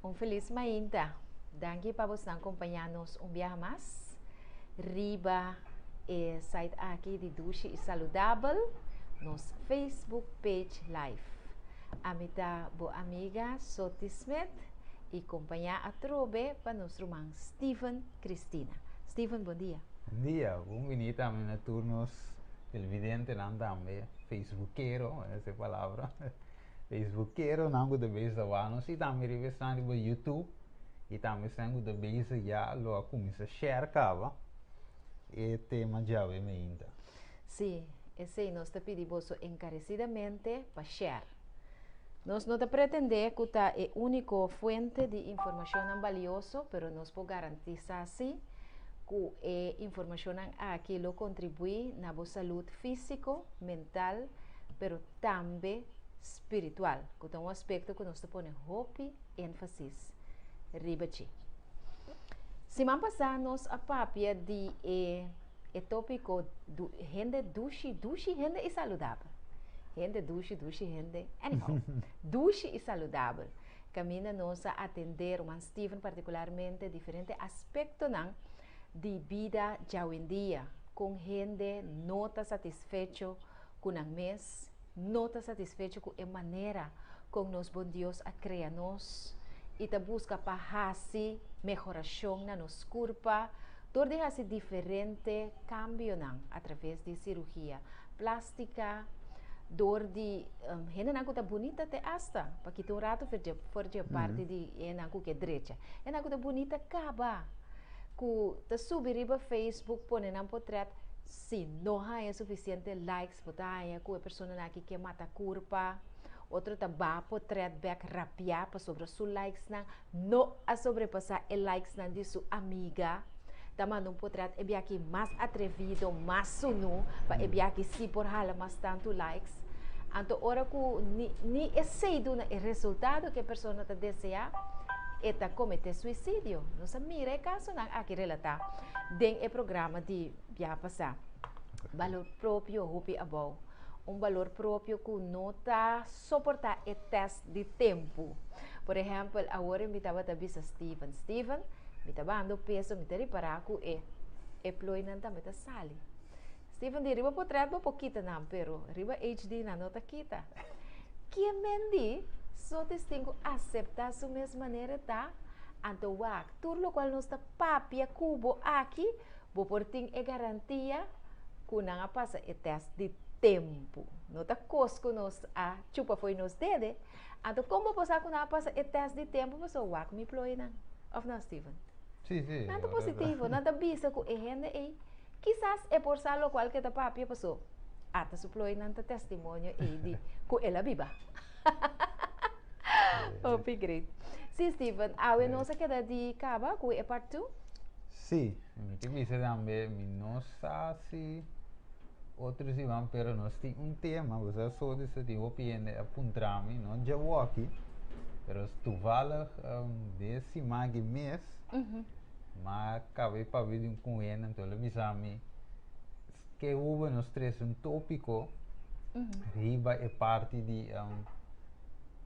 Un felis mainta. Danki pa bosnan kompañá nos un biaha mas riba e site aki di Dushi i Saludabel, nos Facebook page live. Ami ta bo amiga Soti Smith i kompañá atrobe pa nos ruman Steven Cristina. Steven, bon dia. Bon dia, bon bini tambe na tur nos televidentenan tambe, Facebookero, esa e palabra. Facebookeronan ku ta bezig ta wak nos i tambe riba esnan riba YouTube i tambe esnan ku ta bezig ya lo a kuminsá share kaba e tema djawe meinta. Sí, esei nos ta pidi boso enkaresidamente pa share. Nos no ta pretendé ku ta e úniko fuente di informashonnan balioso, pero nos por garantisá sí ku e informashonnan aki lo kontribuí na bo salud físiko, mental, pero tambe spiritual, ku ta un aspekto ku nos ta pone hopi énfasis riba dje. Siman pasá nos a papia di e e tópiko du hende dushi, dushi hende i saludabel. Hende dushi, dushi hende, anyhow, dushi i saludabel. Kaminda nos a atendé ruman Steven partikularmente diferente aspektonan di bida djawendia, kon hende no ta satisfecho ku nan mes no ta satisfecho ku e manera kon nos bon Dios a krea nos i ta buska pa hasi mehorashon na nos kurpa dor di hasi diferente kambionan atraves di sirugia plástika, dor di hendenan ku ta bunita te asta pa kita un ratu for dje parti di hendenan ku ke drecha. Hendenan ku ta bunita kaba ku ta subi riba Facebook pone nan potret. Si no haña sufisiente likes bo ta haña ku e personanan aki ke mata kurpa, otro ta baha potret bek rapiá pasobra su likesnan no a sobrepasá e likesnan di su amiga, ta manda un potret e biaha mas atrevido, mas sunú pa e biaha si por hala mas tantu likes. Anto ora ku ni ni esei duna e resultado ku e persona ta deseá, e ta kometé suisidio. Nos a mira e kasonan aki relatá den e programa di biaha pasá. Balor propio hopi abou. Un balor propio ku no ta soportá e tèst di tempu. Por ehèmpel, awor mi tabata bisa Steven, Steven, mi ta bahando peso, mi ta ripará ku e e plooinan tambe ta sali. Steven di, riba potrèt bo por kita nan, pero riba HD nan no ta kita. Kie men di, so tin ku aseptá su mes manera ta, anto wak, Tur lokual nos ta papia ku bo aki, bo por tin e garantia ku nan a pasa e tèst di tempu. No ta kos ku nos a chupa fo'i nos dede. Anto kon bo por sa ku nan a pasa e tèst di tempu? Pasobra wak mi ploi nan. Òf no, Steven? Sí, sí. Nan ta positivo. Nan ta bisa ku e hende ei kisas e por sa lokual ku e ta papia pasobra ata su ploinan ta testimonio ei di ku el a biba. Hopi great. Sí, Steven, awe nos a keda di kaba ku e part 2? Sí, mi ke bisa tambe, mi no sa si otro siman, pero nos tin un tema, bo sa so di sa tin hopi hende a puntra mi, no djawoki, pero toevallig um, de siman aki mes, ma kaba di papia di un ku hende, anto el a bisa mi, Ke hubo nos trese un tópiko riba e parti di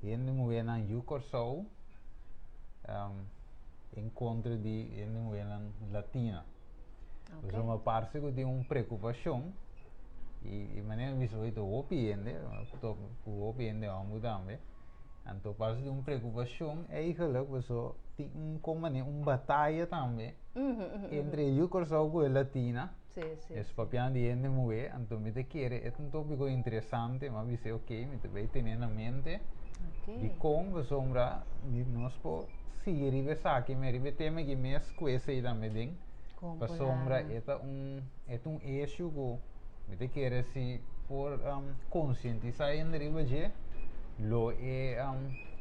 hende muhénan yu Kòrsou en kontra di hende muhénan latina. Pasobra parse ku tin un preokupashon i manera mi bisa hoy ta hopi hende, ku hopi hende hòmber tambe, anto parse tin un preokupashon eigentlik pasobra tin un kon manera un bataya tambe entre e yu Kòrsou ku e latina. Sí, sí, Es sí. papiando di hende muhé, anto mi ta kere e ta un tópiko interesante, mi a bis'é ok, mi ta bai tene na mente Ok. dikon pasobra mi nos por sigui riba esaki me riba e tema aki mes ku esei tambe den, Kon por pasobra a e ta un e ta un issue ku mi ta kere si por konsientisá hende riba dje lo e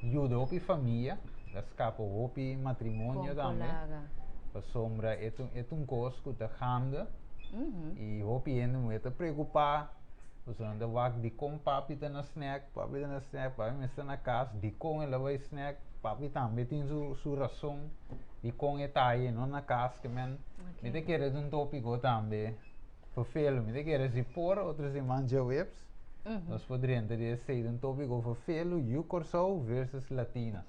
yuda hopi famia. Ta skapa hopi matrimonio Kon por tambe. laga. Pasobra e ta e ta un kos ku ta gande i hopi hende muhé ta preokupá pasobra nan ta wak dikon papi ta na snèk, papi ta na snèk, papi mester na kas, dikon el a bai snèk, papi tambe tin su su rason dikon e ta ahi e no na kas ke men mi ta kere ta un tópiko tambe ferfelu mi ta kere si por otro siman djaweps nos por drenta di esei ta un tópiko ferfelu yu Kòrsou versus Latina.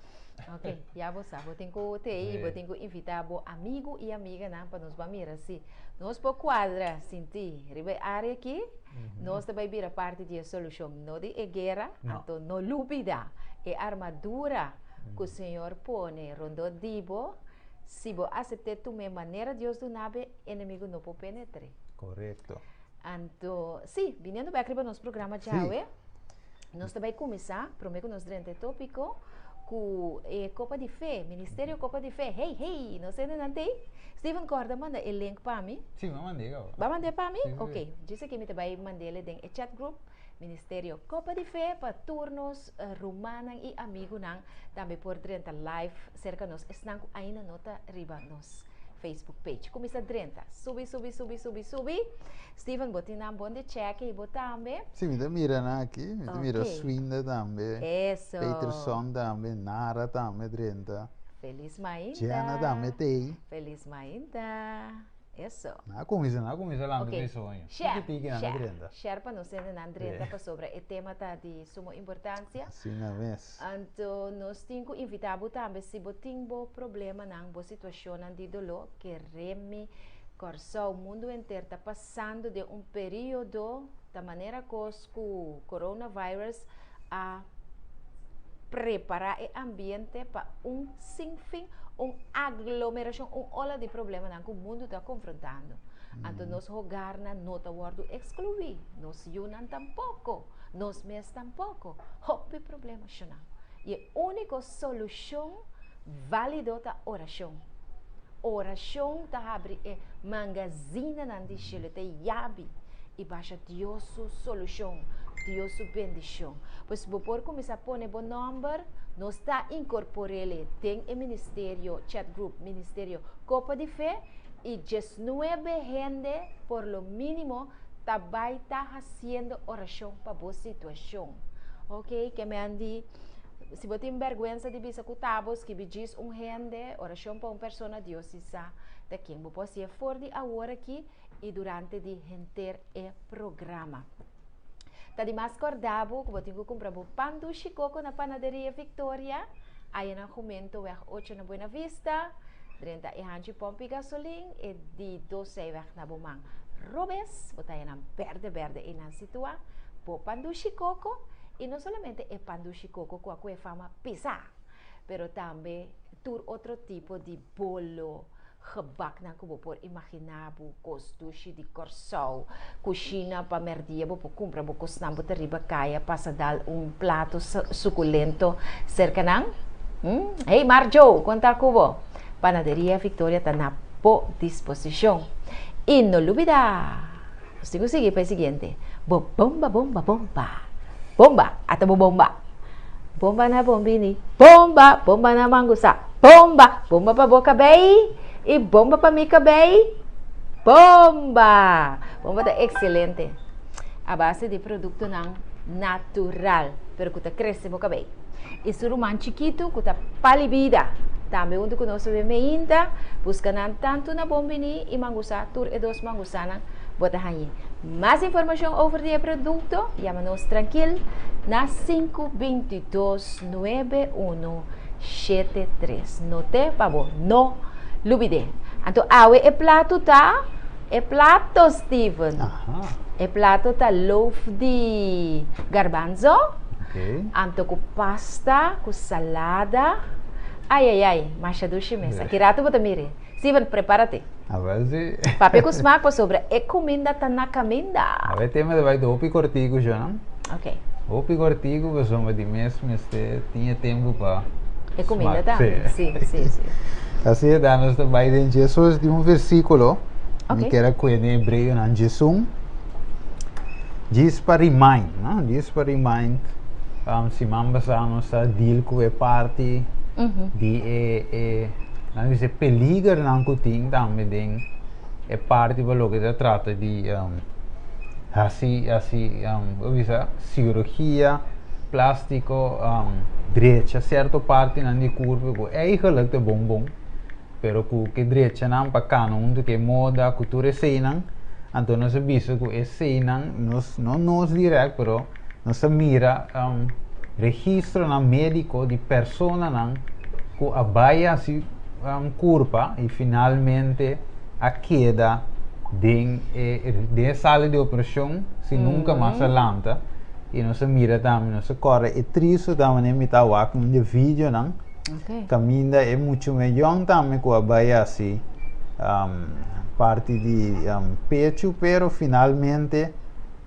Ok, ya bo sa, bo tin ku tei, bo tin ku invitá bo amigu i amiganan pa nos ban mira si nos por kuadra sinti riba e área aki, nos ta bai bira parti di e solushon, no di e guera. Anto no lubida e armadura ku Señor pone rondó di bo, si bo asept'é tum'é manera Dios duna bo, enemigu no por penetr'é. Korekto. Anto, sí, biniendo bek riba nos programa djawe, nos ta bai kuminsá, promé ku nos drenta e tópiko, ku e Kopa di Fe, Ministerio Kopa di Fe. Hey, hey, nos hendenan t'ei? Steven, kòrda manda e link pa mi. Sí, mi a mand'é kaba. Bo a mand'é pa mi? Sí, sí. Ok, djis aki mi ta bai mand'é den e chat group, Ministerio Kopa di Fe, pa tur nos rumannan i amigunan tambe por drenta live serka nos, esnan ku ainda no ta riba nos Facebook page. Kuminsá drenta. Subi, subi, subi, subi, subi. Steven, bo tin nan bon di chèke i bo tambe. Sí, mi ta mira nan aki. Mi ta mira Swinda tambe. Eso. Peterson tambe, Nara tambe drenta. Felis mainta. Jenna tambe t'ei. Felis mainta. Eso. Nan a kuminsá, nan a kuminsá lanta Ok. ku e soño. Share, Tiki tiki nan ta share, drenta. share pa nos hende nan drenta pasobra e tema ta di sumo importancia. Asina mes. Anto nos tin ku invitá bo tambe si bo tin bo problemanan, bo situashonnan di doló, kere mi Kòrsou, mundu henter ta pasando den un periodo ta manera kos ku coronavirus a prepará e ambiente pa un sinfin, un aglomerashon, un ola di problemanan ku mundu ta konfrontando. Anto nos hogarnan no ta wòrdu ekskluí, nos yunan tampoko. Nos mes tampoco. Hopi problema shona. Y e unico solucion valido ta oracion. Oracion ta habri e mangazinanan di cielo, ta yabi y basha Dios su solucion, Dios su bendicion. Pues bo por cuminsa pone bo nomber, nos ta incorporele den e ministerio chat group, ministerio Copa di Fe, y diesnuebe hende por lo minimo ta bai ta hasiendo orashon pa bo situashon. Ok, ke men di, si bo tin bèrgwensa di bisa ku ta bo, skibi djis un hende, orashon pa un persona, Dios si sa ta ken. Bo por hasié for di awor aki i durante di henter e programa. Ta di mas kòrda bo ku bo tin ku kumpra bo pan dushi koko na Panaderia Victoria, aya na Jumentoweg ocho na Buena Vista, drenta e hanchi pòmpi gasolin e di dos zijweg na bo man robes, bo ta haña nan bèrdè bèrdè einan situá, bo pan dushi koko, i no solamente e pan dushi koko ku a kohe fama pisá, pero tambe tur otro tipo di bolo, gebaknan ku bo por imaginá bo, kos dushi di Kòrsou, kushina pa mèrdia bo por kumpra bo kosnan bo ta riba kaya pasa dal un plato sukulento serka nan. Hey Marjo, kon ta ku bo? Panaderia Victoria ta na bo disposishon. I no lubida! Nos tin ku sigui pa e siguiente. Bo bomba bomba bomba. Bomba, ata bo bomba. Bomba na bon bini. Bomba, bomba na mangusa. Bomba, bomba pa bo kabei i bomba pa mi kabei. Bomba! Bomba ta ekselente. A base di produktonan natural, pero ku ta krese bo kabei. I su ruman chikitu ku ta pali bida. Tambe huntu ku nos bebe meinta, buska nan tantu na bon bini i mangusá tur e dos mangusánan bo ta hañ'é. Mas informashon over di e produkto, yama nos trankil na sinku 22 nuebe unu shete tres. Not'é pa bo no lubid'é. Anto awe e plato ta e plato Steven. E plato ta loaf di garbanzo. Anto ku pasta, ku salada. Ai ai ai, masha dushi mes. Aki rato bo ta miri. Steven, prepárate. Awel si. Papia ku smak pasobra e kuminda ta na kaminda. Awe tema ta bai ta hopi kortiku sho, no? Ok. Hopi kortiku pasobra di mes mester tin e tempu pa E kuminda tambe. Si, si, si. Asi e ta nos ta bai den Jesus di un versikulo. Mi kier a kohe den Hebreonan djesun. Djis pa remind, no? Djis pa remind. Siman pasá nos a deal ku e parti di e, e, nan bisa e peligernan ku tin tambe den e parti pa loke ta trata di hasi, hasi, bo bisa sirugia plástiko, drecha sierto partinan di kurpo ku eigenlijk ta bon bon. Pero ku ke drechanan pa kana huntu ku e moda, ku tur eseinan, anto nos a bisa ku eseinan nos, no nos dirèkt, pero nos a mira registronan médiko di personanan Ku a bai hasi kurpa i finalmente a keda den e den e sala di operashon sin nunka mas a lanta i nos a mira tambe nos a kòrda e tristu tambe den mi ta wak un di e videonan kaminda e muchu me yòn tambe ku a bai hasi parti di pechu pero finalmente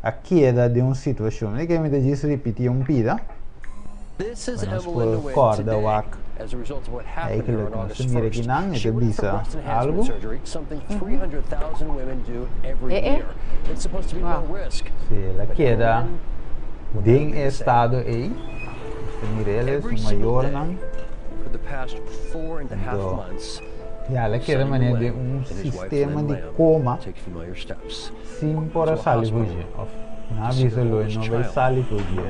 a keda den un situashon. Mi ke mi ta djis ripití un pida pa nos por kòrda wak eigenlijk nos ta mira akinan e ta bisa algu. Si el a keda den e estado ei, nos ta mira el, su mayornan. Anto, ya el a keda manera den un sistema di koma. Sin por a sali for dje, of nan a bisa lo e no bay sali for dje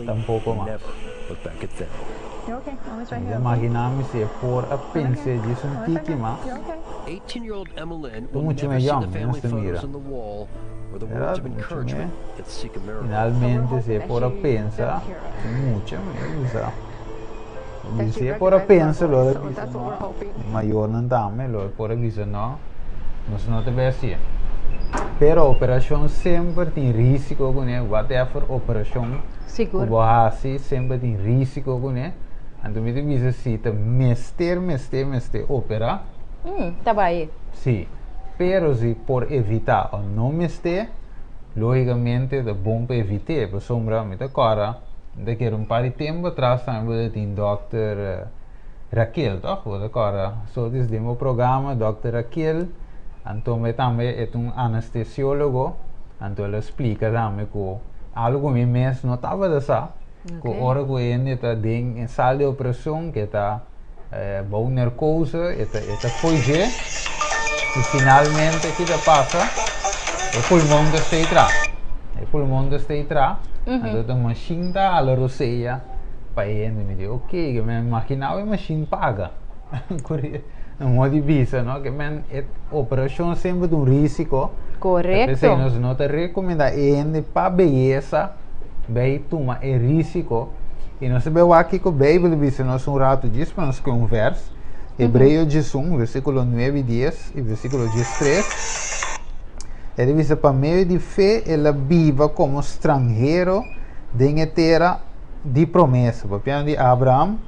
tampoco mas. Mi ta magina mi si e por a pens'é djis un tiki mas. Ta muchu me yòn, mi mester mira. Verdad, muchu me. Finalmente si e por a pensa, si mucha mi a bisa. Si e por a pensa lo a bisa no, e mayornan tambe lo por a bisa no, nos no ta bay hacié. Pero operacion semper tin risico cune, whatever operacion cu bo haci semper tin risico cune. Anto mi ta bisa si ta mester, mester, mester opera. Ta bay. Si, pero si por evita o no mester, logicamente ta bon pa evit'é, pasobra mi ta cora. Mi ta kere un par di tempu atras tambe bo ta tin dòkter Raquel, tòg? Bo ta kòrda so dis den bo programa dòkter Raquel, anto mi tambe e ta un anestesiólogo, anto el a splika tambe ku algu ku mi mes no tabata sa, ku ora ku hende ta den e sal di operashon ke ta bou nerkose e ta e ta fo'i dje i finalmente ki ta pasa e pulmon ta stay tra e pulmon ta stay tra anto ta mashin ta hala rosea pa e hende mi di ok ke men imaginaba e mashin paga na modo di bisa no ke men e operashon semper ta un risiko Korekto. P'esei nos no ta rekomendá e hende pa beyesa bai tuma e risiko. I nos ta bai wak kiko Beibel ta bisa nos un ratu djis pa nos kohe un vèrs. Hebreo 11, versíkulo 9 i 10 i versíkulo 13. E ta bisa, Pa medio di fe el a biba komo stranhero den e tera di promesa. Papiando di Abraham,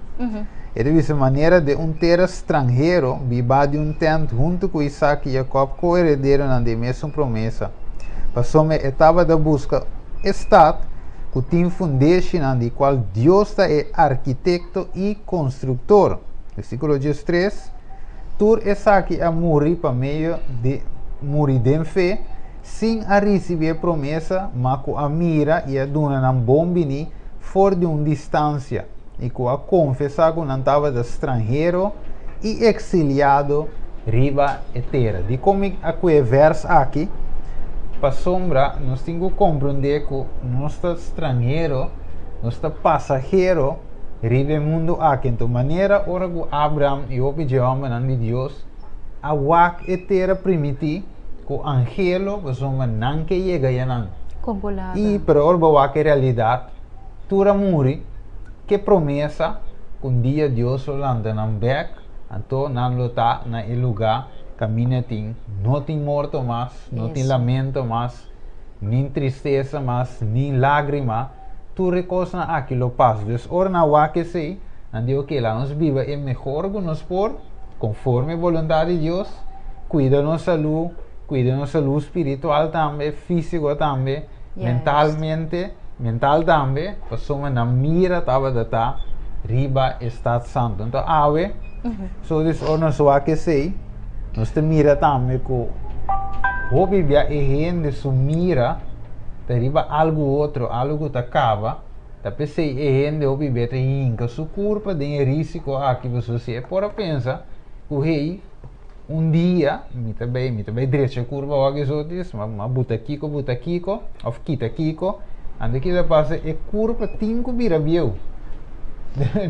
e ta bisa manera den un tera stranhero, bibá di un tènt huntu ku Isak i Jakòb ko-herederonan di e mesun promesa. Pasobra e tabata buska e stat ku tin fundeshinan di kual Dios ta e arkitekto i konstruktor. Versíkulo 13, Tur esaki a muri pa medio di muri den fe, sin a risibí e promesa, ma ku a mira i a duna nan bon biní for di un distansia, i ku a konfesá ku nan tabata stranhero i eksiliado riba e tera. Dikon mi a kue e vèrs aki? Pasobra nos tin ku komprondé ku nos ta stranhero, nos ta pasahero riba e mundu aki. Anto manera ora ku Abraham i hopi dje hòmbernan di Dios a wak e tera primití, ku angelo pasobra nan ke yega yanan. I pero ora bo wak e realidat, tur a muri, ke promesa ku un dia Dios lo lanta nan bek, anto nan lo ta na e lugá kaminda tin no tin morto mas, no tin lamento mas, nin tristesa mas, nin lágrima, tur e kosnan aki lo pasa. Dus ora nan wak esei, nan di oke, laga nos biba e mehor ku nos por, konforme boluntat di Dios, kuida nos salú, kuida nos salú spiritual tambe, físiko tambe, mentalmente, mental tambe, pasobra nan mira tabata ta riba e stat santu. Anto awe, so dus ora nos wak esei, nos ta mira tambe ku hopi bia e hende su mira ta riba algu otro, algu ku ta kaba, Ta p'esei e hende hopi be ta hinka su kurpa den e risiko aki pasobra si e por a pensa ku hey, un dia mi ta bai mi ta bai drecha e kurpa wak esotis, ma ma buta kiko buta kiko òf kita kiko, anto kita pasa e kurpa tin ku bira bieu.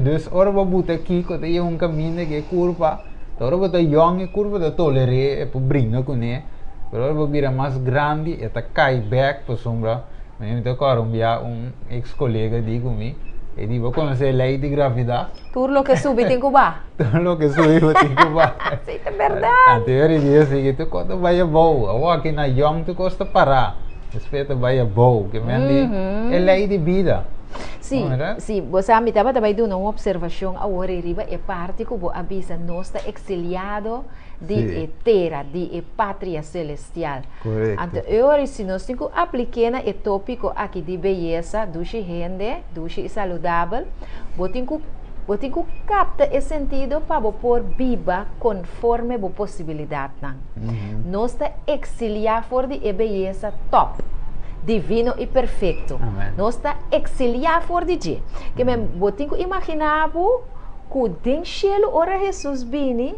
Dus ora bo buta kiko ta yega un kaminda ku e kurpa, ta ora bo ta yòn e kurpa ta toler'é e por bringa kuné, pero ora bo bira mas grandi e ta kai bèk pasobra. Mi ta kòrda un bia un eks kolega di ku mi, E di, bo konosé lei di gravedat? Tur loke subi tin ku baha. Tur loke subi bo tin ku baha. Sí, ta bèrdat. Anto e ora di esei tur kos ta bai abou. Awor aki na yòn tur kos ta pará. Despues ta bai abou. Ke men di e lei di bida. Sí, sí. Bo sa mi tabata bai duna un opservashon awor ei riba e parti ku bo a bisa nos ta eksiliado di e tera, di e patria selestial. Korekto. Anto e ora si nos tin ku aplik'é na e tópiko aki di beyesa, dushi hende, dushi i saludabel, bo tin ku bo tin ku kapta e sentido pa bo por biba konforme bo posibilidatnan. Nos ta eksiliá for di e beyesa tòp, divino i perfekto. Nos ta eksiliá for di dje. Ke men bo tin ku imaginá bo ku den shelu ora Hesus bini,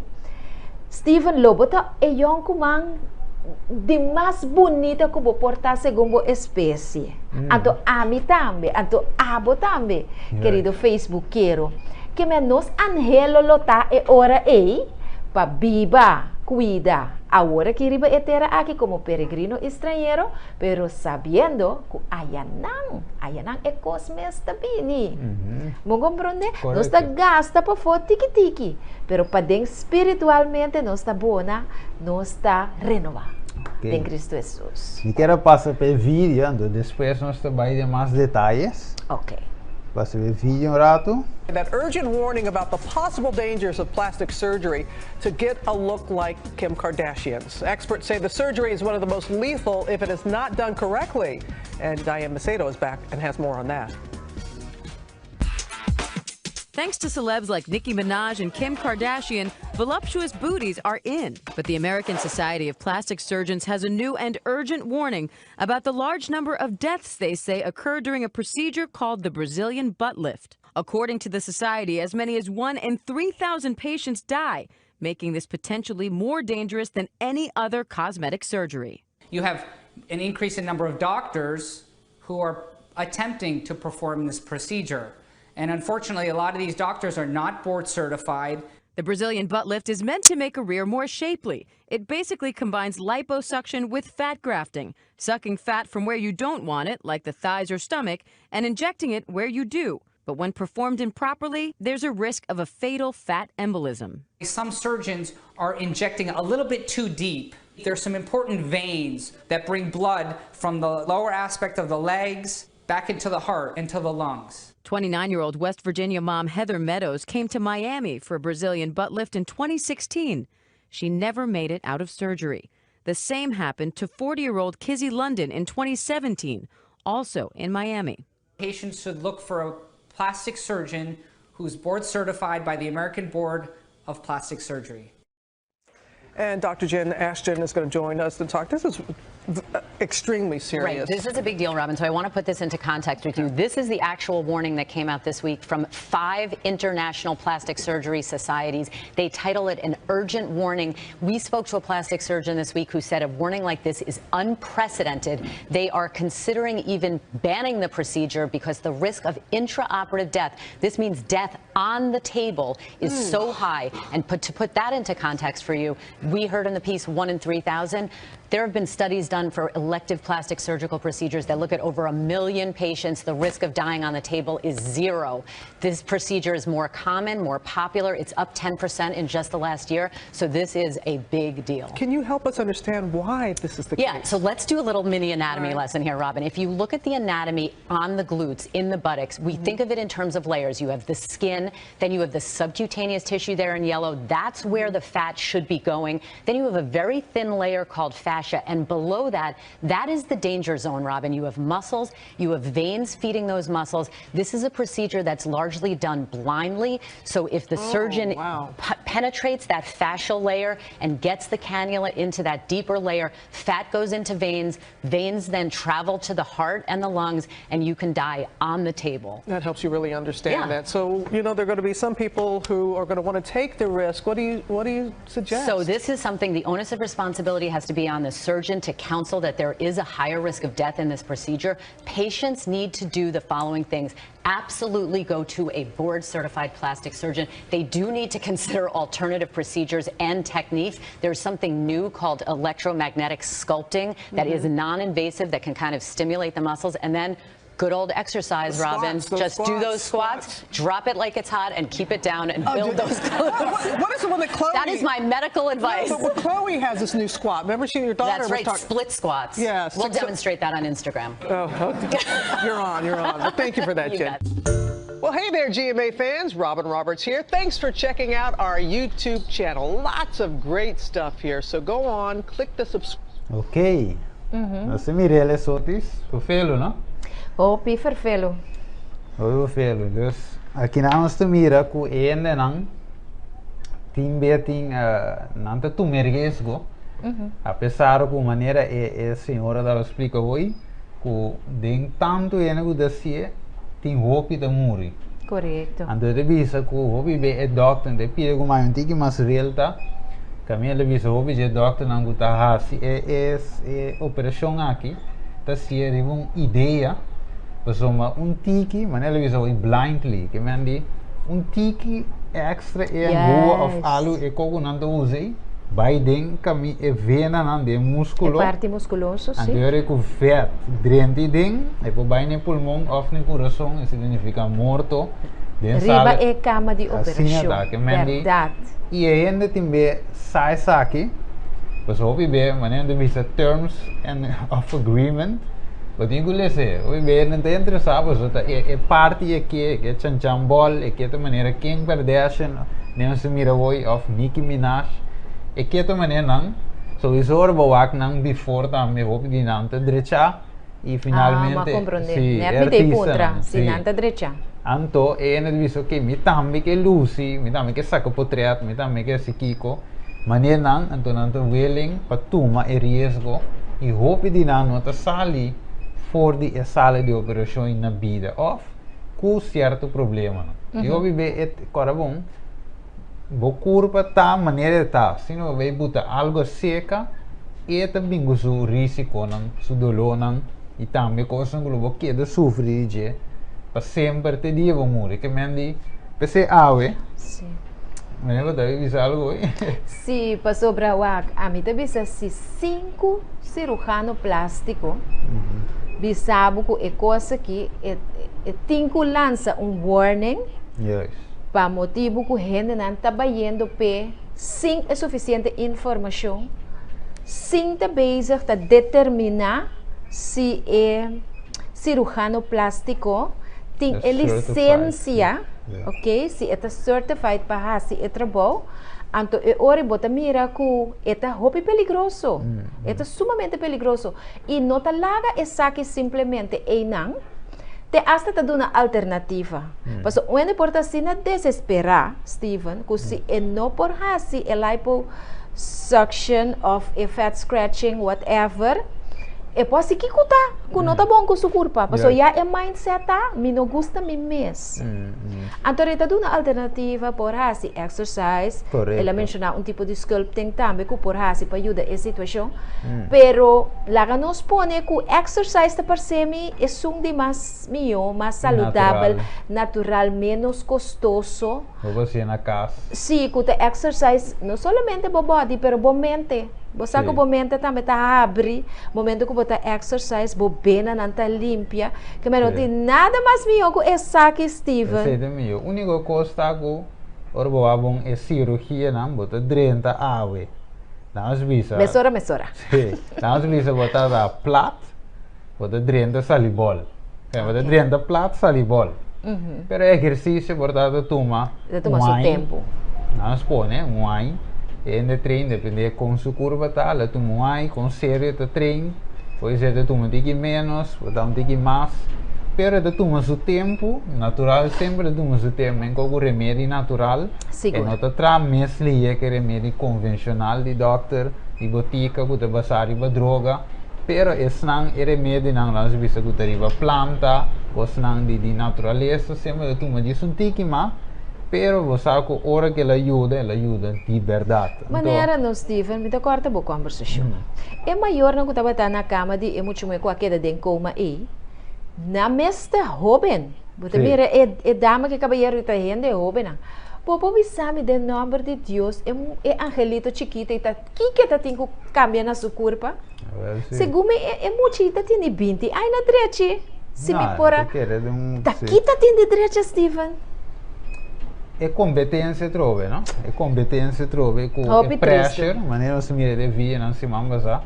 Steven, lo bo ta e yònkuman di mas bunita ku bo por ta segun bo espesie. Anto ami tambe, anto abo tambe, kerido Facebookero. Ke men nos anhelo lo ta e ora ei pa biba, kuida, awor aki riba e tera aki komo peregrino i strañero, pero sabiendo ku ayanan, ayanan e kos mes ta bini. Bo komprondé? Nos ta gasta pafó tiki tiki, pero paden spiritualmente nos ta bona, nos ta renobá den Cristo Hesus. Mi kier a pasa pa e video, anto despues nos ta bai den mas detayes. Ok. Pasa pa e video un rato. That urgent warning about the possible dangers of plastic surgery to get a look like Kim Kardashian's. Experts say the surgery is one of the most lethal if it is not done correctly. And Diane Macedo is back and has more on that. Thanks to celebs like Nicki Minaj and Kim Kardashian, voluptuous booties are in. But the American Society of Plastic Surgeons has a new and urgent warning about the large number of deaths they say occur during a procedure called the Brazilian butt lift. According to the society, as many as 1 in 3,000 patients die, making this potentially more dangerous than any other cosmetic surgery. You have an increase in number of doctors who are attempting to perform this procedure. And unfortunately, a lot of these doctors are not board certified. The Brazilian butt lift is meant to make a rear more shapely. It basically combines liposuction with fat grafting, sucking fat from where you don't want it, like the thighs or stomach, and injecting it where you do. But when performed improperly, there's a risk of a fatal fat embolism. Some surgeons are injecting a little bit too deep. There's some important veins that bring blood from the lower aspect of the legs back into the heart, into the lungs. 29 year old West Virginia mom Heather Meadows came to Miami for a Brazilian butt lift in 2016. She never made it out of surgery. The same happened to 40 year old Kizzy London in 2017, also in Miami. Patients should look for a plastic surgeon who's board certified by the American Board of Plastic Surgery. And Dr. Jen Ashton is going to join us to talk. This is extremely serious. Right. This is a big deal, Robin. So I want to put this into context with you. This is the actual warning that came out this week from five international plastic surgery societies. They title it an urgent warning. We spoke to a plastic surgeon this week who said a warning like this is unprecedented. They are considering even banning the procedure because the risk of intraoperative death, this means death on the table, is mm. so high. And put, to put that into context for you, we heard in the piece 1 in 3,000. There have been studies done for elective plastic surgical procedures that look at over a million patients. The risk of dying on the table is zero. This procedure is more common, more popular. It's up 10% in just the last year. So this is a big deal. Can you help us understand why this is the yeah, case? Yeah, so let's do a little mini anatomy right. lesson here, Robin. If you look at the anatomy on the glutes, in the buttocks, we mm -hmm. think of it in terms of layers. You have the skin, then you have the subcutaneous tissue there in yellow. That's where the fat should be going. Then you have a very thin layer called fascia. And below that, that is the danger zone, Robin. You have muscles, you have veins feeding those muscles. This is a procedure that's largely done blindly. So if the oh, surgeon wow. penetrates that fascial layer and gets the cannula into that deeper layer, fat goes into veins. Veins then travel to the heart and the lungs, and you can die on the table. That helps you really understand yeah. that. So, you know, there are going to be some people who are going to want to take the risk. What do you what do you suggest? So this is something the onus of responsibility has to be on the surgeon to counsel that there is a higher risk of death in this procedure. Patients need to do the following things. Absolutely go to a board certified plastic surgeon. They do need to consider alternative procedures and techniques. There's something new called electromagnetic sculpting that mm -hmm. is non invasive that can kind of stimulate the muscles. And then Good old exercise, The Robin. squats, those Just do squats, those squats, drop it like it's hot, and keep it down and build those glutes. What is the one that Chloe? That is my medical advice. No, but Chloe has this new squat. Remember, she your daughter That's was right, talking. split squats. Yeah, We'll demonstrate that on Instagram. Oh, okay. You're on, you're on. Well, thank you for that, You Jen. bet. Well, hey there, GMA fans. Robin Roberts here. Thanks for checking out our YouTube channel. Lots of great stuff here. So go on, click the subscribe. Ok. Nos a mira el esotis. Ferfelu, no? Hopi ferfelu. Hopi ferfelu. Dus aki nan nos ta mira ku e hendenan tin be tin nan ta tuma e riesgo apesar ku manera e e señora tabata splika hoy ku den tantu hende ku ta hasié tin hopi ta muri. Korekto. Anto e ta bisa ku hopi be e dòkter ta pidi ku mai un tiki mas rel ta kaminda el ta bisa hopi dje dòkternan ku ta hasi e e e operashon aki ta hasié riba un idea pasobra un tiki manera el a bisa hopi blindly ke men di un tiki extra e angua òf algu e kos ku nan ta usa ei bai den kami e venanan den e muskulo E parti muskuloso si. Anto ora ku vèt drenta ei den e por bai na e pulmon òf na e kurason esei ta nifiká morto den sala. Riba e kama di Asina operashon, ta, ke men di bèrdat. I e hende tin be sa esaki, pasobra hopi be manera nan ta bisa terms and of agreement, bo tin ku lesa. Hopi be nan ta interesá pasobra ta e parti e ke, e ke chanchan bòl, e ke ta manera Kim Kardashian, Nancy Mirawoy òf Nicki Minaj, e ke ta manera nan, souiso ora bo wak nan before tambe hopi di nan ta drechá i Ah, finalmente m'a komprondé. si, Nèt e mi ta e artistanan, puntra, si si. nan ta drechá. Anto e hende ta bisa ok mi tambe ke lusi, mi tambe ke saka potret, mi tambe ke hasi kiko, manera nan anto nan ta willing pa tuma e riesgo i hopi di nan no ta sali for di e sala di operashon na bida òf ku sierto problemanan. I hopi be e kòrda bon, bo kurpa ta manera e ta, si no bo buta algu seka e ta bin ku su risikonan, su dolónan i tambe kosnan ku lo bo keda sufri di dje pa semper te dia bo muri. Ke men di p'esei awe, manera bo ta bisa algu hoy. Si, pasobra wak, ami ta bisa si sinku sirujano plástiko bisa bo ku e kos aki e e tin ku lansa un warning pa motibu ku hendenan ta bayendo p'e sin e sufisiente informashon, sin ta bezig ta determiná si e sirujano plástiko tin e lisensia, ok, si e ta certified pa hasi e trabou, anto e ora bo ta mira ku e ta hopi peligroso, e ta sumamente peligroso i no ta laga esaki simplemente einan, te asta ta duna alternativa. Pasobra un hende por ta asina desesperá, Steven, ku si e no por hasi e liposuction òf e fat scratching, whatever, e por hasi kiko ta ku no ta bon ku su kurpa. Pasobra ya e mindset ta, mi no gusta mi mes. Anto e ta duna alternativa por hasi exercise, el a menshoná un tipo di sculpting tambe ku por hasi pa yuda e situashon, pero laga nos pone ku exercise ta parse mi esun di mas mihó, mas saludabel, natural, ménos kostoso. Bo por hasié na kas. Sí, ku ta exercise no solamente bo body pero bo mente. Bo sa ku bo mente tambe ta habri, momento ku bo ta exercise bo benanan ta limpia, ke men no tin nada mas mihó ku esaki Steven. Esei ta mihó. Úniko kos ta ku ora bo wak bon e sirugianan bo ta drenta awe. Nan bisa. Mesora mesora. Sí. Nan bisa bo ta da plat, bo ta drenta sali bòl. Bo ta drenta plat sali bòl. Pero e ehersisio por ta ta tuma un aña. Nan nos pone un aña. E hende train depende kon su kurpa ta, lo tuma un aña, kon serio e ta train. Por ser ta tuma un tiki menos, por ta un tiki mas. Pero e ta tuma su tempu, natural semper ta tuma su tempu. Men ku remedi natural, e no ta traha mes lihe ku e remedi konvenshonal di dòkter, di botika ku ta basá riba droga. Pero esnan e remedinan lo nos bisa ku ta riba planta, kosnan di di naturalesa semper ta tuma djis un tiki mas, pero bo sa ku ora ku el a yuda, el a yuda di bèrdat. Manera no Steven, mi ta kòrta bo kòmbersashon. E mayornan ku tabata na kama di e muchamuhé ku a keda den koma ei, nan mes ta hóben. Bo ta mira e e dama ku e kabayero ta hende hóbennan. Bo por bisa mi den nòmber di Dios e e angelito chikito ei ta kiko e ta tin ku kambia na su kurpa? Segun mi e muchita tene binti ai na drechi. Si mi por a. Ta kita tin di drecha, Steven? E kompetensia trobe, no? E kompetensia trobe ku e pressure, manera nos mira den videonan siman pasá,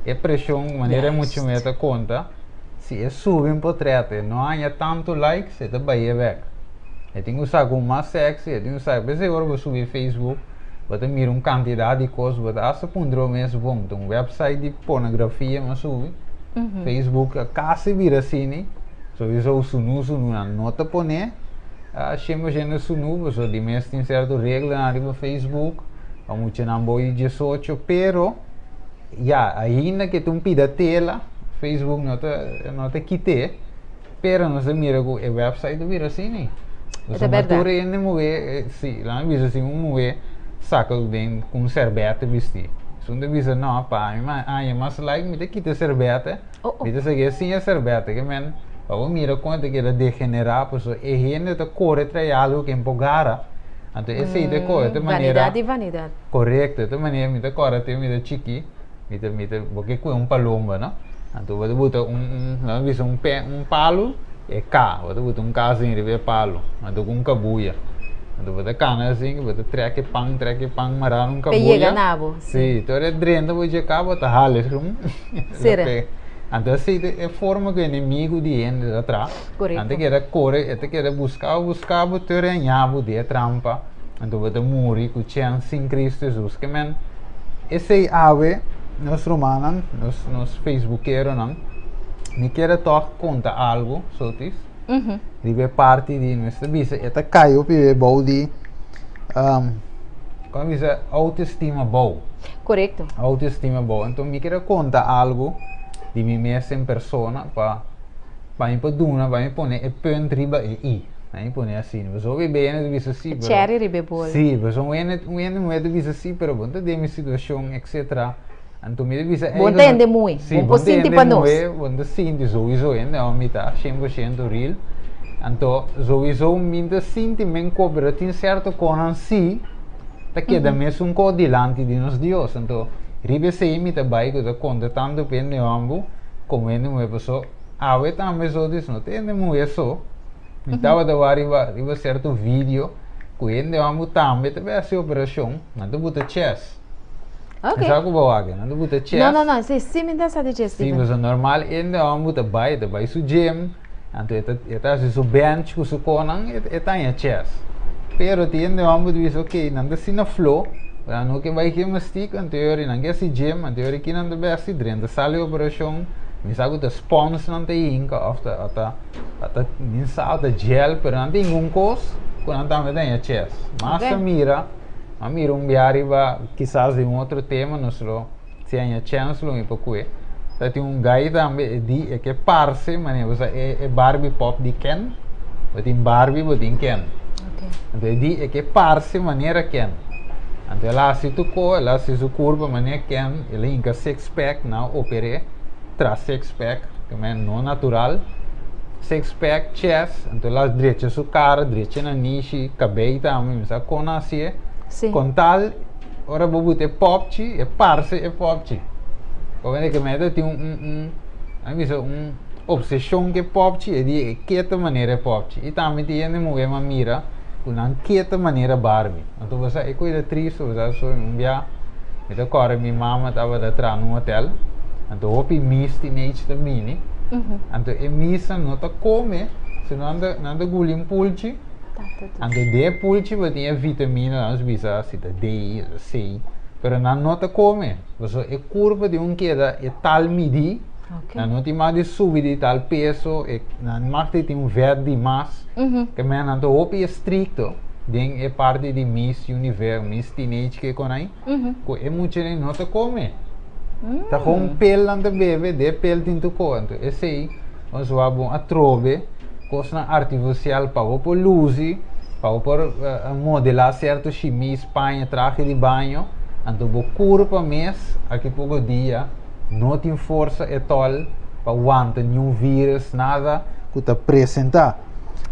e preshon manera e mucha muhé ta konta, si e subi un potrèt e no haña tantu likes, e ta bai e bèk. E tin ku saka un mas sexy, e tin ku saka, p'esei ora bo subi Facebook, bo ta mira un kantidat di kos, bo ta hasta puntra bo mes, bon, ta un website di pornografia mi a subi? Facebook a kasi bira asini, sowieso sunu sunu nan no ta pone 100% sunu, pasobra di mes tin sierto reglanan riba Facebook pa muchanan bou di 18, pero ya ainda ke ta un pida tela Facebook no ta no ta kite, pero nos ta mira ku e website ta bira asini. Pasobra tur hende muhé, si, laga mi bisa si un muhé saka den ku un serbete bisti. Esun ta bisa no, pa mi haña mas like mi ta kita e serbete, mi ta sigui sin e serbete. Ke men, pa bo mira kon e ta keda degenerá, pasobra e hende ta kore trae algu ke por gara. Anto esei ta kore, ta manera. Vanidat di vanidat. Korekto, ta manera mi ta kòrda te mi ta chikí, mi ta mi ta bo ke kue un palomba no, anto bo ta buta un un nan bisa un pe un palu e ka, bo ta buta un ka asin riba e palu, anto ku un kabuya. Anto bo ta kana asin, bo ta trek e pan trek e pan mará na un Pe yega kabuya. na bo, si. Si, te ora e drenta bo dje ka bo ta hala esun lo Sera. pega. Anto así ta e forma ku enemigu di hende ta traha. Nan ta Korekto. keda kore, e ta keda buska bo buska bo te ora e haña bo den e trampa. Anto bo ta muri ku chèns sin Kristu Hesus. Ke men, esei awe nos rumannan, nos nos facebookeronan, mi kier a tòg konta algu, Sotis, riba e parti di nos ta bisa e ta kai hopi be bou di, komo bisa, autoestima bou. Korekto. Autoestima bou. Anto mi kier a konta algu di mi mes en persona pa pa mi por duna, pa mi pone e punt riba e i. A mi pone asina. Pasobra hopi bene ta bisa si, E pero. cherry riba e bol. Si, pasobra un hende, un hende muher ta bisa si, pero bo no ta den mi situacion, etcetera. Anto mi ta bisa Bo no ta hende muhe. Si, Bo no bo por no ta sinti hende pa nos. muhe, bo no ta sinti souiso hende ò mi ta 100% real. Anto souiso mi no ta sinti men ko, pero tin cierto konan si ta keda mesun ko dilanti di nos Dios. Anto riba esei mi ta bai ku ta konta tantu pa hende hòmber komo hende muhe, pasobra awe tambe so dis no ta hende muhe so. Mi tabata wak riba riba sierto video ku hende hòmber tambe ta bai hasi operashon, nan ta buta chest. Ok. Sa ku bo wak? Nan ta buta chest. No, no, no, si, si mi ta sa di chest. Si, pasobra normal hende hòmber ta bai, ta bai su gym, anto e ta e ta hasi su bench ku su konan, e e ta haña chest. Pero tin hende hòmber ta bisa ok, nan ta asina flo, nan no ke bai gimnastiek, anto e ora nan ke hasi gym, anto e ora ki nan ta bai hasi drenta sala di operashon, mi sa ku ta spons nan ta hinka òf ta ta. Ta min sa ta gel pero nan tin un kos ku nan tambe ta haña ches. Mas ta mira, a mira un bia riba kisas den un otro tema nos lo si haña chèns lo mi por kue. Ta tin un gai tambe e di e ke parse manera bo sa e e Barbie pop di Ken. Bo tin Barbie bo tin Ken. Anto e di e ke parse manera Ken. Anto el a hasi tur ko, el a hasi su kurpa manera Ken, el a hinka six pack nan a oper'é. Tra six pack, ke men no natural, six pack, chest, anto las drecha su cara, drecha nanishi, cabey tambe, mi sa con hacié. Sí. Con tal, ora bo buta e popchi, e parce e popchi. Comprende ke men ta tin un, un, un, a bisa un obsesion ke popchi, e di e keta manera e popchi. I tambe tin hende muhe ma mira ku nan keta manera Barbie. Anto bo sa e koe ta tristu, bo sa so un bia mi ta kòrda mi mama tabata traha na un hotel, anto hopi mis teenage ta bini, anto e misnan no ta kome, sino nan ta nan ta guli un pulchi, anto den e pulchi bo tin e vitamina, nos bisa si ta D, C, pero nan no ta kome, pasobra e kurpa di un keda e tal midí, nan no tin mag di subi di tal peso, e nan mag di tin un vèt di mas. Ke men nan ta hopi estrikto den e parti di Miss Universe, Miss Teenage ke kon ai, ku e muchanan no ta kome. Ta gewoon pel nan ta bebe, de pel tin tur ko. Anto esei nos wak bon atrobe kosnan artifisial pa bo por lusi, pa bo por modelá sierto shimis, paña, trahe di baño. Anto bo kurpa mes aki poko dia no tin forsa etòl pa wanta niun virus, nada ku ta presentá.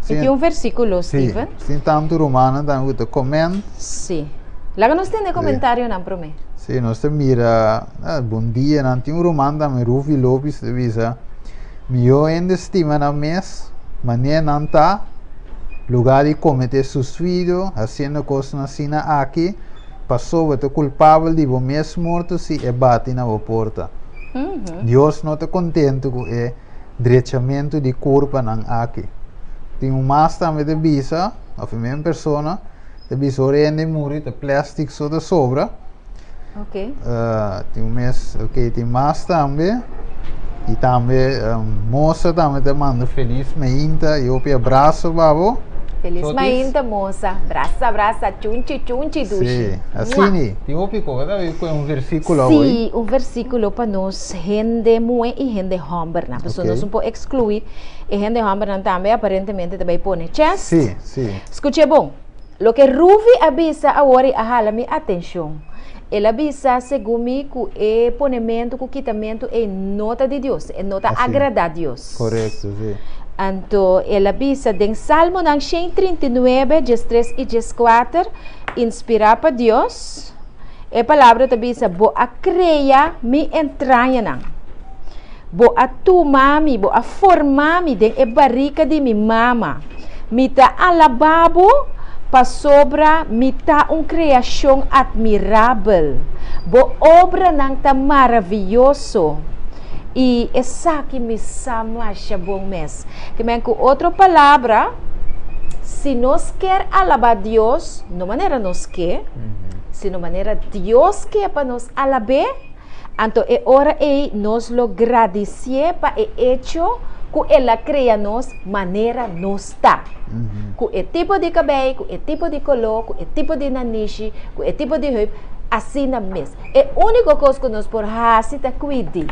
I tin un versíkulo, Steven. Sí, tin tantu rumannan tambe ku ta comment. Sí. Laga nos tende komentarionan promé. Sí, nos ta mira, bon dia nan. Tin un ruman tambe, Rufi Lopes, ta bisa, Mihó hende stima nan mes manera nan ta, lugá di kometé susuidio hasiendo kosnan asina aki, pasobra bo ta kulpabel di bo mes morto si e bati na bo porta. Dios no ta kontentu ku e drechamentu di kurpanan aki. Tin un mas tambe ta bisa, òf e mesmo persona, ta bisa ora hende muri ta plèstik so ta sobra. Ok. Tin un mes, ok, tin mas tambe. I tambe Mosa tambe ta manda felis mainta i hopi abraso pa bo. Felis Sotis. mainta Mosa. Brasa brasa, chunchi chunchi dushi. Sí, Mua. asini. Tin hopi ko, ta ku un versíkulo awor. Sí, un versíkulo pa nos hende muhé i hende hòmbernan. Pasobra Ok. nos no por ekskluí e hende hòmbernan tambe aparentemente ta bai pone chèst. Sí, sí. Skuch'é bon. Loke Ruvi a bisa awor i a hala mi atenshon. El a bisa segun mi ku e ponementu ku kitamentu ei no ta di Dios, e no ta Así. agradá Dios. Korekto, sí. Anto el a bisa den Salmonan 139, 13 i 14, inspirá pa Dios, e palabra ta bisa, Bo a krea mi entrañanan. Bo a tuma mi, bo a forma mi den e barika di mi mama. Mi ta alabá bo pasobra mi ta un kreashon atmirabel. Bo obranan ta maravioso, i esaki mi sa masha bon mes. Ke men ku otro palabra, si nos kier alabá Dios, no manera nos ke, sino manera Dios ke pa nos alab'é, Anto e ora ei nos lo gradisié pa e echo ku el a krea nos manera nos ta. Ku e tipo di kabei, ku e tipo di koló, ku e tipo di nanishi, ku e tipo di heup, asina mes. E úniko kos ku nos por hasi ta kuid'é.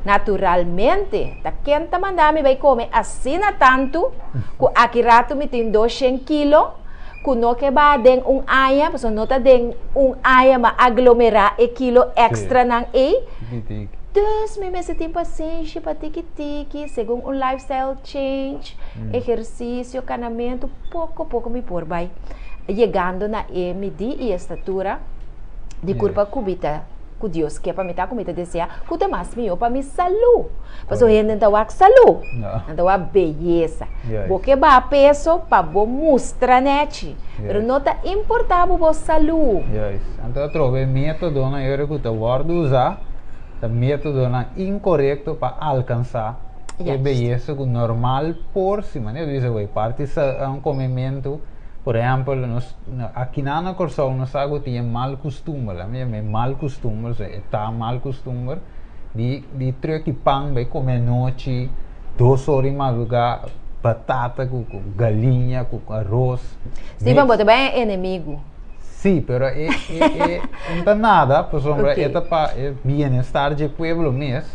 Naturalmente, ta ken ta manda mi bai kome asina tantu ku aki ratu mi tin doshen kilo? Ku no ke ba den un aña, pasobra no ta den un aña ma aglomerá e kilo èkstranan ei. Dus mi mester tin pasenshi pa tiki tiki, segun un lifestyle change, ehersisio, kanamentu, poko poko mi por bai yegando na e midí i e statura di kurpa ku mi ta. Ku Dios ke pa mi ta ku mi ta desea ku ta mas mihó pa mi salú. Pasobra hende no ta wak salú, nan ta wak beyesa. Bo ke baha peso pa bo mustra nèchi, pero no ta importá bo bo salú. Juist. Anto atrobe e métodonan e ora ku ta wòrdu usá ta métodonan inkorekto pa alkansá e beyesa ku normal por si manera di bisa parti komementu. Por ehèmpel, nos akinan na Kòrsou nos sa ku tin e mal kustumber, laat mi yama e mal kustumber, so e ta mal kustumber di di trùk i pan bai kome anochi, dos ora di madrugá, batata ku ku galiña ku aros. Steven, bo ta bai e enemigu. Sí, pero e e e no ta nada, pasobra e ta pa e bienestar dje pueblo mes.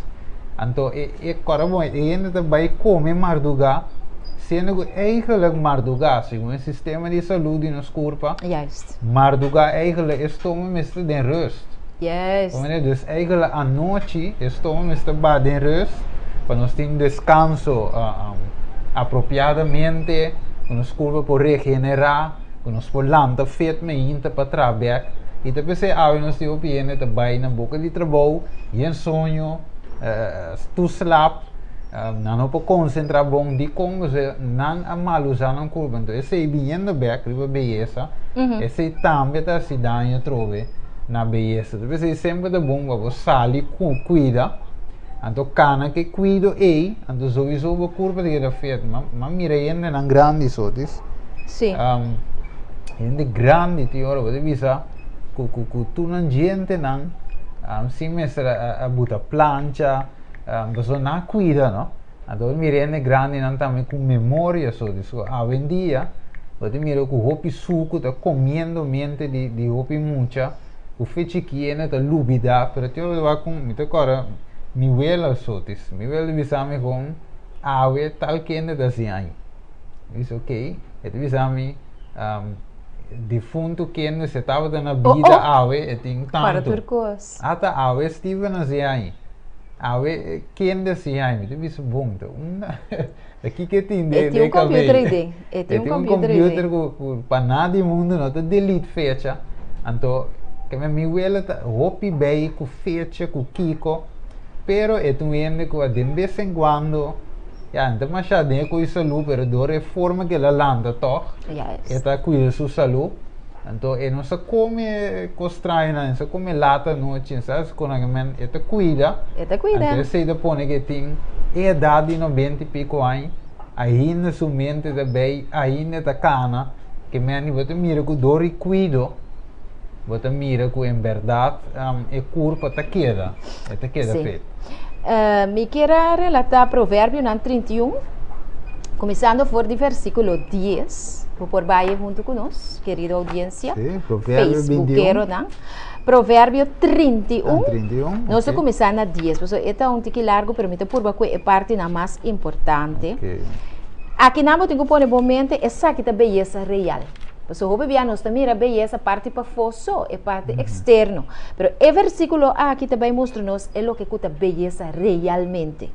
Anto e e kòrda bon, e hende ta bai kome mardugá, siendo ku eigenlijk mardugá, segun e sistema di salú di nos kurpa, Juist. mardugá eigenlijk e stoma mester den rust. Juist. Comprende? Dus eigenlijk anochi e stoma mester ba den rust pa nos tin deskanso apropiadamente, ku nos kurpa por regenerá. Ku nos por lanta fet meinta pa traha bek i ta p'esei awe nos tin hopi hende ta bai na boka di trabou yen soño, tur slap, nan no por konsentrá bon dikon pasobra nan a mal usá nan kurpa. Enton esei biniendo bek riba beyesa, esei tambe ta hasi daño atrobe na beyesa. Ta p'esei semper ta bon pa bo sali ku kuida, anto kana ku e kuido ei, anto souiso bo kurpa ta keda fet. M'a mira hendenan grandi so tis. Sí. Um, hende grandi tin ora bo ta bisa ku ku ku tur nan djentenan um, sin mester a, a buta plancha, um, pasobra nan a kuida, no? Anto bo mira hende grandinan tambe ku memoria so, di so awendia bo ta mira ku hopi suku ta komiendo mente di di hopi mucha ku fe chikí hende ta lubida, pero tin ora bo ta wak ku mi ta kòrda mi wela so, tis mi wela ta bisa mi kon awe tal kende ta hasi aña. Mi bisa ok, e ta bisa mi difuntu kende si e tabata na bida awe e tin Para tantu. tur kos. Ata awe Steven a hasi aña. Awe kende a hasi aña. Mi ta bisa bon ta unda ta kiko e tin E den tin un den computer kabei. ei den. E E tin un tin un computer ei computer den. ku ku pa nada di mundu no ta delete fecha. Anto keme mi wela ta hopi bei ku fecha ku kiko pero e ta un hende ku den bes en kuando. Ya, no ta masha den e ko'i salú, pero dor e forma ku el a lanta tòg, e ta kuida su salú. Anto e no sa kome kos strañonan, e no sa kome lat anochi, e sa konan ke men, e ta kuida. E ta kuida. Anto esei ta pone ku e tin e edat di nobenta i piko aña, ainda su mente ta bei, ainda e ta kana, ke men bo ta mira ku dor di kuido, bo ta mira ku en bèrdat e kurpa ta keda, e ta keda Sí. fit. Mi kier a relatá Proverbionan 31, kuminsando for di versíkulo 10. Bo por bai huntu ku nos, kerido oudiensia. Sí, Proverbio 21. Facebookeronan. Proverbio 31. Ah, 31, Nos ta ok. kuminsá na 10, pasobra e ta un tiki largu, pero mi ta purba ku e partinan mas importante. Ok. Akinan bo tin ku pone bo mente, esaki ta beyesa real. Pasobra hopi bia nos ta mira beyesa parti pafó so, e parti eksterno. Pero e versíkulo aki ta bai mustra nos e loke ku ta beyesa realmente.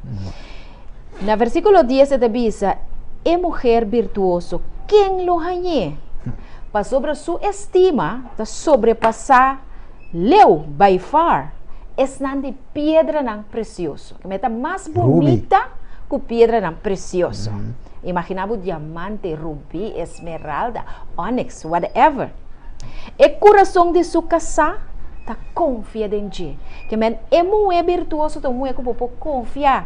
Na versíkulo 10 e ta bisa, E muher birtuoso, ken lo hañ'é? Pasobra su estima ta sobrepasá leu, by far, esnan di piedranan presioso. Keme ta mas bunita ku piedranan presioso. Imaginá bo diamante, rubí, esmeralda, onyx, whatever. E kurason di su kasá ta konfia den dje. Ke men e muhé birtuoso ta un muhé ku bo por konfia.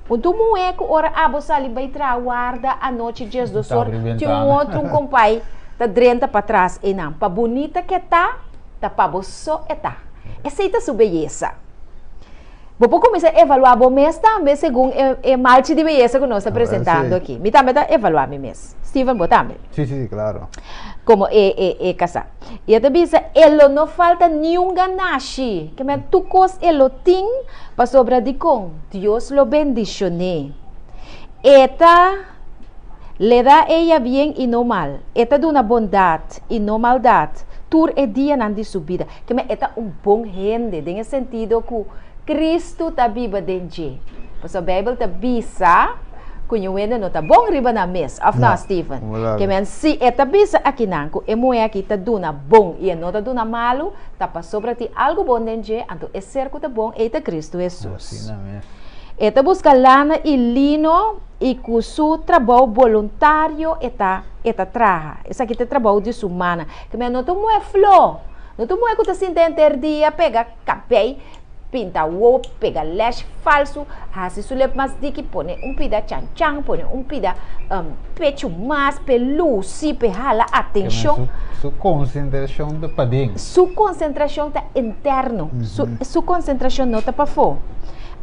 Un ta un muhé ku ora abo sali bai traha warda anochi 12 or, tin un otro un kompai ta drenta patras einan. Pa bunita ke ta, ta pa bo so e ta. Esei ta su beyesa. Bo por kuminsá evaluá bo mes tambe segun e e malchi di beyesa ku nos ta presentando aki. Mi tambe ta evaluá mi mes. Steven, bo tambe. Sí, sí, klaro. Komo e e e kasá. I e ta bisa, E lo no falta niun ganashi. Ke men tur kos e lo tin, pasobra dikon? Dios lo bendishon'é. E ta Le da ella bien i no mal. E ta duna bondat i no maldat tur e dianan di su bida. Ke men e ta un bon hende den e sentido ku Kristu ta biba den dje. Pasobra Beibel ta bisa ku ñun hende no ta bon riba nan mes, òf no, Steven? Ke men si e ta bisa akinan ku e muhé aki ta duna bon i e no ta duna malu, ta pasobra tin algu bon den dje, anto e ser ku ta bon ei ta Kristu Hesus. E ta buska lana i lino i ku su trabou boluntario e ta e ta traha. Esaki ta e trabou di su mana. Ke men no ta un muhé flo. No ta un muhé ku ta sinta henter dia pega kabei, pinta wowo, pega lash falsu, hasi su lep mas diki, pone un pida chan chan, pone un pida pechu mas p'e lusi, p'e hala atenshon. Su konsentrashon ta paden. Su konsentrashon ta interno. Su su konsentrashon no ta pafó.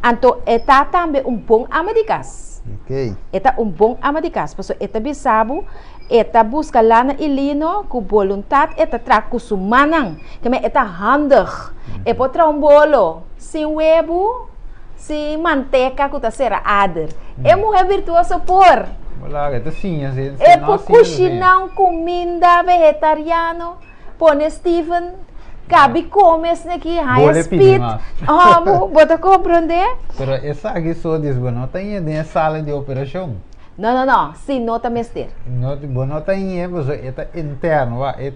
Anto e ta tambe un bon ama di kas. E ta un bon ama di kas pasobra e ta bisa bo E ta buska lana i lino, ku boluntat e ta traha ku su mannan. Keme e ta handig. E por traha un bolo sin webu, sin manteka ku ta sera ader. E muhé birtuoso por. Wala, e ta siña si, E por kushiná un kuminda vegetariano, pone Steven kabi kome esneki, haña spit. Amo, bo ta komprondé? Pero esaki so dis bo no ta ñe den e sala di operashon. No, no, no, si no ta mester. No, bo no ta ñe, pasobra e ta interno, wak, e,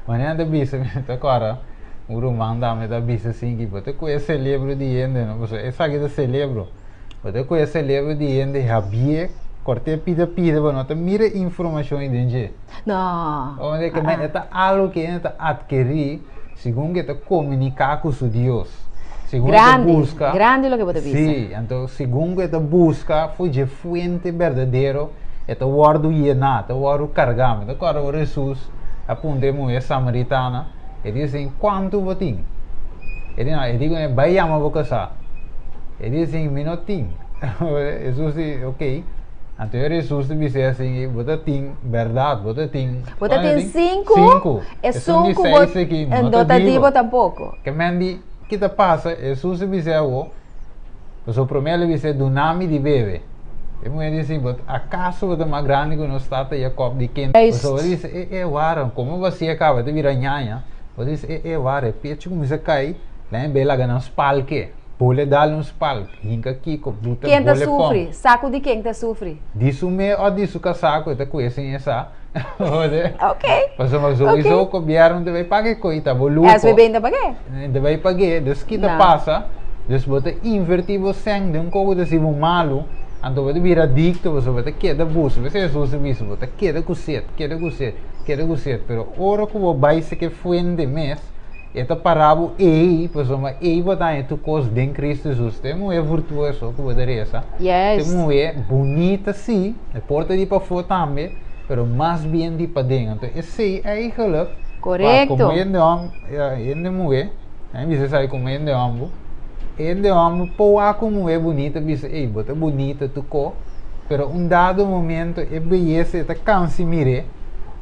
manera nan ta bisa, mi ta kòrda, un ruman tambe ta bisa asin ki bo ta kohe celebro di hende, no, pasobra esaki ta celebro, bo ta kohe celebro di hende, habié, kòrt'é pida pida, bo no ta mira informashon ei den dje. No. Ounde ke men, e ta algu ke hende ta atkerí segun ke ta komuniká ku su Dios. Segun e ta Grandi, buska. grandi loke bo ta bisa. Sí, anto segun ku e ta buska for dje fuente berdadero, e ta wòrdu yená, ta wòrdu kargá. Mi ta kòrda ora Hesus a puntra e muhé samaritana, e di asin, Kuantu bo tin? E di, no, e di kuné, Bai yama bo kasá. E di asin, Mi no tin. Hesus di, Okey. Anto ora Hesus ta bis'é asin, Bo ta tin bèrdat, bo ta tin. Bo ta tin sinku, Sinku. esun Esun di ku bo seis aki no no ta ta di di bo. bo tampoko. Ke men di, Ki ta pasa? Hesus a bis'é awor, pasobra promé el a bis'é, Duna mi di bebe. E muhé di si, Bo akaso bo ta mas grandi ku nos tata Yakòb di ken? Juist. Pasobra el a bisa, E, e, wara, komo bo hasié kaba ta bira ñaña? Bo ta bisa, E, e, wara, e pechu kuminsá kai, laña be laga nan spalk'é. Bole dal un spalk, hinka kiko, buta Ken ta bole pon. sufri? Saku di ken ta sufri? Di su me òf di su kasá ku e ta ku'e sin e sa. Ok. Pasobra sowieso gobierno ta bay paga e koe ta bo luho. SVB ta pag'é. Ta bay pag'é, dus ki ta pasa, dus bo ta inverti bo sèn den un kos ku ta hasi bo malu, Anto bo ta bira adicto pasobra bo ta keda buska. P'esei Hesus a bisa, bo ta keda ku set, keda ku set, keda ku set. Pero ora ku bo bai seke fuente mes, e ta para bo ei, pasobra ei bo ta haña tur kos den Cristo Hesus. Ta e muhé virtuoso ku bo ta resa. Ta e muhé bunita sí, e por ta di pafó tambe, pero mas bien di paden. Anto esei eigenlijk, wak, komo hende hòmber, hende muhé, Mi bisa esaki komo hende hòmber. Hende hòmber por wak un muhé bunita bisa, ey, bo ta bunita tu ko, pero un dado momento e beyesa e ta kansa mir'é.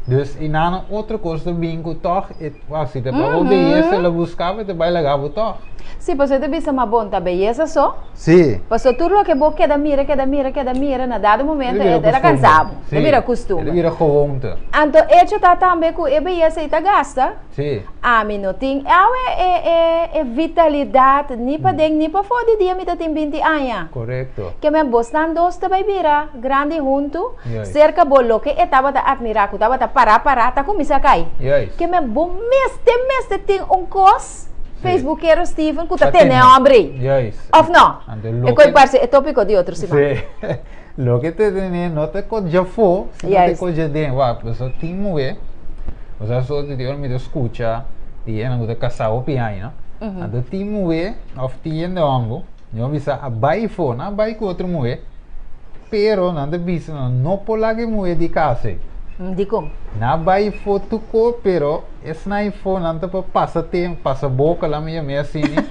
Dus einan otro kos ta bin ku tòg e, wak, si ta pa bo beyesa el a buska bo, e ta bai laga bo tòg. Sí, pasobra e ta bisa, ma bon, ta beyesa so? Sí. Pasobra tur loke bo keda mira, keda mira, keda mira, na dado momento e ta kansa bo. E ta bira kustumber. E ta bira gewoonte. Anto echo ta tambe ku e beyesa ei ta gasta. Sí. Ami no tin awe e e e vitalidat ni paden ni pafó di dia mi ta tin binti aña. Korekto. Ke men bosnan dos ta bai bira grandi huntu, Juist. serka bo loke e tabata atmirá ku tabata pará pará ta kuminsá kai. Juist. Ke men bo mester mester tin un kos, Sí. Facebookero Steven, ku ta Ta tene tene. hombre ei. Juist. Òf no? Anto E loke. koi parse e tópiko di otro siman. Sí. Loke te tene no ta kos djafó, sino ta Juist. kos djaden. Wak, pasobra tin muhé. Osea so di ora mi ta skucha di esnan ku ta kasá hopi aña, no? Anto tin muhé òf tin hende hòmber, mi a bisa a bai afó, nan a bai ku otro muhé, pero nan ta bisa nan no por laga e muhé di kas ei. Dikon? Nan a bai afó tuko, pero esnan afó nan ta pa pasa tempu, pasa boka laat mi yam'é asina.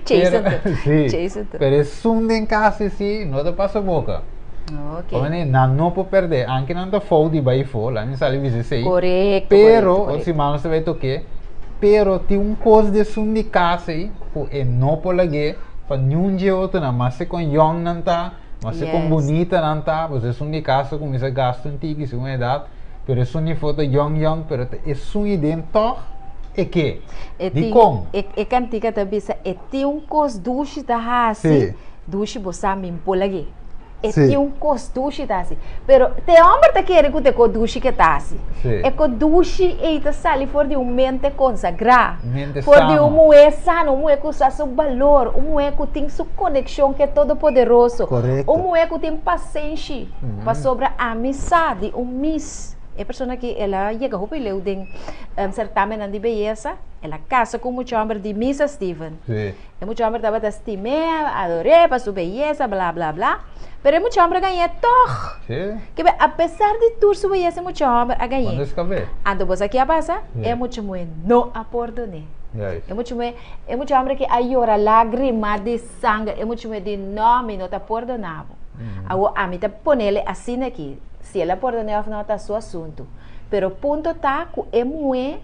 Chase anto. Sí. Chase anto. Pero esun den kas ei sí no ta pasa boka. Ok. Por manera, nan no por perdé, anke nan ta fout di bai fo, laat mi sali bisa esei. Korekto, Pero, korekto, otro korekto. siman nos ta bai tok'é, pero tin un kos di esun di kas ei ku e no por lag'é pa niun dje otronan, maske kon yòn nan ta, maske kon Yes. bunita nan ta, pasobra esun di kas ta kuminsá gasta un tiki segun edat, pero esun di fo ta yòn yòn, pero ta esun ei den tòg e ke. E tin, Dikon? e, e kantika ta bisa, e tin un kos dushi ta hasi, Sí. dushi bo sa min por lag'é. E Sí. tin un kos dushi ta hasi. Pero te hòmber ta kere ku te kos dushi ke ta hasi. Sí. E kos dushi ei ta sali for di un mente konsagrá. Mente For di un sano. muhé sano, un muhé ku sa su balor, un muhé ku tin su konekshon ku e Todopoderoso. Korekto. Un muhé ku tin pasenshi. Pasobra ami sa di un mis, e persona aki el a yega hopi leu den sertamennan di beyesa, el a kasa ku un mucha hòmber di misa Steven. Sí. E mucha homber tabata stim'é, ador'é pa su beyesa, bla, bla, bla. Pero e mucha homber a gañ'é tog. Sí. Ke be, apesar di tur su beyesa, e mucha homber a gañ'é. Cuando escap'é. Anto bo sa ke a pasa? Sí. E mucha muhé no a pordon'é. Juist. E mucha muhé, e mucha homber ke a yora lágrima di sanger, e mucha muhé di, No, mi no ta pordoná bo. Awor, ami ta ponele asina aki, si el a pordoné òf no ta su asuntu. Pero punto ta ku e muhé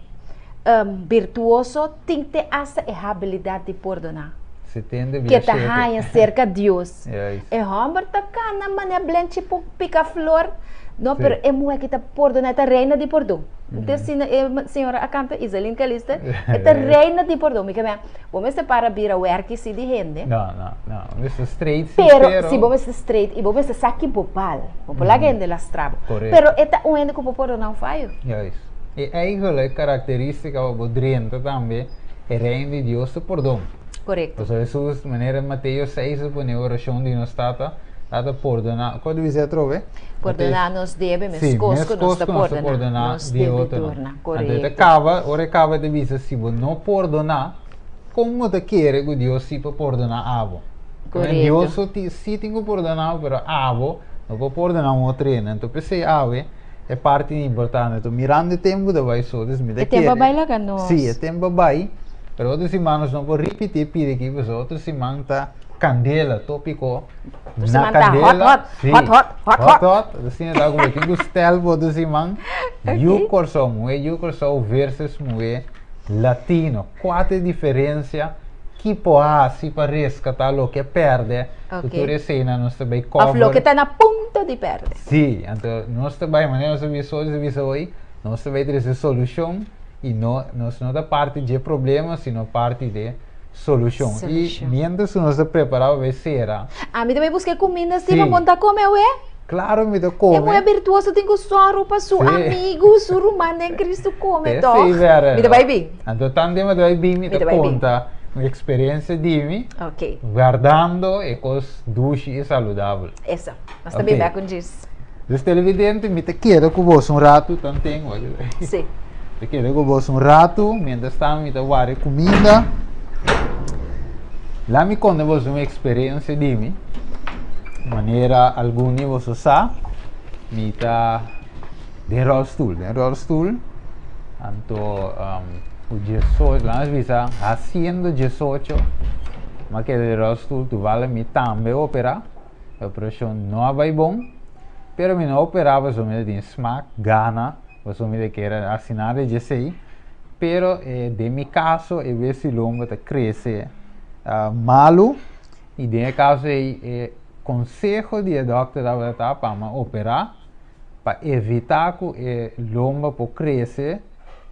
birtuoso tin te asta e habilidat di pordoná. Setenta Ke bia ta shete. haña serka Dios. Juist. E hòmber ta kana manera blenchi por pika flor. No, Sí. pero e muhé ki ta pordoná e ta reina di pordon. Nte asina e señora a kanta, Iselin Calixte, e ta reina di pordon. Mi ke mea, bo mester para bira wèrki si di hende. No, no, no. Bo mester straight si, Pero, pero. si bo mester straight i bo mester sa ki bo bal. Bo por laga hende lastra bo. Korekto. Pero e ta un hende ku por pordoná un fayo. Juist. E eigenlijk karakterístika pa bo drenta tambe e Reino di Dios ta pordon. Korekto. Pasobra Hesus, manera Mateo seis a pone e orashon di nos Tata, Tata pordona, kua ta bisa atrobe? Pordoná nos debe Sí, meskos ku nos meskos ta ku nos ta pordoná pordoná nos di otronan. debidornan. Anto e ta Korekto. kaba, ora e kaba e ta bisa, si bo no pordoná, kon bo ta kere ku Dios si por pordoná abo? Korekto. Dios so ti, si tin ku pordoná bo, pero abo no por pordoná un otro hende. Anto p'esei awe E parti importante to mirando e tempu ta bai so dus mi ta E tempu a kere bai laga nos. si e tempu a bai pero otro siman nos no por ripiti e pidi aki pasobra otro siman ta kandela topiko Otro na siman ta hot kandela hot si hot hot hot hot hot. hot asina ta ku bo tin ku stel pa otro siman yu Ok. Kòrsou muhé yu Kòrsou versus muhé latino kua ta e diferensia ki por hasi pa reskatá loke a pèrdè ku Ok. tur eseinan nos ta bai Òf cover loke ta na punto di pèrdè. Sí, anto nos ta bai, manera nos a bisa hoy, nos a bisa hoy, nos ta bai trese solushon i no, nos no ta parti dje problema, sino parti de solushon. I Solushon. mientras ku nos ta prepará pa bai sera, Ami ta bai buska e kuminda si pa Sí. bon ta kome awe. klaro mi ta E muhé kome. birtuoso tin ku sòru pa su Sí. amigu, su ruman den Kristu kome Te tòg. esei bèrdè, Mi ta no? bai bin. Anto tantu mi ta bai bin, mi Mi ta ta bai bin. konta. Un eksperensia di mi. Ok. Wardando e kos dushi i saludabel. Eso. Nos ta bin bek un djis. Dus televidente, mi ta keda ku boso un ratu, tanten, Sí. Ta keda ku boso un ratu, mientras tanto mi ta warda e kuminda. La mi konta boso un eksperensia di mi. Manera algun di boso sa, mi ta den rolstoel, den rolstoel. Anto ku diesocho, laga nos bisa hasiendo diesocho, mi a keda den rolstoel, tuval mi tambe a opera. E operashon no a bai bon, pero mi no a opera pasobra mi ta tin smak, gana, pasobra mi ta kier hasi nada di esei. Pero den mi kaso e wesilombo ta krese malu i den e kaso ei e konseho di e dòkter tabata pa mi a operá pa evitá ku e lomba por krese,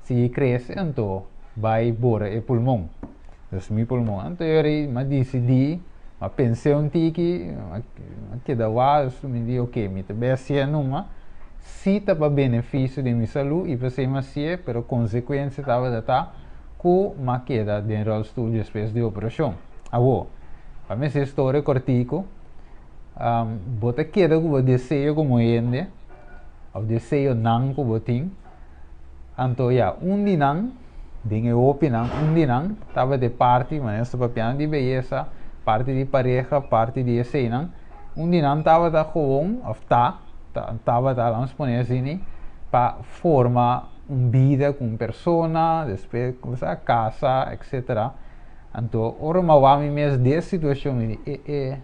sigui krese anto bai bora e pulmon. Dus mi pulmon. Anto yori mi a disidí, mi a pens'é un tiki, mi a keda wak, dus mi di oke, mi ta bai hasié numa, si ta pa benefisio di mi salú i p'esei mi hasié, pero konsekuensia tabata ta ku mi a keda den ròlstul despues di operashon. Awor, pa mi hasi e storia kòrtiku, bo ta keda ku bo deseo komo hende, òf deseonan ku bo tin, Anto ya, un di nan, den e hopinan, un di nan tabata e parti, manera nos ta papiando di beyesa, parti di pareha, parti di eseinan, un di nan tabata gewoon, of ta, tabata, laga nos pone asini, pa forma un bida ku un persona, despues kumsa kasa, etcetera. Anto ora mi a wak mi mes den e situashon, mi di, e e,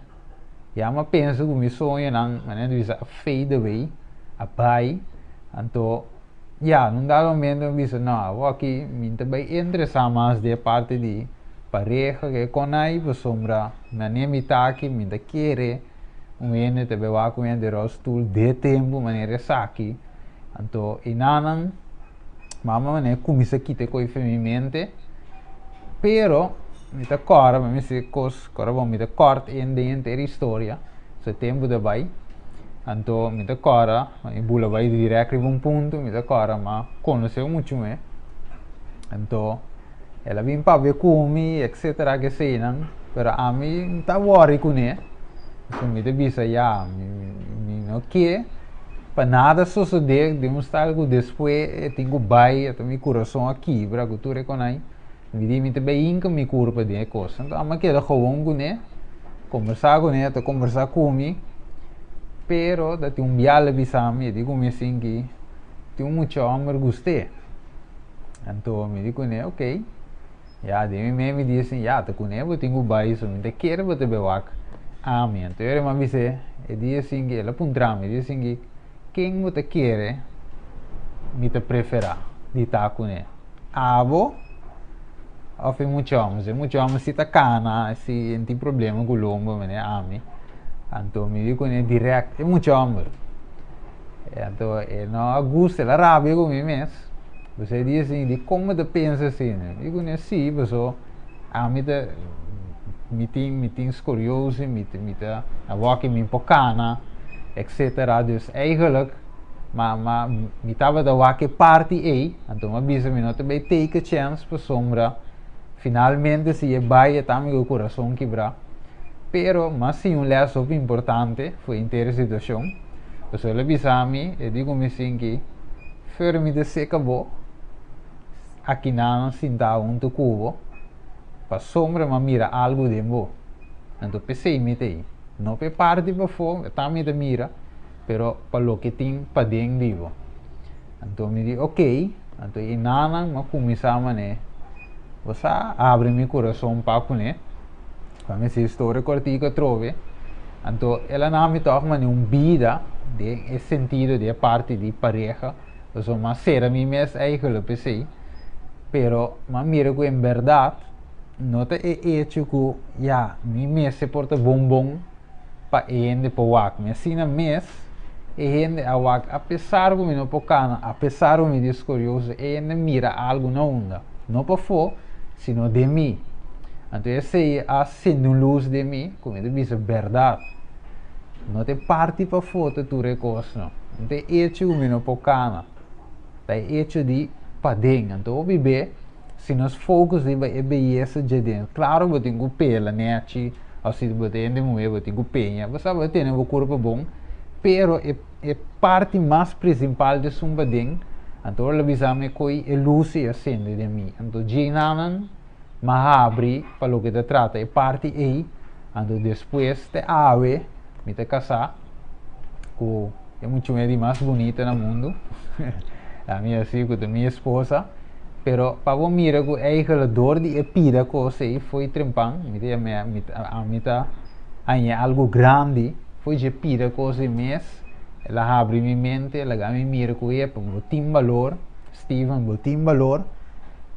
ya mi a pensa ku mi soñonan, manera di bisa, a fade away, a bai. Anto, ya, na un dado momento mi bisa, no, awoki mi ta bai interesá mas den e parti di pareha ke konai pasobra manera mi ta aki mi ta kere un hende ta bai wak un hende rolstoel de tempu manera esaki. Anto, enanan mama manera kuminsá kita e kos for mi mente, pero mi ta kòrda mi mester kos kòrda bon mi ta kòrt en den henter historia. So tempu ta bai, anto mi ta kòrda, mi bula bai dirèk riba un punto, mi ta kòrda m'a konosé un muchu mé, anto el a bin papia ku mi etcetera keseinan, pero ami no ta wòri kuné, pasobra mi ta bisa ya, mi no ke pa nada sosodé den un stado ku despues e tin ku bai, anto mi kurason a kibra ku tur e konai. Mi di mi ta bay hinca mi curpa den e cos. Anto amo a keda gewoon cune, combersa cune, e ta combersa cu mi, pero ta tin un biaha el bisa mi, e di cu mi asin ki tin un mucha homber gust'e. Anto mi di cune, ok, ya den mi mente mi di asin, ya ta cune bo tin cu bay, so mi ta kere bo ta bay wak ami. Anto e mi a bis'e, e di asin ki, el a puntra mi, e di asin ki, ken bo ta kere mi ta prefera di ta cune? Abo of e mucha hombres? E mucha hombres si ta cana, si tin problema cu lombo manera ami, anto mi di cune direct e mucha homber. Anto e no a gusta, el a rabia cu mi mes, pasobra e di asin, di con bo ta pensa asina? Mi di cune si, pasobra ami ta, mi tin, mi tin scoriosis, mi ta, mi ta, awor mi por cana, etcetera, dus eigenlijk. Ma ma mi tabata wak e parti ei, anto mi a bisa mi no ta bay take a chance pasobra finalmente si e bay e ta mi ku kurason kibrá. Pero mi a siña un lès hopi importante for henter e situashon, pasobra el a bisa mi, e di ku mi sinki, Fer mi ta seka bo akinan sintá huntu ku bo pasobra mi a mira algu den bo. Anto p'esei mi ta ei. No p'e parti pafó, ta mi ta mira. pero pa loke tin paden di bo. Anto mi di ok, anto e nanan a kuminsá manera bo sa abri mi kurason pa kuné, pa mi hasi historia kòrtiku atrobe, anto el a na mi tòg manera un bida den e sentido di e parti di pareha, pasobra mi a sera mi mes eigelijk p'esei, pero mi a mira ku en bèrdat no ta e echo ku ya mi mester por ta bon bon. pa e hende por wak mi. Asina mes, e hende a wak apesar ku mi no por kana, apesar ku mi ta skorioso, e hende mira algu na unda, no pafó, sino den mi. Anto esei a sende un lus den mi ku mi ta bisa bèrdat. No ta e parti pafó ta tur e kos no. No ta e echo ku mi no por kana, ta e echo di paden. Anto hopi be. Si nos focus riba e beyesa djaden, claro bo tin cu pela nechi, of si bo ta hende muhe bo tin cu peña, bo sa bo ta tene bo curpa bon, pero e e parti mas principal di esun paden, anto ora lo bisa mi coi e luz ei a sende den mi, anto djenanan m'a habri pa loke ta trata e parti ei, anto despues te awe mi ta casá cu e muchume di mas bunita na mundu, ami a si cu ta mi esposa. Pero pa bo mira ku eigenlijk dor di e pida kos ei fo'i trempan, mi ta yama mi ami ta haña algu grandi fo'i dje pida kos ei mes, el a habri mi mente, el a laga mi mira ku epa bo tin balor, Steven bo tin balor,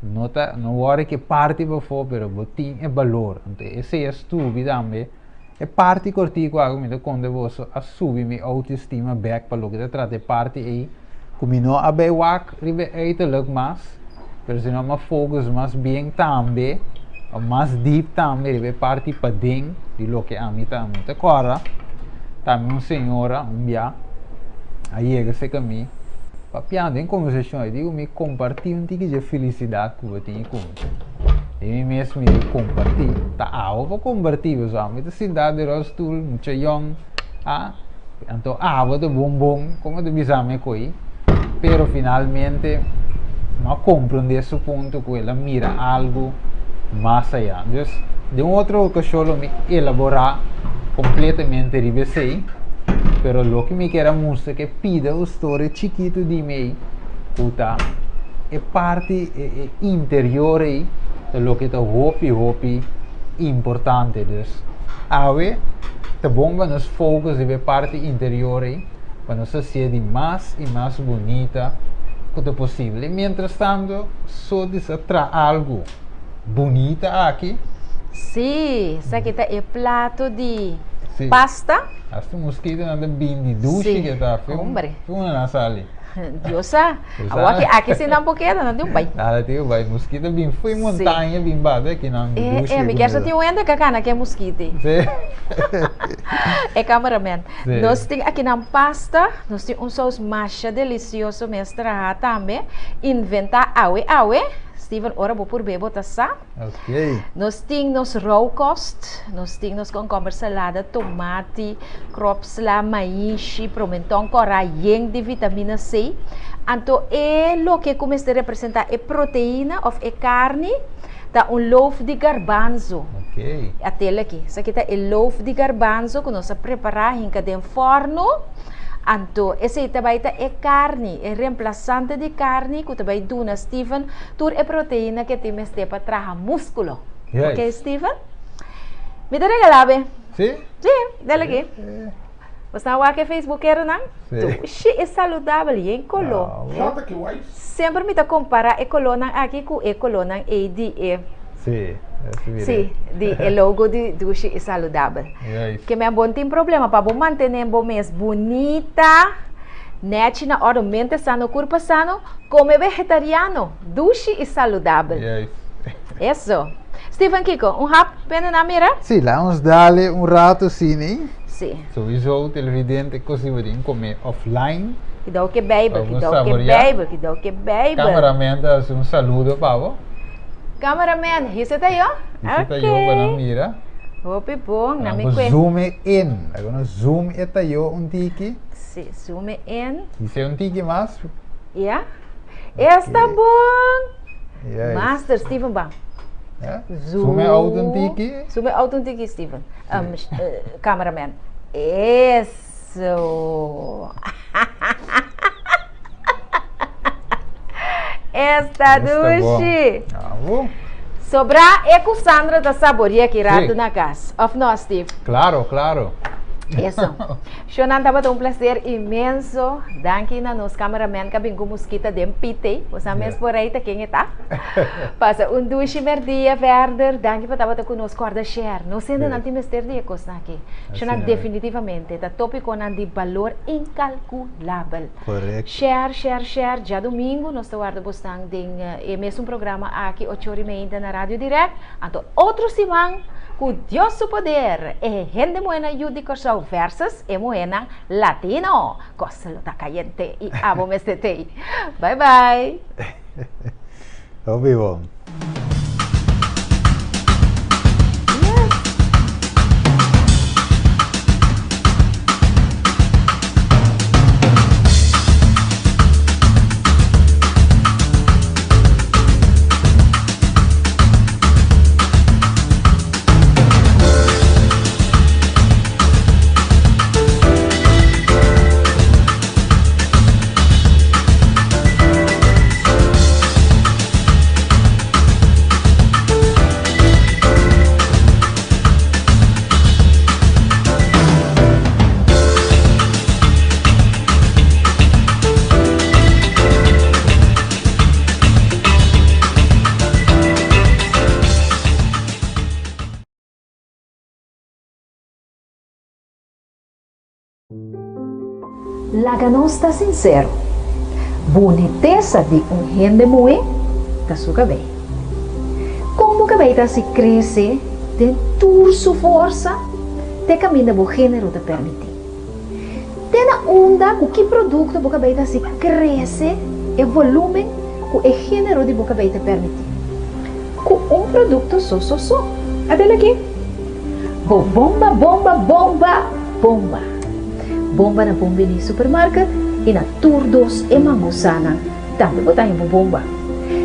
no ta no wòrdu ke parti pafó pero bo tin e balor. Anto esei a stubi tambe e parti kòrtiku aki ku mi ta konta boso a subi mi outoestima bèk pa loke ta trata e parti ei. Ku mi no a bai wak riba e uiterlijk mas, pero sino m'a focus mas bien tambe, o mas deep tambe riba e parti paden di loke ami ta. Mi ta kòrda tambe un señora un bia a yega serka mi papiando den kombersashon, e di ku mi kompartí un tiki dje felisidat ku bo tin ku mi. I mi mes mi di kompartí, ta abo pa kompartí pasobra mi ta sintá den rolstoel, mucha yòn, a. Anto abo ta bon bon, como ta bisa mi koe, pero finalmente no a comprende su punto cu el a mira algo mas allá. Dus, den un otro ocasion lo mi elabora completamente riba esey, pero loke mi kier a mustra ke pida un storia chikito di mi ey, cu ta e parti e interior ey ta loke ta hopi hopi importante. Dus, awe ta bon pa nos focus riba e parti interior ei, pa nos hacié di mas i mas bunita cu ta posibel. I mientras tanto, so di sa traha algu bunita aki. Sí, esaki ta e plato di pasta. Hasta mosquitonan ta bin di dushi ke ta. Sí, hombre. Fi unda nan sali? Dios sa. Awor aki, aki si nan por keda, nan tin un bai. Nan tin un bai. Mosquito bin fo'i montaña bin bata aki nan dushi. Eh, eh, mi kier sa tin un hende ka kana ke mosquito. Sí. E cameraman. Sí. Nos tin aki nan pasta, nos tin un saus masha delicioso mes traha tambe, inventa awe awe. Steven, ora bo por bebo ta sa. Ok. Nos tin nos rauwkost, nos tin nos komkomber salada, tomati, kropsla, maishi, promenton kòrá yen di vitamina C. Anto e loke ku mester representá e proteina òf e karni ta un loaf di garbanzo. Ok. Atel aki. Esaki ta e loaf di garbanzo ku nos a prepará hinka den fòrnu. Anto esei ta bai ta e karni, e remplasante di karni ku ta bai duna Steven Tur e proteina ke tin mester pa traha muskulo. Yes. Ok, Steven? Mi ta regalá be. Sí? Sí, dale aki. Bo sa wak e Facebookeronan? Sí. Dushi i saludabel, yen koló. Ah, bo. Shanta ki wise. Semper mi ta kompará e kolónan aki ku e kolónan ei di e. Sí, esi mir'é. Sí, di e logo di Dushi i Saludabel. Juist. Ke men bo no tin problema pa bo mantené bo mes bunita, Nechi na oro, mente sano, kurpa sano, kome vegetariano, dushi i saludabel. Juist. Eso. Steven kiko? Un hap pende na mira? Sí, laat ons dale un rato sini. Sí. Sowieso televidente kos di bo tin kome offline. Kidou ke Bijbel, Pa bo kidou ke saboreá. Bijbel, kidou ke Bijbel. Cameraman ta hasi un saludo pa bo. Cameraman, hise ta yo? Hise ta yo pa nan mira. Hopi bon, na Nan mi por kue. zoom e in. Laga nos zoom e ta yo un tiki. Sí, zoom e in. Hise un tiki mas. Ya. Esta bon. Yes. Master Steven ban. Ja. Zoom e out un tiki. Zoom e out un tiki, Steven. Cameraman. Eso. Esta dushi. Bravo. Sobra e ku Sandra ta saboria ki rato Sí. na kas. Of no, Steve? Claro, claro. Eso. Shonan tabata un placer inmenso. Danki na nos cameraman ka bin ku muskita den pite. Bo sa mes por ei ta ken e ta. Pasa un dushi merdia verder. Danki pa tabata ku nos. Korda share. Nos hendenan tin mester di e kosnan aki. Shonan definitivamente ta topiconan di balor inkalkulabel. Correcto. Share, share, share. Djadumingu nos ta warda bosnan den e mesun programa aki ocho ora y meinta na Radio Direct. Anto otro siman ku Dios su poder e hende muhénan yu di Kòrsou versus e muhénan latino. Kos lo ta kayente i abo mester tei. Bye bye. Hopi bon. Laga nos ta sinsero, bunitesa di un hende muhé ta su kabei. Kon bo kabei ta hasi krese den tur su forsa te kaminda bo género ta permití? Te na unda ku ki produkto bo kabei ta hasi krese e volúmen ku e género di bo kabei ta permití? Ku un produkto so so so. Atel aki. Bo bomba bomba bomba bomba. Bomba na Bombini Supermarket i na tur dos e mangusanan tambe bo ta haña bo bomba.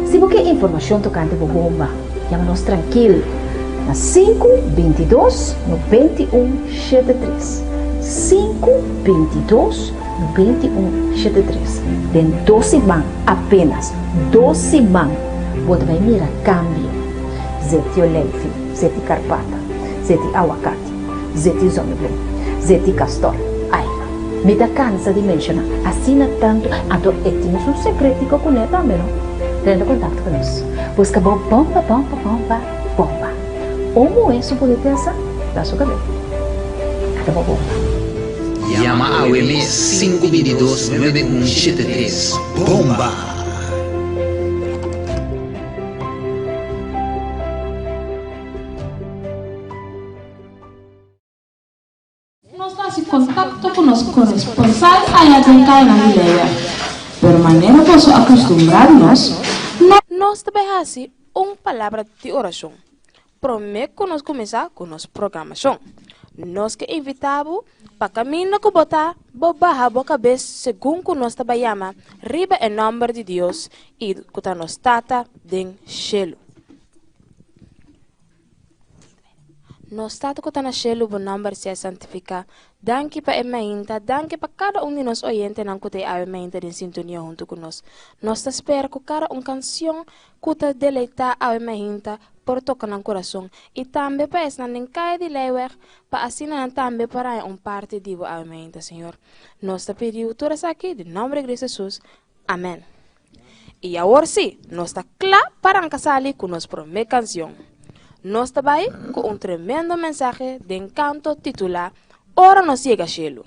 Si bo ke informashon tokante bo bomba, yama nos trankil na sinku 22 91 73, sinku 22 91 73. Den dos siman, apenas dos siman, bo ta bai mira kambio. Zeti oleifi, zeti karpata, zeti awakati, zeti zonnebloem, zeti kastor. Ai, mi ta kansa di menshoná asina tantu, anto e tin su sekretico kuné tambe no. Drenta kontakto ku nos. Buska bo bomba, bomba, bomba, bomba. Un muhé su bunitesa ta su kabei. Ata bo bomba. Yama awe mes sinku 22 nuebe un shete tres. Bomba! Nos ta hasi kontakto ku nos koresponsal aya den Kayanan di Leeuwen. Pero manera boso a kustumbrá di nos, no. Nos ta bai hasi un palabra di orashon promé ku nos kuminsá ku nos programashon. Nos ke invitá bo pa kaminda ku bo ta, bo baha bo kabes segun ku nos ta bai yama riba e nòmber di Dios i ku ta nos Tata den shelu. Nos Tata ku ta na shelu, bo nòmber sea santifiká. Danki pa e mainta, danki pa kada un di nos oyentenan ku ta e awe mainta den sintonia huntu ku nos. Nos ta spera ku kada un kansion ku ta deleitá awe mainta por toka nan kurason i tambe pa esnan den kaya di Leiweg pa asina nan tambe por haña un parti di bo awe mainta, Señor. Nos ta pidiu tur esaki den nòmber di Cristo Jesus. Amèn. I awor sí, nos ta kla pa ranka sali ku nos promé kansion. Nos ta bai ku un tremendo mensahe den kanto titulá Ora Nos Yega Shelu.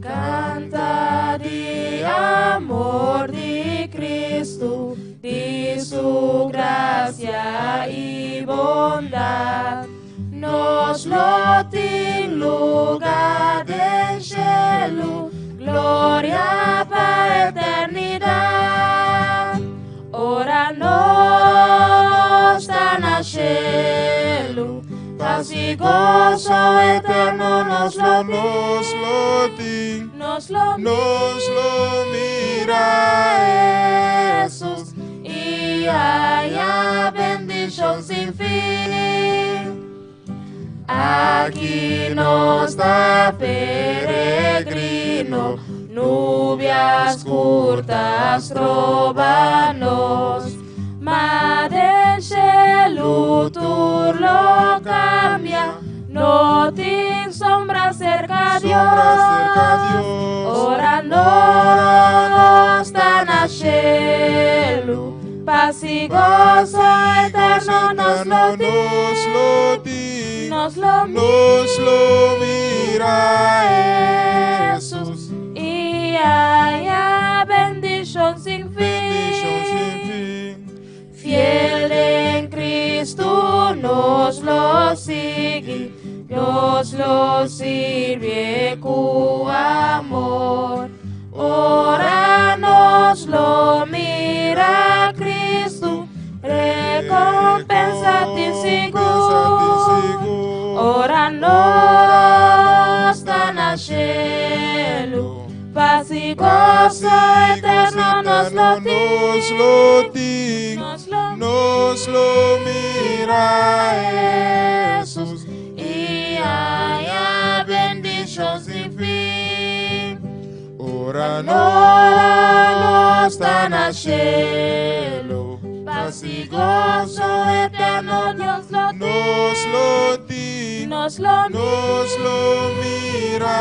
Canta di amor di Cristo, di su gracia y bondad. Nos lo tin lugar den cielo, gloria pa eternidad. Ora nos ta na cielo, paz y gozo eterno nos lo Nos lo tin, nos lo nos lo mira Jesús y haya bendición sin fin. Aquí nos da peregrino, nubias curtas trobanos. Ma den cielo tur lo cambia, no tin sombra cerca Dios. Sombra cerca Dios. Ora nos ta na cielo, paz y gozo. eterno nos lo tin. Nos lo tin. Nos lo Nos lo mira Jesus. I haña bendishon sin fin. Bendishon sin fin. Fiel den Cristo nos lo sigui, nos lo sirbi ku amor. Ora nos lo mira Cristo, rekompensa tin sigur. Ora nos ta na shelu, pas i goso eterno nos lo Nos tin. lo tin. Nos lo Nos lo mira Jesus. I haña bendishon sin fin. Ora nos ta na shelu, Pas i goso eterno nos lo tin. Nos lo tin. Nos lo Nos lo mira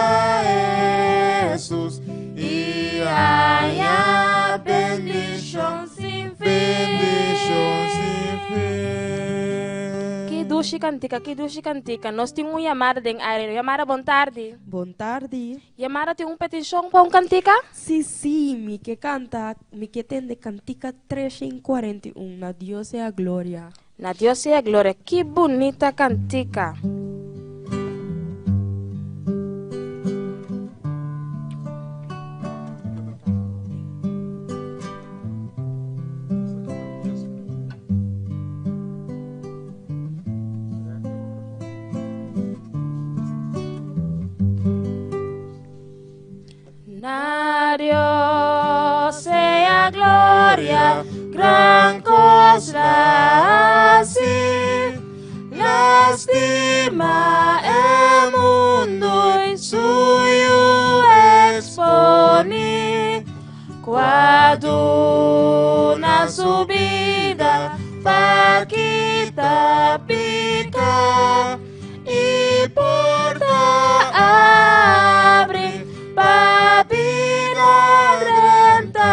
Jesus. I haña bendishon sin fin. Bendishon sin fin. Ki dushi kantika, ki dushi kantika. Nos tin un yamada den aire. Yamada, bon tardi. Bon tardi. Yamada tin un petishon pa un kantika? Si, si, mi ke kanta, mi ke tende kantika 341, Na Dios sea gloria. Na Dios sea gloria. Ki bunita kantika. Na Dios sea gloria, gran kos el a hasi. Lastima e mundu i su Yu eksponé. Ku a duna su bida pa kita piká i porta habri pa bida drenta.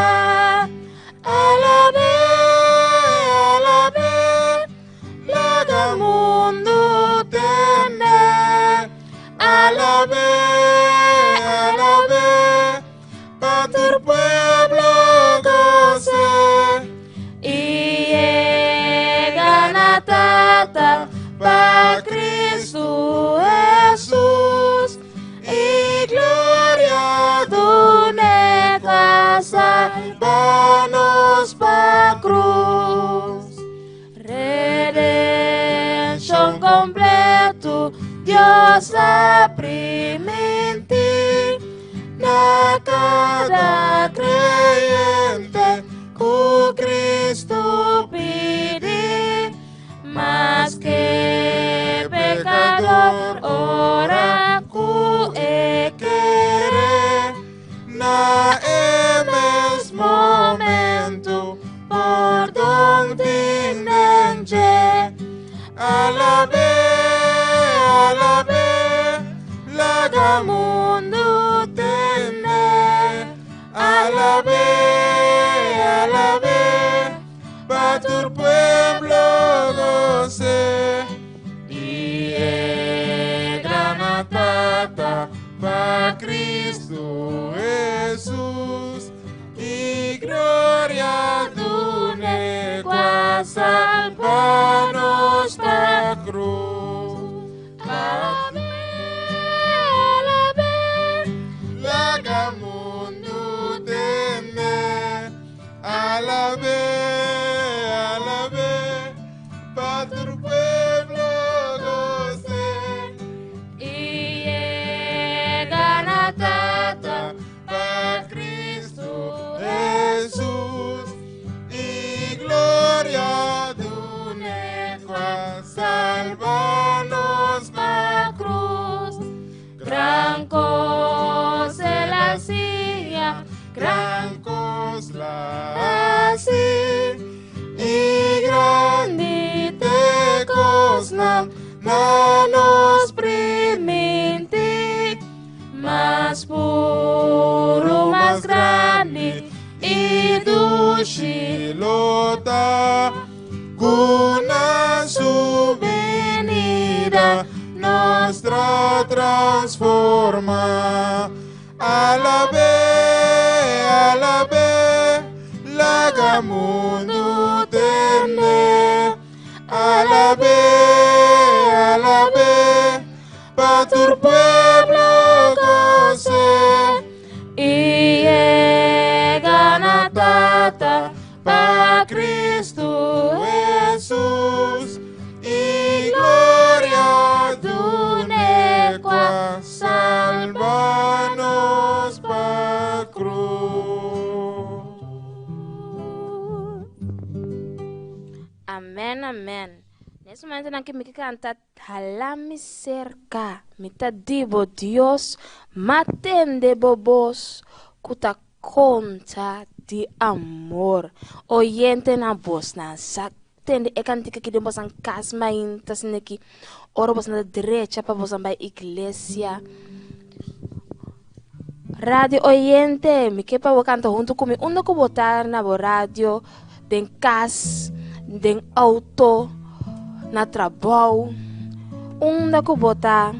Alab'é, alab'é, laga mundu tende. Alab'é, alab'é, pa tur pueblo gosa. I yega na Tata pa Cristo Jesus i gloria dun'é ku a salba nos pa krus. Redenshon kompleto Dios a primintí na kada kreyente ku Cristo pidi. Maske pekadó ora ku e kere na e mes momento pordon tin den dje. Alab'é, alab'é, laga mundu tende. Alab'é, alab'é, pa tur pueblo gosa. I yega na Tata pa Cristo Jesus i gloria dun'é ku a salba nos pa krus. Alab'é, alab'é, Laga mundu tende. Alab'é, alab'é, pa tur pueblo gosa. I yega na Tata. bida nos ta transformá. Alab'é, alab'é, laga mundu tende. Alab'é, alab'é, pa tur pueblo gos'é. I yega na Tata pa Cristo Hesus i gloria dun'é ku a salba nos pa cruz. Amen amen. Nes momentonan ke mi ke kanta Hala mi serka, mi ta di bo Dios, m'a tende bo bos ku ta konta di amor. Oyentenan bosnan sa tende e kantika ki den bosan kas mainta asin'aki ora bosan ta drecha pa bosan bai iglesia. Radio oyente, mi ke pa bo kanta huntu ku mi unda ku bo ta na bo radio, den kas, den outo, na trabou, unda ku bo ta,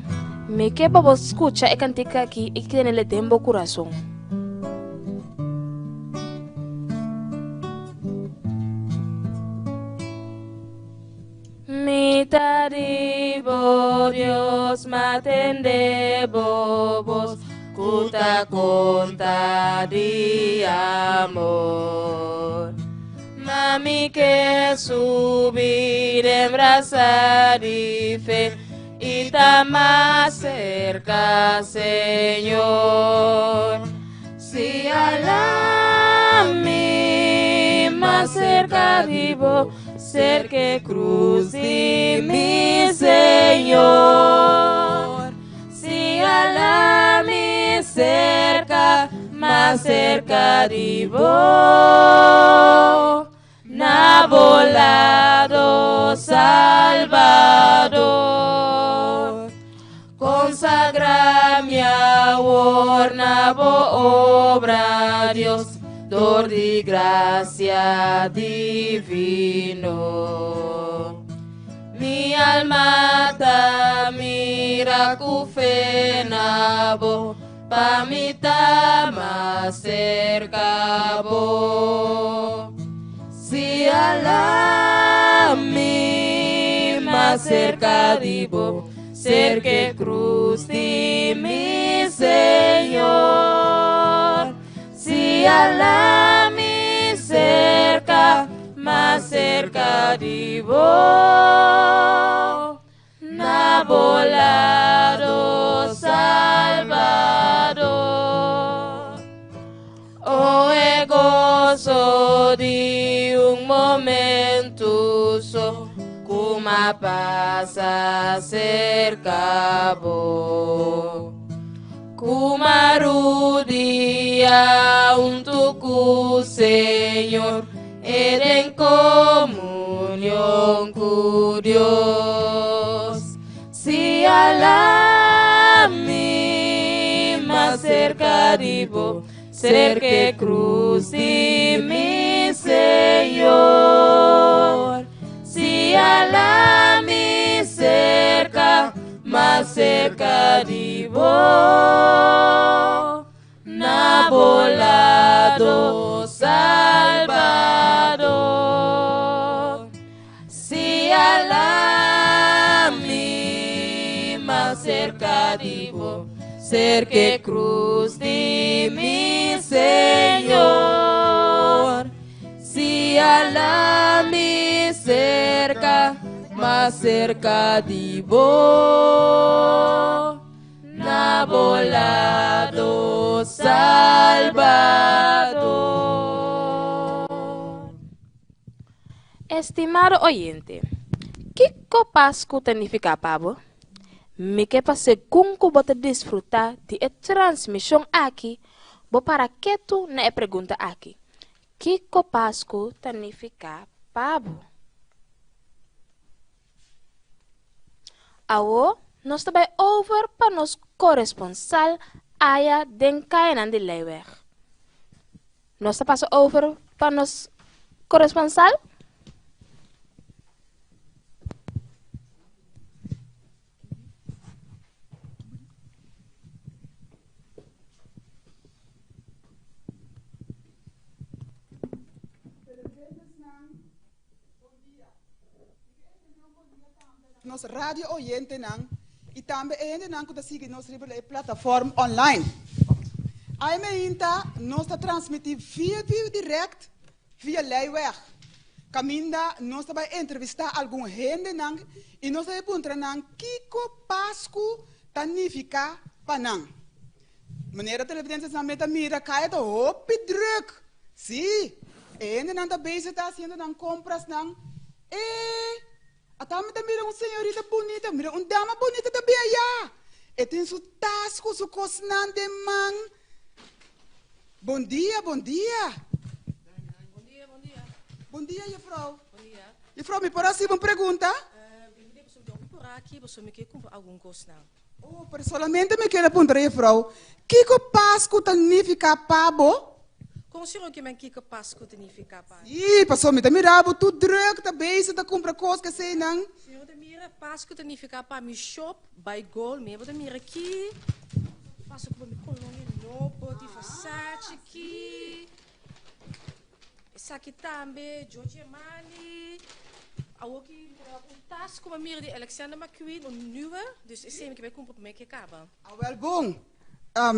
mi ke pa bo skucha e kantika aki i tenele den bo kurason. Mi ta di bo Dios, m'a tende bo bos ku ta konta di amor. Ma mi ke subi den brasa di fe i ta mas serka Señor. Si ala mi mas serka di bo, serk'e krus di mi Señor. Si ala mi serka, mas serka di bo, na bo lado Salbador. Konsagrá mi awor na bo obra, Dios, dor di grasia divino. Mi alma ta mira ku fe na bo, pa mi ta mas serka bo. Si ala mi mas serka di bo, serk'e krus di mi Señor. Si ala mi serka, mas serka di bo, na bo lado Salbador. O e goso di un momento so, ku m'a pasa serka bo. Ku m'a rudia huntu ku Señor, e den komunion ku Dios. Si ala mi mas serka di bo, serk'e krus di mi Señor. Si ala mi serka, mas serka di bo, na bo lado Salbador. Si ala mi mas serka di bo, serk'e krus di mi Señor. Si ala mi serka, mas serka di bo, na bo lado Salbador. Estimado oyente, kiko Pasku ta nifiká pa bo? Mi ke pa segun ku bo ta disfrutá di e transmishon aki, bo para ketu na e pregunta aki, Kiko Pasku ta nifiká pa bo? Awo nos ta bai over pa nos koresponsal aya den kayanan di Leiweg. Nos ta pasa over pa nos koresponsal. nos radio oyentenan i tambe e hendenan ku ta sigui nos riba e plataform online. Awe meinta nos ta transmití via via dirèkt via Leiweg, kaminda nos ta bai entrevistá algun hendenan i nos ta bai puntra nan kiko Pasku ta nifiká pa nan. Manera televidentenan me ta mira kaya ta hopi drùk. Sí, e hendenan ta bezig ta hasiendo nan komprasnan. E ata mi ta mira un señorita bunita, mira un dama bunita ta bin ayá. E tin su tas ku su kosnan den man. Bon dia, bon dia. Bon dia, bon dia. Bon dia, jefrou. Bon dia. Jefrou, mi por hasi bo un pregunta? Bini pasobra mi hopi por aki, pasobra mi ke kumpra algun kosnan. Oh, pero solamente mi kier a puntra jefrou, kiko Pasku ta nifiká pa bo? Kon sigur ke men kiko Pasku ta nifiká pa mi? Sí, pasobra mi ta mira bo tur druk ta bezig ta kumpra kos keseinan. Señor ta mira, Pasku ta nifiká pa mi shop bai gol. Mi bo ta mira ki paso ku mi kolonia nobo di Versace ki. Esaki tambe, Giorgio Armani. Awor ki un tas ku mi a mira di Alexander McQueen, un nieuwe, dus esei mi ke bai kumpra promé ke kaba. Awel bon.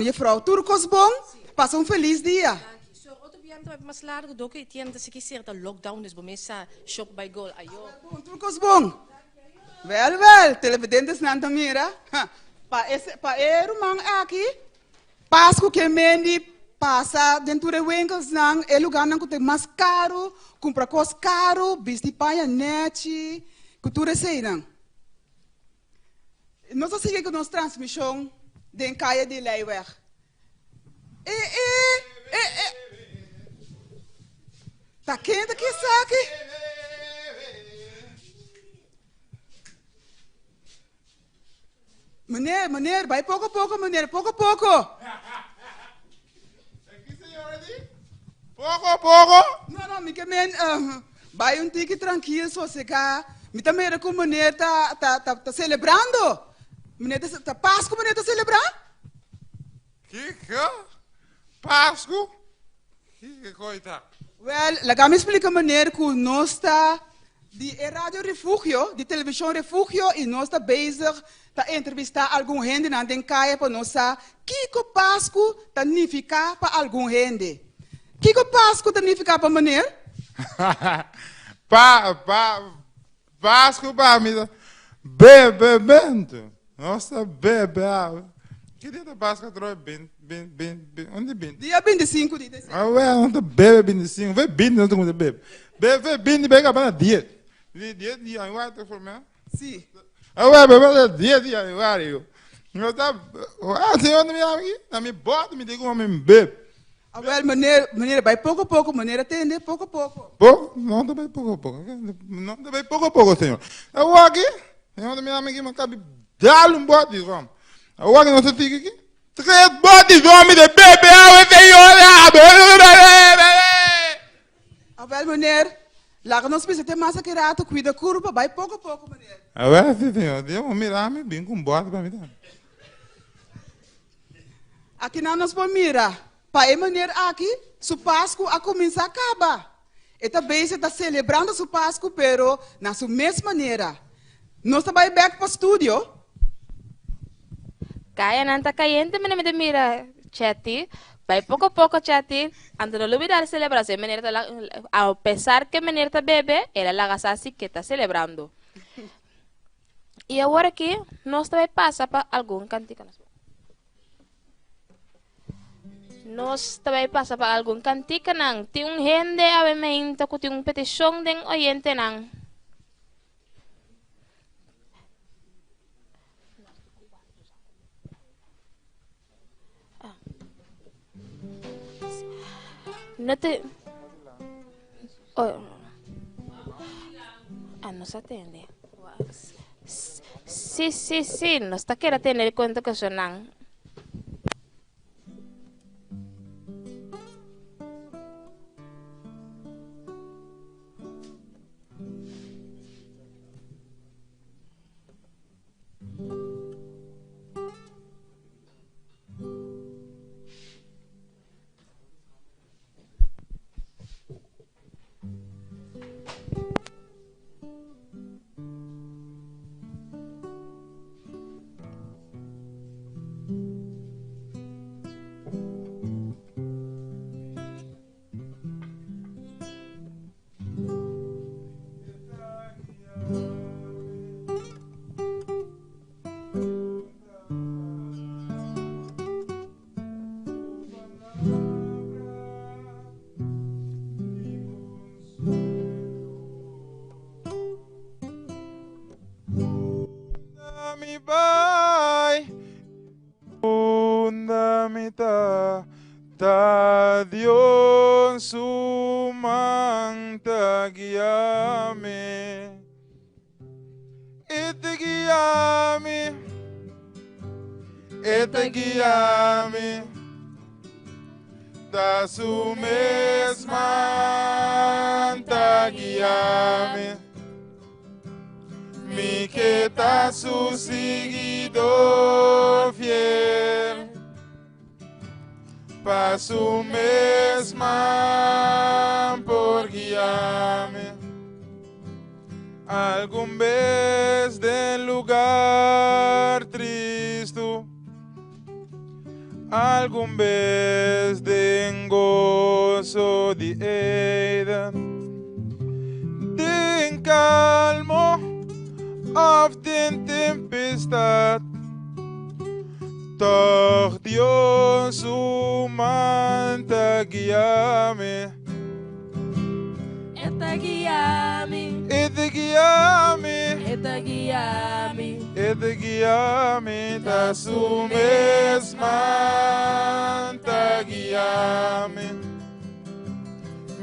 Jefrouw, tur kos bon? Pasa un felis dia. Danki. Sor, otro bia mi ta bai mas largu dor ku e tienda ta sigui sera ta lockdown dus bo mes sa shop bai gol. Ayo. Awel bon, tur kos bon. Wel wel, televidentesnan ta mira. Pa e pa e ruman aki Pasku ke mendi pasa den tur e winkelsnan, e lugarnan ku ta mas karu, kumpra kos karu, bisti paña nèchi, ku tur eseinan. Nos a sigui ku nos transmishon den kaya di Leiweg. E e e e Ta ken ta kisaki? Meneer, meneer, bai poko poko, meneer, poko poko. Poko poko? No, no, mi ke men bai un tiki trankil, sosegá. Mi ta mira ku meneer ta, ta, ta, ta selebrando. Meneer ta, ta Pasku meneer ta selebrá? Kiko? Pasku? Kiko koi ta? Wel, laga mi splika meneer ku nos ta di e Radio Refugio, di Televishon Refugio i nos ta bezig ta entrevistá algun hendenan den kaya pa nos sa kiko Pasku ta nifiká pa algun hende. Kiko Pasku ta nifiká pa meneer? Pa, pa, Pasku pa mi ta bebementu. Nos ta bebe awe. Ki dia ta Pasku atrobe? Bin, bin, bin, bin, unda bin? Dia 25 di desember. Awe nos ta bebe 25. Ve 20 nos ta kuminsá bebe. Bebe ve 20 bebe kaba na 10. Di 10 di januari ta forma. Si. Awe bebe na 10 di januari yo. Nos ta, ah, señor mi aki, na mi bòt mi tin ku mi bebe. Awel, meneer, meneer, bai poko poko, meneer a tende, poko poko. Poko? No ta bai poko poko. No ta bai poko poko, señor. Awor aki, señor ta mira mi aki, mi kabi dal un bòt di rom. Awor aki no ta tiki aki. Tres bòt di rom mi ta bebe awe, señor. Awel, meneer, laga nos bisa te mas aki rato, kuida kurpa, bai poko poko, meneer. Awel, si, señor. Dios bo mira mi, bin ku un bòt pa mi tambe. Akinan nos por mira, pa e maner aki, su Pasku a kuminsá kaba. E ta bezig ta selebrando su Pasku, pero na su mes manera. Nos ta bai bèk pa studio. Kayanan ta kayente mene mi ta mira Chetty, bai poko poko Chetty, anto no lubida di celebra si e meneer ta a pesar ke meneer ta bebe el a laga sa si ke ta celebrando. I awor aki nos ta bai pasa pa algun kantika. Nos ta bai pasa pa algun kantikanan. Tin un hende awe meinta ku tin un petishon den oyentenan. No te... Oh. Ah, no se atende. Sí, sí, sí, nos ta keda tener cuenta que sonan. mi ta, ta Dios su man ta guia mi. E ta guia mi, e ta guia mi, ta su mes man ta guia mi. Mi ke ta su siguidor fiel, pa su mes man por guia mi. Algun bes den lugar tristu, algun bes den goso di Eden, den kalmo òf den tempestat, tòg Dios su man ta guia mi. E ta guia mi. E ta guia mi. E ta guia mi. E ta guia mi. Ta su mes man ta guia mi.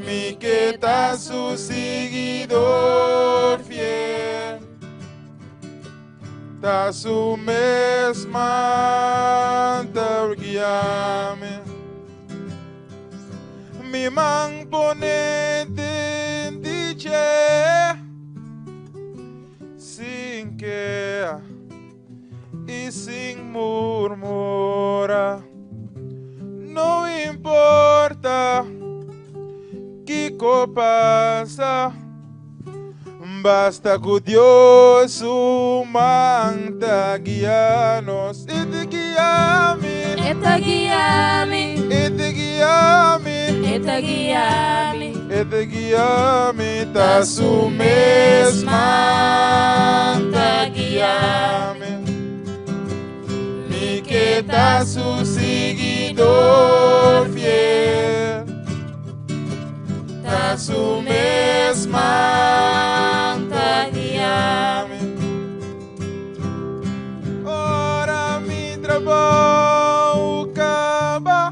Mi ke ta su siguidor fiel. Ta su mes man ta guia mi. Mi man pone den di dje sin kea i sin murmura. No importa kiko pasa, basta ku Dios su man ta guia nos. E ta guia mi. E ta guia mi. E ta guia mi. E ta guia mi. E ta guia mi. Ta su mes man ta guia mi. Mi ke ta su siguidor fiel. Ta su mes man ta guia mi. Ora mi trabou kaba,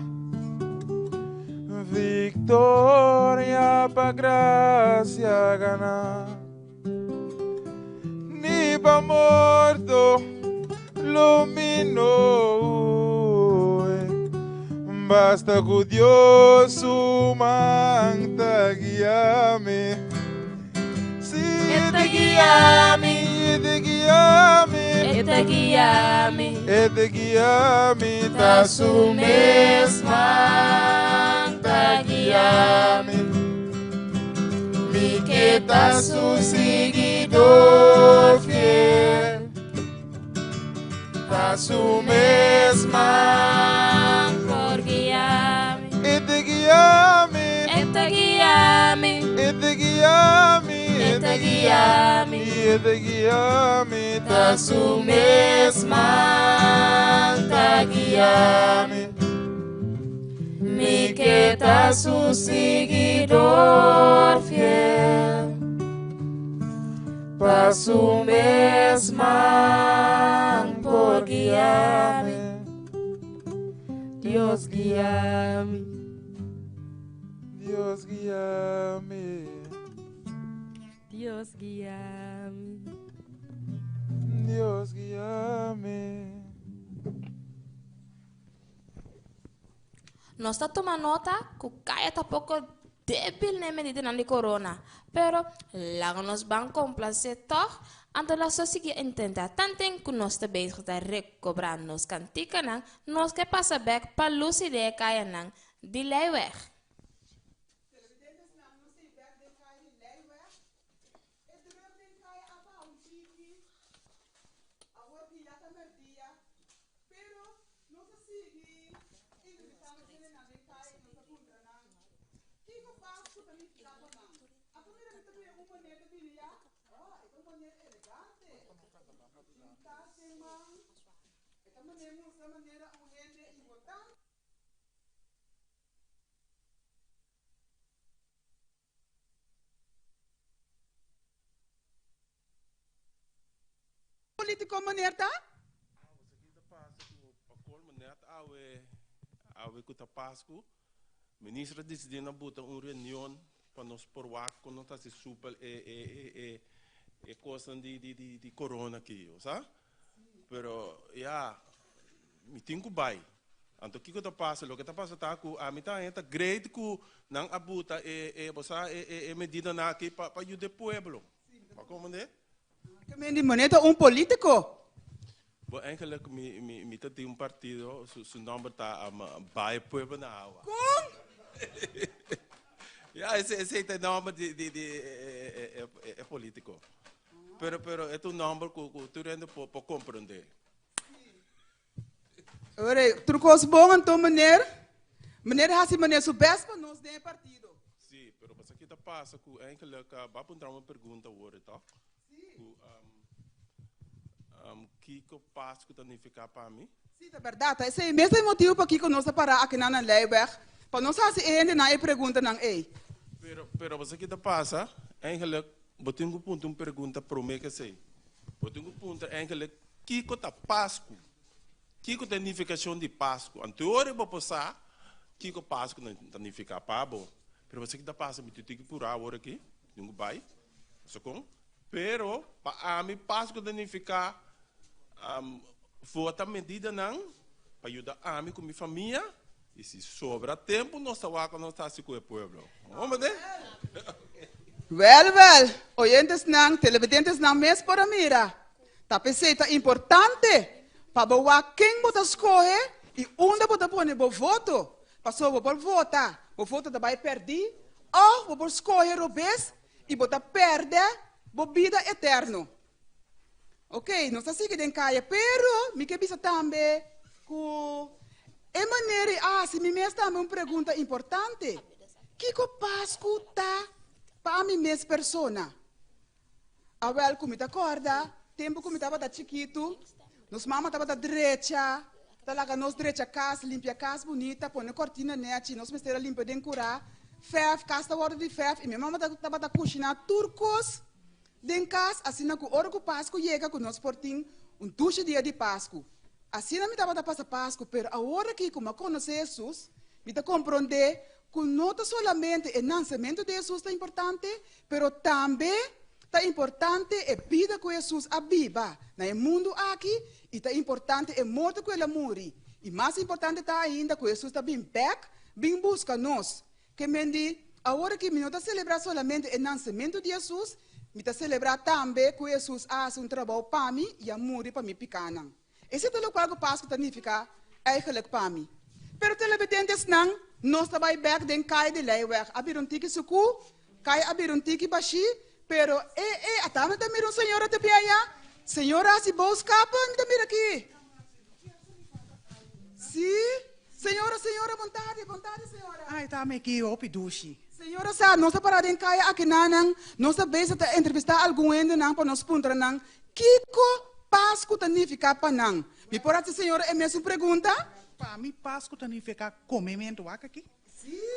viktoria pa grasia gana. Ni pa morto lo mi no hui, basta ku Dios su man ta guia mi. Si e ta guia mi, e ta guia mi, E ta guia mi. E ta guia mi, ta su mes man ta guia mi. Mi ke ta su siguidor fiel, ta su mes man por guia mi. E ta guia mi. E ta guia mi. E ta guia mi. E ta guia mi. E ta guia mi. Ta su mes man ta guia mi. Mi ke ta su siguidor fiel, pa su mes man por guia mi. Dios guia mi. Dios guia mi. Dios guia mi. Dios guia mi. Nos ta tuma nota ku kaya ta poko débil na e medidanan di corona, pero laga nos ban komplasé tòg, anto nos ta sigui intentá tanten ku nos ta bezig ta rekobrá nos kantikanan, nos ke pasa bèk pa lusi den e kayanan di Leiweg. E druk den kaya a baha un tiki. Awor di ya ta merdia, pero nos a sigui entrevistá nos hendenan den kaya i nos a puntra nan, Kiko Pasku ta nifiká pa nan? Ata mira mi ta mira un maner ta bini ya. Oh, e ta un maner elegante. Tin tas den man. E ta maner mustra manera un hende importante. Politico meneer ta? Esaki ta pasa cu pa colmo net awe Awe ku ta Pasku, minister a disidí na buta un reunion pa nos por wak kon nos ta hasi supel e e e e kosnan di di di di corona aki, bo sa? Pero ya, mi tin ku bai. Anto kiko ta pasa? Loke ta pasa ta ku ami ta haña ta great ku nan a buta e e bo sa e e e medidanan aki pa pa yuda e pueblo. Bo a komprendé? Ke men di meneer ta un politico. Bo eigenlijk mi mi mi ta tin un partido su su nomber ta Bae Pueblo na Awa. Kon? Ya ese esei ta e nomber di di di e e e e politico. Pero pero e ta un nomber ku ku tur hende por por komprende. Ora, tur kos bon anto meneer. Meneer hasi meneer su best pa nos den e partido. Sí, pero pasobra ki ta pasa ku eigenlijk bo a puntra mi un pregunta awor toch? Ku kiko Pasku ta nifiká pa mi? Sí, ta bèrdat. Ta esei mes e motibu pakiko nos ta pará akinan na Leijweg, pa nos hasi e hendenan e preguntanan ei. Pero, pero pasobra ki ta pasa, eigenlijk bo tin ku puntra un pregunta promé ku esei. Bo tin ku puntra eigenlijk kiko ta Pasku? Kiko ta e nifikashon di Pasku? Anto ora bo por sa kiko Pasku ta nifiká pa bo. Pero pasobra ki ta pasa, mi tin ku purá awor aki, mi tin ku bai. Pasobra kon? Pero pa ami Pasku ta nifiká vota medidanan pa yuda ami ku mi famia i si sobra tempu nos ta wak nos ta hasi ku e pueblo. Hombre de? Wèl wèl, oyentesnan, televidentesnan mes por a mira. Ta p'esei ta importante pa bo wak ken bo ta skohe i unda bo ta pone bo voto. Pasobra bo por vota, bo voto ta bai pèrdí òf bo por skohe robes i bo ta pèrdè bo bida eterno. Ok, nos ta sigui den kaya, pero mi ke bisa tambe ku e manera ei a hasi mi mes tambe un pregunta importante, Kiko Pasku ta pa mi mes persona? Awèl, ku mi ta kòrda tempu ku mi tabata chikitu, nos mama tabata drecha, ta laga nos drecha kas, limpia kas bunita, pone kòrtina nèchi, nos mester a limpia den kurá, fèf, kas ta wòrdu di fèf, i mi mama tabata kushiná tur kos den kas, asina ku ora ku Pasku yega ku nos por tin un dushi dia di Pasku. Asina mi tabata pasa Pasku, pero awor aki ku mi a konosé Hesus, mi ta komprondé ku no ta solamente e nansementu di Hesus ta importante, Pero tambe ta importante e bida ku Hesus a biba na e mundu aki i ta importante e morto ku el a muri. I mas importante ta ainda ku Hesus ta bin bèk bin buska nos. Ke men di, awor aki mi no ta selebrá solamente e nansementu di Hesus, mi ta selebrá tambe ku Hesus a hasi un trabou pa mi i a muri pa mi pikánan. Esei ta lokual ku Pasku ta nifiká eigenlik pa mi. Pero telebidentesnan, nos ta bai bèk den Kai di Leiweg. A bira un tiki sukú, kai a bira un tiki bashí, pero e, e, ata mi ta mira un señora ta bin ayá. Señora hasi booskapen, mi ta mira aki. Sí, señora, señora, bon tardi, bon tardi, señora. Ai, ta mi aki hopi dushi. Señora sa, nos ta pará den kaya akinanan, nos ta bezig ta entrevistá algun hendenan pa nos puntra nan kiko Pasku ta nifiká pa nan. Mi por hasi señora e mesun pregunta? Pa mi Pasku ta nifiká komementu, wak aki.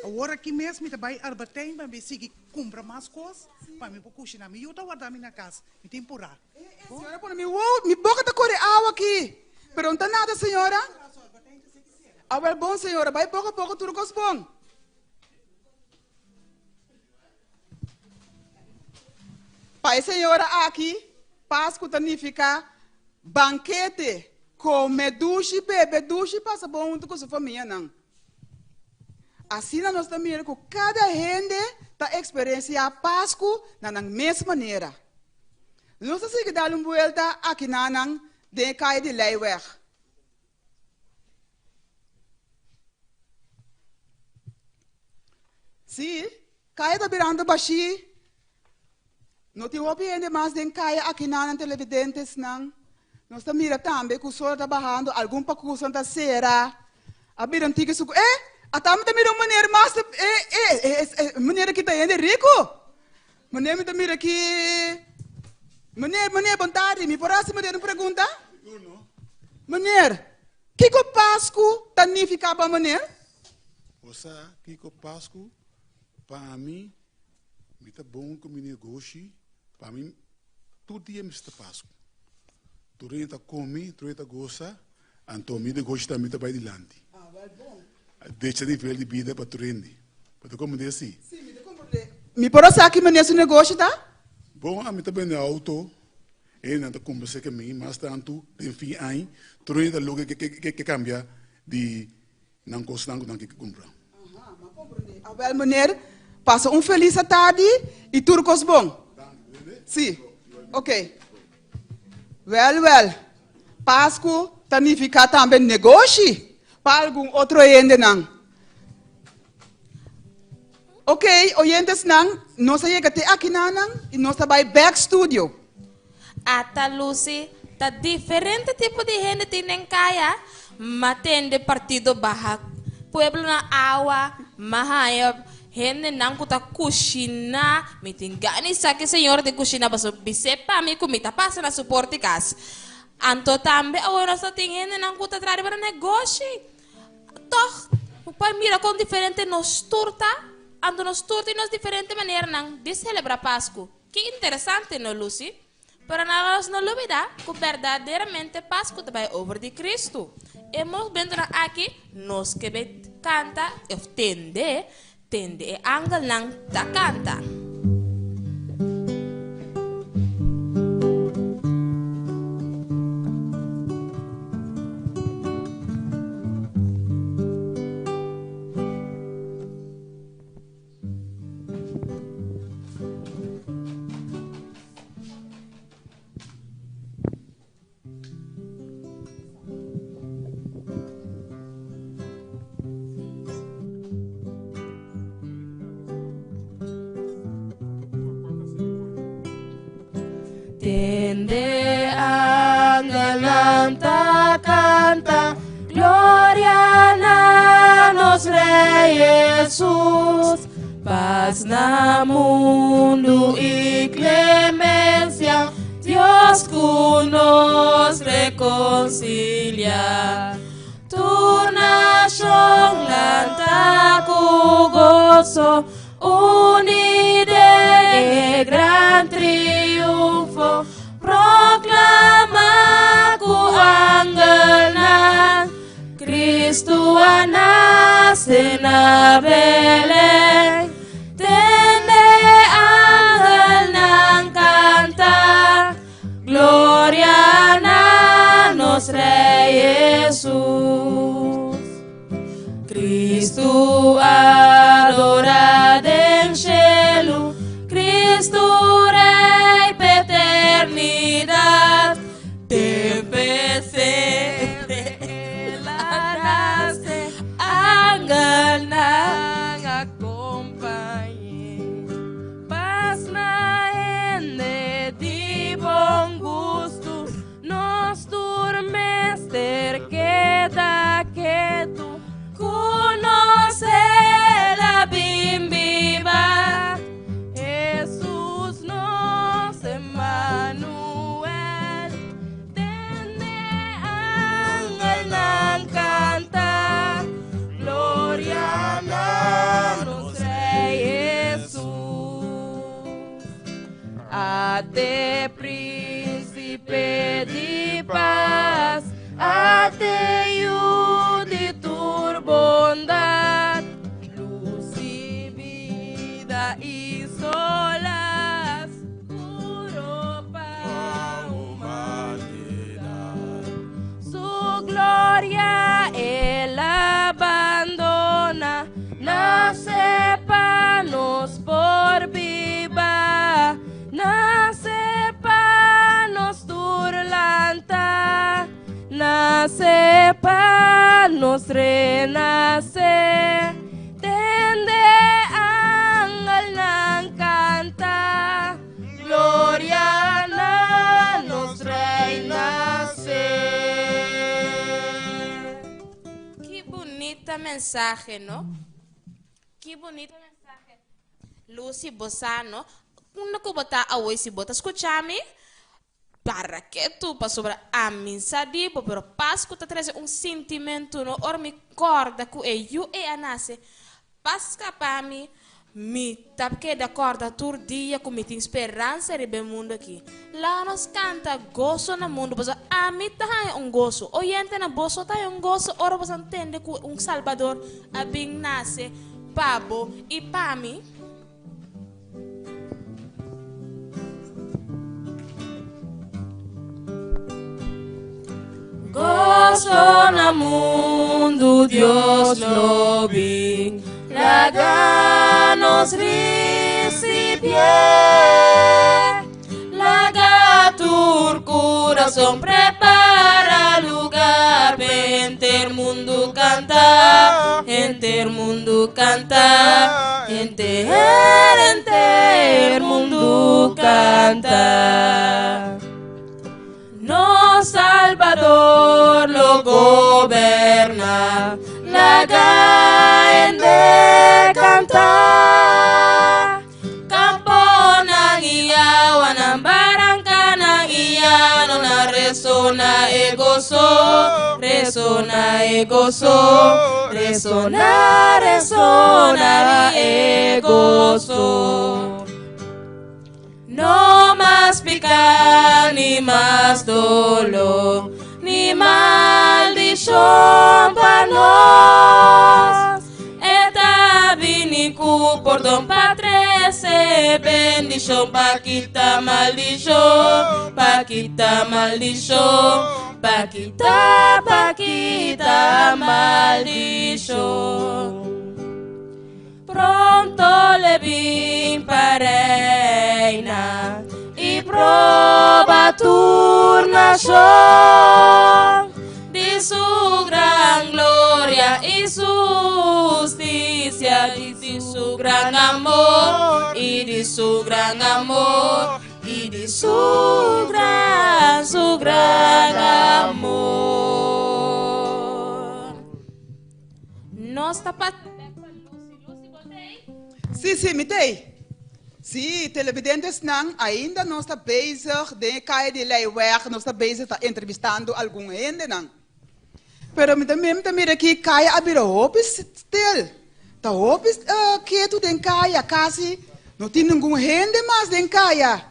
Awor aki mes mi ta bai Albertijn pa mi sigui kumpra mas kos pa mi por kushiná. Mi yu ta warda mi na kas, mi tin purá. Señora pone mi wow, mi boka ta kore awa aki. Pero no ta nada señora. Awel bon señora, bai poko poko tur kos bon. Pa e señora aki, Pasku ta nifiká bankete, kome dushi, bebe dushi, pasa bon huntu ku su famianan. Asina nos ta mira ku kada hende ta eksperensiá Pasku na nan mes manera. Nos ta sigui dal un buelta akinanan den e kaya di Leiweg. Sí, kaya ta birando bashí. No tin hopi hende mas den kaya akinan, televidentesnan. Nos ta mira tambe ku sol ta bahando, algun pakusan ta sera. A bira un tiki suku. Eh, ata mi ta mira un meneer mas. Eh, eh, eh, eh, meneer aki ta hende riku. Meneer mi ta mira aki. Meneer, meneer, bon tardi. Mi por hasi meneer un pregunta? Meneer, kiko Pasku ta nifiká pa meneer? Bo sa kiko Pasku pa mi? Mi ta bon ku mi negoshi, pa mi tur dia mi sta Pasku. Tur hende ta komi, tur hende ta gosa, anto mi negoshi tambe ta bai dilanti. Ah, wèl bon. Drecha nivel di bida pa tur hende. Bo ta komprendé si? Sí, mi ta komprendé. Mi por a sa ki manera su negoshi ta? Bon, ami ta bende auto. Hendenan ta kumpra serka mi mas tantu den fin aña. Tur hende ta loke ke kambia di nan kosnan ku nan ke kumpra. Aha, mi a komprendé. Awel, meneer, pasa un felis atardi i tur kos bon. Sí, ok. Wèl, wèl, Pasku ta nifiká tambe negoshi pa algun otro hendenan. Ok, oyentesnan, nos a yega te akinanan i nos ta bai bèk studio. Ata Lucy, ta diferente tipo di hende tin den kaya, ma tende partido baha pueblonan awa, ma haña Hendenan ku ta kushiná, mi tin gana di sa ki señora tin kushiná pasobra bis'é pa mi ku mi ta pasa na su porta di kas. Anto tambe awor nos ta tin hendenan ku ta traha riba nan negoshi. Tòg, bo por mira kon diferente nos tur ta, anto nos tur tin nos diferente maneranan di selebrá Pasku. Ki interesante, no Lucy? Pero nos no lubidá ku berdaderamente Pasku ta bai over di Kristu. E momentunan aki nos ke bai kanta òf tende, tende e angelnan ta kanta. Tende angelnan ta kanta, Gloria na nos Rei Jesus. Paz na mundu i klemensia, Dios ku nos rekonsilia. Tur nashon lanta ku goso, Uni den e gran triunfo, Proklama ku angelnan, Kristu a nase na Belen. Tende angelnan kanta, Gloria na nos Rei Jesus. Kristu adorá den shelu, Kristu Rei p'eternidat. Den pesebre el a nase, angelnan a kompañ'é. Pas na hende di bon gustu. Nos tur mester keda ketu. Ku nos el a bin biba. Hesus nos Emmanuel. Tende angelnan kanta. Gloria na nos Rei Hesus. Ate Príncipe di paz, ate Yu di tur bondad, luz i bida i solas, puro pa humanidad. Su gloria el a bandona, Nace pa nos por biba, Nace pa nos tur lanta, Nace pa nos renace, Tende angelnan canta, Gloria na nos Rey nace. Ki bunita mensahe no. Ki bunita mensahe. Lucy bo sa no. Unda ku bo ta awoy si bo ta skucha mi para ketu pasobra ami sa di bo pero Pasku ta trese un sintimentu no ora mi kòrda ku e yu ei a nase pa skapa mi. Mi ta keda kòrda tur dia ku mi tin speransa riba e mundu akí. Laga nos kanta goso na mundu, pasobra ami ta haña un goso. Oyentenan, boso ta haña un goso ora boso a tende ku un Salbador a bin nase pa bo i pa mi? Goso na mundu Dios lo bin Laga nos ricibié Laga tur corazón prepara lugar Henter mundu canta, henter mundu canta Henter, henter mundu canta Nos Salbador lo goberna, laga hende canta. Camponan y awanan, barancanan y llanonan, resona e gozo, resona e gozo, resona, resona e gozo. No mas piká, ni mas doló, ni maldishon pa nos. E ta bini ku pordon pa trese bendishon, pa kita maldishon, pa kita maldishon, pa kita, pa kita maldishon. Pronto le bin pa reina i proba tur nashon di su gran gloria i su hustisia i di su gran amor i di su gran amor i di su gran su gran amor. Nos ta pa. Sí, sí, mi t'ei. Sí, televidentesnan, ainda nos ta bezig den e kaya di Leiweg, nos ta bezig ta entrevistando algun hendenan. Pero mi ta mi ta mira ki kaya a bira hopi stil. Ta hopi ketu den kaya, kasi no tin ningun hende mas den kaya.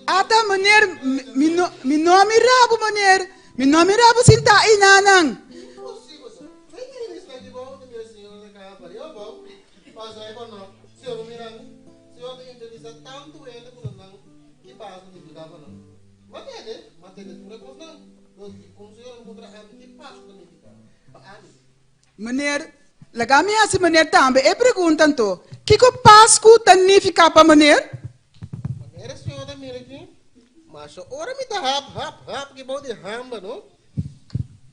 Ata, meneer, mi no, mi no a mira bo, meneer. Mi no a mira bo sintá einanan. Meneer, laga mi hasi meneer tambe e pregunta anto, Kiko Pasku ta nifiká pa meneer? Manera señor ta mira aki, masha ora mi ta hap, hap, hap aki bou di hamba no.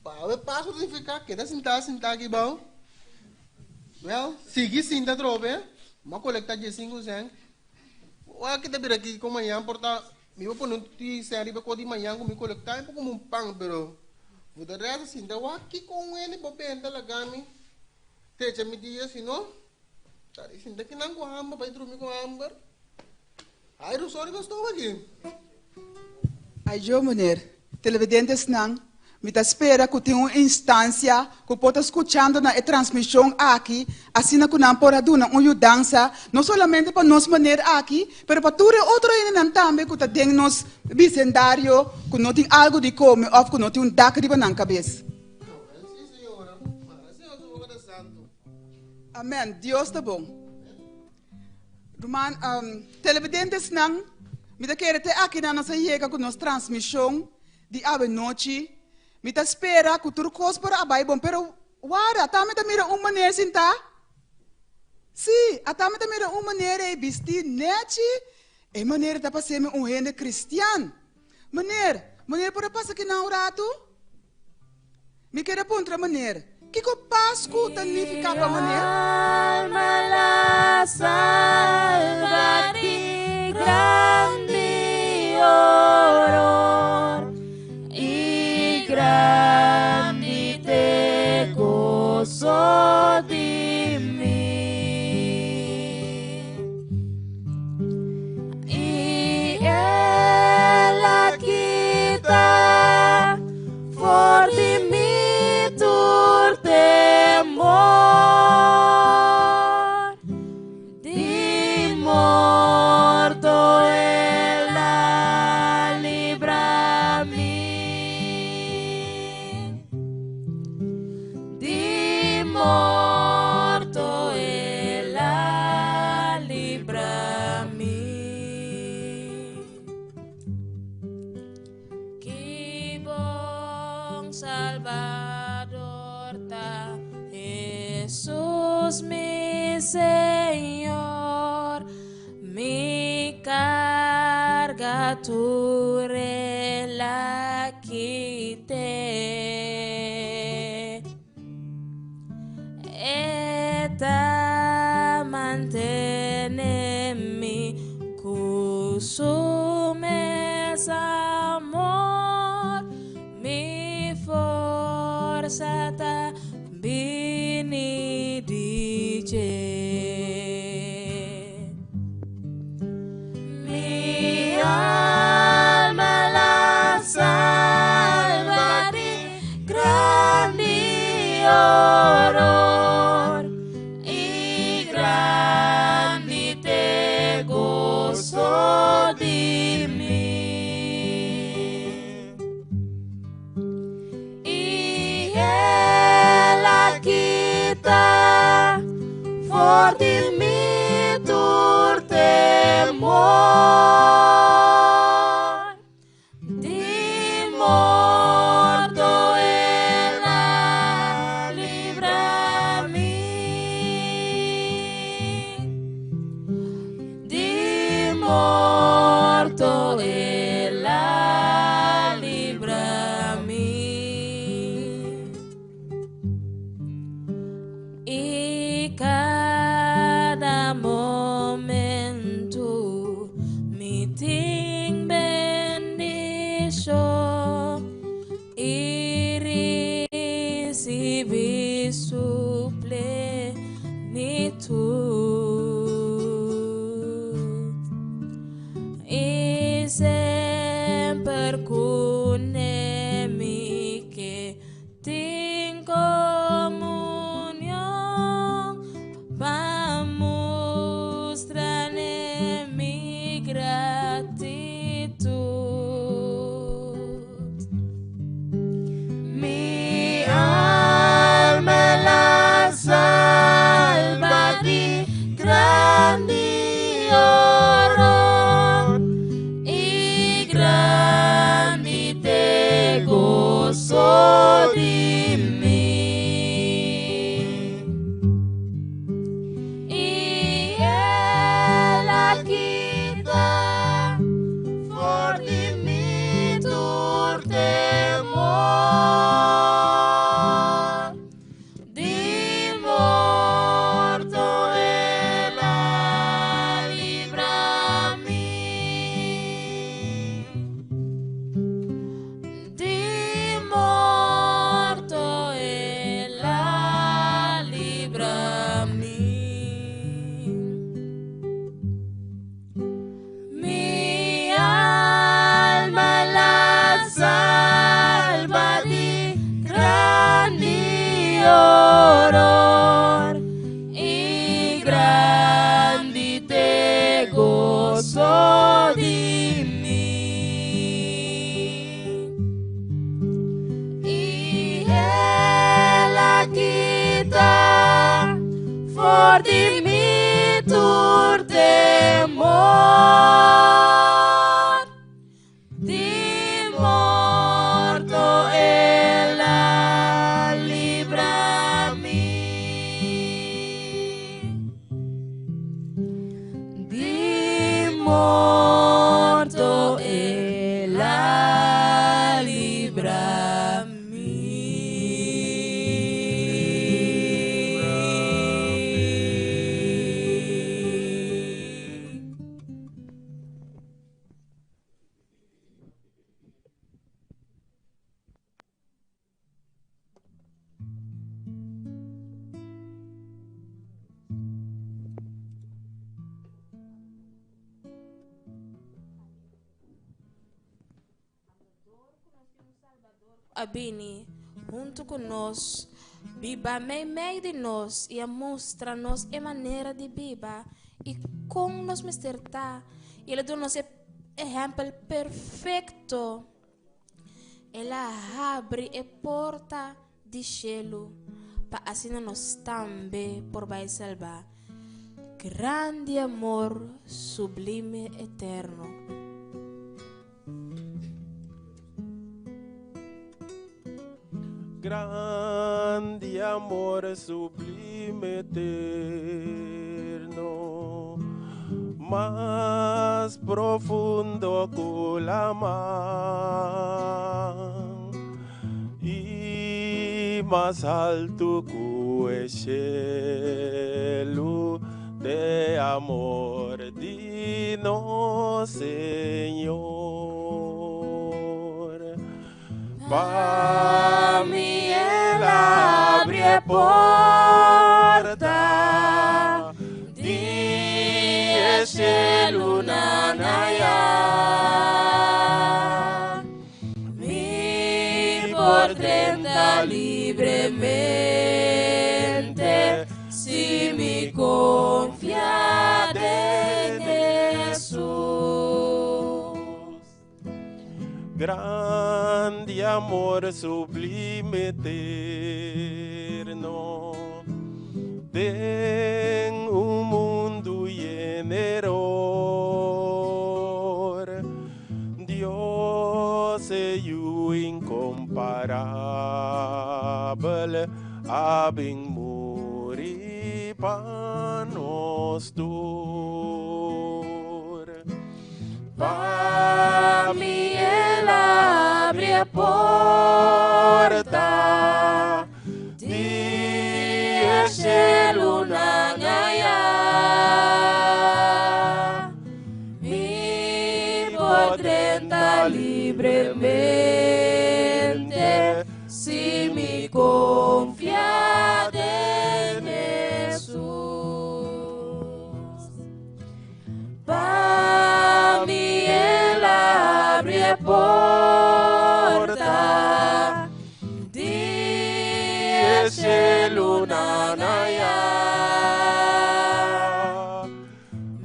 Pawe Pasku ta nifiká keda sintá, sintá aki bou. Wel, sigui sinta atrobe, mi a kolektá diesinku sèn. Ora ki ta bira aki kon mañan por ta mi por pone un ti sèn riba e kos di mañan ku mi kolektá mi por komo un pan pero for de rèst a sinta wak kiko un hende por benta laga mi techa mi dia si no ta di sinta kinan ku hamber bai drumi ku hamber ai ruso riba stof aki. Ai yo meneer, televidentesnan, mi ta spera ku tin un instansia ku por ta skuchando na e transmishon aki, asina ku nan por a duna un yudansa, no solamente pa nos meneer aki, pero pa tur e otro hendenan tambe ku ta den nos bisendario ku no tin algu di kome òf ku no tin un dak riba nan kabes. Amen, Dios ta bon. Ruman, televidentesnan, mi ta kere te akinan nos a yega ku nos transmishon di awenochi. Mi ta spera ku tur kos por a bai bon, pero wara, ata mi ta mira un meneer sintá. Sí, ata mi ta mira un meneer ei bistí nèchi. E meneer ta pasé mi un hende kristian. Meneer, meneer por a pasa kinan un ratu? Mi kere puntra meneer, kiko Pasku ta nifiká pa meneer? Alma la salva di grandi horor i grandi te gozo di mi. I el a kita for di mi tur temor. Salbador ta Hesus mi Señor, mi karga tur el a kit'é. E ta mantené mi ku su mes amor, mi forsa ta bini di dje. Mi alma la salba di grandi horor i grandi t'e goso di mi. I el a kita for di mi tur temor. Di morto el a libra mi. Di morto el a libra mi. I kada momentu mi tin bendishon i risibí su plenitut. I semper kuné mi ke tin komunion pa mustra n'e mi gratitut. Mi alma el a salba di grandi horor i grandi t'e goso di mi. I el a kita for di mi tur temor. Di morto el a libra mi. Di morto el a libra mi. Mi alma el a salba di grandi horor i grandi t'e goso di mi. I el a kita for di mi tur temor. Di morto el a libra mi. Di morto el a libra mi. A bini huntu ku nos, biba meimei di nos i a mustra nos e manera di biba i kon nos mester ta. I el a duna nos e ehèmpel perfekto. El a habri e porta di shelu pa asina nos tambe por bai salbá. Grandi amor sublime eterno. Grandi amor sublime eterno, mas profundo ku laman i mas altu ku e shelu, t'e amor di nos Señor. Pa mi el abri e porta di e shelunan aya. Mi por drenta libremente si mi konfia den Hesus. Grandi amor sublime eterno Den un mundu yen eror Dios e Yu inkomparabel A bin muri pa nos tur. Pa mi el abri e porta di e shelunan aya. Mi por drenta libremente si mi konfia den Hesus. Pa mi el abri e porta di e shelunan aya.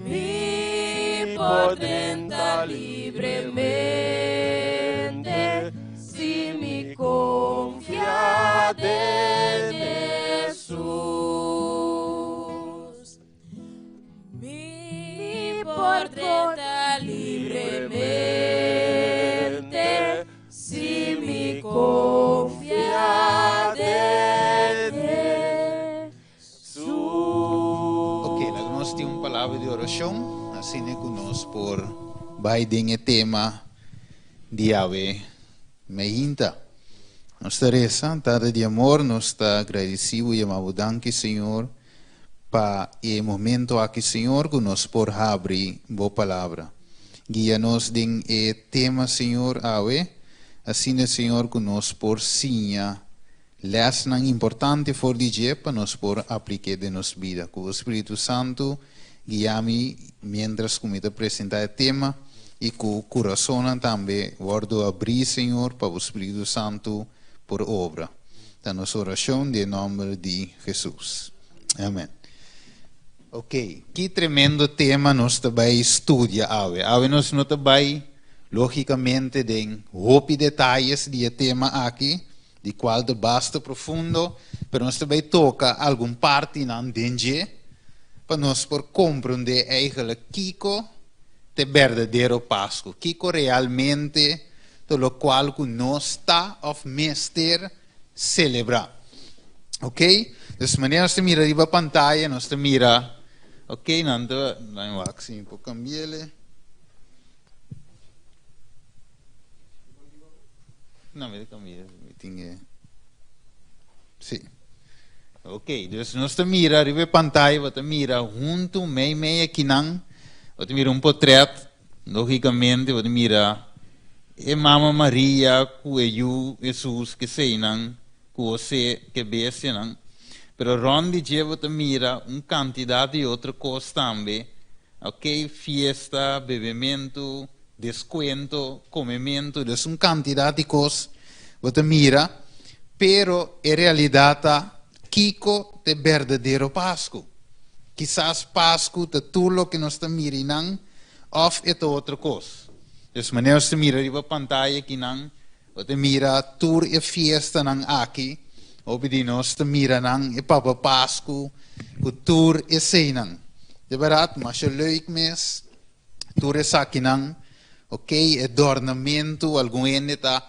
Mi por drenta libremente si mi konfia den Hesus. Mi por drenta libremente si mi konfia den Hesus. Ok, laga nos tin un palabra di orashon, asina ku nos por bai den e tema di awe meinta. Nos ta resa, Tata di amor, nos ta gradisi bo i yama bo danki, Señor, Pa e momento aki Señor cu nos por habri Bo Palabra. Guia nos den e tema Señor awe, asina Señor cu nos por siña lesnan importante for di dje pa nos por aplik'e den nos bida. Cu Bo Spiritu Santo guia mi mientras cu mi ta presenta e tema y cu curasonnan tambe wordo abri Señor pa Bo Spiritu Santo por obra. Ta nos oracion den nomber di Jesus. Amen. Ok, ki tremendo tema nos ta bay studia awe. Awe nos no ta bay logicamente den hopi detayes di e tema aki, di cual ta basta profundo, pero nos ta bay toca algun partinan den dje pa nos por comprende eigenlijk kico ta e berdadero Pascu, kico realmente ta locual cu nos ta of mester celebra. Ok, dus manera nos ta mira riba pantaya, nos ta mira, ok, nan ta, nan wak si mi por cambiele. No, mi ta cambia, mi tin e, si. Ok, dus nos ta mira riba e pantaya, bo ta mira huntu mei mei akinan, bo ta mira un potret. Lógicamente bo ta mira e mama Maria cu e yu Hesus keseinan, cu José ke bestianan, pero rond di dje bo ta mira un cantidad di otro cos tambe, ok, fiesta, bebemento, descuento, comemento, dus un cantidad di cos bo ta mira, pero e realidad ta kico ta e berdadero Pascu? Kisas Pasku ta tur loke nos ta mira einan òf e ta otro kos. Dus manera nos ta mira riba pantaya akinan, bo ta mira tur e fiestanan aki, hopi di nos ta mira nan e Papa Pasku ku tur eseinan. De bèrdat, masha leuk mes tur esakinan. Oke, e dòrnamentu, algun hende ta.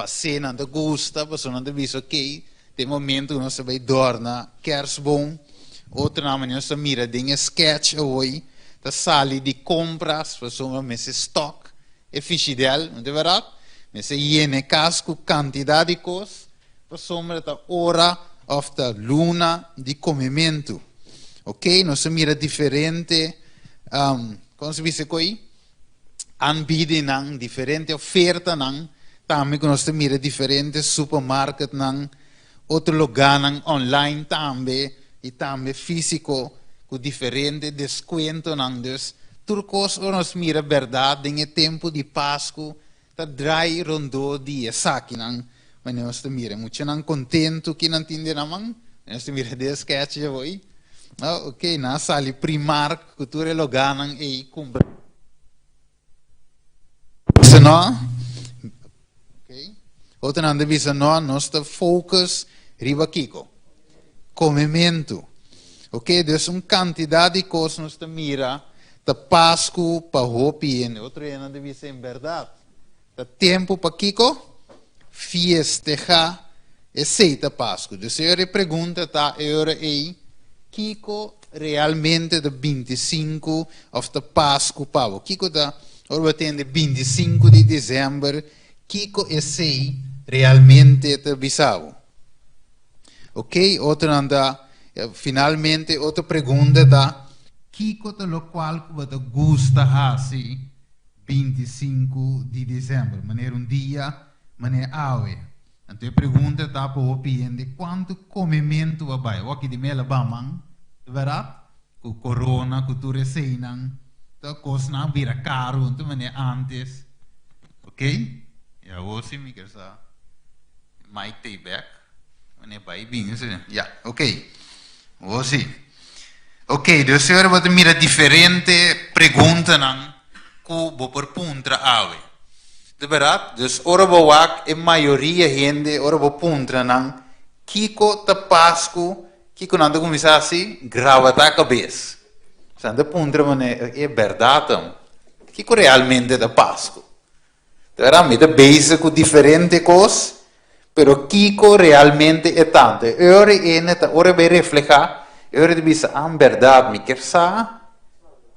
Pas'é nan ta gusta, pasobra nan ta bisa ok, ta e momento ku nos ta bai dòrna kersboom. Otronan manera nos ta mira den e sketch awoi ta sali di kompras pasobra mester stock e fishidèl, no ta bèrdat? Mester yena e kas ku kantidat di kos pasobra ta ora òf ta luna di komementu. Ok, nos ta mira diferente, kon se bisa koi? Aanbiedingnan, diferente ofertanan, tambe ku nos ta mira diferente supermarketnan, otro lugánan online tambe i tambe físiko ku diferente deskuentonan. Dus tur kos ora nos mira bèrdat den e tempu di Pasku ta drai rondó di esakinan. Manera nos ta mira e muchanan kontentu ki nan tin den nan man. Nos ta mira den e sketch dje hoy. Oh, ok, nan a sali Primark ku tur e logánan ei kumpra. Bisa no, ok. Otronan ta bisa no, nos ta focus riba kiko? Komementu. Ok, dus un kantidat di kos nos ta mira ta Pasku pa hopi hende. Otro hendenan ta bisa en bèrdat. Ta tempu pa kiko? Fiestehá. Esei ta Pasku. Dus e ora e pregunta ta e ora ei, kiko realmente ta 25 òf ta Pasku pa bo? Kiko ta, ora bo tende 25 di desèmber, kiko esei realmente ta bisa bo? Ok, otronan ta, finalmente otro pregunta ta, kiko ta lokual ku bo ta gusta hasi 25 di desèmber, manera un dia manera awe? Anto e pregunta ta pa hopi hende, kuantu komementu a bai? Awor aki di mel a ban man, ta bèrdat? Ku korona, ku tur eseinan, ta kosnan a bira karu, anto manera ántes. Ok, i awor si mi ker sa. Mike ta bek. Wanneer bai bin si. Ya, ok. Awor si. Ok, dus ora bo ta mira diferente preguntanan ku bo por puntra awe. De bèrdat? Dus ora bo wak e mayoria hende, ora bo puntra nan kiko ta Pasku, kiko nan ta kuminsá hasi? Grabata kabes. Nan ta puntra manera, e bèrdat? Kiko realmente ta Pasku? Tera mi ta bezig ku diferente kos, pero kiko realmente e tantu? E ora e ene ta ora e bai reflehá, e ora e ta bisa, ah, bèrdat, mi kier sa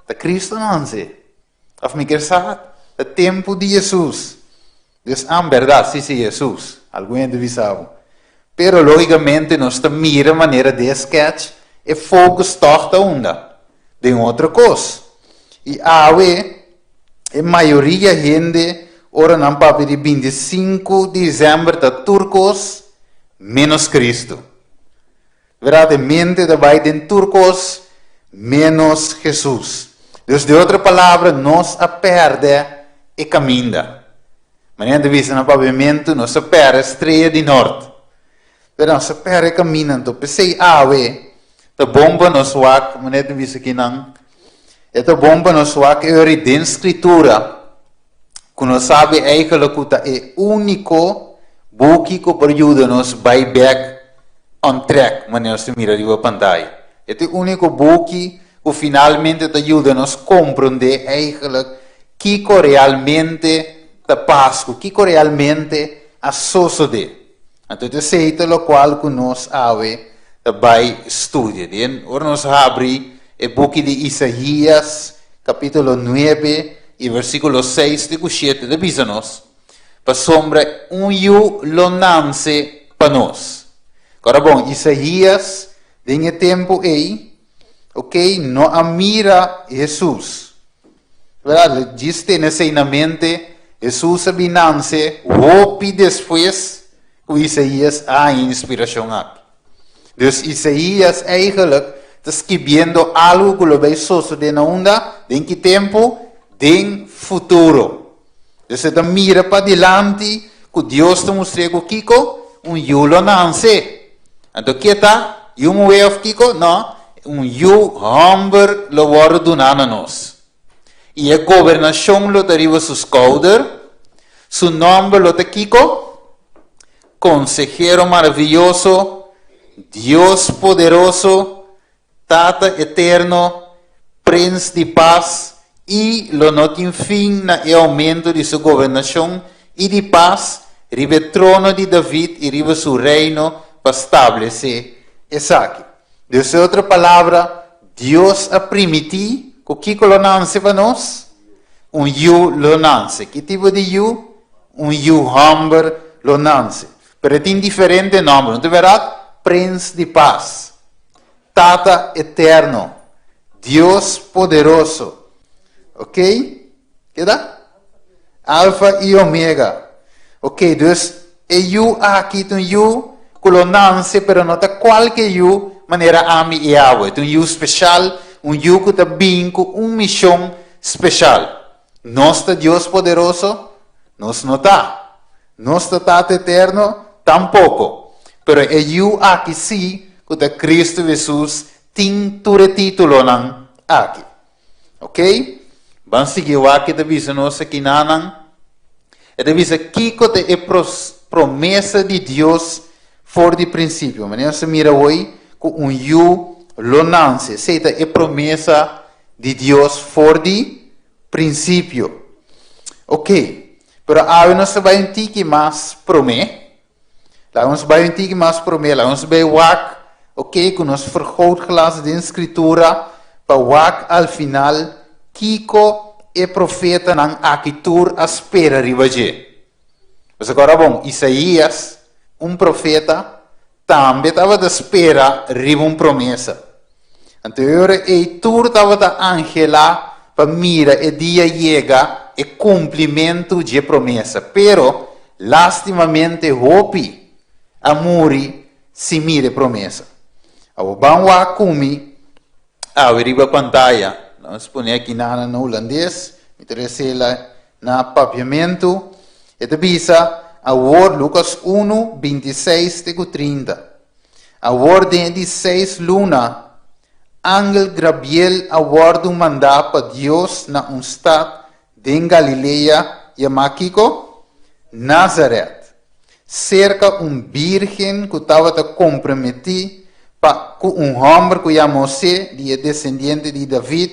ta Cristo nanse, òf mi kier sa ta tempu di Hesus. Dus, ah, bèrdat, si, si, Hesus, algun hende bisa bo. Pero lógikamente nos ta mira manera di e sketch, e focus tòg ta unda? Den otro kos. I awe, E mayoria hende ora nan papia di 25 di december ta tur kos menos Cristo. Verdad, e mente ta bai den tur kos menos Jesus. Dus di otro palabra, nos a perde e caminda. Manera ta bisa na papiamentu, nos a perde strea di nort. Pero nos a perde e caminda, anto p'esei awe ta bon pa nos wak, manera ta bisa kinan, E ta bon pa nos wak e ori den Scritura, cu nos sabi eigenlijk cu ta e unico buki cu por yuda nos bai bek on track, manera nos ta mira riba pantaya. E ta e unico buki cu finalmente ta yuda nos comprende eigenlijk kico realmente ta Pascu, kico realmente a sosode. Anto ta esei ta lokual ku nos awe ta bai studia. Den ora nos habri e buki di Isaías, kapítulo nuebe i versíkulo seis te ku shete, ta bisa nos, Pasobra un yu lo nanse pa nos. Kora bon, Isaías den e tempu ei, oke, no a mira Hesus. Berdad, djis tene esei na mente, Hesus a bin nanse hopi despues ku Isaías a haña inspirashon aki. Dus Isaías eigenlijk ta skibiendo algu ku lo bai sosodé na unda? Den ki tempu? Den futuro. Dus e ta mira padilanti ku Dios ta mustr'é ku kiko? Un yu lo nanse. Anto ke ta? Yu muhé òf kiko? No, un yu hòmber lo wòrdu duná na nos. I e gobernashon lo ta riba su skouder. Su nòmber lo ta kiko? Konsehero Maravioso, Dios Poderoso, Tata Eterno, Prins di Pas, i lo no tin fin na e oumento di su gobernashon i di pas. riba e trono di David i riba su reino pa stablesé esaki. Dus den otro palabra, Dios a primití ku kiko lo nanse pa nos? Un yu lo nanse. Ki tipo di yu? Un yu hòmber lo nanse. Pero e tin diferente nòmber, no ta bèrdat? Prins di Pas, Tata Eterno, Dios Poderoso. Ok? Keda? Alfa i Omega. Ok, dus e yu aki ta un yu ku lo nanse, pero no ta kualke yu manera ami i awe. Ta un yu speshal, un yu ku ta bin ku un mishon speshal. Nos ta Dios Poderoso? Nos no ta. Nos ta Tata Eterno? Tampoko. Pero e yu aki sí, ku ta Kristu Hesus, tin tur e títulonan aki. Ok, ban sigui wak e ta bisa nos akinanan. E ta bisa kiko ta e promesa di Dios for di prinsipio. Manera nos ta mira hoy ku un yu lo nanse. Esei ta e promesa di Dios for di prinsipio. Ok, pero awe nos ta bai un tiki mas promé. Laga nos bai un tiki mas promé, laga nos bai wak, ok, ku nos vergrootglas den Skritura pa wak al final kiko e profetanan aki tur a spera riba dje. Pasobra ora bon, Isaías, un profeta, tambe tabata spera riba un promesa. Anto e ora ei tur tabata anhelá pa mira e dia yega, e kumplimentu dje promesa. Pero, lástimamente hopi a muri sin mira e promesa. Awor ban wak ku mi awe riba pantaya. Nos pone aki nana na hulandes, mi ta resela na papiamentu. E ta bisa, Awor, Lukas unu, 26 te ku 30. Awor den e di seis luna, angel Grabiel a wòrdu mandá pa Dios na un stat den Galilea yamá kiko? Nazaret, serka un bírgen ku tabata komprometí pa ku un hòmber ku yama Hosé, di e desendiente di David,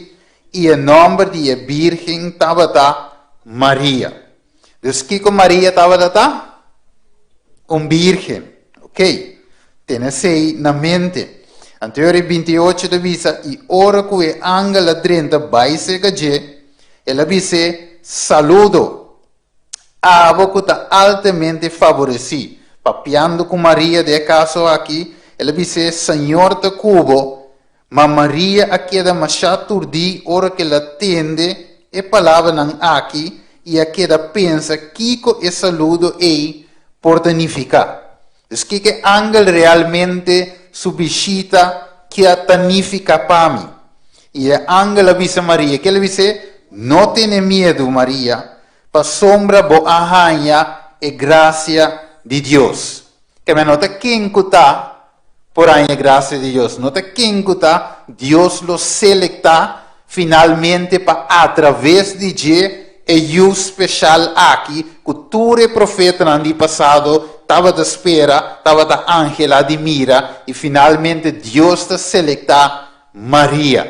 i e nòmber di e bírgen tabata Maria. Dus kiko Maria tabata ta? Un bírgen. Ok, tene esei na mente. Anto e 28 ta bisa, i ora ku e angel a drenta bai serka dje, el a bis'é, Saludo, abo ku ta altamente faboresí. Papiando ku Maria den e kaso aki, el a bis'é, Señor ta ku bo. Ma Maria a keda mashá turdí ora ku el a tende e palabranan aki i a keda pensa kiko e saludo ei por ta nifiká. Dus kiko e angel realmente su bishita kia ta nifiká pa mi? I e angel a bisa Maria, ke el a bis'é, No tene miedu, Maria, pasobra bo a haña e grasia di Dios. Keme no ta ken ku ta por haña e grasia di Dios. No ta ken ku ta Dios lo selektá finalmente pa atraves di dje e yu speshal aki ku tur e profetanan di pasado tabata spera, tabata anhelá di mira, i finalmente Dios ta selektá Maria.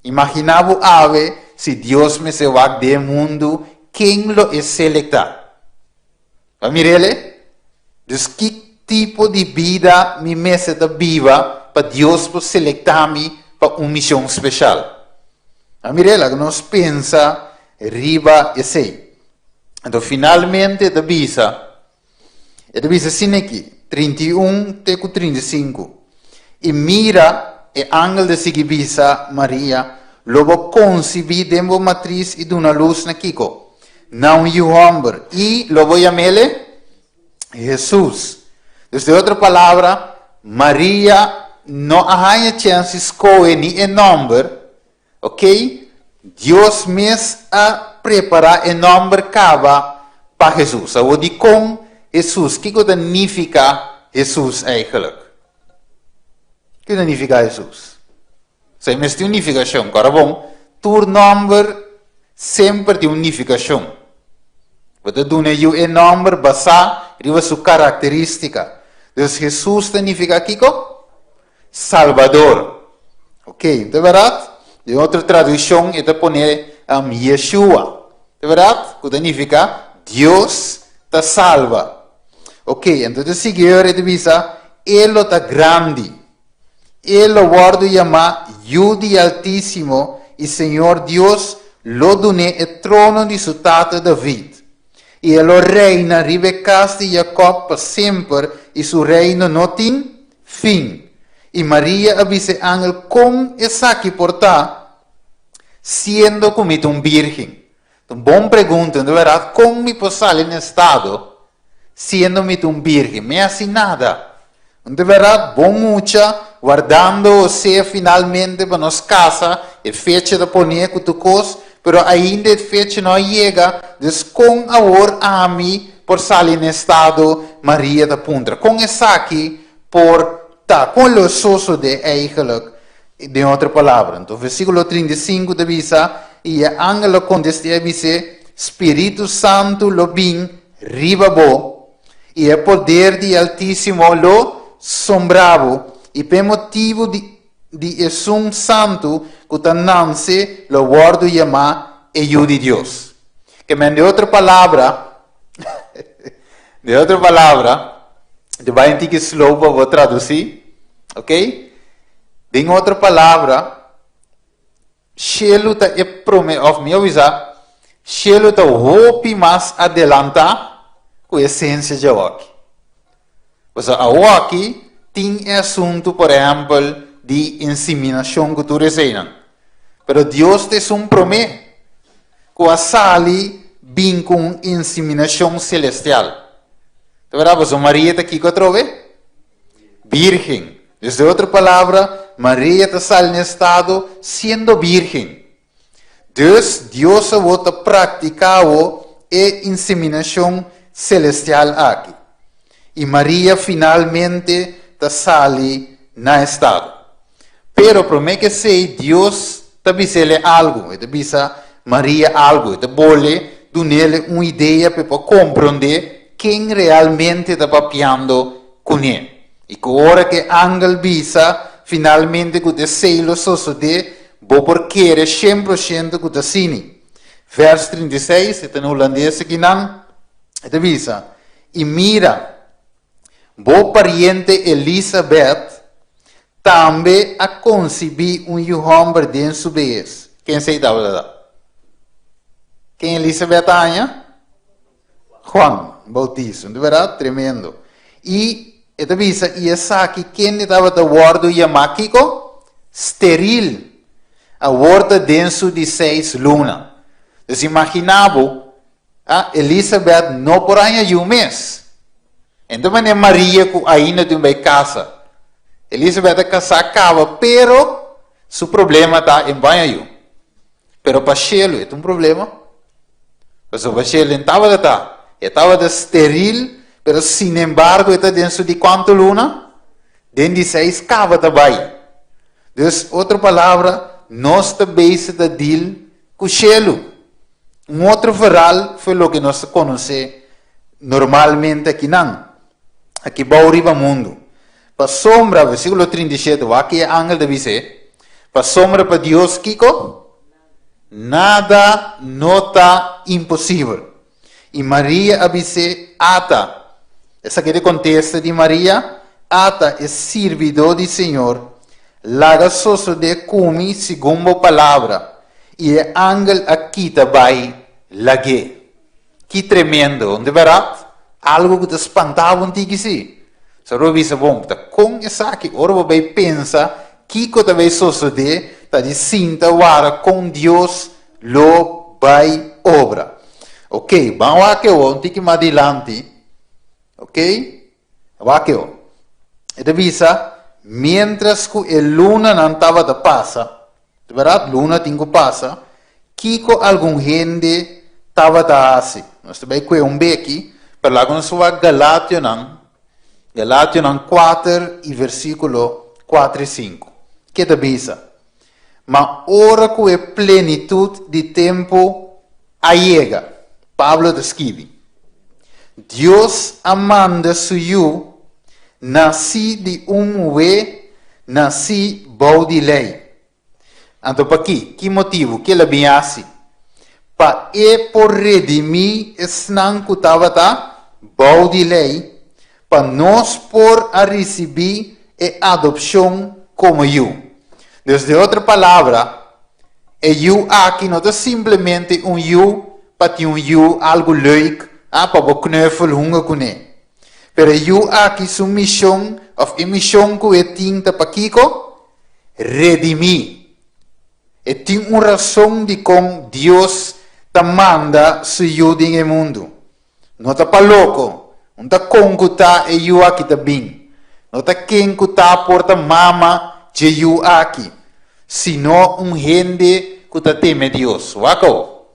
Imaginá bo awe si Dios mester wak den e mundu ken lo e selektá. Pa mir'el? Dus ki tipo di bida mi mester ta biba pa Dios por selektá mi pa un mishon speshal? Pa mir'el, laga nos pensa riba esei. Anto finalmente e ta bisa, e ta bisa asina aki, 31 te ku 35, I mira, e angel ta sigui bisa Maria, Lo bo konsibí den bo matris i duna lus na kiko? Na un yu hòmber, i lo bo yam'ele Hesus. Dus den otro palabra, Maria no a haña chèns di skohe ni e nòmber, ok? Dios mes a prepará e nòmber kaba pa Hesus. Awor dikon Hesus? Kiko ta nifiká Hesus eigenlijk? Kiko ta nifiká Hesus? Esei mester tin un nifikashon. Kòrda bon, tur nòmber semper tin un nifikashon. Bo ta duna e yu e nòmber basá riba su karakterístika. Dus Hesus ta nifiká kiko? Salbador. Oké, ta bèrdat? Den otro tradukshon e ta pone Yeshua. Ta bèrdat? Ku ta nifiká Dios. ta salba. Ok, anto ta sigui ora e ta bisa, E lo ta grandi. E lo wòrdu yamá Yu di Altísimo i Señor Dios lo dun'é e trono di su tata David. I e lo reina riba e kas di Jakòb pa semper i su reino no tin fin. I Maria a bisa e angel, Kon esaki por ta, siendo ku mi ta un bírgen? Ta un bon pregunta, no bèrdat? Kon mi por sali na estado siendo mi ta un bírgen? Mi hasi nada. No ta bèrdat? Bon mucha, wardando Hosé finalmente pa nos kasa, e fecha ta poné ku tur kos, pero ainda e fecha no a yega, dus kon awor ami por sali na estado? Maria ta puntra. Kon esaki por ta? Kon lo sosodé eigenlijk? Den otro palabra, anto versíkulo 35 ta bisa, I e angel lo kontest'é i bis'é, Spiritu Santu lo bin riba bo, i e poder di e Altísimo lo sombra bo, i p'e motibu di di Esun Santu ku ta nanse lo wòrdu yamá e Yu di Dios. Ke men den otro palabra, den otro palabra, ta bai un tiki slow pa bo tradusí, ok? Den otro palabra, shelu ta e prome, of mihó bisa, shelu ta hopi mas adelantá ku e sensia djawoki. Pasobra awoki tin e asuntu, por ehèmpel, di inseminashon ku tur eseinan. Pero Dios ta esun promé ku a sali bin ku un inseminashon selestial. Ta bèrdat? Pasobra Maria ta kiko atrobe? Bírgen. Dus den otro palabra, Maria ta sali na estado siendo bírgen. Dus Dios awor ta praktiká awor e inseminashon selestial aki. I Maria finalmente ta sali na estado. Pero promé ku esei Dios ta bis'ele algu. E ta bisa Maria algu. E ta bole dun'ele un idea pa e por komprondé ken realmente ta papiando kuné. I ku ora ku e angel bisa finalmente ku ta esei lo sosodé, bo por kere shen por shento ku ta asini. Vèrs 36, e ta na hulandes akinan, e ta bisa, I mira, bo pariente Elisabèt tambe a konsibí un yu hòmber den su behes. Ken esei tabata ta? Ken Elisabèt a haña? Juan Bautista, no ta berdad? Tremendo. I e ta bisa, i esaki kende tabata wòrdu yamá kiko? Steril. Awor ta den su di seis luna. Dus imaginá bo, ah, Elisabèt no por haña yu mes. Enton manera Maria ku ainda tin bai kasa. Elisabèt a kasá kaba, pero su problema ta e baña yu. Pero pa shelu e ta un problema. Pasobra shelu en tabata ta, e tabata steril, pero sinembargo e ta den su di kuantu luna? Den di seis kaba ta bai. Dus otro palabra, nos ta bezig ta deal ku shelu. Un otro verhaal fo'i loke nos ta konosé normalmente akinan, aki bou riba mundu. Pasobra, versíkulo 37, wak e angel ta bis'é, pasobra pa Dios kiko? Nada no ta imposibel. I Maria a bis'é, Ata! Esaki ta e kontesta di Maria, Ata, e sirbidó di Señor, laga sosodé ku mi segun bo palabra. I e angel a kita bai lag'é. Ki tremendo, no ta bèrdat? Algu ku ta spantá bo un tiki sí. Sa bo bisa, Bon, ta kon esaki? Ora bo bai pensa kiko ta bai sosodé, ta di sinta wara kon Dios lo bai obra. Ok, ban wak awor un tiki mas dilanti. Ok, wak awor. E ta bisa, Miéntras ku e lunanan tabata pasa, Ta bèrdat, luna tin ku pasa. Kiko algun hende tabata hasi? Nos ta bai kue un beki, pero laga nos wak Galationan, Galationan kuater i versíkulo kuater i sinku. Ke ta bisa? Ma ora ku e plenitut di tempu a yega, Pablo ta skibi, Dios a manda su Yu, nasí di un muhé nasí bou di lei. Anto pakí? Ki motibu? Ke el a bin hasi? Pa e por redimí esnan ku tabata. bou di lei, pa nos por a risibí e adopshon komo yu. Dus den otro palabra, e yu aki no ta simplemente un yu pa tin un yu algu leuk, ah, pa bo knuffel hunga kuné. Pero e yu aki su mishon òf e mishon ku e tin ta pakiko? Redimí. E tin un rason dikon Dios ta manda su yu den e mundu. No ta pa loko, un ta kon ku ta e yu aki ta bin. No ta ken ku ta por ta mama dje yu aki, sino un hende ku ta teme Dios. Wak awo.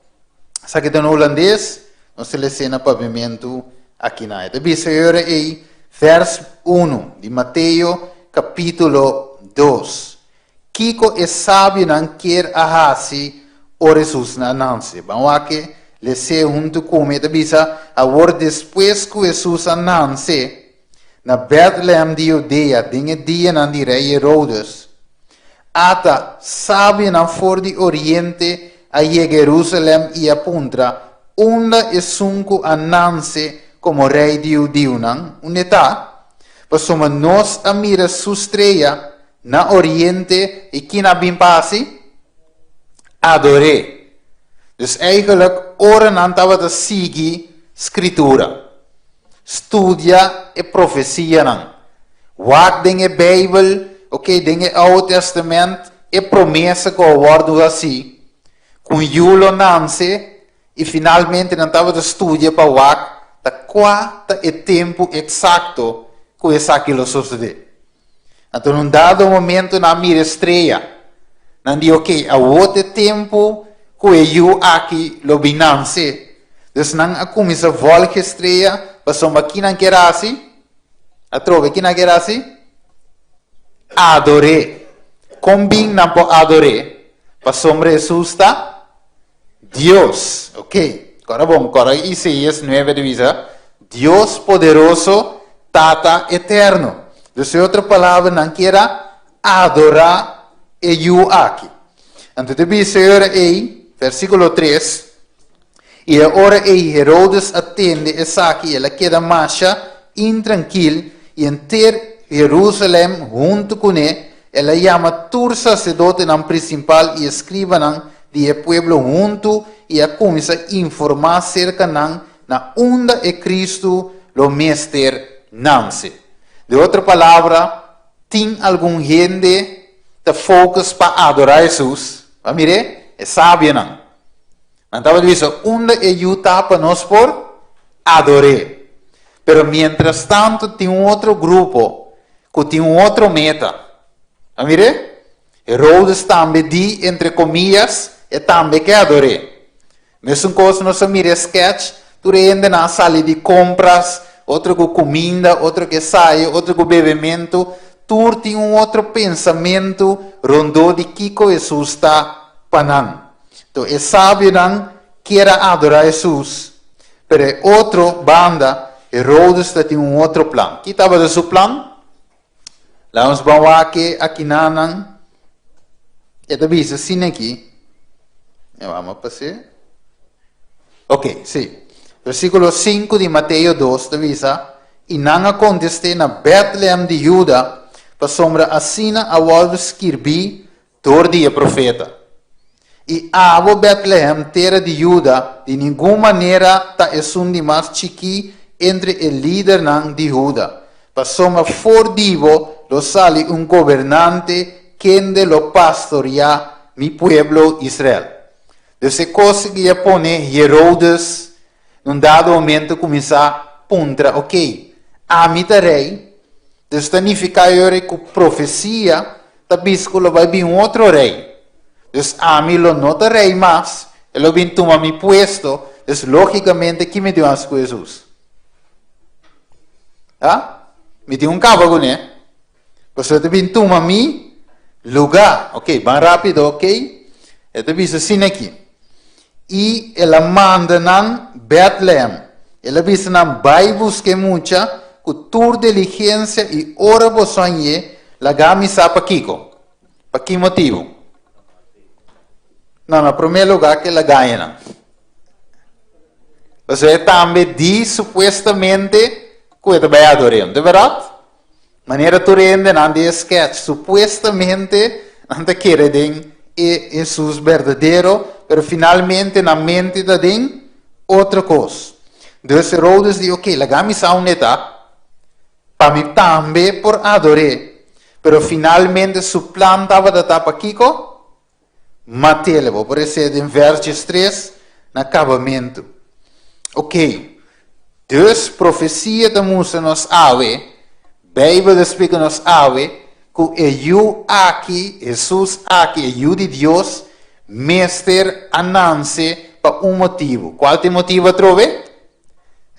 Esaki ta na hulandes, nos ta les'é na papiamentu akinan. E ta bisa e ora ei, vèrs unu di Mateo kapítulo dos. Kiko e sabionan kier a hasi ora Hesus a nanse? Ban wak e les'é huntu ku mi. E ta bisa, Awor despues ku Hesus a nanse na Bètlehèm di Hudea den e dianan di rei Herodes, ata sabionan for di oriente a yega Herusalèm i a puntra, Unda esun ku a nanse komo rei di hudiunan? Unda e ta? Pasobra nos a mira su strea Na oriente i kin a bin pa hasi? Ador'é. Dus eigenlijk ora nan tabata sigui Skritura, studia e profesianan, wak den e Beibel, oké, den e Oude Testament, e promesa ku a wòrdu hasí, ku un yu lo nanse, i finalmente nan tabata studia pa wak ta kua ta e tempu eksakto ku esaki lo sosodé. Anto na un dado momento nan a mira e strea. Nan di, ok, awor ta e tempu ku e yu aki lo bin nanse. Dus nan a kuminsá vòlg e strea pasobra ki nan kier hasi? Atrobe, ki nan kier hasi? Ador'é. Kon bin nan por ador'é? Pasobra Hesus ta Dios. Ok, kòrda bon, kòrda Isaías nuebe ta bisa, Dios poderoso, Tata eterno. Dus e otro palabra nan kier a adorá e yu aki. Anto ta bisa e ora ei, versíkulo tres, I e ora ei Herodes a tende esaki, el a keda masha intrankil, i henter Herusalèm huntu kuné, el a yama tur saserdotenan prinsipal i eskribanan di e pueblo huntu i a kuminsá informá serka nan na unda e Kristu lo mester nanse. De otro palabra, tin algun hende ta focus pa adorá Hesus. Bo a mir'é? E sabionan. Nan tabata bisa, Unda e yu ta pa nos por ador'é? Pero miéntras tantu tin un otro grupo ku tin un otro meta. A mir'é? Herodes tambe di, entre komiyas, e tambe ke ador'é. Mesun kos nos a mira e sketch, tur e hendenan a sali di kompras, otro ku kuminda, otro ku esai, otro ku bebementu, tur tin un otro pensamentu rondó di kiko Hesus ta pa nan. To e sabionan kier a adorá Hesus, pero e otro banda, Herodes ta tin un otro plan. Ki tabata su plan? Laga nos ban wak e akinanan. E ta bisa asina aki. E wak pas'é. Ok, sí. Versíkulo sinku di Mateo dos ta bisa, I nan a kontest'é na Bètlehèm di Huda, pasobra asina a wòrdu skirbí dor di e profeta. I abo, Bètlehèm, tera di Huda, di ningun manera ta esun di mas chikí entre e lidernan di Huda, pasobra for di bo lo sali un gobernante kende lo pastoriá mi pueblo Israel. Dus e kos aki a pone Herodes na un dado momento kuminsá puntra, Okey, ami ta rei? Dus ta nifiká e ora ku profesia ta bisa ku lo bai bin un otro rei. Dus ami lo no ta rei mas, e lo bin tuma mi puesto, dus lógikamente ki mi tin hasi ku Hesus? Ha? Mi tin un kaba kuné, pasobra e ta bin tuma mi lugá. Oké, ban rápido, oké? E ta bisa asina aki. I el a manda nan Bètlehèm. El a bisa nan, Bai buska e mucha ku tur diligensia i ora boso hañ'é, laga mi sa pakiko. Pa ki motibu? No, na promé lugá ku el a gaña nan. Pasobra e tambe di supuestamente ku e ta bai ador'é, no ta bèrdat? Manera tur hendenan di e sketch, supuestamente nan ta kere den e Hesus berdadero, pero finalmente nan mente ta den otro kos. Dus Herodes di, ok, laga mi sa unda e ta, pa mi tambe por ador'é. Pero finalmente su plan tabata ta pa kiko? Matele. Bo por esei den vers diestres na kabamentu. Ok, dus profesia ta mustra nos awe, Beibel ta splika nos awe, ku e Yu aki, Hesus aki, e Yu di Dios, mester a nanse pa un motibu. Kual ta e motibu atrobe?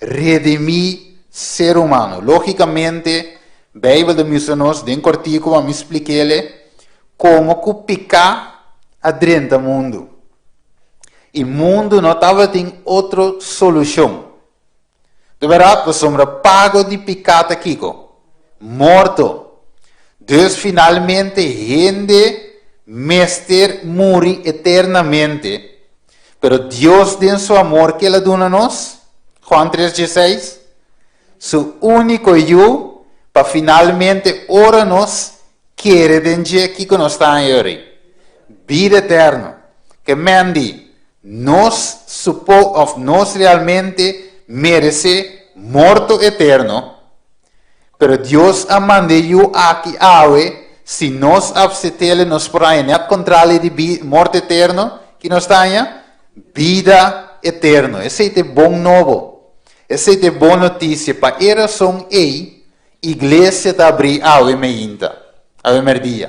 Redimí ser humano. Lógikamente, Beibel ta mustra nos den kòrtiku pa mi splik'el komo ku piká a drenta mundu. I mundu no tabatin otro solushon. De bèrdat, pasobra pago di piká ta kiko? Morto. Dus finalmente hende mester muri eternamente. Pero Dios den su amor ke el a duna nos, Juan tres dieseis, su úniko Yu, pa finalmente ora nos kere den dje, kiko nos ta haña yori? Bida eterno. Ke men di, nos supo òf nos realmente meresé morto eterno, pero Dios a manda e Yu aki awe, si nos apset'El nos por haña nèt kontrali di morto eterno, ki nos ta haña? Bida eterno. Esei ta e bon nobo. Esei ta e bon notisia. Pa e rason ei, iglesia ta abrí awe meinta, awe mèrdia,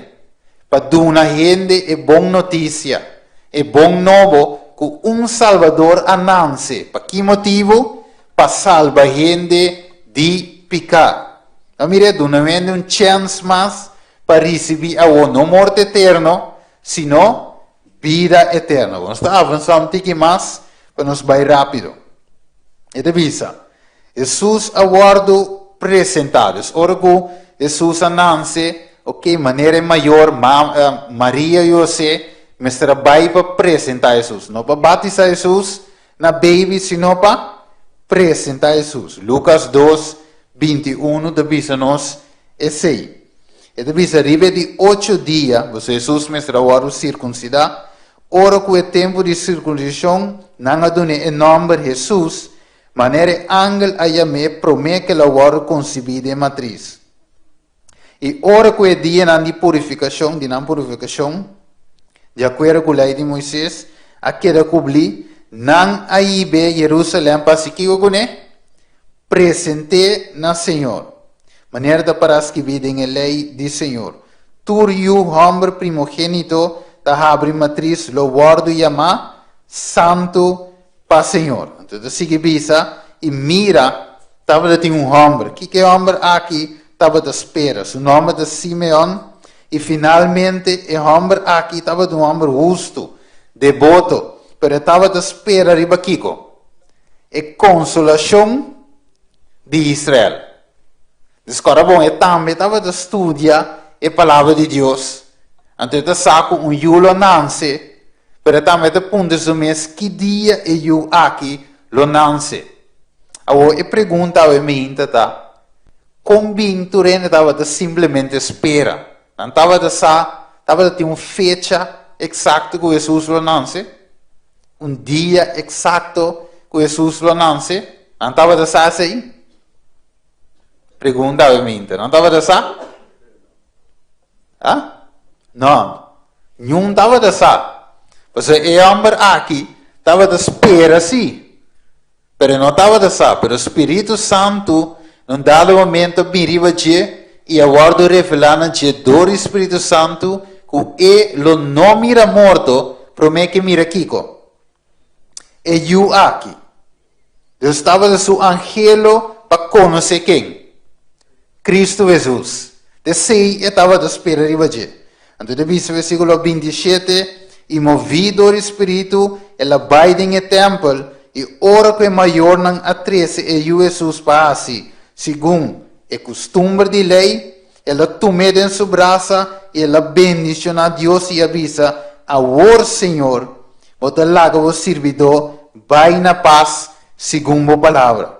pa duna hende e bon notisia, e bon nobo ku un Salbador a nanse. Pa ki motibu? Pa salba hende di piká. No mira, duna hende un chèns mas pa risibí awor no morto eterno, sino bida eterno. Nos ta avansá un tiki mas pa nos bai rápido. E ta bisa, Hesus a wòrdu presentá. Dus ora ku Hesus a nanse, oke, manera e mayor, ma, Maria i José, mester a bai pa presentá Hesus. No pa batisá Hesus na baby, sino pa presentá Hesus. Lukas dos, 21 ta bisa nos esei. E ta bisa riba e di ocho dia, pasobra Hesus mester a wòrdu sirkunsidá, ora ku e tempu di sirkunsishon, nan a dun'é e nòmber Hesus, manera e angel a yam'é promé ku el a wòrdu konsibí den matris. I ora ku e dianan di purifikashon, di nan purifikashon, di akuerdo ku Lei di Moises, a keda kublí, nan a hib'é Yerusalèm pa hasi kiko kuné? Present'é na Señor. Manera ta pará skibí den e Lei di Señor, Tur yu hòmber primogénito ta habri matris lo wòrdu yamá santu pa Señor. Anto ta sigui bisa, I mira, tabata tin un hòmber. Kiko e hòmber aki tabata spera? Su nòmber ta Simeon, i finalmente e hòmber aki tabata un hòmber hustu, deboto, pero e tabata spera riba kiko? E konsolashon di Israel. Dus kòrda bon, e tambe tabata studia e Palabra di Dios. Anto e ta sa ku un yu lo nanse, pero e tambe ta puntra su mes ki dia e yu aki lo nanse. Awor e pregunta awe meinta ta, kon bin tur hende tabata simplemente spera? Nan tabata sa, tabata tin un fecha eksakto ku Hesus lo nanse? Un dia eksakto ku Hesus lo nanse? Nan tabata sa esei? Pregunta awe meinta, nan tabata sa? Ah? No, niun tabata sa. Pasobra e hòmber aki tabata spera sí, pero e no tabata sa. Pero Spiritu Santu na un dado momento a bin riba dje i a wòrdu revelá na dje dor di Spiritu Santu ku e lo no mira morto promé ku e mira kiko? E yu aki. Dios tabata su angelo pa konosé ken? Kristu Hesus. T'esei e tabata spera riba dje. Anto ta bisa versíkulo 27, I moví dor di Spiritu, el a bai den e tèmpel, i ora ku e mayornan a trese e yu Hesus pa hasi segun e kustumber di lei, el a tum'é den su brasa i el a bendishoná Dios i a bisa, Awor, Señor, Bo ta laga bo sirbidó bai na pas. segun bo palabra.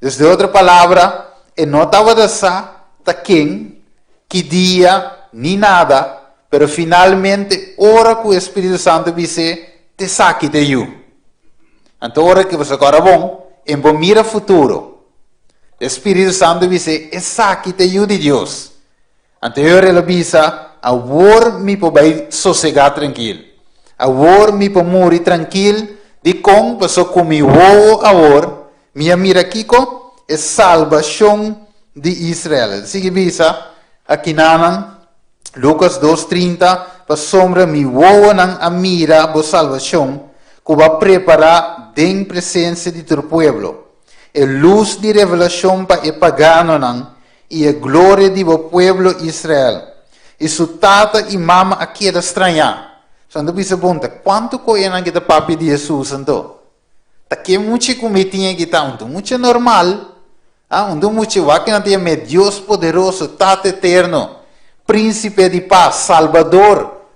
Dus den otro palabra, e no tabata sa ta ken, ki dia, ni nada, pero finalmente ora ku e Spiritu Santu bis'é, T'esaki ta e yu. Anto ora ku boso kòrda bon, e bo mira futuro. E Spiritu Santu bis'é, Esaki ta e yu di Dios. Anto e ora el a bisa, Awor mi por bai sosegá trankil. Awor mi por muri trankil. Dikon? Pasobra ku mi wowo awor mi a mira kiko? E salbashon di Israel. El sigui bisa akinanan, Lukas dos 30, Pasobra mi wowonan a mira bo salbashon, ku bo a prepará den presensia di tur pueblo, e lus di revelashon pa e paganonan i e gloria di bo pueblo Israel. I su tata i mama a keda strañá. So nan ta bisa bon, ta kuantu koenan ki ta papia di Hesus anto? Ta ke mucha ku mi tin aki ta? Un ta mucha normal. Ah, un ta mucha wak nan ta yam'é Dios poderoso, Tata eterno, Prínsipe di pas, Salbador.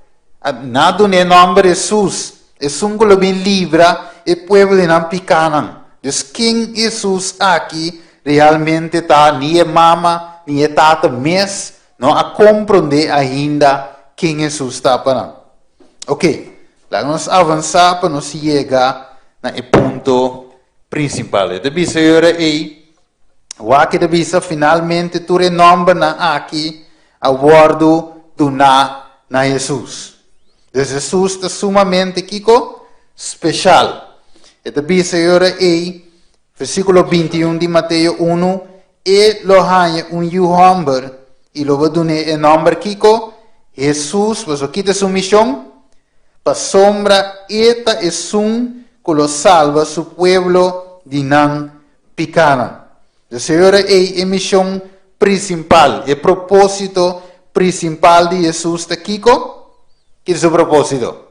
Nan a dun'é nòmber Hesus, esun ku lo bin libra e pueblo di nan pikánan. Dus ken Hesus aki Realmente ta ni e mama ni e tata mes no a komprondé ainda ken Hesus ta pa nan. Ok, laga nos avansá pa nos yega na e punto prinsipal. E ta bisa e ora ei, wak e ta bisa finalmente tur e nòmbernan aki a wòrdu duná na Hesus. Dus Hesus ta sumamente kiko? Speshal. E ta bisa e ora ei, Versíkulo 21 di Mateo unu, E lo haña un yu hòmber i lo bo dun'é e nòmber kiko? Hesus, pasobra ki ta su mishon? Pasobra e ta esun ku lo salba su pueblo di nan pikánan. Dus e ora ei e mishon prinsipal, e propósito prinsipal di Hesus ta kiko? Ki ta su propósito?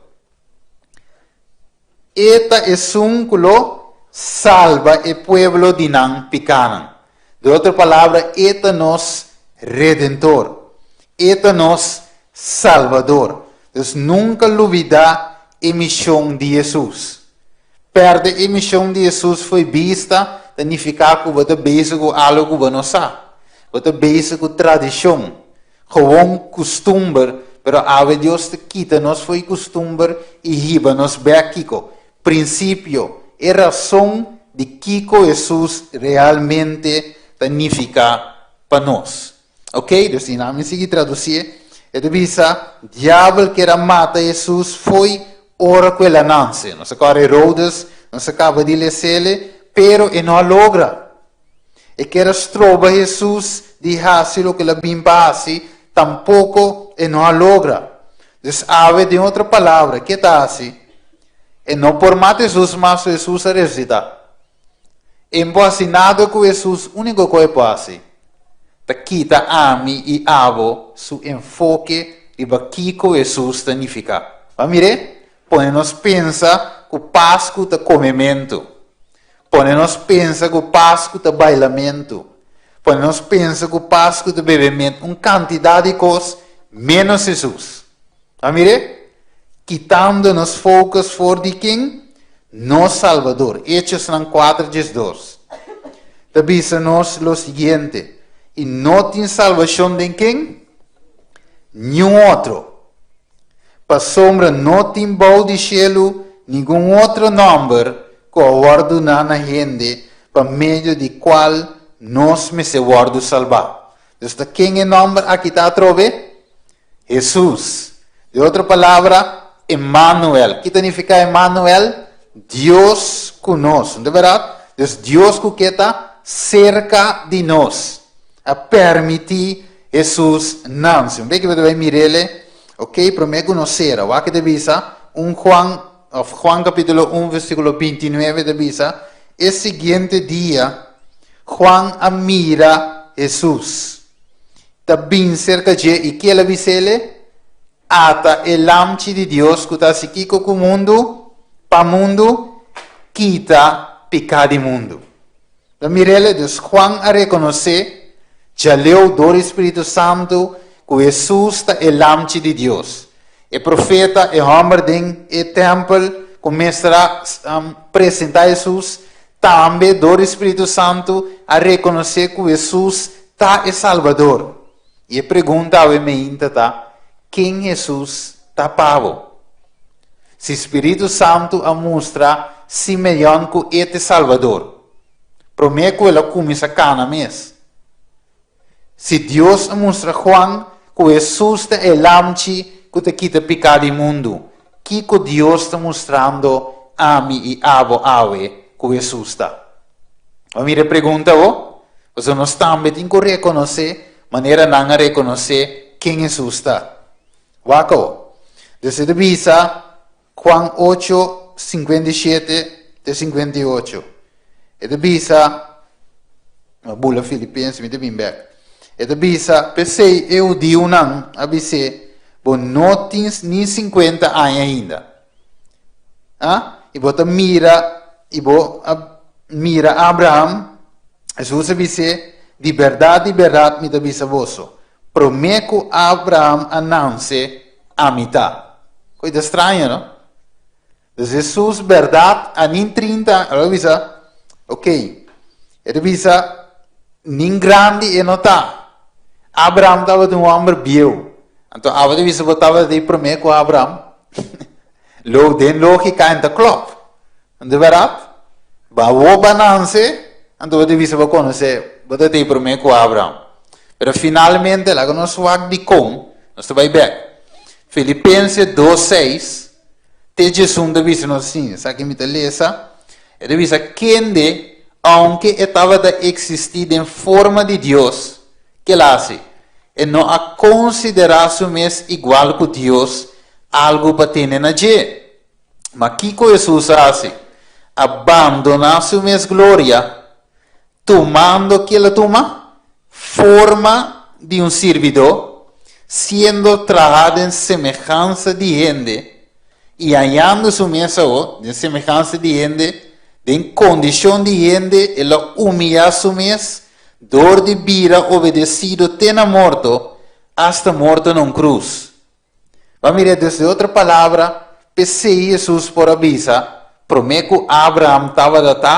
E ta esun ku lo salba e pueblo di nan pikánan. Den otro palabra, e ta nos Redentor. E ta nos Salbador. Dus nunka lubidá e mishon di Hesus. Pèrdè e mishon di Hesus fo'i bista ta nifiká ku bo ta bezig ku algu ku bo no sa. Bo ta bezig ku tradishon. Gewoon kustumber, pero awe Dios ta kita nos fo'i kustumber i hiba nos bek kiko? Prinsipio, e rason di kiko Hesus realmente ta nifiká pa nos. Ok, dus di nan mi sigui tradusié, e ta bisa, Diabel kier a mata Hesus fo'i ora ku el a nanse. Nos a kòrda Herodes, nos a kaba di les'ele, pero e no a logra. E kier a stroba Hesus di hasi loke el a bin pa hasi, tampoko e no a logra. Dus awe, den otro palabra, ke ta hasi? E no por mata Hesus mas su Hesus a resusitá. E no por hasi nada ku Hesus, úniko ku e por hasi ta kita ami i abo su enfoke riba kiko Hesus ta nifiká. Bo a mir'é? Pone nos pensa ku Pasku ta komementu. Pone nos pensa ku Pasku ta bailamentu. Pone nos pensa ku Pasku ta bebementu. Un kantidat di kos ménos Hesus. A mir'é? Kitando nos focus for di ken? Nos Salbador. Hechosnan 4 diesdos ta bisa nos lo siguiente, I no tin salbashon den ken? Niun otro. Pasobra no tin bou di shelu ningun otro nòmber ku a wòrdu duná na hende pa medio di kual nos mester wòrdu salbá. Dus ta ken e nòmber aki ta atrobe? Hesus. Den otro palabra, Emmanuel. Ki ta nifiká Emmanuel? Dios ku nos. No ta bèrdat? Dus Dios ku ke ta serka di nos. A permití Hesus nanse. Un beki bo ta bai mir'ele, ok, promé ku nos sera. Wak e ta bisa, un Juan, òf Juan kapítulo un versíkulo 29 ta bisa, E siguiente dia Juan a mira Hesus ta bin serka dje i ke el a bis'ele? Ata e Lamchi di Dios ku ta hasi kiko ku mundu? Pa mundu kita piká di mundu. Ta mir'el, dus Juan a rekonosé djaleu dor di spiritu santu ku Hesus ta e Lamchi di Dios. E profeta, e hòmber den e tèmpel ku mester a presentá Hesus, tambe dor di Spiritu Santu a rekonosé ku Hesus ta e Salbador. I e pregunta awe meinta ta, Ken Hesus ta pa bo? Si Spiritu Santu a mustra Simeon ku e ta e Salbador, promé ku el a kuminsá kana mes. Si Dios a mustra Juan ku Hesus ta e Lamchi ku ta kita piká di mundu, kiko Dios ta mustrando ami i abo awe ku Hesus ta? Bo a mira e pregunta bo? Pasobra nos tambe tin ku rekonosé manera nan a rekonosé ken Hesus ta. Wak awo. Dios e ta bisa Juan ocho, 57 te 58. E ta bisa, ma bula Filipenses, mi ta bin bek. E ta bisa, p'esei e hudiunan a bis'é, bo no tin ni 50 aña ainda. Ah? I bo ta mira, i bo a mira Abraham, Jesus a bis'é, di bèrdat, di bèrdat mi ta bisa boso, promé ku Abraham a nanse, Ami ta. Koe ta straño, no? Dus Jesus berdad a nin 30, el a bisa, ok, el a bisa, nin grandi e no ta. Abraham tabata un homber bieu. Anto abo ta bisa bo tabata di prome ku Abraham? Lo, den logika en ta klop. Anto berdad? Ba wo ba nanse, anto bo ta bisa bo konosé, bo ta di prome ku Abraham. Pero finalmente, laga nos wak dikon, nos ta bai bek. Filipense 2:6 te 11 ta bisa nos asin, esaki mi ta lesa, e ta bisa, Kende, aunke e tabata eksistí den forma di Dios, ke el a hasi? E no a konsiderá su mes igual ku Dios, algu pa tene na dje. Ma kiko Hesus a hasi? A bandoná su mes gloria, tumando ke el a tuma? Forma di un sirbidó, siendo trahá den semehansa di hende, i hañando su mes awor den semehansa di hende, den kondishon di hende, el a humiyá su mes dor di bira obedesido te na morto, asta morto na un krus. Bo a mira dus den otro palabra, p'esei Hesus por a bisa, Promé ku Abraham tabata ta,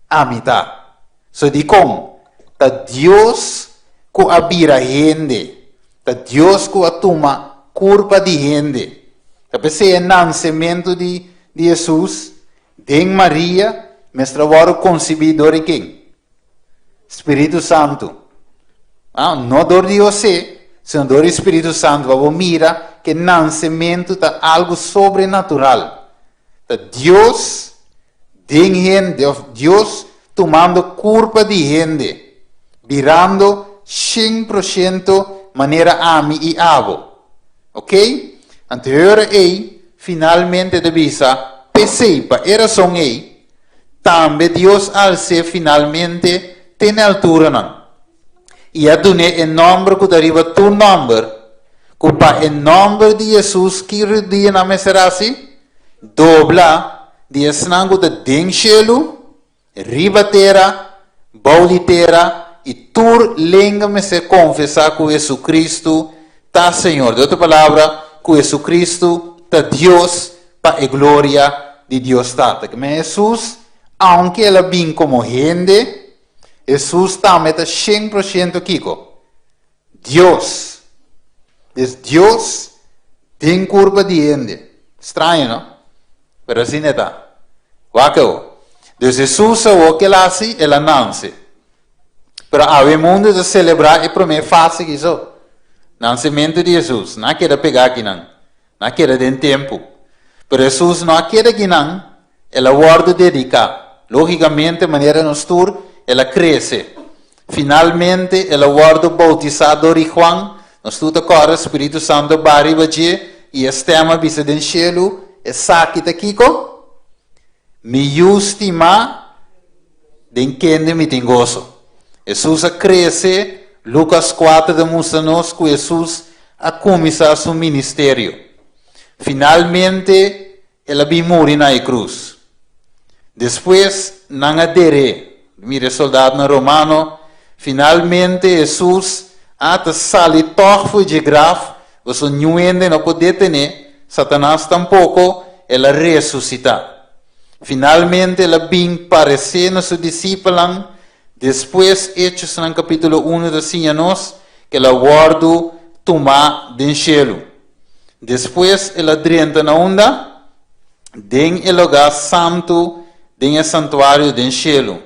ami ta. So dikon? Ta Dios ku a bira hende. Ta Dios ku a tuma kurpa di hende. Ta p'esei e nansementu di di Hesus den Maria mester a wòrdu konsibí dor di ken? Spiritu Santu. Ah, no dor di José, sino dor di Spiritu Santu. Pa bo mira ke nansementu ta algu sobrenatural. Ta Dios den hende, of Dios tumando kurpa di hende, birando 100% manera ami i abo. Ok? Anto e ora ei, finalmente ta bisa, p'esei, pa e rason ei, Tambe Dios a als'é finalmente te n'e alturanan, i a dun'é e nòmber ku ta riba tur nòmber, ku pa e nòmber di Hesus ki rudianan mester hasi? Dobla di esnan ku ta den shelu, riba tera, bou di tera, i tur lenga mester konfesá ku Hesukristu ta Señor. Den otro palabra, ku Hesukristu ta Dios pa e gloria di Dios Tata. Ke men Hesus, aunke el a bin komo hende, Hesus tambe ta shen por shento kiko? Dios. Des Dios den kurpa di hende. Straño, no? Pero asina e ta. Wak awo. Dus Hesus awo ke el hasi? El a nanse. Pero awe mundu ta selebrá e promé fase aki so. Nansementu di Hesus. Nan a keda pegá akinan. Nan a keda den tempu. Pero Hesus no a keda akinan, el a wòrdu dediká. Lógikamente, manera nos tur, el a krese. Finalmente, el a wòrdu boutisá dor di Juan. Nos tur ta kòrda Spiritu Santu a baha riba dje i e stèm a bisa den shelu, Esaki ta kiko? Mi Yu stimá, den kende mi tin goso. Hesus a krese, Lukas kuater ta mustra nos ku Hesus a kuminsá su ministerio. Finalmente, el a bin muri na e krus. Despues, nan a der'é. Mira e soldatnan romano. Finalmente, Hesus a ta sali tòg for dje graf, pasobra niun hende no por detené, Satanas tampoko, el a resusitá. Finalmente el a bin paresé na su disipelnan, despues Hechosnan kapítulo unu ta siña nos ku el a wòrdu tumá den shelu. Despues el a drenta na unda? Den e lugá santu den e santuario den shelu.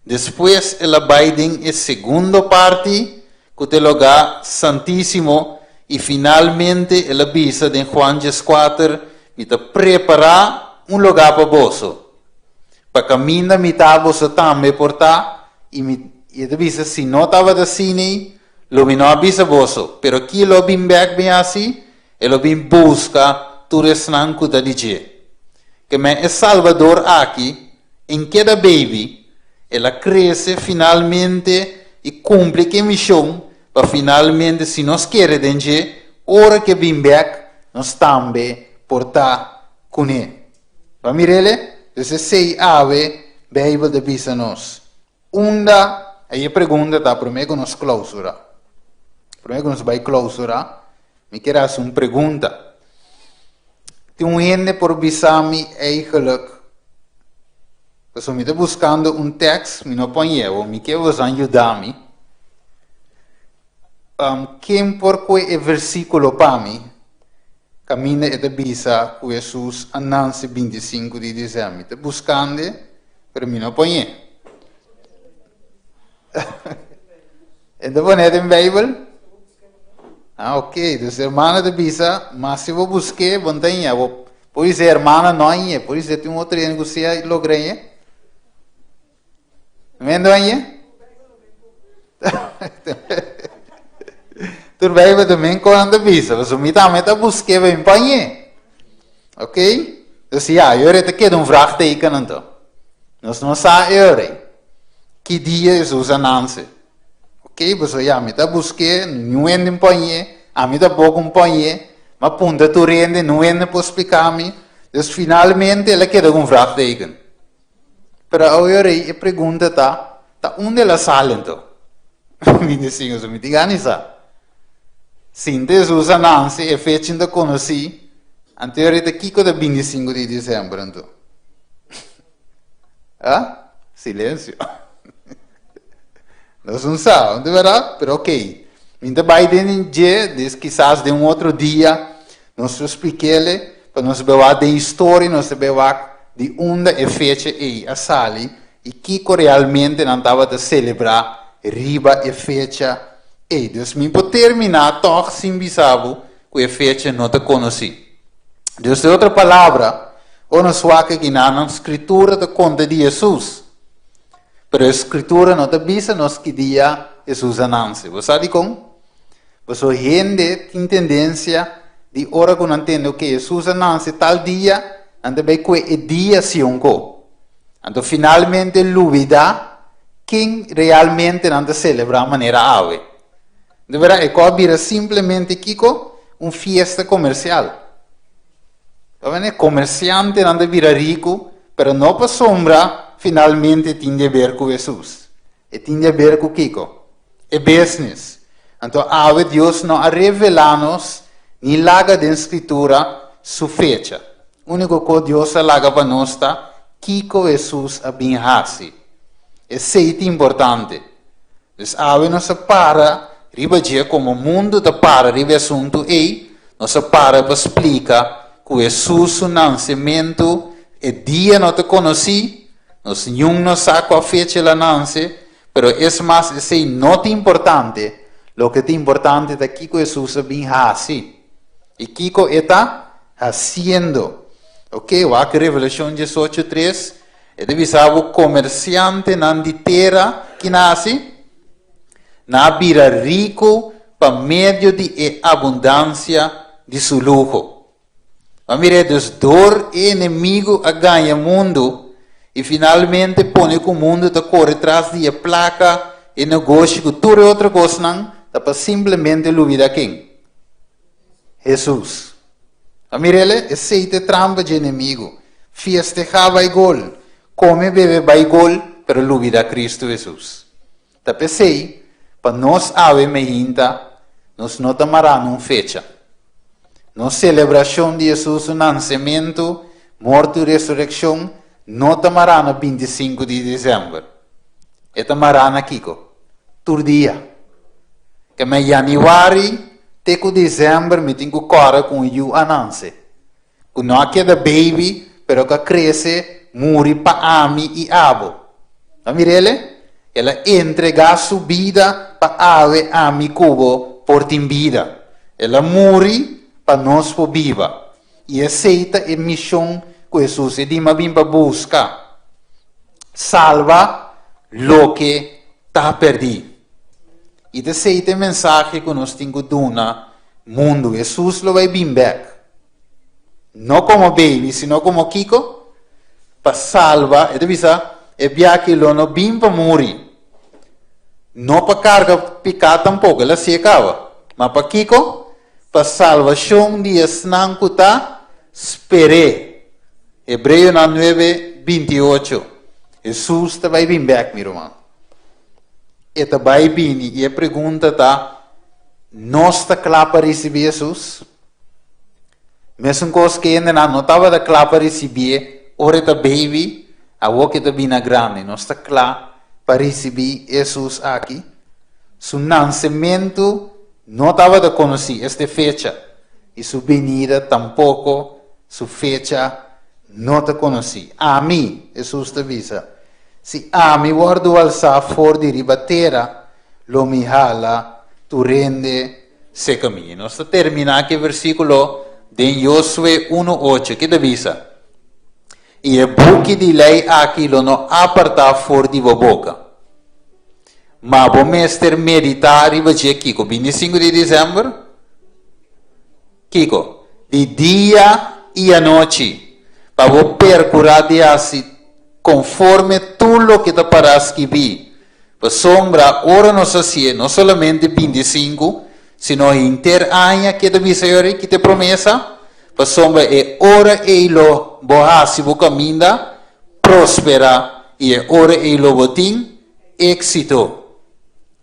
Despues el a bai den e segundo parti, ku ta e lugá santísimo, i finalmente el a bisa den Juan dieskuater, Mi ta prepará un lugá pa boso, pa kaminda mi ta boso tambe por ta, i mi, i e ta bisa, si no tabata asina, lo mi no a bisa boso, pero ki lo bin bèk bin hasi? E lo bin buska tur esnan ku ta di dje. Ke men e Salbador aki, en keda baby, el a krese finalmente i kumpli ku e mishon pa finalmente si nos kere den dje, ora ku e bin bèk, nos tambe por ta kuné. Bo a mir'el? Dus esei awe Beibel ta bisa nos. Unda, ei e pregunta ta promé ku nos klousura. Promé ku nos bai klousura, mi kier hasi un pregunta. Tin un hende por bisa mi eigenlijk, pasobra mi ta buskando un tèks, mi no por ñevo, mi kier boso yuda mi. Um, ken por kue e versíkulo pa mi, kaminda e ta bisa ku Hesus a nanse 25 di desèmber? Mi ta buskando. Pero mi no poñé. E ta poné den Bijbel? Ah, ok. Dus hermana ta bisa, ma si bo buské, bo no ta haña. Bo por bisa hermana no hañ'é, por bisa tin un otro hende ku sí a logra hañ'é. Men do hañ'é? Tur Bijbel ta men kon nan ta bisa, pasobra mi tambe ta buské pa mi por hañ'é. Ok? Dus ja, e ora ta keda un vraagteken anto. Nos no sa e ora. Ki dia Jesus a nanse. Ok, pasobra ja, mi ta buské, niun hende n'poñé, ami tampoko n'poñé, m'a puntra tur hende, niun hende por splika mi. Dus finalmente el a keda ku un vraagteken. Pero awe ora e pregunta ta, ta unda el a sali anto? Mi di Señor, mi tin gana di sa. Sinta Jesus a nanse, e fecha ta konosí, anto e ora ta kiko ta 25 di desèmber anto? Ah? Silensio. Nos no sa, di bèrdat? Pero ok, mi ta bai den dje, des kisas den un otro dia, Nos lo splik'ele pa nos bewak den historia, nos ta bewak di unda e fecha ei a sali i kiko realmente nan tabata selebrá riba e fecha ei. Dus mi por terminá tòg sin bisa bo ku e fecha no ta konosí. Dus den otro palabra, ora nos wak aki nan, nan Skritura ta konta di Hesus, pero e Skritura no ta bisa nos ki dia Hesus a nanse. Bo sa dikon? Pasobra hende tin tendensia di ora ku nan tende oke Hesus a nanse tal dia, nan ta bai kue e dia sionko. Anto finalmente lubidá ken realmente nan ta selebrá manera awe. Di bèrdat e kos a bira simplemente kiko? Un fiesta komersial. Ta bini? Komersiantenan ta bira riku, pero no pasobra finalmente tin di aber ku Hesus. E tin di aber ku kiko? E business. Anto awe Dios no a revelá nos ni laga den Scritura su fecha. Único kos Dios a laga pa nos ta kiko Hesus a bin hasi. Esei ta importante. Dus awe nos a para riba dje komo mundu ta para riba e asuntu ei, nos a para pa splika ku Hesus su nansementu e dia no ta konosí, nos niun no sa kua fecha el a nanse, Pero es mas esei no ta importante, loke ta importante ta kiko Hesus a bin hasi i kiko e ta hasiendo. Ok, wak Revelashon diesocho tres, e ta bisa bo komersiantenan di tera ki nan hasi? Nan a bira riku pa medio di e abundansia di su luho. Bo a mira e dus dor e enemigu a gaña mundu i finalmente pone ku mundu ta kore tras di e plaka, e negoshi ku tur e otro kosnan ta pa simplemente lubida ken? Hesus. Bo a mira el? Esei ta e trampa dje enemigu. Fiestehá bai gol, kome bebe bai gol, pero lubida Kristu Hesus. Ta p'esei, pa nos awe meinta, nos no ta mará nun fecha. Nos selebrashon di Hesus su nansementu, morto i resurekshon no ta mará na 25 di desèmber. E ta mará na kiko? Tur dia. Ke men yanüari te ku desèmber mi tin ku kòrda ku un yu a nanse. Ku no a keda baby pero ku a krese muri pa ami i abo. Ta mir'el? El a entregá su bida pa awe ami ku bo por tin bida. El a muri pa nos por biba. I esei ta e mishon ku Hesus e dima bin pa buska, salba loke ta pèrdí. I ta esei ta e mensahe ku nos tin ku duna mundu, Hesus lo bai bin bèk, no komo baby, sino komo kiko? Pa salba, e ta bisa, e biaha lo no bin pa muri, no pa karga piká tampoko, el a si'e kaba, ma pa kiko? Pa salvashon di esnan ku ta sper'é. Hebreonan nuebe, 28. Hesus ta bai bin bèk, mi ruman. E ta bai bini i e pregunta ta, Nos ta kla pa risibí Hesus? Mesun kos ku hendenan no tabata kla pa risibié ora e ta baby, awor ku e ta bina grandi, nos ta kla pa risibí Hesus aki? Su nansementu no tabata konosí, este fecha, i su binida tampoko su fecha no ta konosí. Ami, Hesus ta bisa, si ami wòrdu alsá for di riba tera, lo mi hala tur hende seka mi. I nos ta terminá ku e versíkulo den Josué unu ocho, ke ta bisa, I e buki di lei aki lo no apartá for di bo boka, ma bo mester meditá riba dje kiko? 25 di desèmber? Kiko? Di dia i anochi, pa bo perkurá di hasi konforme tur loke ta pará skibí. Pasobra ora nos hasié, no solamente 25, sino henter aña, ke ta bisa yori? Ki ta e promesa? Pasobra e ora ei lo bo hasi bo kaminda prosperá i e ora ei lo bo tin éksito.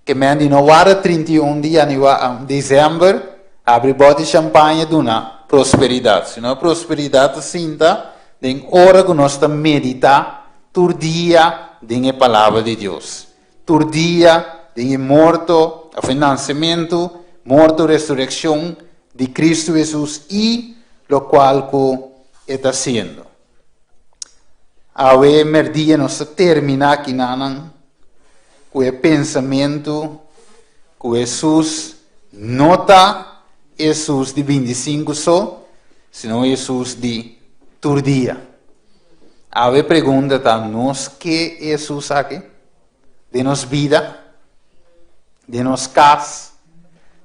Ke men di no warda 31 di yanüa, desèmber, habri bòt di shampaña duna prosperidat, sino e prosperidat ta sinta den ora ku nos ta meditá tur dia den e Palabra di Dios, tur dia den e morto òf e nansementu, morto, resurekshon di Kristu Hesus i lokual ku e ta hasiendo. Awe mèrdia nos ta terminá kinanan ku e pensamentu ku Hesus no ta Hesus di 25 so, sino Hesus di tur dia. Awe pregunta ta, nos ke Hesus aki den nos bida, den nos kas,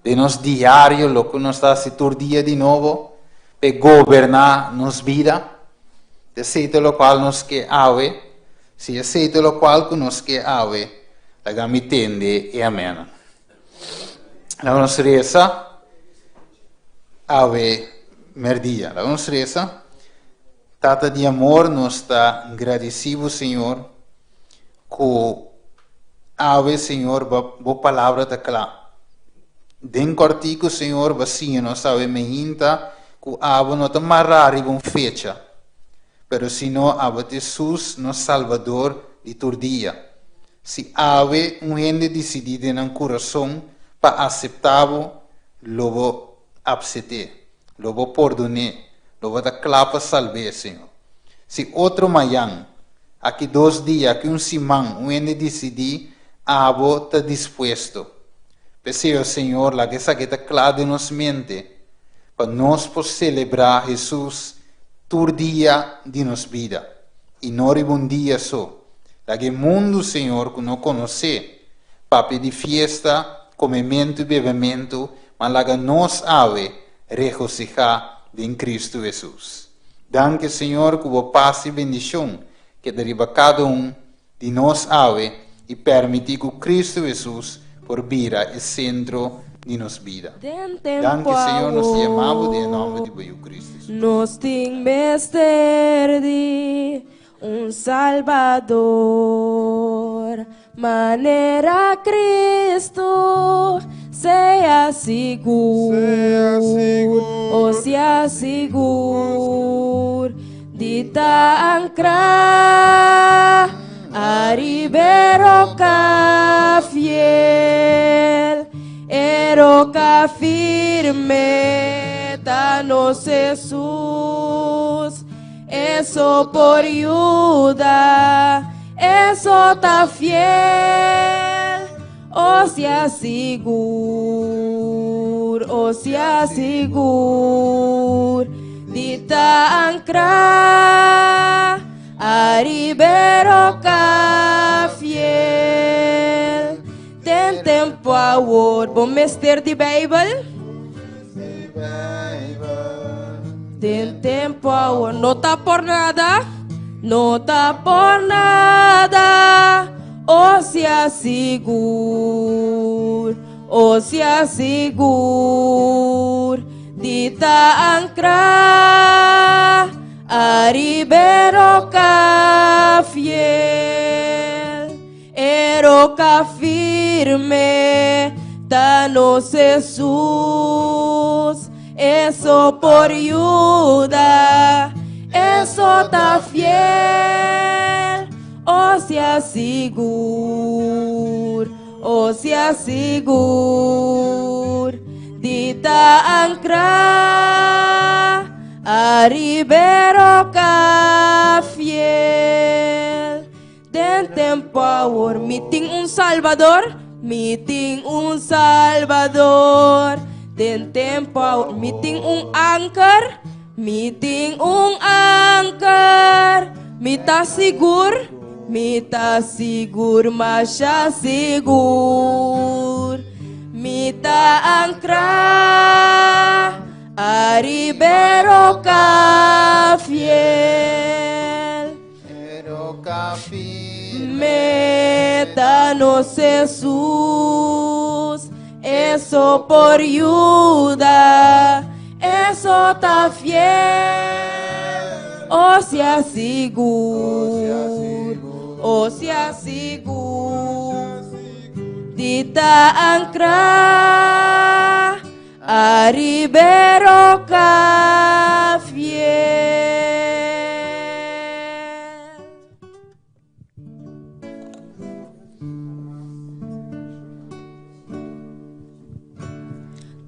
den nos diario, loke nos ta hasi tur dia di nobo, p'e goberná nos bida? Esei ta lokual nos ke awe. Si esei ta lokual ku nos ke awe, laga mi tende e amennan. Laga nos resa awe merdia. Laga nos resa. Tata di amor, nos ta gradisí bo, Señor, ku awe, Señor, bo, bo palabra ta kla. Den kòrtiku, Señor, bo a siña nos awe mehinta ku abo no ta mará riba un fecha, pero sino abo ta Hesus, nos Salbador di tur dia. Si awe un hende disidí den nan kurason pa aseptá bo, lo bo apset'é, lo bo pordon'é, lo bo ta kla pa salb'é, Señor. Si otro mayan, aki dos dia, aki un siman, un hende disidí, abo ta dispuesto. P'esei, o Señor, laga esaki ta kla den nos mente, pa nos por selebrá Hesus tur dia di nos bida, i no riba un dia so. Laga e mundu, Señor, ku no konosé, papia di fiesta, komementu i bebementu, ma laga nos awe regosihá den Kristu Hesus. Danki, Señor, ku bo pas i bendishon keda riba kada un di nos awe i permití ku Kristu Hesus por bira e sentro di nos bida. Den Danki, tempu Señor, nos ta yama bo den e nòmber awor di bo Yu Kristu Hesus. nos tin mester di un Salbador manera Cristo, sea sigur, o sea sigur di. Di ta ankrá ariba e roka fiel, e roka firme ta nos Hesus. E so por yuda, e so ta fiel. O sea sigur, o sea sigur, di ta ankrá ariba e roka fiel. Den tempu awor, bo mester di Beibel? Den tempu awor, no ta por nada, no ta por nada, o sea sigur, o sea sigur, di ta ankrá ariba e roka fiel. E roka firme ta nos Hesus, E so por yuda, E so ta fiel. O sea sigur, o sea sigur, di ta ankrá ariba e roka fiel. Den tempu awor mi tin un Salbador, mi tin un Salbador. Den tempu awor mi tin un anker, mi tin un anker. Mi ta sigur, mi ta sigur, masha sigur. Mi ta ankrá ariba e roka fiel. Me ta nos Hesus, E so por yuda, E so ta fiel. O sea sigur, o sea sigur, di ta ankrá Ariba e roka fiel.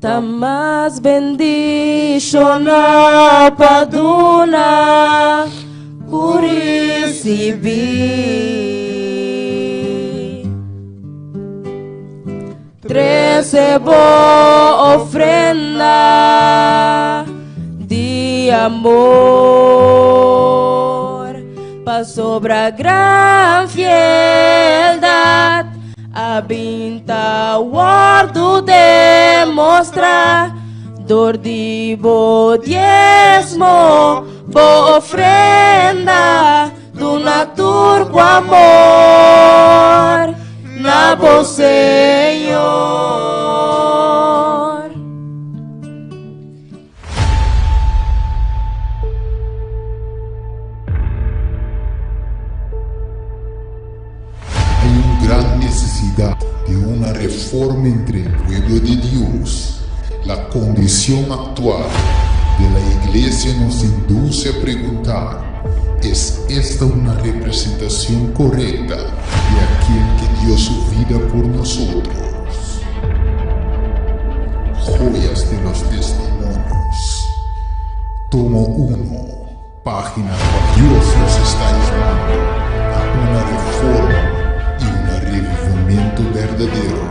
Ta mas bendishoná pa duna ku risibí. Trese bo ofrenda di amor, pasobra gran fieldad a bin ta wòrdu demostrá dor di bo diesmo, bo ofrenda. Duna tur ku amor na bo Señor. Hay un gran necesidad de una reforma entre el pueblo de Dios. La condición actual de la iglesia nos induce a preguntar, ¿Es esta una representación correcta de aquel que dio su vida por nosotros? Joyas de los Testimonios, tomo 1, página Dios nos está llamando a una reforma y un revivimiento verdadero.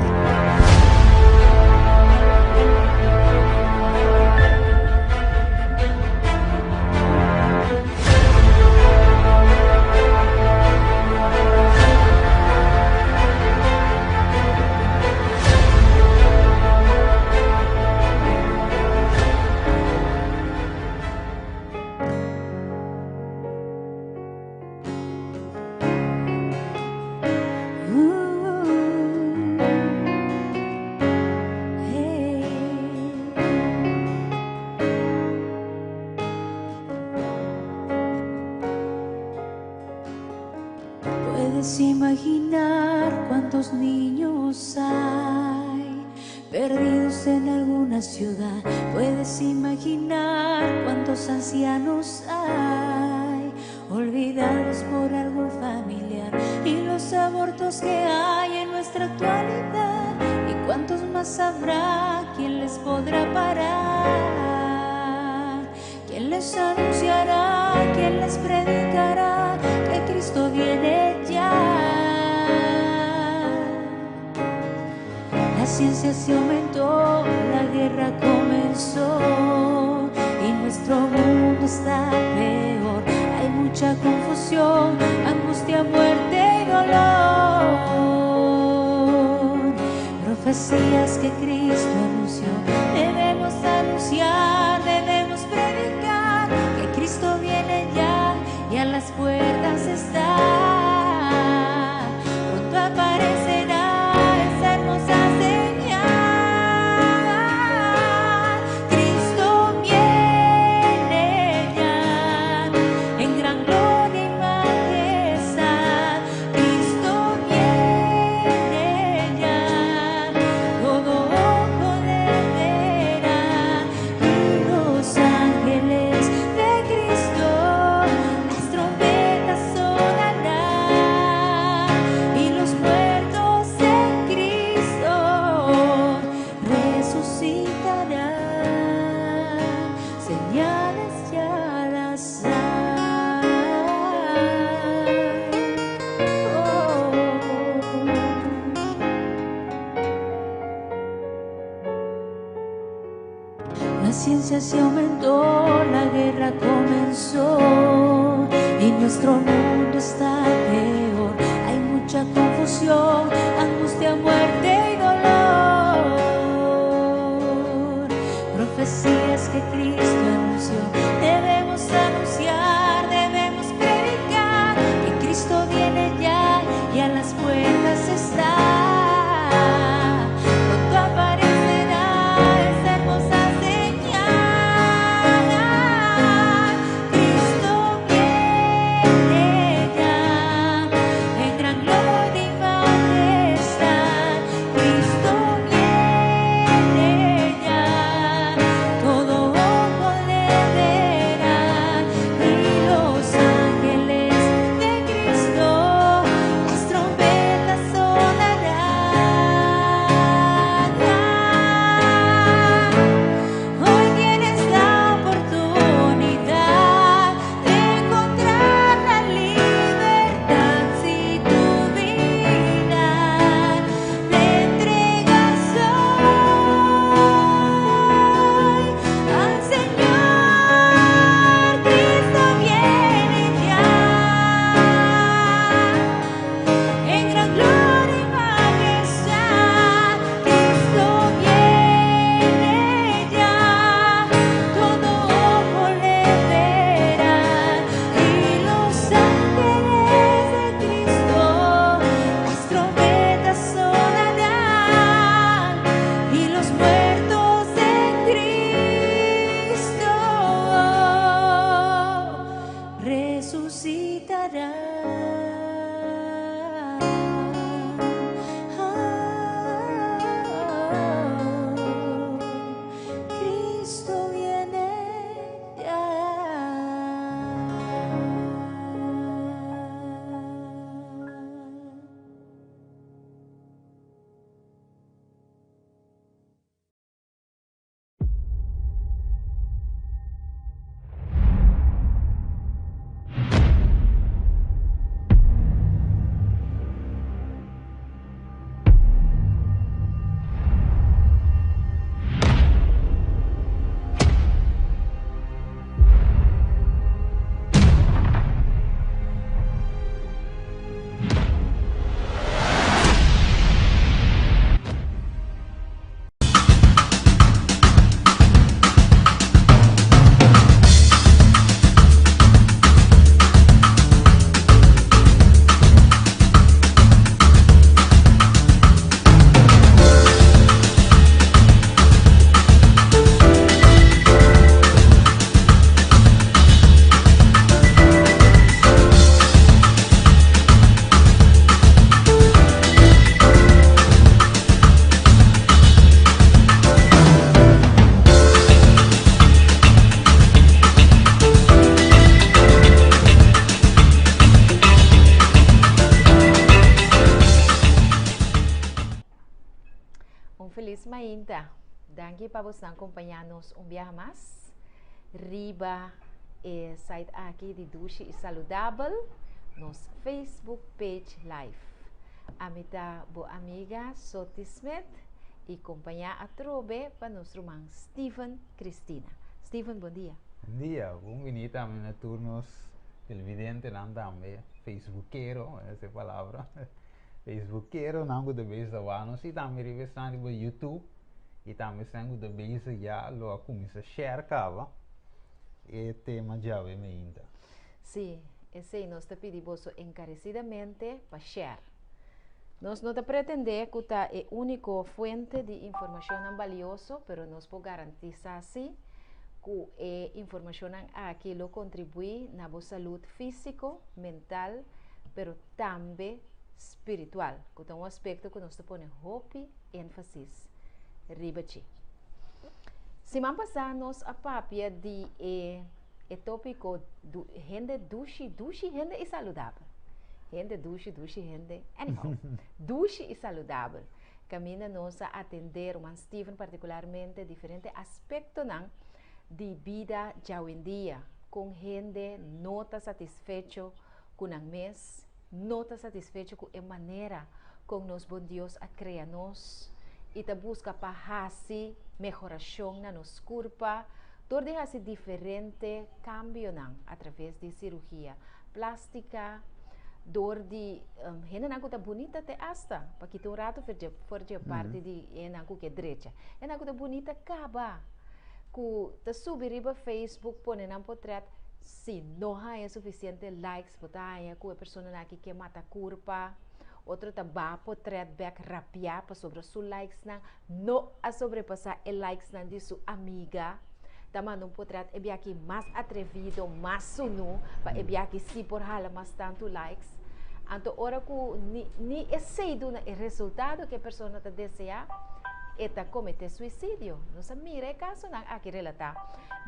Puedes imaginar cuántos niños hay perdidos en alguna ciudad. Puedes imaginar cuántos ancianos hay. olvidados por algún familiar, y los abortos que hay en nuestra actualidad, y cuántos más habrá, quién les podrá parar, quién les anunciará, quién les predicará que Cristo viene ya. La ciencia se aumentó, la guerra comenzó y nuestro mundo está peor. Hay mucha confusión, angustia, muerte y dolor. Profecías que Cristo anunció, debemos anunciar, debemos predicar que Cristo viene ya y a las puertas está. Pronto aparecerá esa hermosa señal. Cristo viene ya en gran gloria y majestad. Cristo viene ya, todo ojo le verá y los ángeles de Cristo las trompetas sonarán y los muertos en Cristo resucitarán. Señales ya las hay. Oh. La ciencia se aumentó, la guerra comenzó y nuestro mundo está peor. Hay mucha confusión, angustia, muerte y dolor. Profecías que Cristo anunció, debemos anunciar, debemos predicar que Cristo viene ya y a las puertas está. Pronto aparecerá esa hermosa señal. Cristo viene ya en gran gloria y majestad. Cristo viene ya, todo ojo le verá. mainta. Danki pa bosnan kompañá nos un biaha mas riba e site aki di Dushi i Saludabel, nos Facebook page live. Ami ta bo amiga Soti Smith i kompañá atrobe pa nos ruman Steven Cristina. Steven, bon dia. Bon dia, bon bini tambe na tur nos televidentenan tambe, facebookero, esa e palabra. Facebookeronan ku ta bezig ta wak nos i tambe riba esnan riba YouTube i tambe esnan ku ta bezig ya lo a kuminsá share kaba e tema djawe meinta. Sí, esei nos ta pidi boso enkaresidamente pa share. Nos no ta pretendé ku ta e úniko fuente di informashonnan balioso, pero nos por garantisá sí ku e informashonnan aki lo kontribuí na bo salud físiko, mental, pero tambe spiritual, ku ta un aspekto ku nos ta pone hopi énfasis riba dje. Siman pasá nos a papia di e e tópiko du, hende dushi, dushi hende i saludabel. Hende dushi, dushi hende, anyhow, dushi i saludabel. Kaminda nos a atendé ruman Steven partikularmente diferente aspektonan di bida djawendia, kon hende no ta satisfecho ku nan mes no ta satisfecho ku e manera kon nos bon Dios a krea nos i ta buska pa hasi mehorashon na nos kurpa dor di hasi diferente kambionan atraves di sirugia plástika, dor di hendenan ku ta bunita te asta pa kita un ratu for dje parti di hendenan ku ke drecha. Hendenan ku ta bunita kaba ku ta subi riba Facebook pone nan potrèt. Si no haña sufisiente likes bo ta haña ku e personanan aki ke mata kurpa, otro ta baha potrèt bèk rapiá pasobra su likesnan no a sobrepasá e likesnan di su amiga, ta manda un potrèt e biaha aki mas atrevido, mas sunú pa e biaha aki sí por hala mas tantu likes. Anto ora ku ni ni esei duna e resultado ku e persona ta deseá, e ta kometé suisidio. Nos a mira e kasonan aki relatá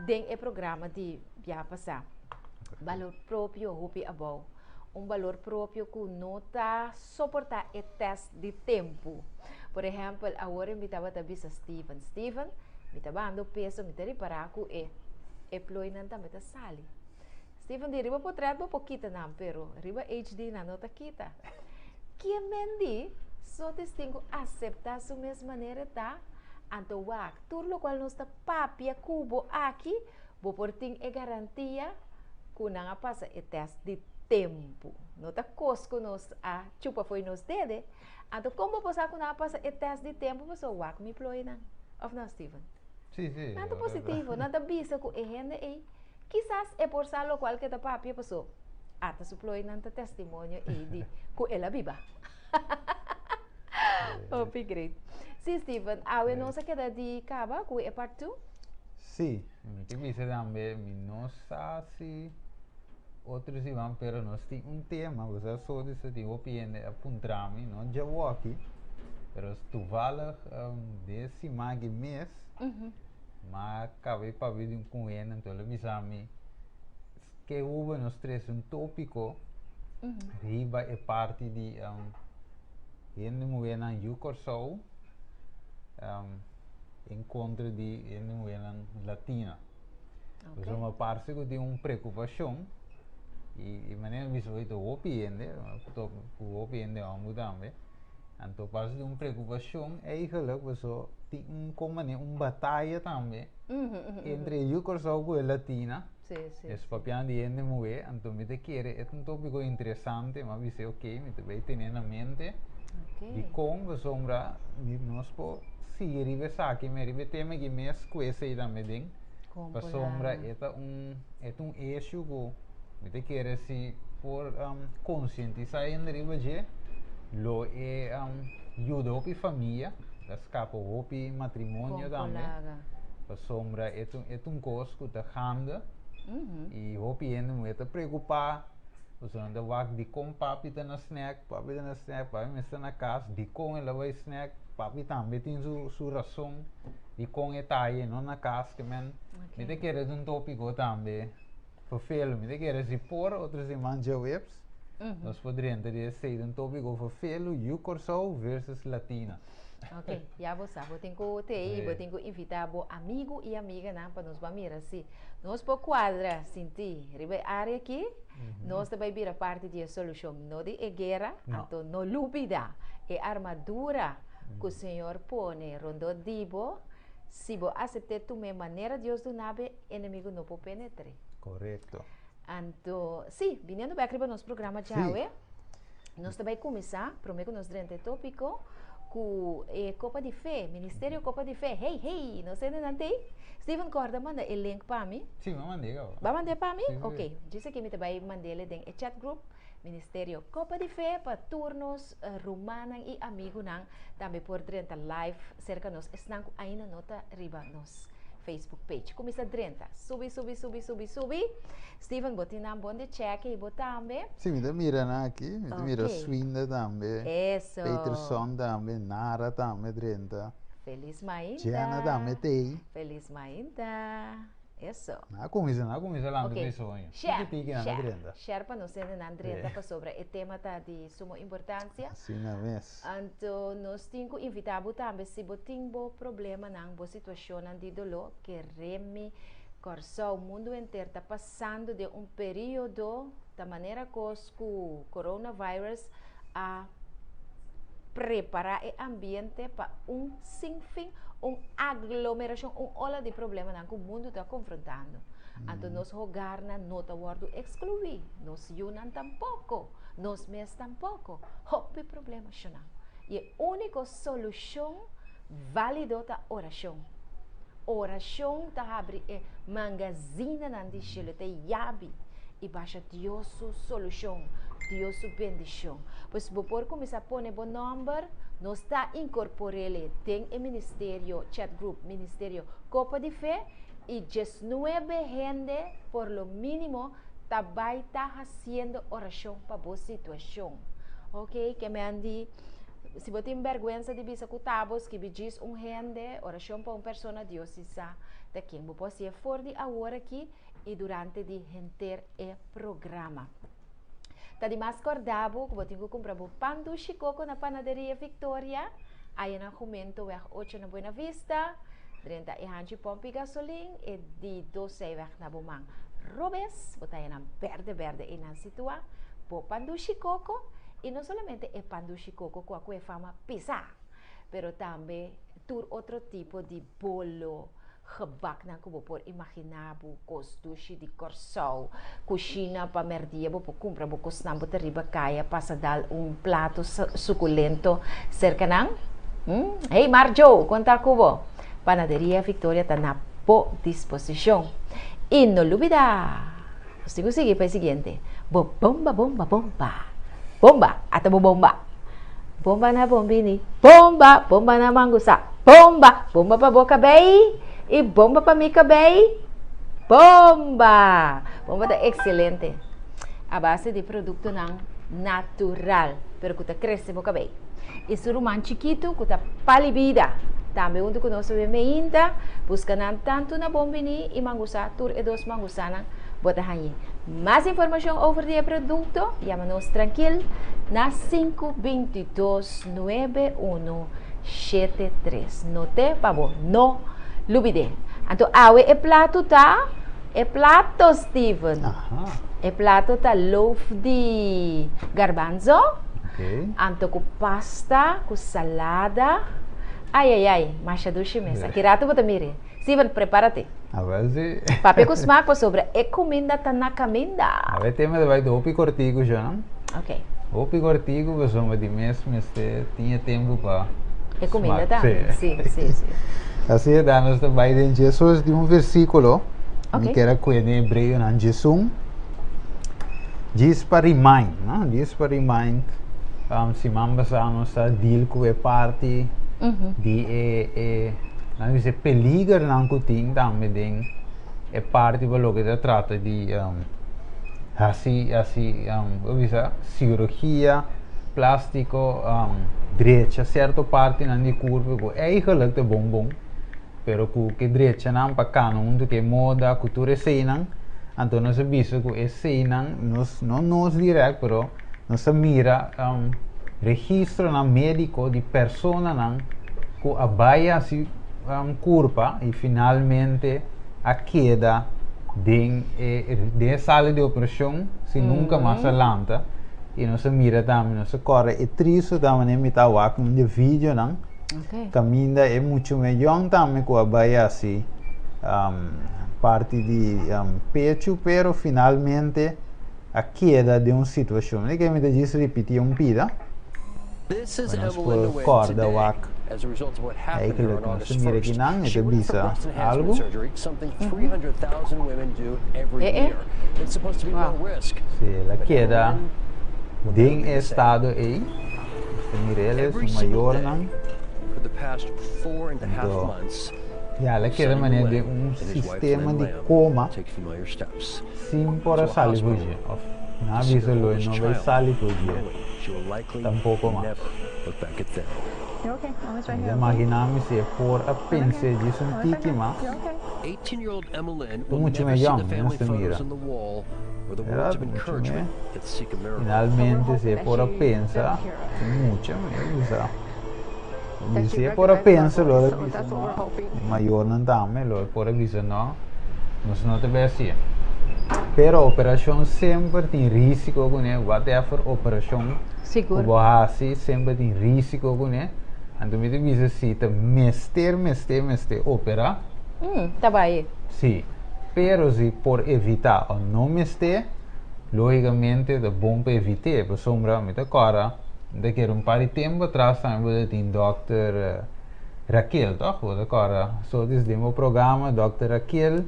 den e programa di. Bia pasá. Balor propio hopi abou. Un balor propio ku no ta soportá e tèst di tempu. Por ehèmpel, awor mi tabata bisa Steven, Steven, mi ta bando peso, mi ta ripará ku e e plooinan tambe ta sali. Steven di, riba potrèt bo por kita nan, pero riba HD nan no ta kita. Ke men di, sotis tin ku aseptá su mes manera e ta, anto wak, tur lokual nos ta papia ku bo aki, Bo por tin e garantia ku nan a pasa e tèst di tempu. No ta kos ku nos a chupa fo'i nos dede. Anto kon bo por sa ku nan a pasa e tèst di tempu? Pasobra wak mi ploi nan. Òf no, Steven? Sí, sí. Nan ta positivo. Nan ta bisa ku e hende ei kisas e por sa lokual ke ta papia paso ata su ploinan ta testimonio ei di ku el a biba. Hopi great. Sí, Steven, awe nos a keda di kaba ku e part 2. Sí, mi ke bisa tambe, mi no sa si otro siman, pero nos tin un tema, bo sa so di sa tin hopi hende a puntra mi, no djawoki, pero toevallig um, de siman aki mes, ma kab'é papia di un ku hende, anto el a bisa mi, ke hubo nos trese un tópiko riba e parti di um, hende muhénan yu Kòrsou, um, en kontra di hende muhénan latina. Okay. Pasobra parse ku tin un preokupashon i, i manera mi bisa hoy ta hopi hende, ku hopi hende hòmber tambe, anto parse tin un preokupashon eigenlijk paso tin un kon manera un bataya tambe entre yu Kòrsou ku e latina. Sí, sí. Es papiando di hende muhé, anto mi ta kere e ta un tópiko interesante, mi a bis'é ok, mi ta bai tene na mente Ok. dikon pasobra mi nos por sigui riba esaki me riba e tema aki mes ku esei tambe den, Kon por pasobra a. e ta un e ta un issue ku mi ta kere si por konsientisá hende riba dje lo e yuda hopi famia, ta skapa hopi matrimonio Kon por tambe. laga. Pasobra e ta e ta un kos ku ta gande i hopi hende muhé ta preokupá, pasobra nan ta wak dikon papi ta na snèk, papi ta na snèk, papi mester na kas, dikon el a bai snèk, papi tambe tin su su rason dikon e ta ahi e no na kas, ke men mi ta kere ta un tópiko tambe ferfelu, mi ta kere si por otro siman djaweps nos por drenta di esei, ta un tópiko ferfelu, yu Kòrsou versus Latina. Ok, ya bo sa, bo tin ku tei, bo tin ku invitá bo amigu i amiganan pa nos ban mira si nos por kuadra sinti riba e área aki, nos ta bai bira parti di e solushon, no di e guera, anto no lubida e armadura ku Señor pone rondó di bo, si bo asept'é tum'é manera Dios duna bo, enemigu no por penetr'é. Korekto. Anto, sí, biniendo bek riba nos programa djawe, nos ta bai kuminsá, promé ku nos drenta e tópiko, ku e Kopa di Fe, Ministerio Kopa di Fe. Hey, hey, nos hendenan t'ei? Steven, kòrda manda e link pa mi. Sí, mi a mand'é kaba. Bo a mand'é pa mi? Sí, sí. Ok, djis aki mi ta bai mand'é den e chat group, Ministerio Kopa di Fe, pa tur nos rumannan i amigunan tambe por drenta live serka nos, esnan ku ainda no ta riba nos Facebook page. Kuminsá drenta. Subi, subi, subi, subi, subi. Steven, bo tin nan bon di chèke i bo tambe. Sí, mi ta mira nan aki. Mi ta mira Ok. Swinda tambe. Eso. Peterson tambe, Nara tambe drenta. Felis mainta. Jenna tambe t'ei. Felis mainta. Eso. Nan a kuminsá, nan a kuminsá lanta Ok. ku e soño. Share, Tiki tiki nan ta share, drenta. share pa nos hende nan drenta Sí. pasobra e tema ta di sumo importancia. Asina mes. Anto nos tin ku invitá bo tambe si bo tin bo problemanan, bo situashonnan di doló, kere mi Kòrsou, mundu henter ta pasando den un periodo ta manera kos ku coronavirus a prepará e ambiente pa un sinfin, un aglomerashon, un ola di problemanan ku mundu ta konfrontando. Anto nos hogarnan no ta wòrdu ekskluí, nos yunan tampoko, nos mes tampoko. Hopi problema shonnan. I e úniko solushon válido ta orashon. Orashon ta habri e mangazinanan di shelu, ta e yabi i basha Dios su solushon, Dios su bendishon. Pues bo por kuminsá pone bo nòmber, nos ta inkorpor'é den e ministerio chat group Ministerio Kopa di Fe i diesnuebe hende por lo mínimo ta bai ta hasiendo orashon pa bo situashon. Ok, ke men di si bo tin bèrgwensa di bisa ku ta bo, skibi djis un hende, orashon pa un persona, Dios si sa ta ken. Bo por hasié for di awor aki i durante di henter e programa. Ta di mas kòrda bo ku bo tin ku kumpra bo pan dushi koko na Panaderia Victoria, aya na Jumentoweg ocho na Buena Vista. Drenta e hanchi pòmpi gasolin, e di dos zijweg na bo man robes, bo ta haña nan bèrdè bèrdè einan situá. Bo pan dushi koko, i no solamente e pan dushi koko ku a kue fama pisá, pero tambe tur otro tipo di bolo, gebaknan ku bo por imaginá bo, kos dushi di Kòrsou, kushina pa mèrdia bo por kumpra bo kosnan bo ta riba kaya pasa dal un plato sukulento serka nan. Hey Marjo, kon ta ku bo? Panaderia Victoria ta na bo disposishon. I no lubidá, nos tin ku sigui pa e siguiente, bo bomba bomba bomba, bomba, ata bo bomba, bomba na bombini, bomba, bomba na mangusa. Bomba! Bomba pa bo kabei i bomba pa mi kabei. Bomba! Bomba ta ekselente. A base di produktonan natural, pero ku ta krese bo kabei. I su ruman chikitu ku ta pali bida. Tambe huntu ku nos bebe meinta, buska nan tantu na Bon Bini i Mangusá, tur e dos mangusánan bo ta hañ'é. Mas informashon over di e produkto, yama nos trankil na 522 91. 73. Noté pa bo no lubidé. Anto awe e plato ta e plato Steven. Aha. E plato ta loaf di garbanzo. Okay. Anto ku pasta, ku salada. Ai ai ai, masha dushi mes. Aki rato bo ta mire. Steven, prepárate. A ver si. Papia ku smak pasobra e kuminda ta na kaminda. A ver tema ta bai hopi kortiku sho no? Ok. Hopi kortiku pasobra di mes mester tin e tempu pa E kuminda smak. tambe. Sí. Si, si, si. Así e ta, nos ta bai den Jesus di un versíkulo. Ok. Mi kier a kue den Hebreonan 11. Djis pa remind, no? Djis pa remind. Um, siman pasá nos a deal ku e parti di e, e, nan bisa e peligernan ku tin tambe den e parti pa loke ta trata di um, hasi, hasi, um, bo bisa sirugia plástiko, um, drecha sierto partinan di kurpo ku eigenlijk ta bon bon. Pero ku ke drechanan pa kana huntu ku e moda, ku tur eseinan, anto nos a bisa ku eseinan nos, no nos dirèkt, pero nos a mira registronan médiko di personanan ku a bai hasi kurpa i finalmente a keda den e den e sala di operashon sin nunka mas a lanta i nos a mira tambe nos a kòrda e tristu tambe den mi ta wak un di e videonan kaminda e muchu me yòn tambe ku a bai hasi parti di pechu pero finalmente a keda den un situashon. Mi ke mi ta djis ripití un pida pa nos por kòrda wak eigenlijk nos ta mira kinan e ta bisa algu. Si el a keda den e estado ei, nos ta mira el, su mayornan. Anto, ya el a keda manera den un sistema di koma. Sin por a sali for dje, of nan a bisa lo e no bay sali for dje tampoco mas. Mi ta imagina mi si e por a pens'e djis un tiki mas. Ta muchu me yòn, mi mester mira. Verdad? Muchu me. Finalmente si e por a pensa, e mucha mi a bisa. Si e por a pensa lo a bisa no, e mayornan tambe lo por a bisa no, nos no ta bay hacié. Pero operacion semper tin risico cune, whatever operacion cu bo haci semper tin risico cune. Anto mi ta bisa si ta mester, mester, mester opera. Ta bay. Si, pero si por evita o no mester, logicamente ta bon pa evit'é, pasobra mi ta cora. Mi ta kere un par di tempu atras tambe bo ta tin dòkter Raquel, tòg? Bo ta kòrda so dis den bo programa dòkter Raquel,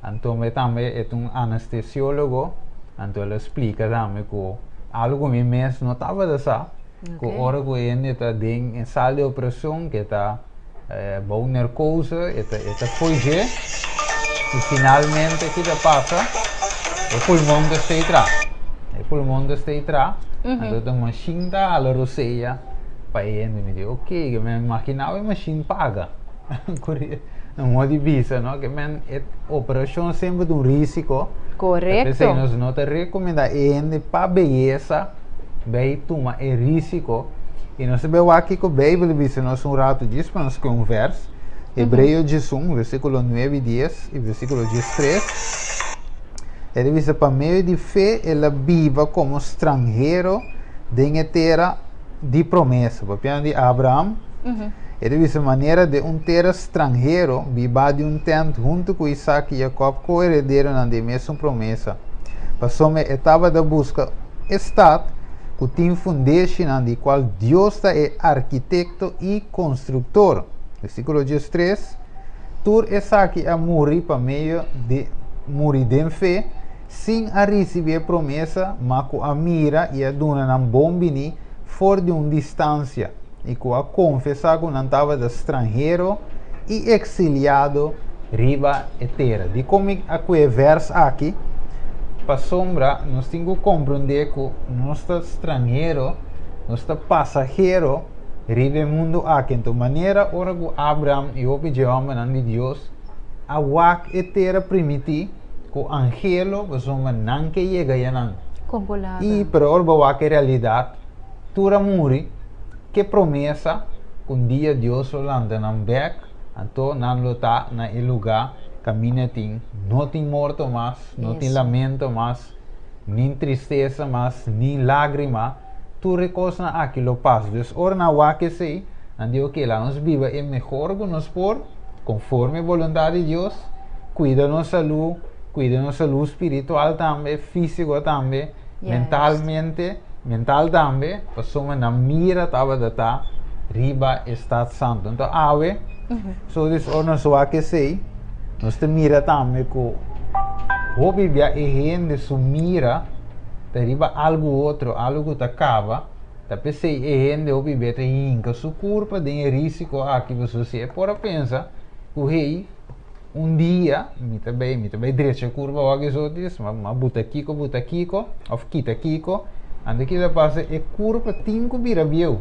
anto e tambe e ta un anestesiólogo, anto el a splika tambe ku algu ku mi mes no tabata sa, ku ora ku hende ta den e sal di operashon ke ta bou nerkose e ta e ta foge i finalmente ki ta pasa e pulmon ta stay tra e pulmon ta stay tra anto ta mashin ta hala rosea pa e hende mi di ok ke men imaginaba e mashin paga na modo di bisa no ke men e operashon semper ta un risiko Korekto. P'esei nos no ta rekomendá e hende pa beyesa bai tuma e risiko I nos ta bai wak kiko Beibel bisa nos un ratu djis pa nos kohe un vers. Hebreo 11, versíkulo 9 i 10 i versíkulo 13. E ta bisa, Pa medio di fe el a biba komo stranhero den e tera di promesa. Papiando di Abraham, e ta bisa, Manera den un tera stranhero, bibá di un tènt huntu ku Isak i Jakòb, ko-herederonan di e mesun promesa. Pasobra e tabata buska e stat ku tin fundeshinan di kual Dios ta e arkitekto i konstruktor. Versíkulo 13, Tur esaki a muri pa medio di muri den fe, sin a risibí e promesa, ma ku a mira i a duna nan bon biní for di un distansia, i ku a konfesá ku nan tabata stranhero i eksiliado riba e tera. Dikon mi a kue e vèrs aki? Pasobra nos tin ku komprondé ku nos ta stranhero, nos ta pasahero riba e mundu aki. Anto manera ora ku Abraham i hopi dje hòmbernan di Dios a wak e tera primití ku angelo, pasobra nan ke yega ayanan. I pero ora bo wak e realidat, tur a muri, ke promesa ku un dia Dios lo lanta nan bek, anto nan lo ta na e lugá kaminda tin no tin morto mas, no tin lamento mas, nin tristesa mas, nin lágrima, tur e kosnan aki lo pasa. Dus ora nan wak esei, nan di oke, laga nos biba e mehor ku nos por, konforme e boluntat di Dios, kuida nos salú, kuida nos salú spiritual tambe, físiko tambe, Mentalmente, mental tambe, pasobra nan mira tabata ta riba e stat santu. Anto awe, so dus ora nos wak esei, nos ta mira tambe ku hopi bia e hende su mira ta riba algu otro, algu ku ta kaba, ta p'esei e hende hopi bia ta hinka su kurpa den e risiko aki, pasobra si e por a pensa ku hey, Un dia mi ta bay, mi ta bay drecha curva wak esotis, ma ma buta kiko buta kiko of kita kiko, anto kita pasa e curva tin ku bira bieu.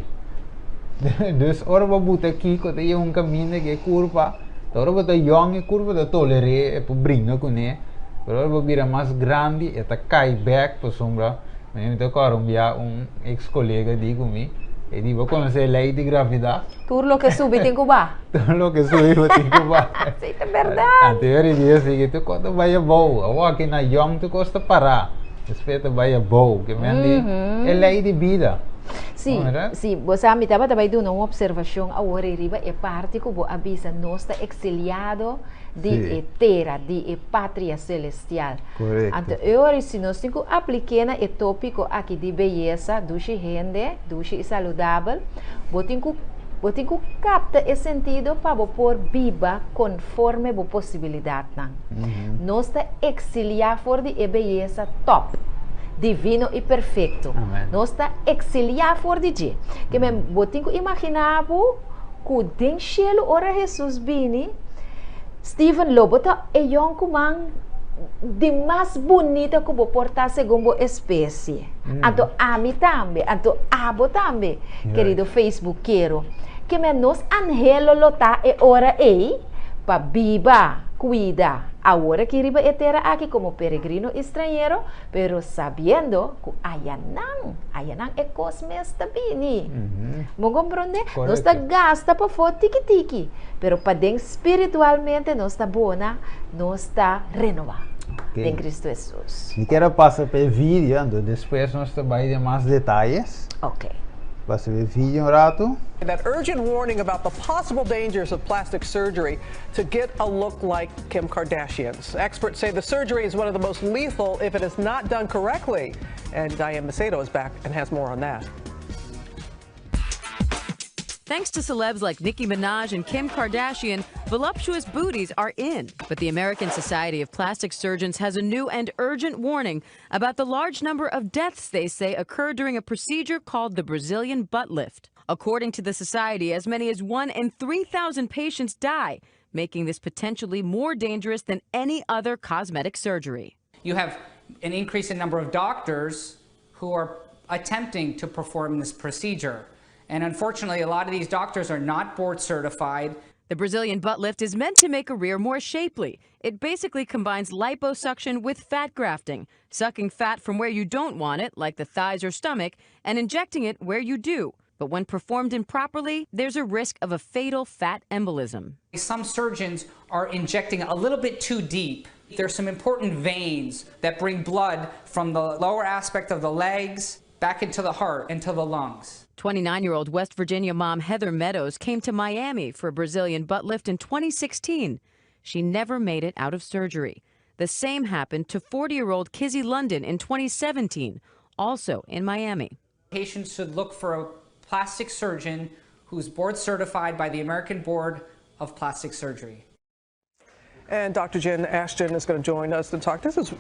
Dus ora bo buta kiko ta yega un kaminda ku e curva, ta ora bo ta yong e curva ta toler'é, e por bringa kuné, pero ora bo bira mas grandi e ta kai bek pasobra mi ta kòrda un bia un ex kolega di ku mi. E di, bo konosé lei di gravidat? Tur loke subi tin ku baha. Tur loke subi bo tin ku baha. Sí, ta bèrdat. Anto e ora di sigui, tur kos ta bai abou. Awor aki na yòn tur kos ta pará. Despues ta bai abou. Ke men di e lei di bida. Sí, sí. Bo sa, mi tabata bai duna un opservashon awor ei riba e parti ku bo a bisa nos ta eksiliado di e tera, di e patria selestial. Korekto. Anto e ora si nos tin ku aplik'é na e tópiko aki di beyesa, dushi hende, dushi i saludabel, bo tin ku bo tin ku kapta e sentido pa bo por biba konforme bo posibilidatnan. Nos ta eksiliá for di e beyesa tòp, divino i perfekto. Nos ta eksiliá for di dje. Ke men bo tin ku imaginá bo ku den shelu ora Hesus bini, Steven, lo bo ta e yònkuman di mas bunita ku bo por ta segun bo espesie. Anto ami tambe, anto abo tambe, kerido Facebookero. Ke men nos anhelo lo ta e ora ei pa biba, kuida, awor aki riba e tera aki komo peregrino i strañero, pero sabiendo ku ayanan, ayanan e kos mes ta bini. Bo komprondé? Nos ta gasta pafó tiki tiki, pero paden spiritualmente nos ta bona, nos ta renobá den Cristo Hesus. Mi kier a pasa pa e video, anto despues nos ta bai den mas detayes. Ok. Pasa pa e video un ratu. That urgent warning about the possible dangers of plastic surgery to get a look like Kim Kardashian's. Experts say the surgery is one of the most lethal if it is not done correctly. And Diane Macedo is back and has more on that. Thanks to celebs like Nicki Minaj and Kim Kardashian, voluptuous booties are in. But the American Society of Plastic Surgeons has a new and urgent warning about the large number of deaths they say occur during a procedure called the Brazilian butt lift. According to the society, as many as 1 in 3,000 patients die, making this potentially more dangerous than any other cosmetic surgery. You have an increase in number of doctors who are attempting to perform this procedure. And unfortunately, a lot of these doctors are not board certified. The Brazilian butt lift is meant to make a rear more shapely. It basically combines liposuction with fat grafting, sucking fat from where you don't want it, like the thighs or stomach, and injecting it where you do. But when performed improperly, there's a risk of a fatal fat embolism. Some surgeons are injecting a little bit too deep. There's some important veins that bring blood from the lower aspect of the legs back into the heart, into the lungs. 29 year old West Virginia mom Heather Meadows came to Miami for a Brazilian butt lift in 2016. She never made it out of surgery. The same happened to 40 year old Kizzy London in 2017, also in Miami. Patients should look for a plastic surgeon who's board certified by the American Board of Plastic Surgery. And Dr. Jen Ashton is going to join us to talk. This is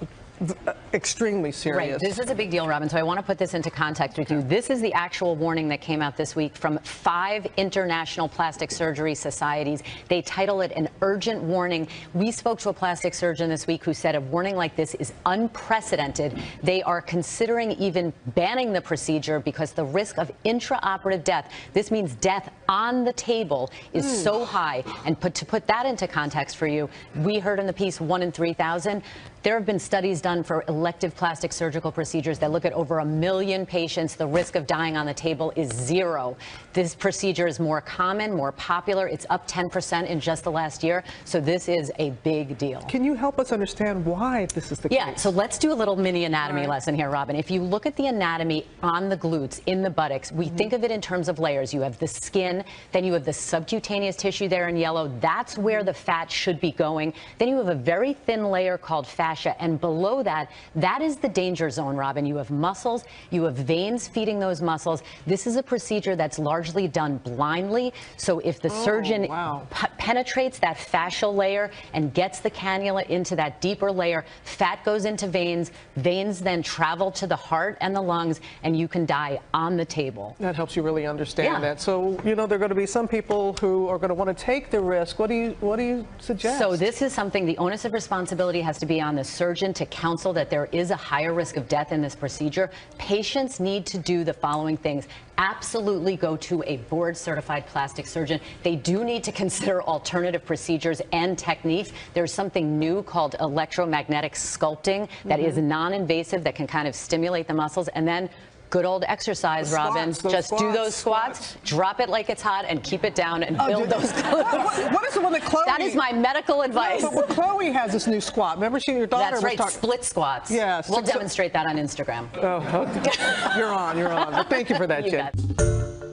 extremely serious. Right. This is a big deal, Robin. So I want to put this into context with you. This is the actual warning that came out this week from five international plastic surgery societies. They title it an urgent warning. We spoke to a plastic surgeon this week who said a warning like this is unprecedented. They are considering even banning the procedure because the risk of intraoperative death, this means death on the table, is mm. so high. And put, to put that into context for you, we heard in the piece 1 in 3,000. There have been studies done for elective plastic surgical procedures that look at over a million patients. The risk of dying on the table is zero. This procedure is more common, more popular. It's up 10% in just the last year. So this is a big deal. Can you help us understand why this is the yeah, case? Yeah, so let's do a little mini anatomy right. lesson here, Robin. If you look at the anatomy on the glutes, in the buttocks, we mm -hmm. think of it in terms of layers. You have the skin, then you have the subcutaneous tissue there in yellow. That's where the fat should be going. Then you have a very thin layer called fascia, and below that, that is the danger zone, Robin. You have muscles, you have veins feeding those muscles. This is a procedure that's largely done blindly. So if the oh, surgeon wow. penetrates that fascial layer and gets the cannula into that deeper layer, fat goes into veins, veins then travel to the heart and the lungs, and you can die on the table. That helps you really understand yeah. that. So, you know, there are going to be some people who are going to want to take the risk. What do you what do you suggest? So this is something the onus of responsibility has to be on the surgeon to counsel that there is a higher risk of death in this procedure. Patients need to do the following things. Absolutely go to a board certified plastic surgeon. They do need to consider alternative procedures and techniques. There's something new called electromagnetic sculpting that mm -hmm. is non invasive that can kind of stimulate the muscles. And then Good old exercise, The Robin. squats, those Just do squats, those squats, drop it like it's hot, and keep it down and Oh, build those glutes. What is the one that Chloe? That is my medical advice. No, but Chloe has this new squat. Remember, she your daughter That's was right, talking. split squats. Yeah, We'll demonstrate that on Instagram. Oh, okay. You're on, you're on. But thank you for that, You Jen.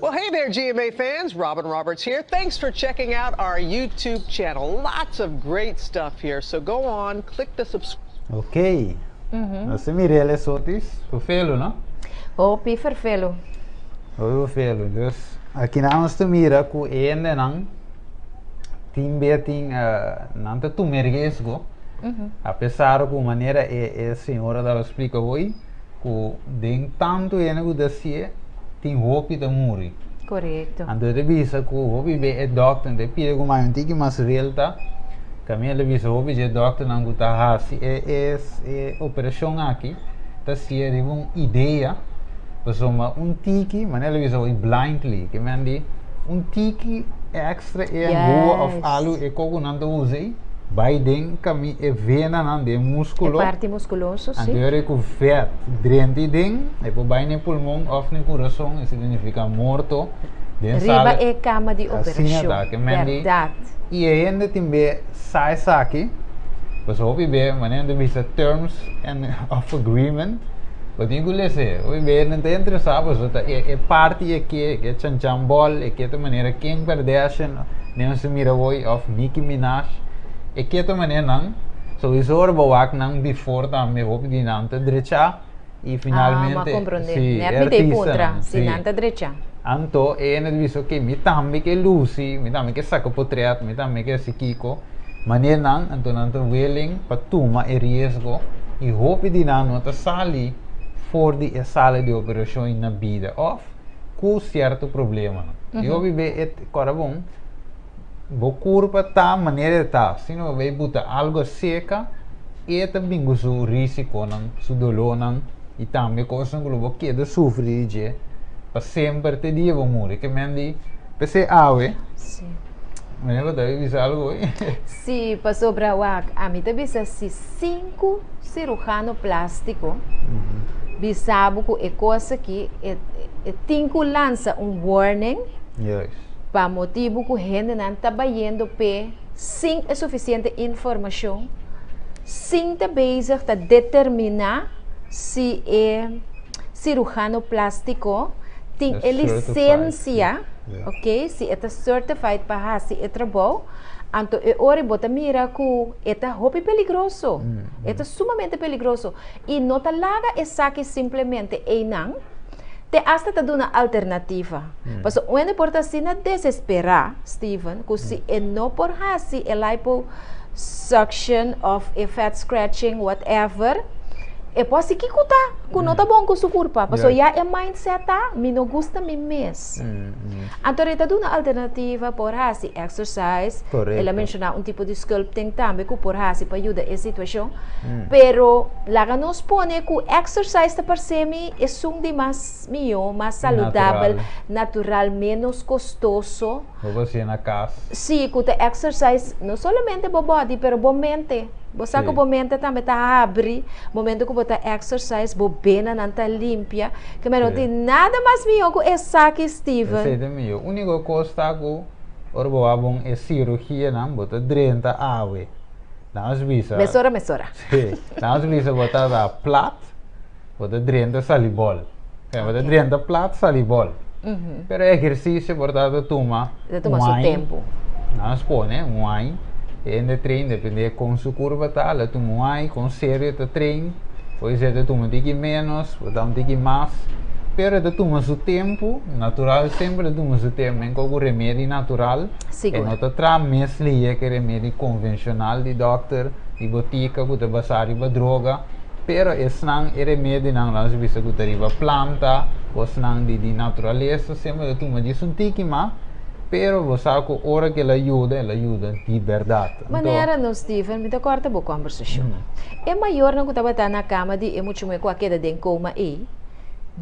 Well, hey there, GMA fans. Robin Roberts here. Thanks for checking out our YouTube channel. Lots of great stuff here. So go on, click the subscribe. Ok. Nos a mir'é Sotis, ferfelu, no? Hopi ferfelu. Hopi ferfelu. Dus aki nan nos ta mira ku e hendenan tin be tin nan ta tuma e riesgo apesar ku manera e e señora tabata splika hoy ku den tantu hende ku ta hasié tin hopi ta muri. Korekto. Anto e ta bisa ku hopi be e dòkter ta pidi ku mai un tiki mas relta kaminda el ta bisa hopi dje dòkternan ku ta hasi e e e operashon aki ta hasié riba un idea pasobra un tiki manera el a bisa hopi blindly ke men di un tiki extra e angua òf algu e kos ku nan ta usa ei bai den kami e venanan den e muskulo E parti muskuloso si. Anto ora ku vèt drenta ei den e por bai na e pulmon òf na e kurason esei ta nifiká morto den Riba sala e kama di Asina operashon ta ke men di bèrdat. I e hende tin be sa esaki pasobra hopi be manera nan ta bisa terms and of agreement bo tin ku lesa hopi be nan ta interesá pasobra ta e e parti e ke e ke chanchan bòl e ke ta manera Kim Kardashian den su mira hoy òf Nicki Minaj e ke ta manera nan souiso ora bo wak nan before tambe hopi di nan ta drechá i Ah, finalmente m'a komprondé. si Nèt e mi ta e puntra artistanan si si nan ta drechá. Anto e hende ta bisa ok mi tambe ke lusi mi tambe ke saka potret mi tambe ke hasi kiko manera nan anto nan ta willing pa tuma e riesgo i hopi di nan no ta sali for di e sala di operashon i na bida òf ku sierto problemanan. I hopi be e kòrda bon bo kurpa ta manera e ta si no bo bai buta algu seka e ta bin ku su risikonan su dolónan i tambe kosnan ku lo bo keda sufri di dje pa semper te dia bo muri ke men di p'esei awe Meneer bo ta bisa algu hoy? Si, pasobra wak ami ta bisa si sinku sirujano plástiko bisa bo ku e kos aki e e tin ku lansa un warning pa motibu ku hendenan ta bayendo p'e sin e sufisiente informashon, sin ta bezig ta determiná si e sirujano plástiko tin e lisensia, ok, si e ta certified pa hasi e trabou, anto e ora bo ta mira ku e ta hopi peligroso, e ta sumamente peligroso i no ta laga esaki simplemente einan, te asta ta duna alternativa. Pasobra un hende por ta asina desesperá, Steven, ku si e no por hasi e liposuction òf e fat scratching, whatever, e por hasi kiko ta ku no ta bon ku su kurpa. Pasobra ya e mindset ta, mi no gusta mi mes. Anto e ta duna alternativa por hasi exercise, el a menshoná un tipo di sculpting tambe ku por hasi pa yuda e situashon, pero laga nos pone ku exercise ta parse mi esun di mas mihó, mas saludabel, natural, ménos kostoso. Bo por hasié na kas. Sí, ku ta exercise no solamente bo body pero bo mente. Bo sa ku bo mente tambe ta habri momento ku bo ta exercise, bo benanan ta limpia. Ke men no tin nada mas mihó ku esaki, Steven. Esei ta mihó. Úniko kos ta ku ora bo a bon e sirugianan bo ta drenta awe. Nan nos bisa. Mesora mesora. Sí. Nan nos bisa bo ta da plat, bo ta drenta sali bòl. Bo ta drenta plat sali bòl. Pero e ehersisio por ta ta tuma Ta tuma su tempu. Nan nos pone un aña, e hende train depende kon su kurpa ta, lo tuma un aña, kon serio e ta train, por ser ta tuma un tiki menos, por ta un tiki mas, pero e ta tuma su tempu, natural semper ta tuma su tempu, men ku remedi natural, e no ta traha mes lihe ku e remedi konvenshonal di dòkter, di botika ku ta basá riba droga. Pero esnan e remedinan lo nos bisa cu ta riba planta, cosnan di di naturalesa semper ta tuma djis un tiki mas, pero bo sa cu ora cu el a yuda, el a yuda di berdad. Anto. Manera no Steven, mi ta corta bo conversacion. E mayornan cu tabata na cama di e muchamuhe cu a keda den coma ey,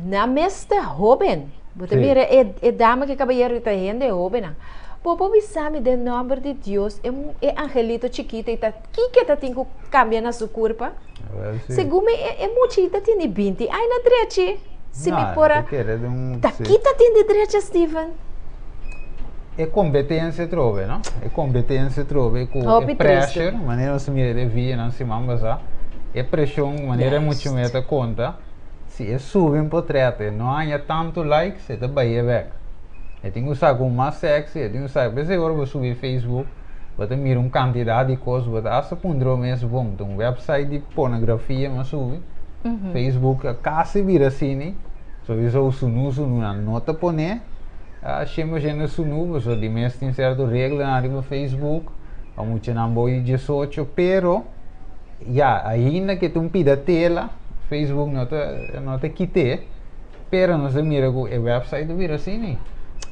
nan mes ta hoben. Bo ta mira e e dama cu e cabayero ta hende hobennan. Bo por bisa mi den nomber di Dios e e angelito chikito ey ta Kiko ta tin ku kambia na su kurpa? Segun mi e muchita tini 20 aña na drechi. Si mi por a. Ta kita tin di drecha, Steven? E competencia trobe, no? E competencia trobe cu e pressure, manera nos mira de via nan siman basa, e presion manera mucho me ta conta, si e subi un portret e no haña tanto likes, e ta bai e bek. E tin cu saca un mas sexy, e tin cu saca, p'esei ora bo subi Facebook, bo ta mira un cantidad di cos, bo ta hasta puntra bo mes, bon, ta un website di pornografia mi a subi? Facebook a casi bira asini, sowieso sunu sunu nan no ta pone 100% sunu, pasobra di mes tin cierto reglanan riba Facebook pa muchanan bo di 18, pero ya ainda ke ta un pida tela Facebook no ta no ta kite, pero nos a mira ku e website a bira asini.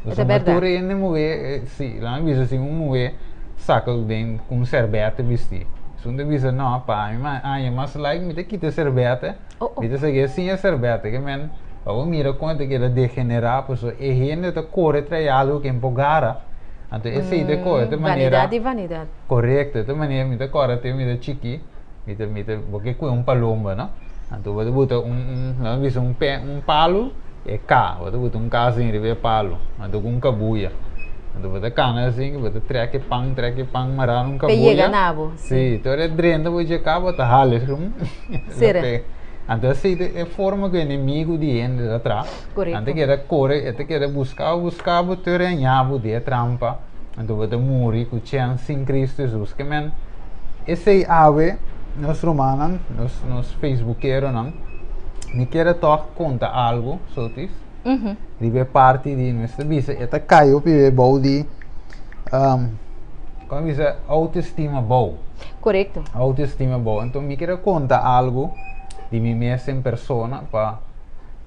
Pasobra tur hende muhé, si, laga mi bisa si un muhé saka den ku un serbete bisti, esun ta bisa no pa mi haña mas like mi ta kita e serbete, mi ta sigui sin e serbete, ke men pa bo mira kon e ta keda degenerá pasobra e hende ta kore trae algu ke por gara, anto esei ta kore ta manera. Vanidat i vanidat. Korekto, ta manera mi ta kòrda te mi ta chikí. Mi ta mi ta bo ke kue un palomba no anto bo ta buta un un nan ta bisa un pe un palu e ka bo ta buta un ka asin riba e palu anto ku un kabuya anto bo ta kana asin bo ta trek e pan trek e pan mara na un Pe yega kabuya na bo si. si te ora e drenta bo dje ka bo ta hala esun Sera. pega anto asina ta e forma ku enemigu di hende ta traha nan ta Korekto. keda kore e ta keda buska bo buska bo te ora e haña bo den e trampa anto bo ta muri ku chèns sin Kristu Hesus ke men Esei awe nos rumannan, nos nos facebookeronan, mi kier a tòg konta algu, Sotis, riba e parti di nos ta bisa e ta kai hopi be bou di komo bisa autoestima bou. Korekto. Autoestima bou. Anto mi kier a konta algu di mi mes en persona pa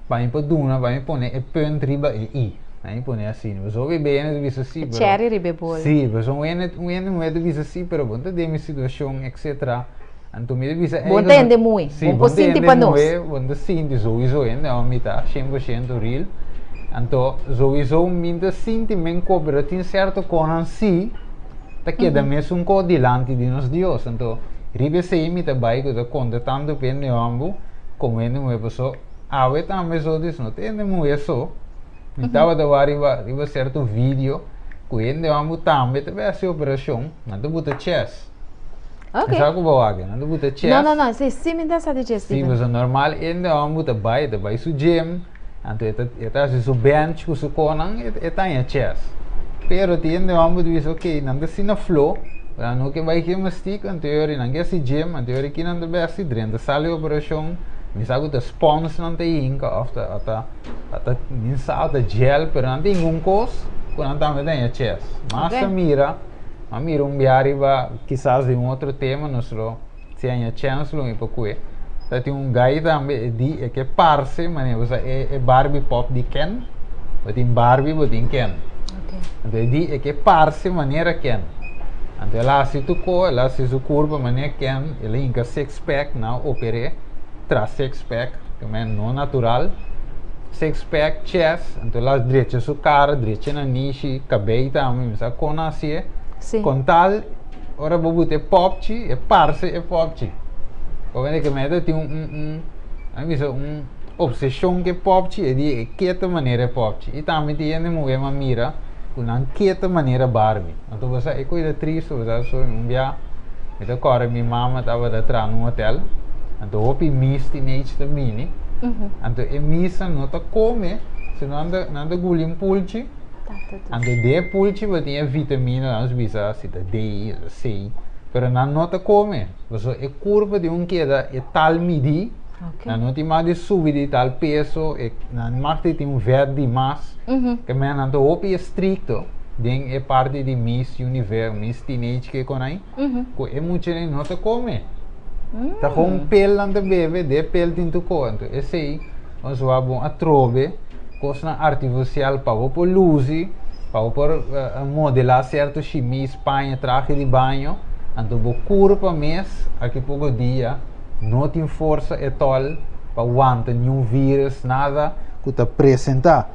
pa mi por duna, pa mi pone e punt riba e i. A mi pone asina. Pasobra hopi bene ta bisa si, pero. Cherry riba e bol. Si, pasobra un hende, un hende muher ta bisa si, pero bo no ta den mi situacion, etcetera. Anto mi ta bisa Bo no ta hende muhe. Si, Bo no por sinti pa nos. Bo no ta hende muhe, bo no ta sinti souiso hende ora mi ta 100% real. Anto souiso mi no ta sinti men ko, pero tin cierto konan si ta keda mesun ko dilanti di nos Dios. Anto riba esei mi ta bai ku ta konta tantu pa hende homber komo hende muhe, pasobra awe tambe so dis no ta hende muhe so. Mi tabata wak riba riba sierto video ku hende homber tambe ta bai hasi operashon, nan ta buta chest. Ok. Sa ku bo wak? Nan ta buta chest. No, no, no, si, si mi ta sa di chest. Si, pasobra normal hende homber ta bai, ta bai su gym, anto e ta e ta hasi su bench ku su konan, e e ta haña chest. Pero tin hende homber ta bisa ok, nan ta asina flo, nan no ke bai gimnastiek, anto e ora nan ke hasi gym, anto e ora ki nan ta bai hasi drenta sala di operashon, mi sa ku ta spons nan ta hinka òf ta ta. Ta min sa ta gel pero nan tin un kos ku nan tambe ta haña ches. Mas ta mira, a mira un bia riba kisas den un otro tema nos lo si haña chèns lo mi por kue. Ta tin un gai tambe e di e ke parse manera bo sa e e Barbie pop di Ken. Bo tin Barbie bo tin Ken. Anto e di e ke parse manera Ken. Anto el a hasi tur ko, el a hasi su kurpa manera Ken, el a hinka six pack nan a oper'é. Tra six pack, ke men no natural, six pack, chest, anto el a drecha su cara, drecha nanishi, cabey tambe, mi sa con a hacié, Sí. con tal ora bo buta e popchi, e parce e popchi. Obviamente ke men ta tin un, un, un, a bisa un obsesion ke popchi, e di e ke ta manera e popchi. I tambe tin hende muhé m'a mira ku nan ke ta manera Barbie. Anto bo sa e koe ta tristu, bo sa so un bia mi ta kòrda mi mama tabata traha na un hotel, anto hopi mis teenage ta bini, anto e misnan no ta kome, sino nan ta nan ta guli un pulchi, anto den e pulchi bo tin e vitamina, nos bisa si ta D o C, pero nan no ta kome, pasobra e kurpa di un keda e tal midí, nan no tin mag di subi di tal peso, e nan mag di tin un vèt di mas, ke men nan ta hopi estrikto den e parti di Miss Universe, Miss Teenage ke kon ai, ku e muchanan no ta kome. Ta gewoon pel nan ta bebe, de pel tin tur ko. Anto esei nos wak bon atrobe kosnan artifisial pa bo por lusi, pa bo por modelá sierto shimis, paña, trahe di baño, anto bo kurpa mes aki poko dia No tin forsa etol pa wanta niun virus, nada ku ta presentá.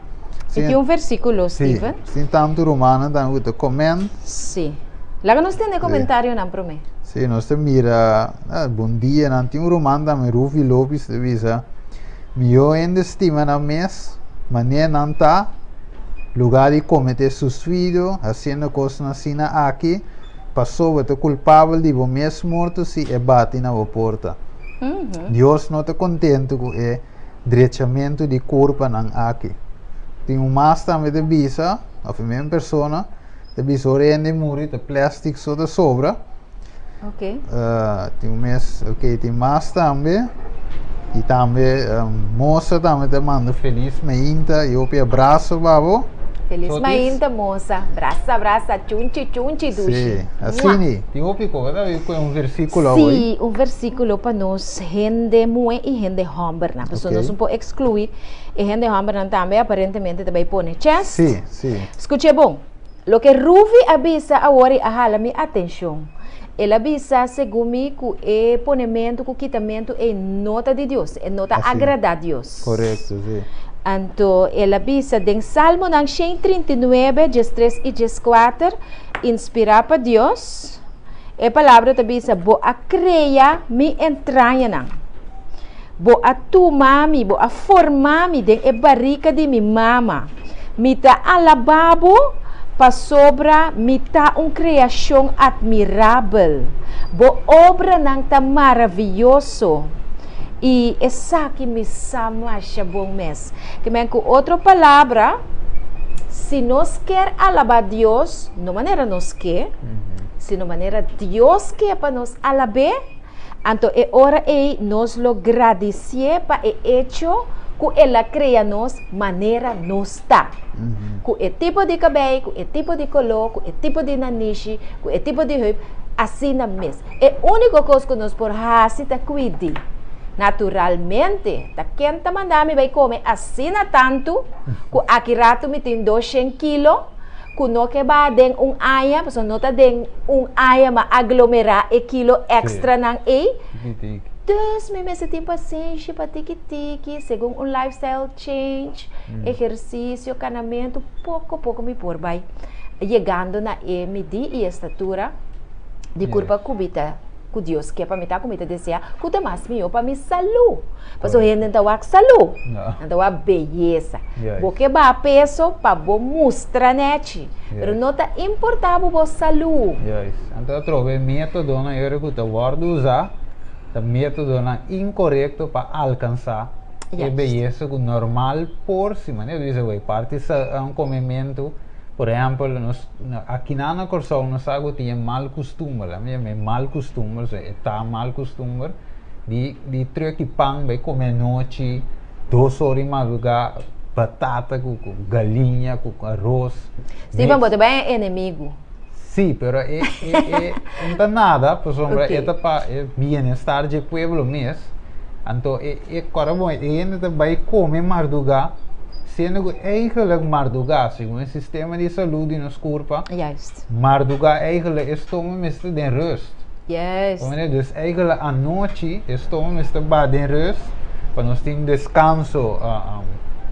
I tin un versíkulo, Steven. Sí, tin tantu rumannan tambe ku ta comment. Sí. Laga nos tende komentarionan promé. Sí, nos ta mira, bon dia nan. Tin un ruman tambe, Rufi Lopes, ta bisa, Mihó hende stima nan mes manera nan ta, lugá di kometé susuidio hasiendo kosnan asina aki, pasobra bo ta kulpabel di bo mes morto si e bati na bo porta. Dios no ta kontentu ku e drechamentu di kurpanan aki. Tin un mas tambe ta bisa, òf e mesmo persona, ta bisa ora hende muri ta plèstik so ta sobra. Ok. Tin un mes, ok, tin mas tambe. I tambe Mosa tambe ta manda felis mainta i hopi abraso pa bo. Felis mainta Mosa. Brasa brasa, chunchi chunchi dushi. Sí, asini. Tin hopi ko, ta ku un versíkulo awor. Sí, un versíkulo pa nos hende muhé i hende hòmbernan. Pasobra nos no por ekskluí e hende hòmbernan tambe aparentemente ta bai pone chèst. Sí, sí. Skuch'é bon. Loke Ruvi a bisa awor i a hala mi atenshon. El a bisa segun mi ku e ponementu ku kitamentu ei no ta di Dios, e no ta agradá Dios. Korekto, sí. Anto el a bisa den Salmonan 139, 13 i 14, inspirá pa Dios, e palabra ta bisa, Bo a krea mi entrañanan. Bo a tuma mi, bo a forma mi den e barika di mi mama. Mi ta alabá bo pasobra mi ta un kreashon atmirabel. Bo obranan ta maravioso, i esaki mi sa masha bon mes. Ke men ku otro palabra, si nos kier alabá Dios, no manera nos ke, sino manera Dios ke pa nos alab'é, Anto e ora ei nos lo gradisié pa e echo ku el a krea nos manera nos ta. Ku e tipo di kabei, ku e tipo di koló, ku e tipo di nanishi, ku e tipo di heup, asina mes. E úniko kos ku nos por hasi ta kuidi. Naturalmente, ta ken ta manda mi bai kome asina tantu ku aki ratu mi tin doshen kilo? Ku no ke ba den un aña, pasobra no ta den un aña ma aglomerá e kilo èkstranan ei. Dus mi mester tin pasenshi pa tiki tiki, segun un lifestyle change, ehersisio, kanamentu, poko poko mi por bai yegando na e midí i e statura di kurpa ku mi ta. Ku Dios ke pa mi ta ku mi ta desea ku ta mas mihó pa mi salú. Pasobra hende no ta wak salú, nan ta wak beyesa. Bo ke baha peso pa bo mustra nèchi, pero no ta importá bo bo salú. Juist. Anto atrobe e métodonan e ora ku ta wòrdu usá ta métodonan inkorekto pa alkansá e beyesa ku normal por si manera di bisa parti un komementu. Por ehèmpel, nos akinan na Kòrsou nos sa ku tin e mal kustumber, laat mi yama e mal kustumber, so e ta mal kustumber di di trek i pan bai kome anochi, dos ora di madrugá, batata ku ku galiña ku aros. Steven, bo ta bai e enemigu. Sí, pero e e e no ta nada, pasobra e ta pa e bienestar dje pueblo mes. Anto e e kòrda bon, e hende ta bai kome mardugá, siendo ku eigenlijk mardugá, segun e sistema di salú di nos kurpa, Juist. mardugá eigenlijk e stoma mester den rust. Juist. Comprende? Dus eigenlijk anochi e stoma mester ba den rust pa nos tin deskanso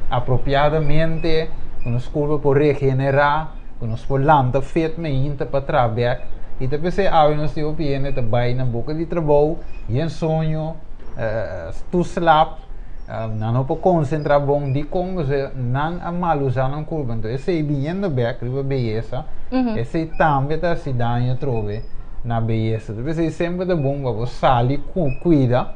apropiadamente, ku nos kurpa por regenerá. Ku nos por lanta fet meinta pa traha bek i ta p'esei awe nos tin hopi hende ta bai na boka di trabou yen soño, tur slap, nan no por konsentrá bon dikon pasobra nan a mal usá nan kurpa. Enton esei biniendo bek riba beyesa esei tambe ta hasi daño atrobe na beyesa. Ta p'esei semper ta bon pa bo sali ku kuida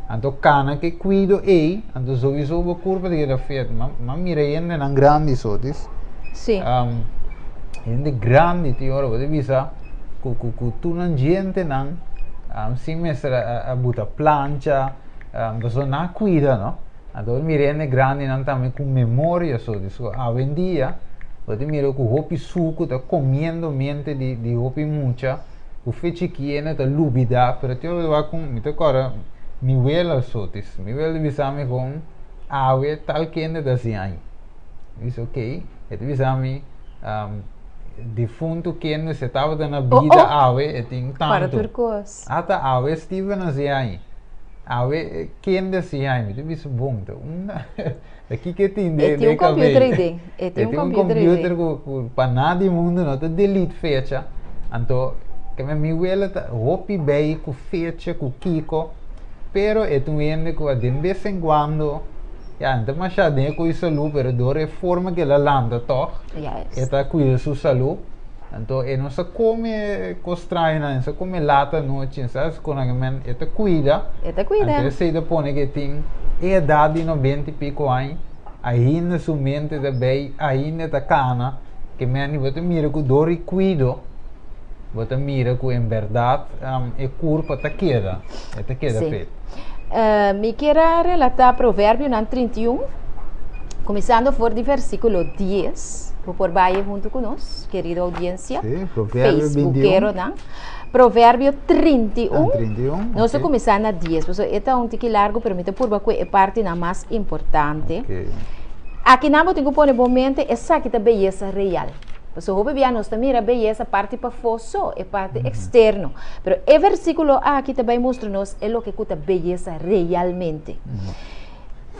anto kana ku e kuido ei anto souiso bo kurpa ta keda fet. Ma mira hendenan grandi sotis. Sí. Um, hende grandi tin ora bo ta bisa ku ku ku tur nan djentenan um, sin mester a, a buta plancha, um, pasobra nan a kuida, no? Anto bo ta mira hende grandinan tambe ku memoria so, di so awendia bo ta mira ku hopi suku ta komiendo mente di di hopi mucha ku fe chikí hende ta lubida, pero tin ora bo ta wak ku mi ta kòrda mi wela so, tis mi wela ta bisa mi kon awe tal kende ta hasi aña. Mi bisa ok, e ta bisa mi um, difunto kende se tabata na Oh, bida oh. awe e tin Para tanto. tur kos. Ata awe Steven a si ai. Awe eh, kende a si ai. Mi ta bisa bon, ta un ta kiko e tin E de tin de un computer kabei. ei den. E E tin un tin un computer ei computer den. ku ku pa nada di mundo no ta delete fecha. Anto ke mi mi wela ta hopi bei ku fecha ku kiko, pero e ta un hende ku den bes en cuando. Ya, no ta masha den e ko'i salú, pero dor e forma ku el a lanta tòg, e ta kuida su salú. Anto e no sa kome kos strañonan, e no sa kome lat anochi, e no sa hasi konan ke men, e ta kuida. E ta kuida. Anto esei ta pone ku e tin e edat di nobenta i piko aña, ainda su mente ta bei, ainda e ta kana, ke men bo ta mira ku dor di kuido, bo ta mira ku en bèrdat e kurpa ta keda, e ta keda Sí. fit. Mi kier a relatá Proverbionan 31, kuminsando for di versíkulo 10. Bo por bai huntu ku nos, kerido oudiensia. Sí, Proverbio 21. Facebookeronan. Proverbio 31. Ah, 31, Nos ta ok. kuminsá na 10, pasobra e ta un tiki largu, pero mi ta purba ku e partinan mas importante. Ok. Akinan bo tin ku pone bo mente, esaki ta beyesa real. Pasobra hopi bia nos ta mira beyesa parti pafó so, e parti eksterno. Pero e versíkulo aki ta bai mustra nos e loke ku ta beyesa realmente.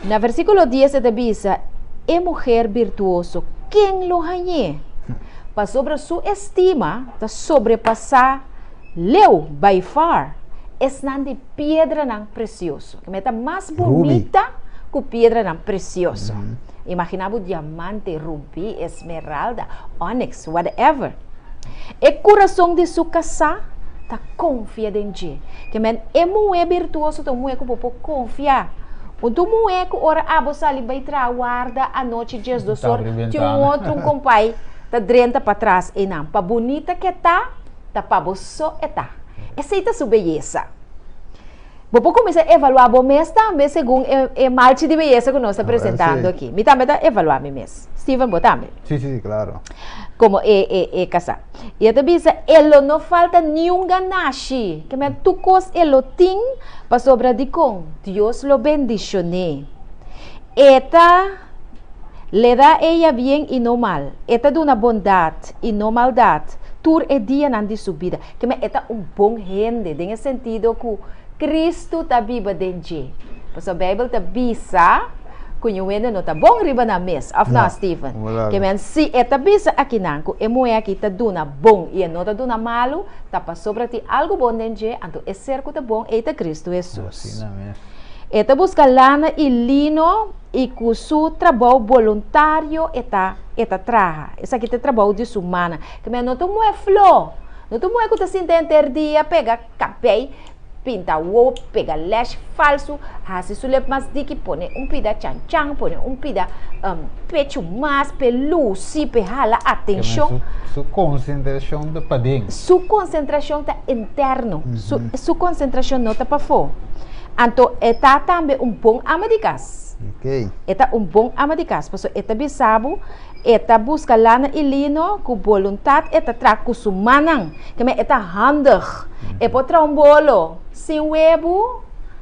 Na versíkulo dies e ta bisa, E muher birtuoso, ken lo hañ'é? Pasobra su estima ta sobrepasá leu, by far, esnan di piedranan presioso. Keme ta mas bunita ku piedranan presioso. Imaginá bo diamante, rubí, esmeralda, onyx, whatever. E kurason di su kasá ta konfia den dje. Ke men e muhé birtuoso ta un muhé ku bo por konfia. Un ta un muhé ku ora abo sali bai traha warda anochi diesdos or, tin un otro un kompai ta drenta patras einan. Pa bunita ke ta, ta pa bo so e ta. Esei ta su beyesa. Bo por kuminsá evaluá bo mes tambe segun e e malchi di beyesa ku nos ta presentando aki. Mi tambe ta evaluá mi mes. Steven, bo tambe? Sí, sí, sí, klaro. Komo e e e kasá. I e ta bisa, E lo no falta niun ganashi. Ke men tur kos e lo tin, pasobra dikon? Dios lo bendishon'é. E ta Le da ella bien i no mal. E ta duna bondat i no maldat tur e dianan di su bida. Ke men e ta un bon hende den e sentido ku Kristu ta biba den dje. Pasobra Beibel ta bisa ku niun hende no ta bon riba nan mes, òf no, Steven? Ke men si e ta bisa akinan ku e muhé aki ta duna bon i e no ta duna malu, ta pasobra tin algu bon den dje, anto e ser ku ta bon ei ta Kristu Hesus. E ta buska lana i lino i ku su trabou boluntario e ta e ta traha. Esaki ta e trabou di su mana. Ke men no ta un muhé flo, no ta un muhé ku ta sinta henter dia pega kabei, pinta wowo, pega lèsh falsu, hasi su lep mas diki, pone un pida chan chan, pone un pida pechu mas p'e lusi, p'e hala atenshon. Ke men su konsentrashon ta paden. Su konsentrashon ta interno, su su konsentrashon no ta pafó. Anto e ta tambe un bon ama di kas. E ta un bon ama di kas, pasobra e ta bisa bo E ta buska lana i lino ku boluntat e ta traha ku su mannan. Keme e ta handig. E por traha un bolo sin webu,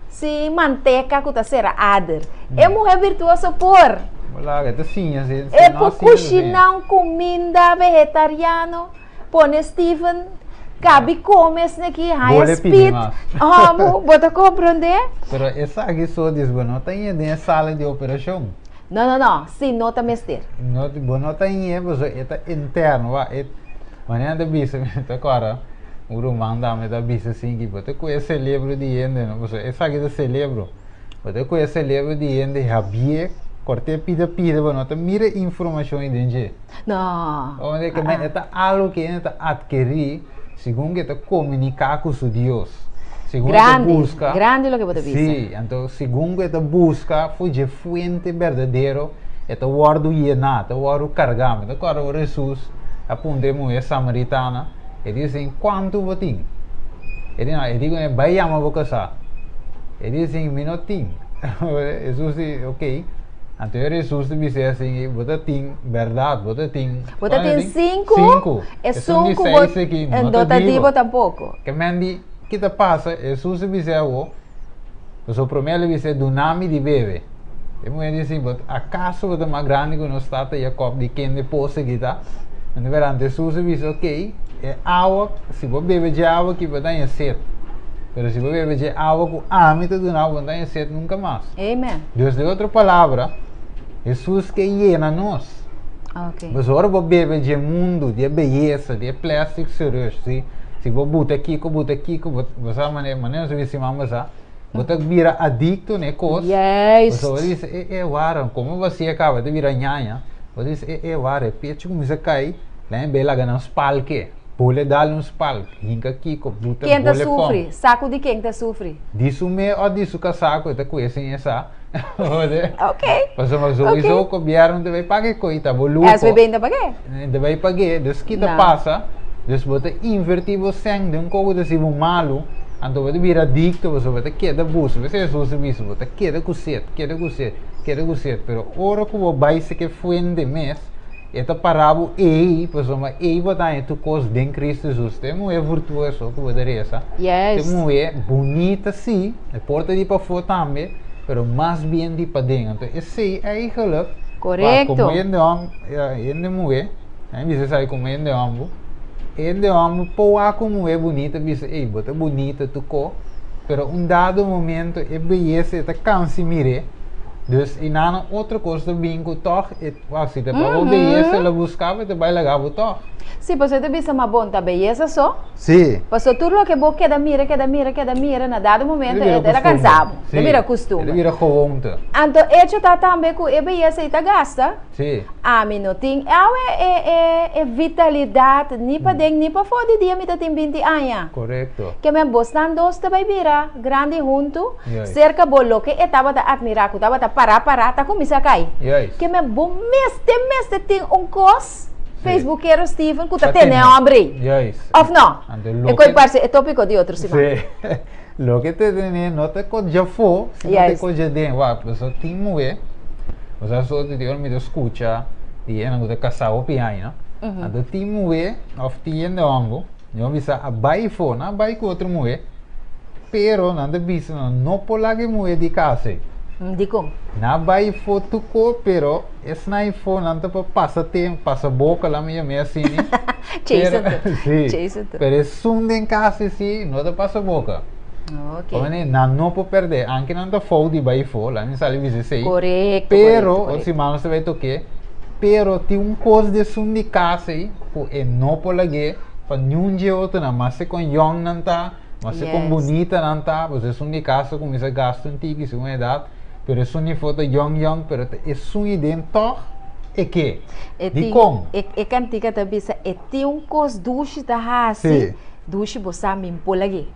sin manteka ku ta sera ader. E muhé virtuoso por. Wala, e ta siña si, si E no por siña, ta siña. kushiná un kuminda vegetariano, pone Steven kabi kome esneki, haña Bole pidi spit. mas. Amo, bo ta komprondé? Pero esaki so dis bo no ta ñe den e sala di operashon. No, no, no, si no ta mester. No, bo no ta ñe, pasobra e ta interno, wak, e, manera nan ta bisa, mi ta kòrda, un ruman tambe ta bisa asin ki bo ta kohe selebro di hende, no, pasobra esaki ta selebro, bo ta kohe selebro di hende habié, kòrt'é pida pida, bo no ta mira informashon ei den dje. No. Ounde ke men e ta algu ke hende ta atkerí segun ke ta komuniká ku su Dios. Segun e ta Grandi, buska. grandi loke bo ta bisa. Sí, anto segun ku e ta buska for dje fuente berdadero, e ta wòrdu yená, ta wòrdu kargá. Mi ta kòrda ora Hesus a puntra e muhé samaritana, e di asin, Kuantu bo tin? E di, no, e di kuné, Bai yama bo kasá. E di asin, Mi no tin. Hesus di, Oké. Anto ora Hesus ta bis'é asin, Bo ta tin bèrdat, bo ta tin. Bo ta tin sinku, Sinku. esun Esun di ku bo seis aki no no ta ta di di bo. bo tampoko. Ke men di, Ki ta pasa? Hesus a bis'é awor, pasobra promé el a bis'é, Duna mi di bebe. E muhé di asin, Bo akaso bo ta mas grandi ku nos tata Yakòb di kende pos aki ta? Anto bera, anto Hesus a bisa, Okey, e awa, si bo bebe dje awa aki bo ta haña set, pero si bo bebe dje awa ku ami ta duna bo, bo no ta haña set nunka mas. Amen. Dus den otro palabra, Hesus ke yena nos. Okay. Pues ora bo bebe dje mundu, di e beyesa, di e plastic surgery, si, si bo buta kiko, buta kiko, bo, bo sa mane, mane nos a bisa siman pasá, Bo ta bira adicto na e cos. Juist. Pasobra bo ta bisa, e, e, wara, como bo hacia caba, ta bira ñaña. Bo ta bisa, e, e, wara, e pecho cuminsa cay, la e bay laga nan spalke. Bole dal un spalk, hinca kico, buta Ken ta bole pom. sufri? Saco di ken ta sufri? Di su me of di su casá cu e ta cuece sin e sa. Ok. Pasobra sowieso Ok. gobierno ta bay paga e coi, ta bo luho. SVB no ta pag'é. Ta bay pag'é, dus ki ta No. pasa? Dus bo ta invertí bo sèn den un kos ku ta hasi bo malu, anto bo ta bira adikto pasobra bo ta keda buska. P'esei Hesus a bisa, bo ta keda ku set, keda ku set, keda ku set. Pero ora ku bo bai seke e fuente mes, e ta para bo ei, pasobra ei bo ta haña tur kos den Kristu Hesus. Ta e muhé virtuoso ku bo ta resa, ta e Juist. muhé bunita sí, e por ta di pafó tambe, pero mas bien di paden. Anto esei eigenlijk, wak, Korekto. komo hende hòm, hende muhé, a mi bisa esaki komo hende hòmber, hende hòmber por wak un muhé bunita bisa, ey, bo ta bunita tur ko, pero un dado momento e beyesa e ta kansa mir'é, dus einan otro kos ta bin ku tòg e, wak, si ta pa bo beyesa el a buska bo, e ta bai laga bo tòg. Sí, pasobra e ta bisa, ma bon ta beyesa so? Sí. Pasobra tur loke bo keda mira, keda mira, keda mira, na dado momento E ta bira e ta kansa bo, kustumber. e ta bira Sí, kustumber. e ta bira gewoonte. Anto echo ta tambe ku e beyesa ei ta gasta. Sí. Ami no tin awe e e e vitalidat ni paden ni pafó di dia mi ta tin 20 aña. Korekto. Ke men bosnan dos ta bai bira grandi huntu, Juist. serka bo loke e tabata atmirá ku tabata pará pará ta kuminsá kai. Juist. Ke men bo mester mester tin un kos, Sí. Facebookero Steven, ku ta Pa tene tene. hombre ei. Juist. Òf no? Anto E loke. koi parse e tópiko di otro siman. Sí. Loke te tene no ta kos djafó, sino te Juist. kos djaden. Wak, pasobra tin muhé, osea so di ora mi ta skucha di esnan ku ta kasá hopi aña, no? Anto tin muhé òf tin hende hòmber, mi a bisa a bai afó, nan a bai ku otro muhé, pero nan ta bisa nan no por laga e muhé di kas ei. Dikon? Nan a bai afó tuko, pero esnan afó nan ta pa pasa tempu, pasa boka, laat mi yam'é asina. Chase Pero, anto. sí. Chase anto. Pero esun den kas sí no ta pasa boka. Ok. Komende, nan no por pèrdè, anke nan ta fou di bai fo, laat mi sali bisa esei. Korekto, Pero, korekto, otro korekto. siman nos ta bai tok'é, pero tin un kos di esun di kas ei ku e no por lag'é pa niun dje otronan, maske kon yòn nan ta, maske kon Yes. bunita nan ta, pasobra esun di kas ta kuminsá gasta un tiki segun edat, pero esun di fo ta yòn yòn, pero ta esun ei den tòg e ke. E tin, Dikon? e, e kantika ta bisa, e tin un kos dushi ta hasi, Sí. dushi bo sa min por lag'é.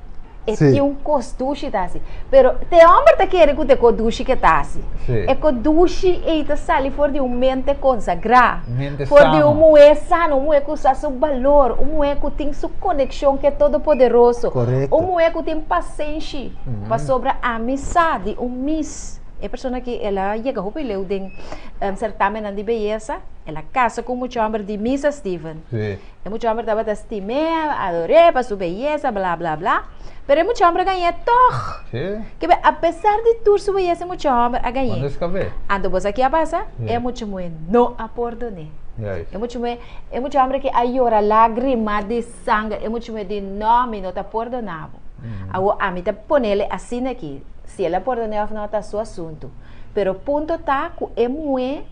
E Sí. tin un kos dushi ta hasi. Pero te hòmber ta kere ku te kos dushi ke ta hasi. Sí. E kos dushi ei ta sali for di un mente konsagrá. Mente For di un sano. muhé sano, un muhé ku sa su balor, un muhé ku tin su konekshon ku e Todopoderoso. Korekto. Un muhé ku tin pasenshi. Pasobra ami sa di un mis, e persona aki el a yega hopi leu den sertamennan di beyesa, el a kasa ku un mucha hòmber di misa Steven. Sí. E mucha homber tabata stim'é, ador'é pa su beyesa, bla, bla, bla. Pero e mucha homber a gañ'é tòg. Sí. Ke be, apesar di tur su beyesa, e mucha homber a gañ'é. Cuando escap'é? Anto bo sa ke a pasa? Sí. E mucha muhé no a pordon'é. Juist. E mucha muhé, e mucha homber ke a yora lágrima di sanger, e mucha muhé di, No, mi no ta pordoná bo. Awor, ami ta ponele asina aki, si el a pordon'é òf no ta su asuntu. Pero punto ta ku e muhé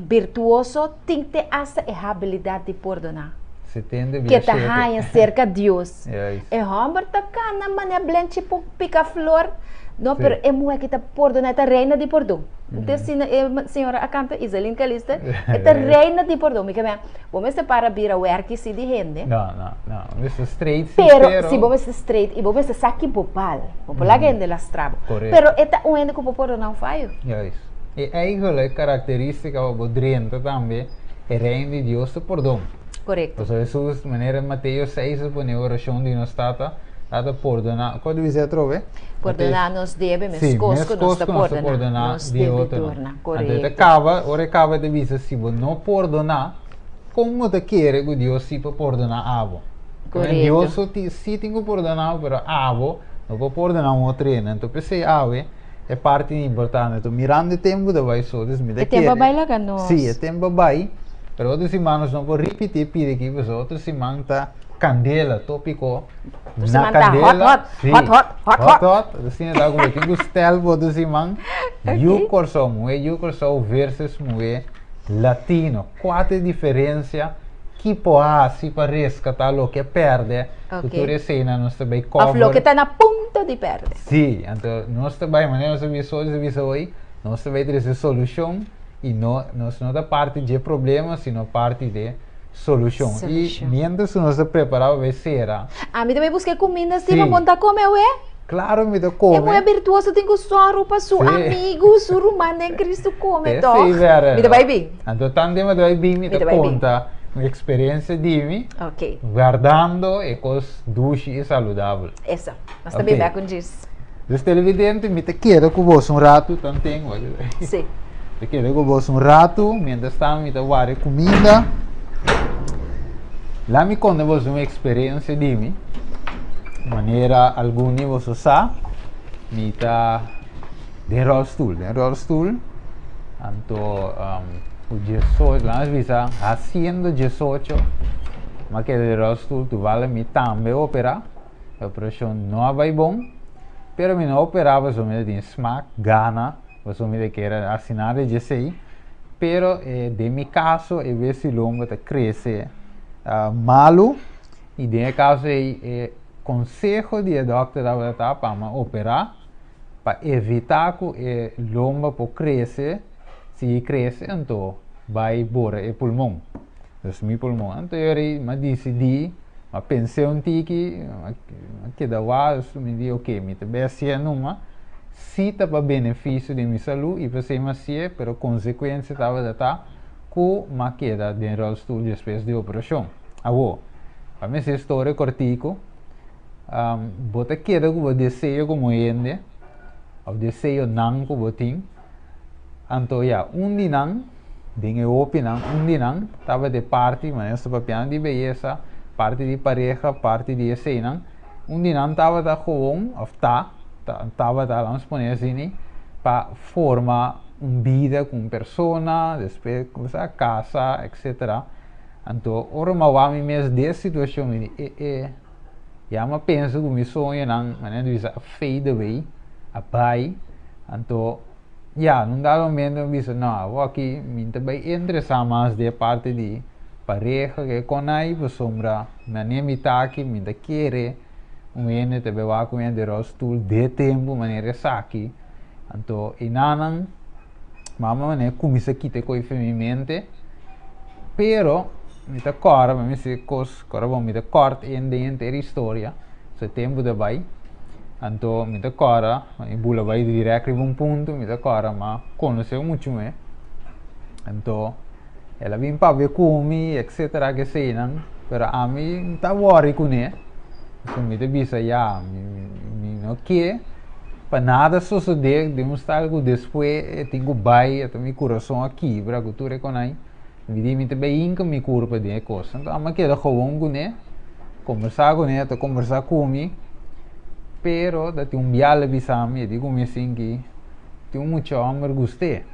birtuoso tin te asta e habilidat di pordoná. Setenta Ke bia ta shete. haña serka Dios. Juist. E hòmber ta kana manera blenchi por pika flor. No, Sí. pero e muhé ki ta pordoná e ta reina di pordon. Nte asina e señora a kanta, Iselin Calixte, e ta reina di pordon. Mi ke mea, bo mester para bira wèrki si di hende. No, no, no. Bo mester straight si, Pero, pero. si bo mester straight i bo mester sa ki bo bal. Bo por laga hende lastra bo. Korekto. Pero e ta un hende ku por pordoná un fayo. Juist. E eigenlijk karakterístika pa bo drenta tambe e Reino di Dios ta pordon. Korekto. Pasobra Hesus, manera Mateo 6 a pone e orashon di nos Tata, Tata pordona, kua ta bisa atrobe? Pordoná nos debe Sí, meskos ku nos meskos ta ku nos ta pordoná pordoná nos di otronan. debidornan. Anto e ta Korekto. kaba, ora e kaba e ta bisa, si bo no pordoná, kon bo ta kere ku Dios si por pordoná abo? Korekto. Dios so ti, si tin ku pordoná bo, pero abo no por pordoná un otro hende. Anto p'esei awe E parti importante to mirando e tempo ta bai so dus mi ta E tempo a kere bai laga nos. si e tempo a bai pero otro siman nos no por ripiti e pidi aki pasobra otro siman ta kandela topiko Otro na siman ta hot kandela hot si hot hot hot hot hot. hot asina ta ku bo tin ku stel pa otro siman yu Ok. Kòrsou muhé yu Kòrsou versus muhé latino kua ta e diferensia. Ki por hasi pa reskatá loke a pèrdè? Ku tur eseinan nos ta bai Òf loke cover. ta na punto di pèrdè. Sí, anto nos ta bai, manera nos a bisa hoy, nos a bisa hoy, nos ta bai trese solushon i no, nos no ta parti dje problema, sino parti de solushon. I Solushon. miéntras ku nos ta prepará pa bai sera. Ami ta bai buska e kuminda si pa Sí. bo no ta kome awe. Klaro mi ta E kome. muhé birtuoso tin ku sòru pa su Sí. amigu, su ruman den Kristu kome, Esei tòg? bèrdè. Mi ta bai bin. Anto tantu mi ta bai bin mi Mi ta ta bai bin. konta mi eksperensia di mi Ok. guardando e kos dushi i saludabel. Eso. Nos ta Ok. bin bèk un djis. Dus televidente mi ta keda ku boso un ratu tanten wak Sí. Ta keda ku boso un ratu mientras tanto mi ta wara e kuminda. La mi konta boso un eksperensia di mi. Manera algun di boso sa mi ta den rolstoel, den rolstoel anto ku diesocho, laga nos bisa hasiendo diesocho mi a keda den rolstoel tuval mi tambe a opera. E operashon no a bai bon, pero mi no a operá pasobra mi ta tin smak, gana, pasobra mi ta kere hasi nada di esei. Pero den mi kaso e wesilombo ta krese malu i den e kaso ei e konseho di e dòkter tabata ta pa mi a operá pa evitá ku e lomba por krese, sigui krese anto bai bora e pulmon. Dus mi pulmon. Anto yori mi a disidí, mi a pens'é un tiki, mi a keda wak, dus mi di oke, mi ta bai hasié numa, si ta pa benefisio di mi salú i p'esei mi hasié, pero konsekuensia tabata ta ku mi a keda den ròlstul despues di operashon. Awor, pa mi hasi e storia kòrtiku, bo ta keda ku bo deseo komo hende, òf deseonan ku bo tin, Anto ya, un di nan, den e hopinan, un di nan tabata e parti, manera nos ta papiando di beyesa, parti di pareha, parti di eseinan, un di nan tabata gewoon, of ta, tabata, lanos pone asini, pa forma un bida ku un persona, despues kumsa kasa, etcetera. Anto ora mi a wak mi mes den e situashon, mi di, e e, ya mi a pensa ku mi soñonan, manera di bisa, a fade away, a bai. Anto, ya, nun dado momento mi bisa, no, awoki mi ta bai interesá mas den e parti di pareha ke kon ai pasobra manera mi ta aki mi ta kere un hende ta bai wak ku mi den rolstoel de tempu manera esaki. Anto, enanan mama manera kuminsá kita e kos for mi mente, pero mi ta kòrda, mi mester kos, kòrda bon, mi ta kòrt en den henter historia. So tempu ta bai, anto mi ta kòrda, mi bula bai dirèk riba un punto, mi ta kòrda m'a konosé un muchu mé, anto el a bin papia ku mi etcetera keseinan, pero ami no ta wòri kuné, pasobra mi ta bisa ya, mi no ke pa nada sosodé den un stado ku despues e tin ku bai, anto mi kurason a kibra ku tur e konai. Mi di mi ta bai hinka mi kurpa den e kos. Anto ami a keda gewoon kuné, kombersá kuné, ta kombersá ku mi, pero ta tin un biaha el a bisa mi, e di ku mi asin ki tin un mucha hòmber gust'é.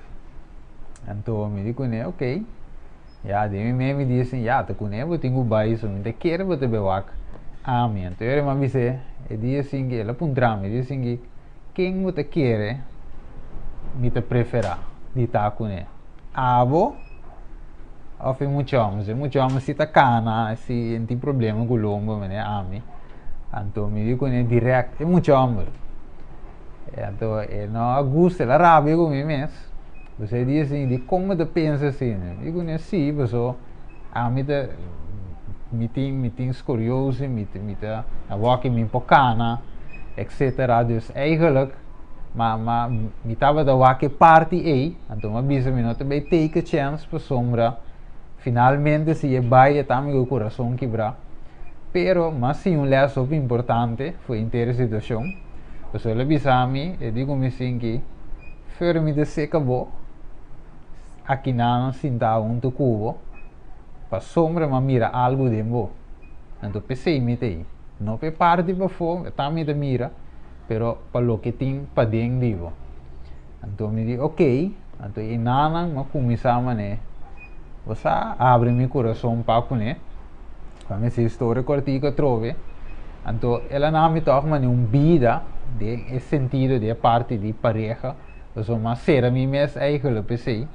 Anto mi di kuné, ok, ya den mi mente mi di asin, ya ta kuné bo tin ku bai, so mi ta kere bo ta bai wak ami. Anto e mi a bis'é, e di asin ki, el a puntra mi, e di asin ki, ken bo ta kere mi ta preferá di ta kuné? Abo of e mucha hombres? E mucha hombres si ta cana, si no tin problema cu lombo manera ami, anto mi di cune direct e mucha homber. Anto e no a gusta, el a rabia cu mi mes, pasobra e di asin, dicon bo ta pensa asina? Mi di cune si, pasobra ami ta, mi tin, mi tin scoriosis, mi ta, mi ta, awor aki mi por cana, etcetera, dus eigenlijk. Ma ma mi tabata wak e parti ei, anto mi a bisa mi no ta bay take a chance pasobra finalmente si e bay e ta mi ku kurason kibrá. Pero mi a siña un lès hopi importante for henter e situashon, pasobra el a bisa mi, e di ku mi sinki, Fer mi ta seka bo akinan sintá huntu ku bo pasobra mi a mira algu den bo. Anto p'esei mi ta ei, no p'e parti pafó, ta mi ta mira. pero pa loke tin paden di bo. Anto mi di ok, anto e nanan a kuminsá manera bo sa abri mi kurason pa kuné, pa mi hasi historia kòrtiku atrobe, anto el a nan mi tòg manera un bida den e sentido di e parti di pareha, pasobra mi a sera mi mes eigenlijk p'esei,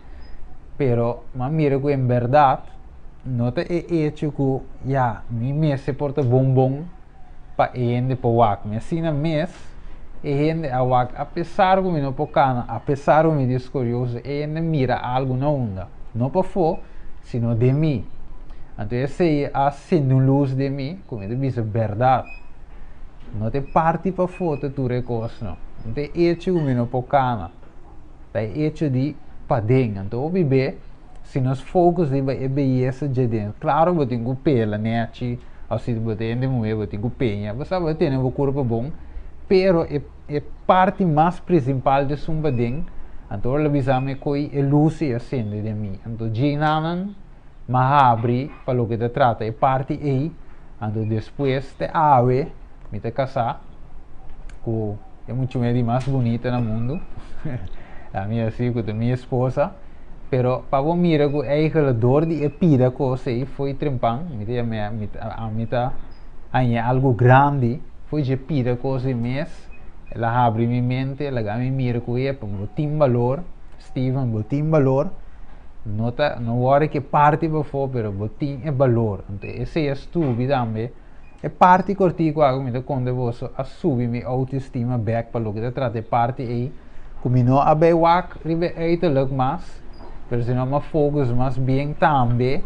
pero mi a mira ku en bèrdat. no ta e hecho ku ya mi mester por ta bon bon pa e hende por wak mi. Asina mes e hende a wak apesar ku mi no por kana, apesar ku mi ta skorioso, e hende mira algu na unda, no pafó, sino den mi. Anto esei a sende un lus den mi ku mi ta bisa bèrdat. No ta e parti pafó ta tur e kos no. No ta e hecho ku mi no por kana, ta e hecho di paden. Anto hopi be si nos focus riba e beyesa dje den, claro bo tin cu pela nechi of si bo ta hende muhe bo tin cu peña, bo sa bo ta tene bo curpa bon, pero e e parti mas principal di esun paden, anto ora lo bisa mi coy e luz ey a sende den mi, anto dje nanan m'a habri pa loke ta trata e parti ey, anto despues te awe mi ta casa cu e muchacha di mas bunita na mundo, ami a si cu ta mi esposa. Pero pa bo mira ku eigenlijk dor di e pida kos ei foi trempan, mi ta yama mi ta ami ta haña algu grandi foi dje pida kos ei mes, el a habri mi mente, el a laga mi mira ku epa bo tin balor, Steven bo tin balor, no ta no wòrdu ke parti pafó pero bo tin e balor, anto esei a stubi tambe e parti kòrtiku aki mi ta konta boso a subi mi outoestima bèk pa loke ta trata e parti ei. Ku mi no a bai wak riba e uiterlijk mas, pero sino m'a focus mas bien tambe,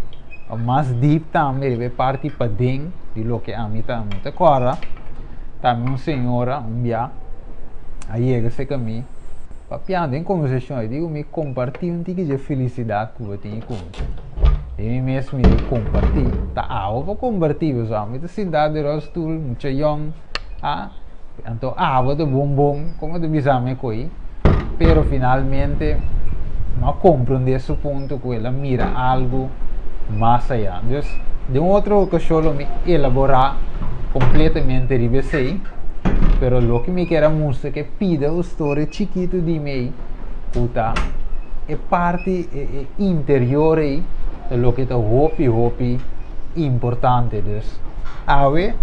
of mas deep tambe riba e parti paden di loke ami ta. Mi ta kòrda tambe un señora un bia a yega serka mi papiando den kombersashon, e di ku mi kompartí un tiki dje felisidat ku bo tin ku mi. Den mi mes mi di kompartí, ta abo pa kompartí pasobra mi ta sintá den rolstoel, mucha yòn, a. Anto abo ta bon bon, como ta bisa mi koe, pero finalmente no a comprende su punto cu el a mira algo mas allá. Dus, den un otro ocasion lo mi elabora completamente riba esey, pero loke mi kier a mustra ke pida un storia chikito di mi ey, cu ta e parti e interior ey ta loke ta hopi hopi importante. Dus, awe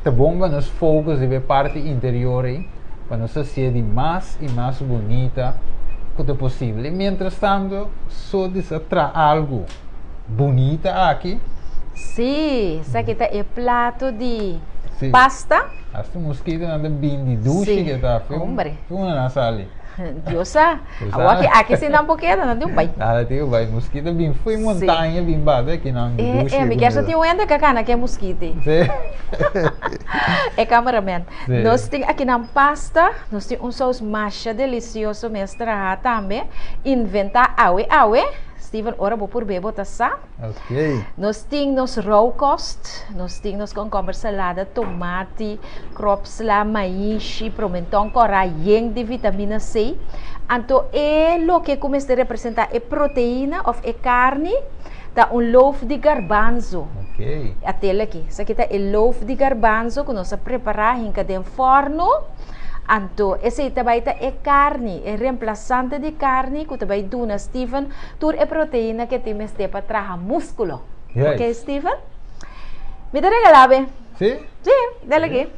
ta bon pa nos focus riba e parti interior ei, pa nos hacié di mas i mas bunita cu ta posibel. I mientras tanto, so di sa traha algu bunita aki. Sí, esaki ta e plato di pasta. Hasta mosquitonan ta bin di dushi ke ta. Sí, hombre. Funa nan sali. Dios sa. Awor aki, aki si nan por keda, nan tin un bai. Nan tin un bai. Mosquito bin fo'i montaña bin baba aki nan di dushi. Eh, mi kier sa tin un hende ka kana ke mosquito. Sí. E cameraman. Sí. Nos tin aki nan pasta, nos tin un saus masha delicioso mes traha tambe. Inventa awe awe. Steven, ora bo por be bo ta sa. Ok. Nos tin nos rauwkost, nos tin nos komkomber salada, tomati, kropsla, maishi, promenton kòrá yen di vitamina C. Anto e loke ku mester representá e proteina òf e karni ta un loaf di garbanzo. Ok. Atel aki. Esaki ta e loaf di garbanzo ku nos a prepará hinka den fòrnu. Anto esei ta bai ta e karni, e remplasante di karni ku ta bai duna Steven Tur e proteina ke tin mester pa traha muskulo. Yes. Ok, Steven? Mi ta regalá be. Sí? Sí, dale aki.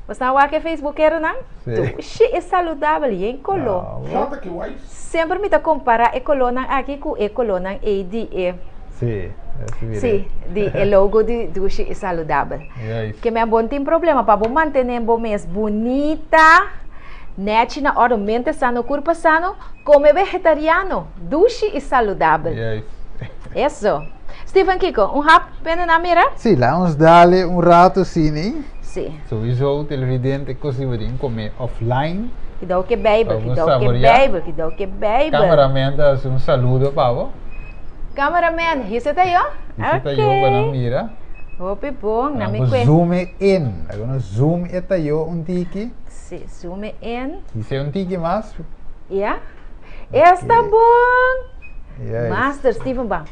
Bos nan wak e Facebookeronan? Sí. Dushi i saludabel, yen koló. Bravo. Semper mi ta kompará e kolónan aki ku e kolónan ei di e. Sí, así miré. Sí, di e logo di Dushi i Saludabel. Juist. Ke men bon tin problema pa bo mantené bo mes bunita, Nechi na oro, mente sano, kurpa sano, kome vegetariano, dushi i saludabel. Juist. Eso. Steven kiko? Un hap pende na mira? Sí, laat ons dale un rato sini. Sí. Sowieso televidente kos di bo tin kome offline. Kidou ke Bijbel, Pa bo kidou ke saboreá. Bijbel, kidou ke Bijbel. Cameraman ta hasi un saludo pa bo. Cameraman, hise ta yo? Hise ta yo pa nan mira. Hopi bon, na mi Nan kue. zoom e in. Laga nos zoom e ta yo un tiki. Sí, zoom e in. Hise un tiki mas. Ya. Esta bon. Yes. Master Steven ba.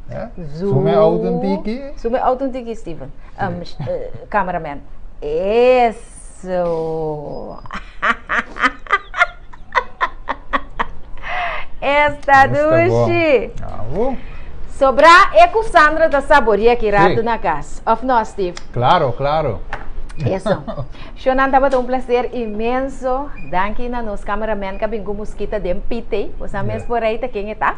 Ja. Zoom e out un tiki. Zoom e out un tiki, Steven. Um, cameraman. Eso. Esta dushi. Bravo. Sobra e ku Sandra ta saboria ki rato Sí. na kas. Of no, Steve? Claro, claro. Eso. Shonan tabata un placer inmenso. Danki na nos cameraman ka bin ku muskita den pite. Bosa mes por aí ta ken e ta.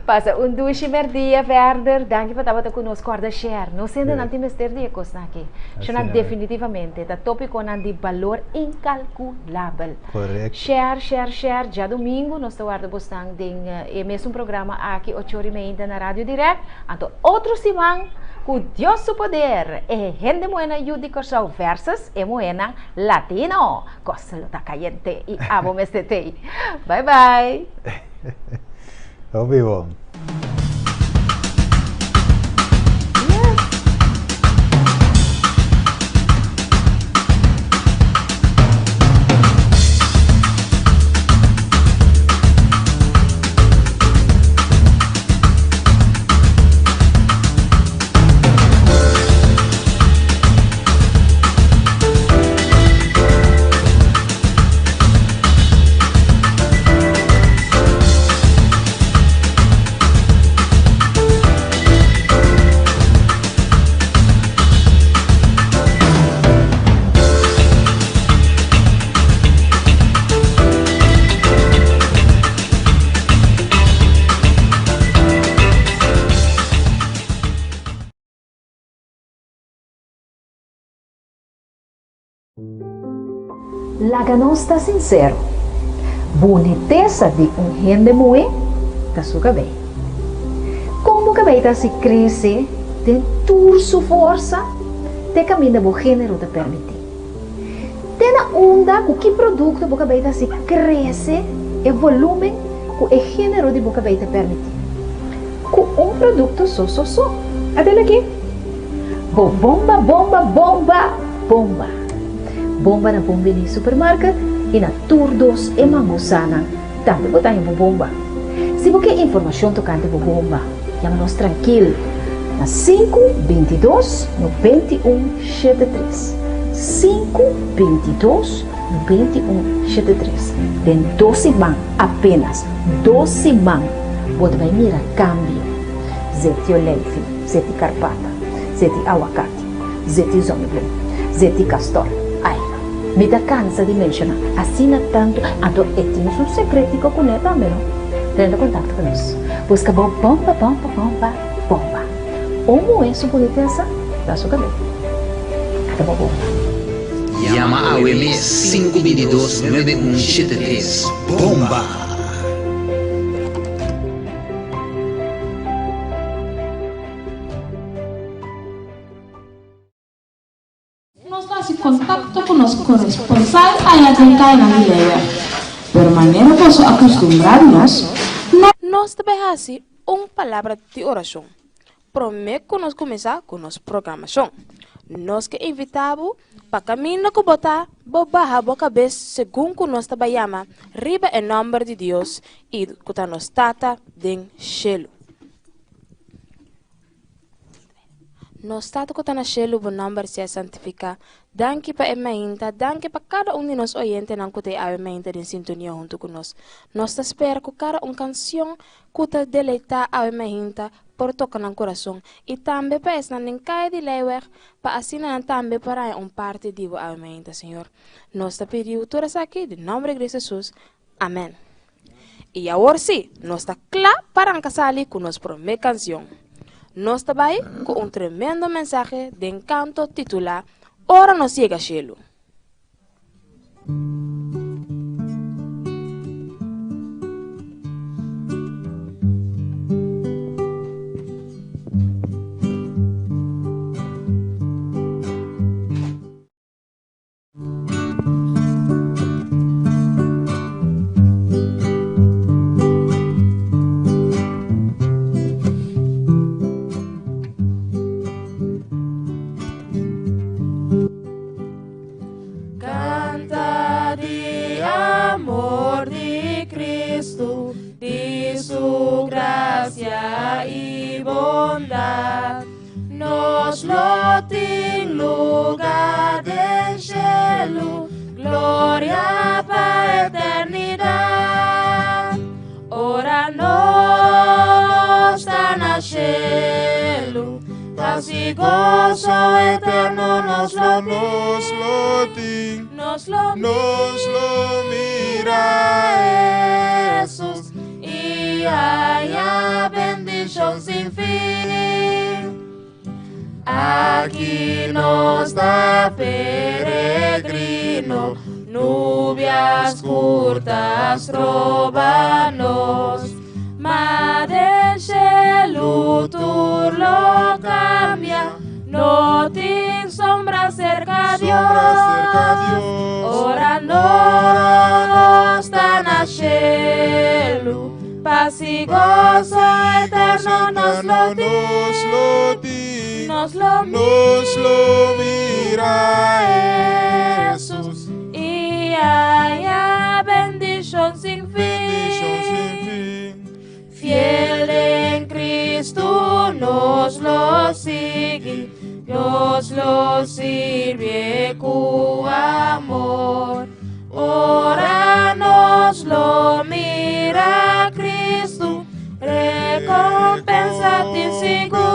Pasa un dushi merdia verder. Danki pa tabata ku nos. Korda share. Nos hende nan tin mester di e kosnan aki. Shonan definitivamente ta topikonan di balor inkalkulabel. Correcto. Share, share, share. Djadumingu nos ta warda bosnan den e mesun programa aki ocho ora y meinta na Radio Direct. Anto otro siman ku Dios su poder e hende muhénan yu di Kòrsou versus e muhénan latino. Kos lo ta kayente i abo mester tei. Bye bye. Hopi bon. Laga nos ta sinsero, bunitesa di un hende muhé ta su kabei. Kon bo kabei ta hasi krese den tur su forsa te kaminda bo género ta permití? Te na unda ku ki produkto bo kabei ta hasi krese e volúmen ku e género di bo kabei ta permití? Ku un produkto so so so. Atel aki. Bo bomba bomba bomba bomba. Bomba na Bon Bini Supermarket i na tur dos e mangusanan tambe bo ta haña bo bomba. Si bo ke informashon tokante bo bomba, yama nos trankil na sinku 22 91 73. Sinku 22 91 73. Den dos siman, apenas dos siman, bo ta bai mira kambio. Zeti oleifi, zeti karpata, zeti awakati, zeti zonnebloem, zeti kastor. Ai, mi ta kansa di menshoná asina tantu, anto e tin su sekretico kuné tambe no. Drenta kontakto ku nos. Buska bo bomba, bomba, bomba, bomba. Un muhé su bunitesa ta su kabei. Ata bo bomba. Yama awe mes sinku 22 nuebe un shete tres. Bomba! Nos ta hasi kontakto ku nos koresponsal aya den kayanan di Leeuwen. Pero manera boso a kustumbrá di nos, no. Nos ta bai hasi un palabra di orashon promé ku nos kuminsá ku nos programashon. Nos ke invitá bo pa kaminda ku bo ta, bo baha bo kabes segun ku nos ta bai yama riba e nòmber di Dios i ku ta nos Tata den shelu. Nos Tata ku ta na shelu, bo nòmber sea santifiká. Danki pa e mainta, danki pa kada un di nos oyentenan ku ta e awe mainta den sintonia huntu ku nos. Nos ta spera ku kada un kansion ku ta deleitá awe mainta por toka nan kurason i tambe pa esnan den kaya di Leiweg pa asina nan tambe por haña un parti di bo awe mainta, Señor. Nos ta pidi bo tur esaki den nòmber di Cristo Jesus. Amèn. I awor sí, nos ta kla pa ranka sali ku nos promé kansion. Nos ta bai ku un tremendo mensahe den kanto titulá Ora Nos Yega Shelu. Canta di amor di Cristo, di su gracia y bondad. Nos lo tin lugar den cielo, gloria pa eternidad. Ora nos ta na cielo, ta si gozo. gozo eterno nos lo nos lo tin, nos lo nos lo mira Jesús y haya bendición sin fin. Aquí nos da peregrino, nubias curtas trobanos. Ma del cielo tur lo cambia, no tin sombra cerca Dios. Ora nos tan a cielo, paz y gozo eterno nos lo nos lo tin, nos lo nos lo mira Jesús y haya bendición sin fin. Fiel en Cristo nos lo sigue, nos lo sirve con amor. Ora nos lo mira Cristo, recompensa te seguro.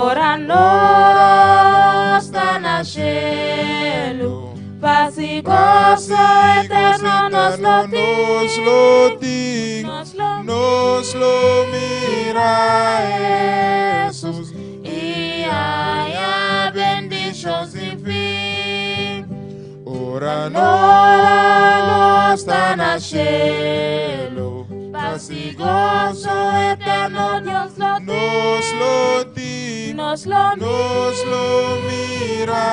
Ora nos tan a cielo, paz y gozo eterno nos lo nos lo tin, nos lo nos lo mira Jesús y haya bendición sin fin. Ora nos nos tan tan a a cielo, paz y gozo eterno Dios lo nos lo tin, nos lo nos lo mira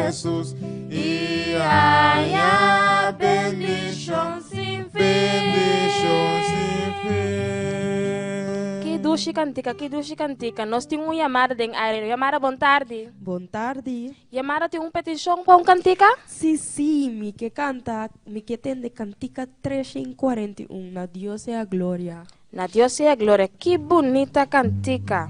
Jesús y haya bendición sin fin. Bendición sin fin. Ki dushi kantika, ki dushi kantika. Nos tin un yamada den aire. Yamada, bon tardi. Bon tardi. Yamada tin un petishon pa un kantika? Si, si, mi ke kanta, mi ke tende kantika 341. Na Dios sea gloria. Na Dios sea gloria. Ki bunita kantika.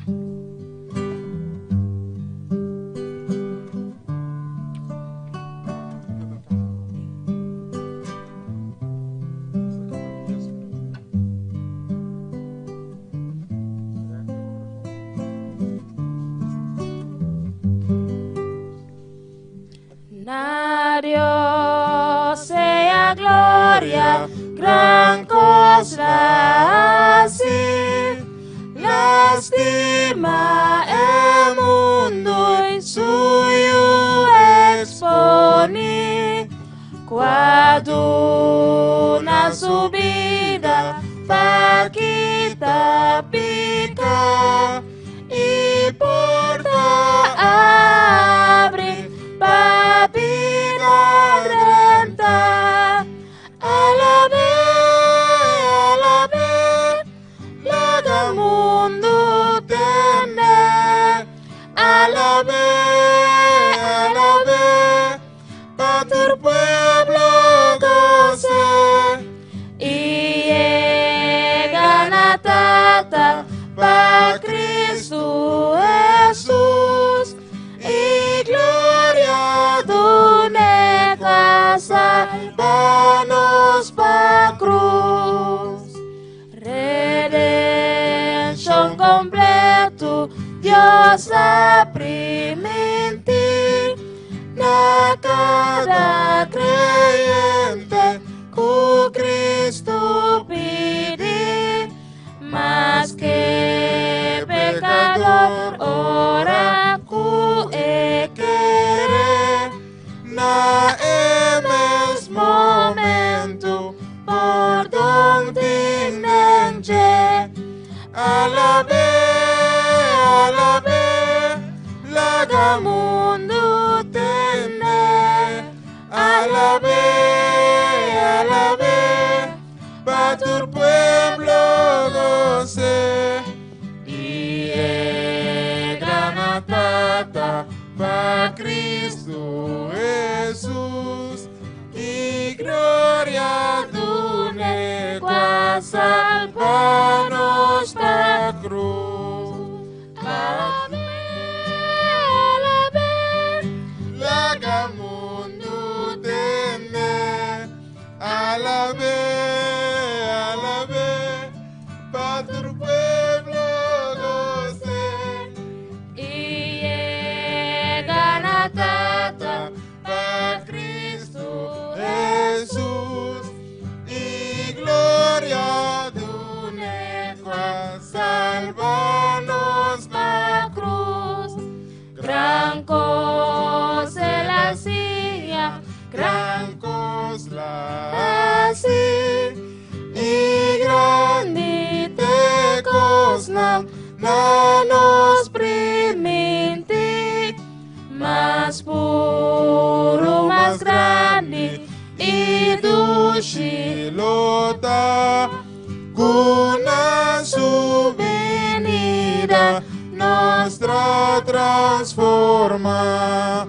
Na Dios sea gloria, gran cosa así. Lástima el mundo y suyo exponí. Cuaduna su vida, paquita pica y porta abre pa vida renta. Alabe, alabe, laga mundo tende. Alabe, alabe, pa tur pueblo goce. Y llega na tata pa Cristo Jesús y gloria dune casa salvanos pa cruz. Redención completo Dios a priminti na cada creyente cu Cristo pidi mas que pecador ora cu e quere na e mes momento pordon tinenche. Alabe, alabe, laga mundo tene. Alabe, alabe, pa tur pueblo goce. Y e gran tata pa Cristo Jesús y gloria dune qua salvanos pa cruz. Alabe, alabe, laga mundo tene. Alabe, alabe, pa tur pueblo goce. Gran kos la hasi i grandi te kosnan na nos primintí. Mas puru, mas grandi i dushi lo ta ku na su binida nos ta transformá.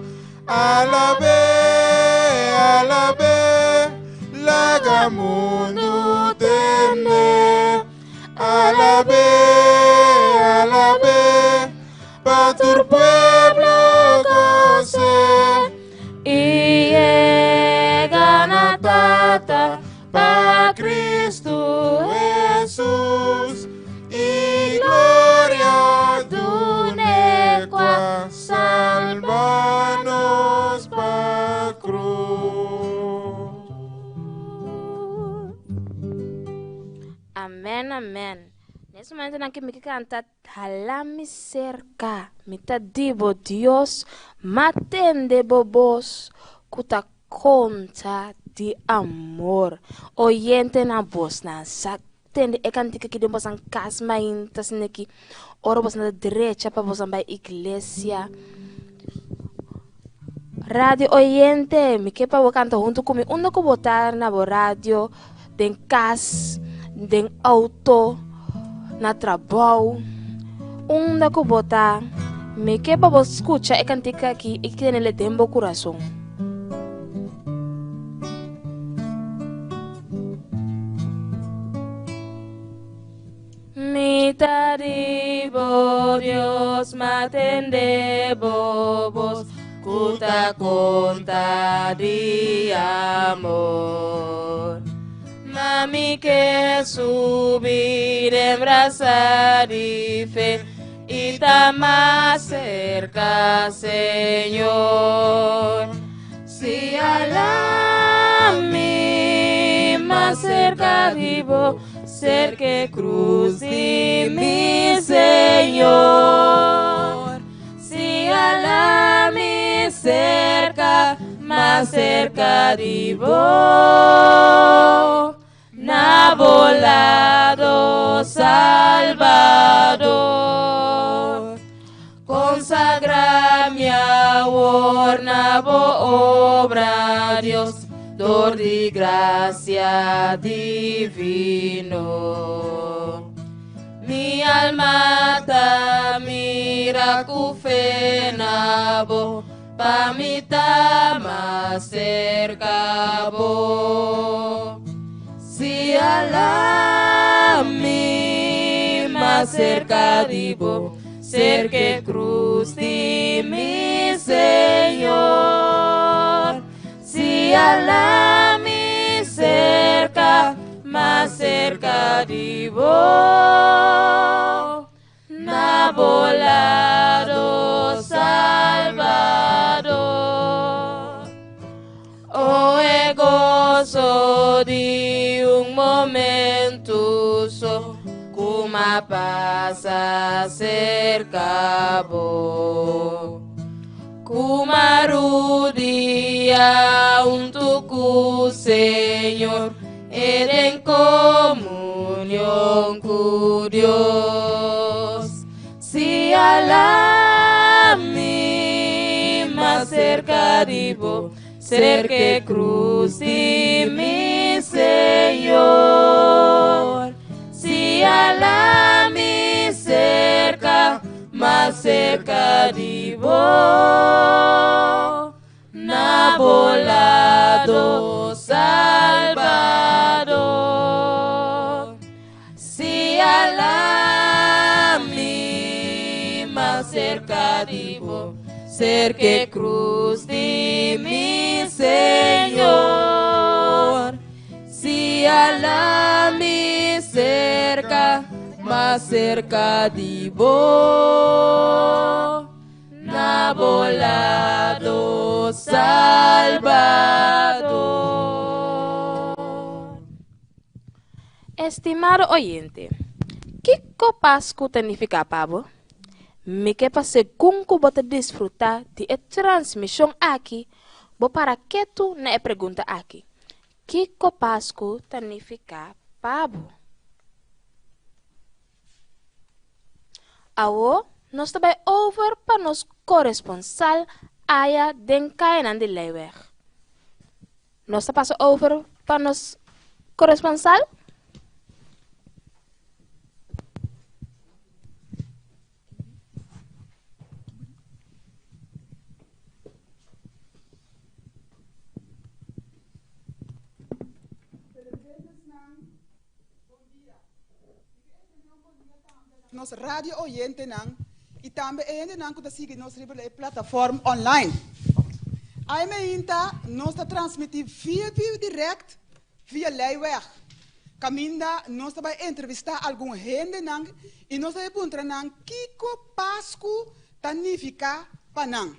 Alab'é, alab'é, laga mundu tende. Alab'é, alab'é, pa tur pueblo gos'é. I yega na Tata pa Cristo Hesus i gloria dun'é ku a salba nos pa cruz. Amen amen. Nes momentonan ke mi ke kanta Hala mi serka, mi ta di bo Dios, m'a tende bo bos ku ta konta di amor. Oyentenan bosnan sa tende e kantika ki den bosan kas mainta asin'aki ora bosan ta drecha pa bosan bai iglesia. Radio oyente, mi ke pa bo kanta huntu ku mi unda ku bo ta na bo radio, den kas, den outo, na trabou, unda ku bo ta, mi ke pa bo skucha e kantika aki i tenele den bo kurason. Mi ta di bo Dios, m'a tende bo bos ku ta konta di amor. Ma mi ke subi den brasa di fe i ta mas serka Señor. Si ala mi mas serka di bo, Serka e krus di mi Señor. Si ala mi serka, mas serka di bo, na bo lado, Salbador. Konsagrá mi awor na bo obra, Dios, dor di grasia divino. Mi alma ta mira ku fe na bo, pa mi ta mas serka bo. Si ala mi mas serka di bo, serka e krus di mi Señor. Si ala mi serka, mas serka di bo, na bo lado, Salbador. O e goso di un momento so ku m'a pasa serka bo. Ku m'a rudia huntu ku Señor e den komunion ku Dios. Si ala mi mas serka di bo, serka e krus di mi Señor. Si ala mi serka, mas serka di bo, na bo lado, Salbador. Si ala mi mas serka di bo, serka e krus di mi Señor. Si ala mi serka, mas serka di bo, na bo lado, Salbador. Estimado oyente, kiko Pasku ta nifiká pa bo? Mi ke pa segun ku bo ta disfrutá di e transmishon aki, bo para ketu na e pregunta aki, Kiko Pasku ta nifiká pa bo? Awo nos ta bai over pa nos koresponsal aya den kayanan di Leiweg. Nos ta pasa over pa nos koresponsal. Nos radio oyentenan y tambe e hendenan cu ta sigui nos riba e plataform online. Ay meinta nos ta transmiti via via direct via Leiweg. Caminda nos ta bay entrevista algun hendenan y nos ta bay puntra nan kico Pascu ta nifica pa nan.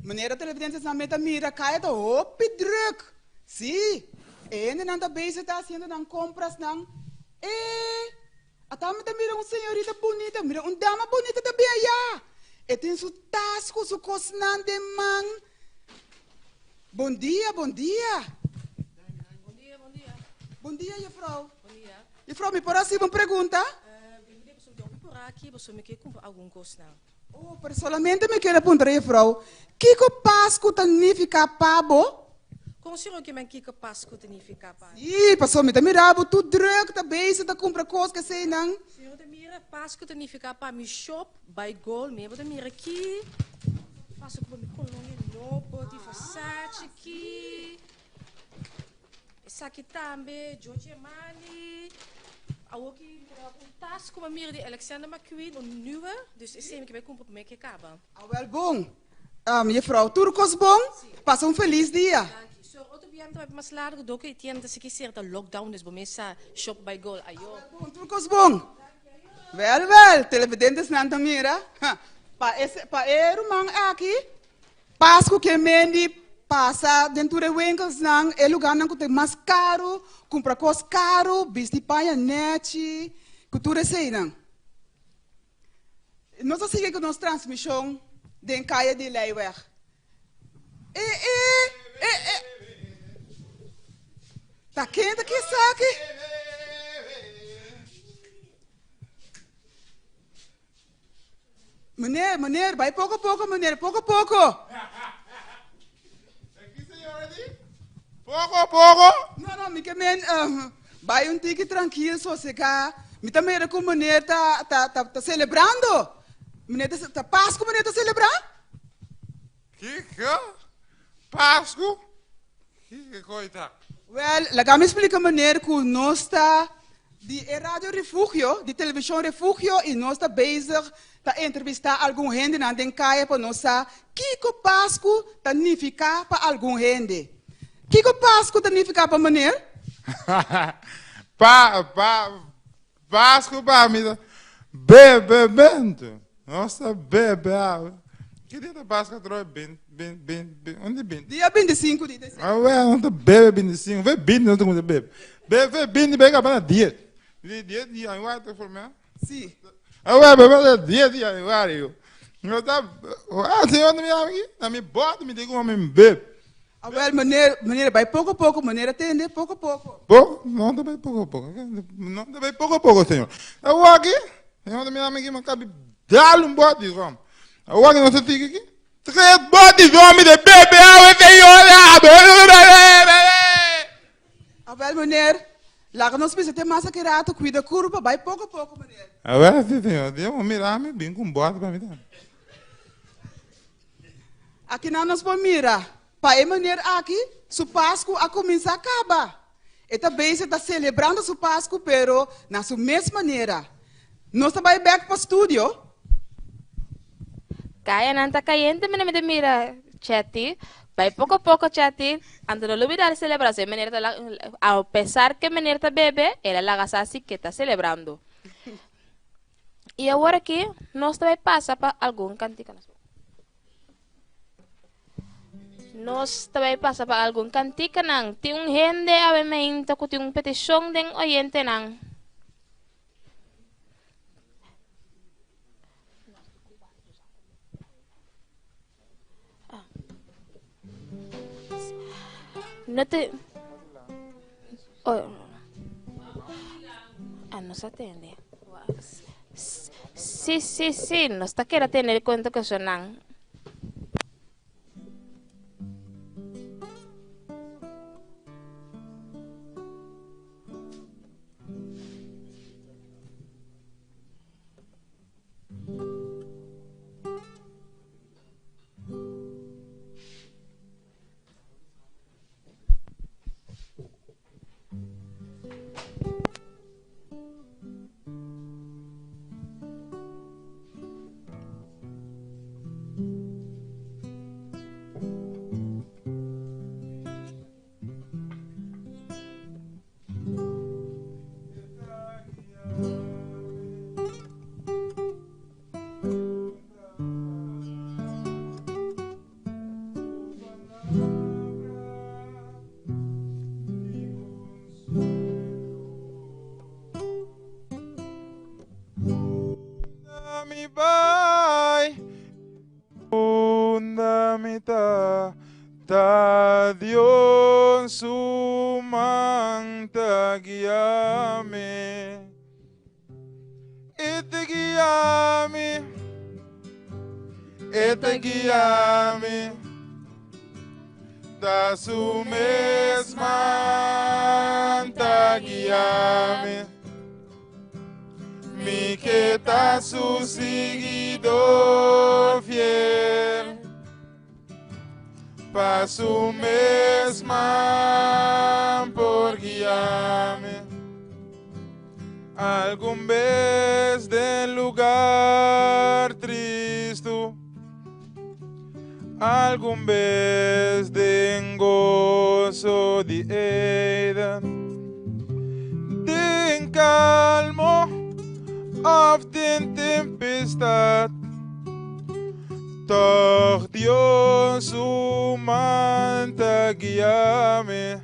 Manera televidentenan me ta mira kaya ta hopi druk. Sí, e hendenan ta bezig ta hasiendo nan komprasnan. E ata mi ta mira un señorita bunita, mira un dama bunita ta bin aya. E tin su tas ku su kosnan den man. Bon dia, bon dia. Bon dia, bon dia. Bon dia, jefrou. Bon dia. Jefrou, mi por hasi bo un pregunta? Mi di boso mi tin hopi por aki, boso mi ke kumpra algun kosnan. Oh, pero solamente mi kier a puntra juffrouw, kiko Pascu ta nifica pa bo? Kon sigur ke men kiko Pascu ta nifica pa mi? Sí, pasobra mi ta mira bo tur druk, ta bezig ta cumpra cos keseinan. Señor ta mira, Pascu ta nifica pa mi shop, bay goal, mi bo ta mira ki Pascu pa mi colonia nobo di Versace ki. Esaki tambe, Giorgio Armani. Awor ki mi ta un tas ku mi a mira di Alexander McQueen, un nieuwe, dus esei mi ke bai kumpra promé ke kaba. Awel bon. Jefrouw, tur kos bon? Pasa un felis dia. Danki. Sor, otro bia mi ta bai mas largu dor ku e tienda ta sigui sera ta lockdown, dus bo mes sa shop bai gol. Ayo. Awel bon, tur kos bon. Wel wel, televidentesnan ta mira. Pa e, pa e ruman aki. Pasku ke mendi pasa den tur e winkelsnan, e lugarnan ku ta mas karu, kumpra kos karu, bisti paña nèchi, ku tur eseinan. Nos a sigui ku nos transmishon den kaya di Leiweg. E e e e Ta ken ta ki esaki? Meneer, meneer, bai poko poko, meneer, poko poko. Poko poko? No, no, mi ke men uh, bai un tiki trankil, sosega. Mi ta mira ku meneer ta, ta, ta, ta celebrando. Meneer ta, ta Pasku meneer ta celebra? Kiko? Pasku? Kiko koi ta? Wel, laga mi splika meneer ku nos ta di e Radio Refugio, di Television Refugio i nos ta bezig ta entrevistá algun hendenan den kaya pa nos sa kiko Pasku ta nifiká pa algun hende. Kiko Pasku ta nifiká pa meneer? Pa, pa, Pasku pa mi ta bebementu. Nos ta bebe awe. Ki dia ta Pasku atrobe? Bin, bin, bin, bin, unda bin? Dia 25 di december. Awe nos ta bebe 25. Ve 20 nos ta kuminsá bebe. Bebe 20 bai kaba na 10. Di 10 di januari ta forma? Si. Awe bebe na 10 di januari yo. Nos ta, ah, señor ta mira mi aki? Na mi bòt mi tin ku mi bebe. Awel, meneer, meneer, bai poko poko, meneer a tende, poko poko. Poko? No ta bai poko poko. No ta bai poko poko, señor. Awor aki, señor ta mira mi aki, mi kabi dal un bòt di rom. Awor aki nos ta tiki aki, tres bòt di rom mi ta bebe awe, señor. Awel, meneer, laga nos bisa te mas aki rato, kuida kurpa, bai poko poko, meneer. Awel, si, señor. Dia bo mira mi, bin ku un bòt pa mi tambe. Akinan nos por mira, pa e maner aki, su Pasku a kuminsá kaba. E ta bezig ta selebrando su Pasku, pero na su mes manera. Nos ta bai bèk pa studio. Kayanan ta kayente mene mi ta mira Chetty, bai poko poko Chetty, anto no lubida di celebra si e meneer ta a pesar ke meneer ta bebe el a laga sa si ke ta celebrando. I awor aki nos ta bai pasa pa algun kantika. Nos ta bai pasa pa algun kantikanan. Tin un hende awe meinta ku tin un petishon den oyentenan. No te Oh. Ah, no sa tende. Sí, sí, sí, nos ta keda tende e cuento que sonan. Mi bai, unda mi ta, ta Dios su man ta guia mi. E ta guia mi, e ta guia mi, ta su mes man ta guia mi. Mi ke ta su siguidor fiel, pa su mes man por guia mi. Algun bes den lugar tristu, algun bes den goso di Eden, den kalmo of den tempestad, tog Dios su man ta guia mi.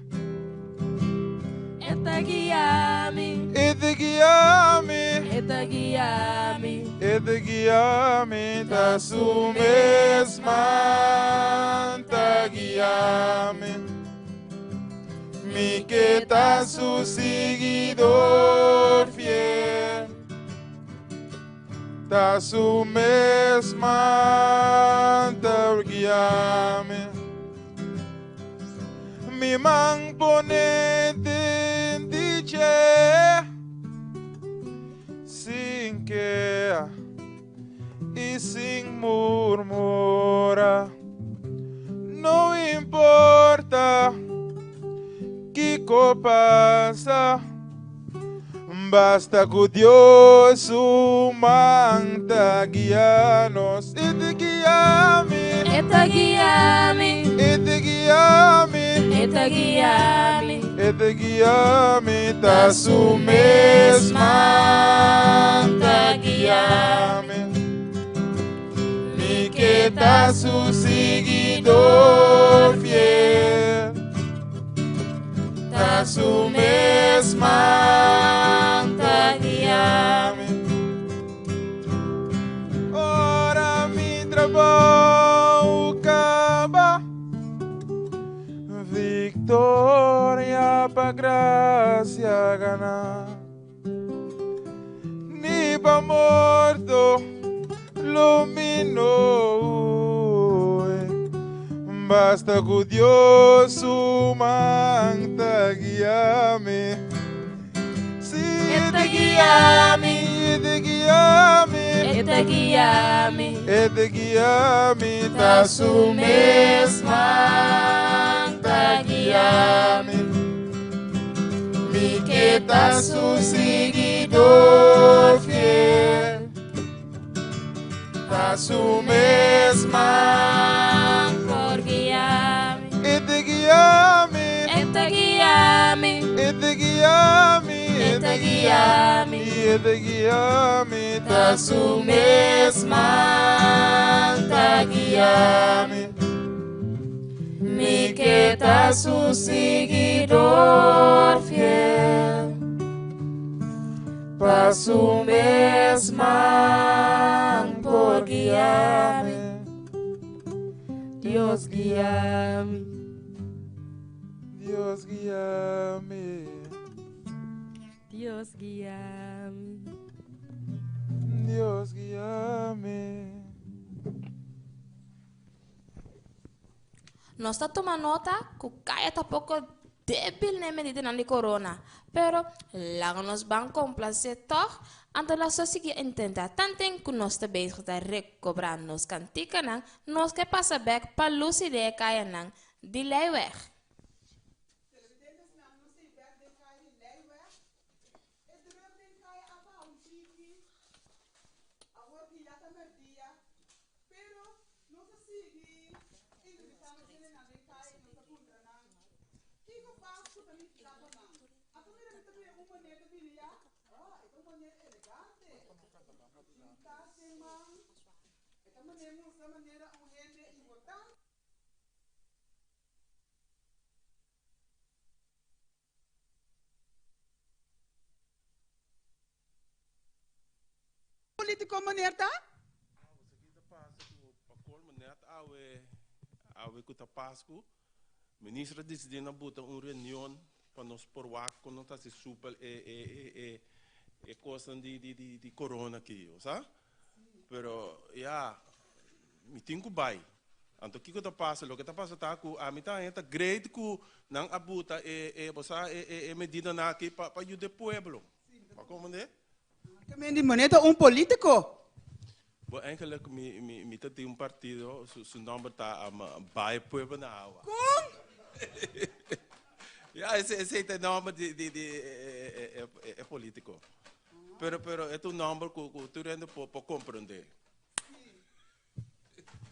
E ta guia mi. E ta guia mi. E ta guia mi. E ta guia mi. Ta su mes man ta guia mi. Mi ke ta su siguidor fiel. Ta su mes man ta guia mi. Mi man pone den di dje, sin keha i sin murmura. No importa kiko pasa, basta ku Dios su man ta guia nos. E ta guia mi. E ta guia mi. E ta guia mi. E ta guia mi. E ta guia mi. Ta su mes man ta guia mi. Mi ke ta su siguidor fiel. Ta su mes man ta guia mi. Ora mi trabou kaba, viktoria pa grasia gana. Ni pa morto lo mi no hui, basta ku Dios su man ta guia mi. Si e ta guia mi, e ta guia mi, E ta guia mi, e ta guia mi, ta su mes man ta guia mi. Mi ke ta su siguidor fiel, ta su mes man por guia mi. E ta guia mi, E ta guia mi, e ta guia mi, E ta guia mi, e ta guia mi, ta su mes man ta guia mi. Mi ke ta su siguidor fiel, pa su mes man por guia mi. Dios guia mi. Dios guia mi. Dios guia mi. Dios guia mi. Nos ta tuma nota ku kaya ta poko débil na e medidanan di corona, pero laga nos ban komplasé tòg, anto nos ta sigui intentá tanten ku nos ta bezig ta rekobrá nos kantikanan, nos ke pasa bèk pa lusi den e kayanan di Leiweg. E druk den kaya a baha un tiki, awor ki ya ta merdia, pero nos a sigui entrevistá nos hendenan den kaya i nos a puntra nan, Kiko Pasku ta nifiká pa nan? Ata mira mi ta mira un maner ta bini ya, ah, e ta un maner elegante, tin un tas den man, e ta maner mustra manera un hende importante. Politico meneer ta? Pa colmo net awe awe cu ta Pascu, minister a dicidi na buta un reunion pa nos por wak con nos ta haci supel e e e e e cosnan di di di di corona aki, bo sa? Pero ya, mi tin ku bai. Anto kiko ta pasa? Loke ta pasa ta ku ami ta haña ta great ku nan a buta e e bo sa e e e medidanan aki pa pa yuda e pueblo. Bo a komprendé? Ke men di mane ta un politiko. Bo eigenlijk mi mi mi ta di un partido su su nomber ta Bai Pueblo na Awa. Kon? Ya ese esei ta e nomber di di di e e e e politiko. Pero pero e ta un nomber ku ku tur hende por por komprendé.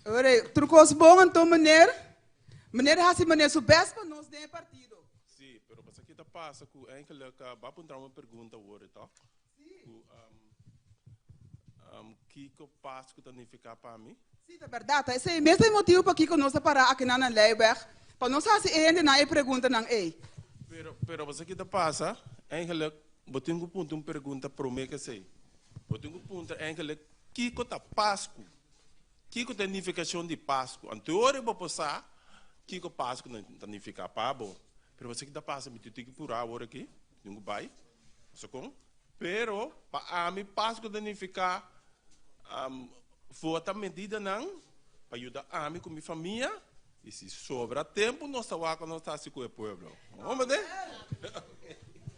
Ora, tur kos bon anto meneer. Meneer hasi meneer su best pa nos den e partido. Sí, pero pasobra ki ta pasa ku eigenlijk bo a puntra mi un pregunta awor toch? Ku kiko Pasku ta nifiká pa mi? Sí, ta bèrdat. Ta esei mes e motibu pakiko nos ta pará akinan na Leiweg, pa nos hasi e hendenan e preguntanan ei. Pero pero pasobra ki ta pasa eigenlijk Bo tin ku puntra un pregunta promé ku esei. Bo tin ku puntra enkele kiko ta Pasku? Kiko ta e nifikashon di Pasku? Anto ora bo por sa kiko Pasku ta nifiká pa bo. Pero bo sa ki ta pasa, mi tin ku purá awor aki, mi tin ku bai. Bo sa kon? Pero pa ami Pasku ta nifiká vota medidanan pa yuda ami ku mi famia i si sobra tempu nos ta wak nos ta hasi ku e pueblo.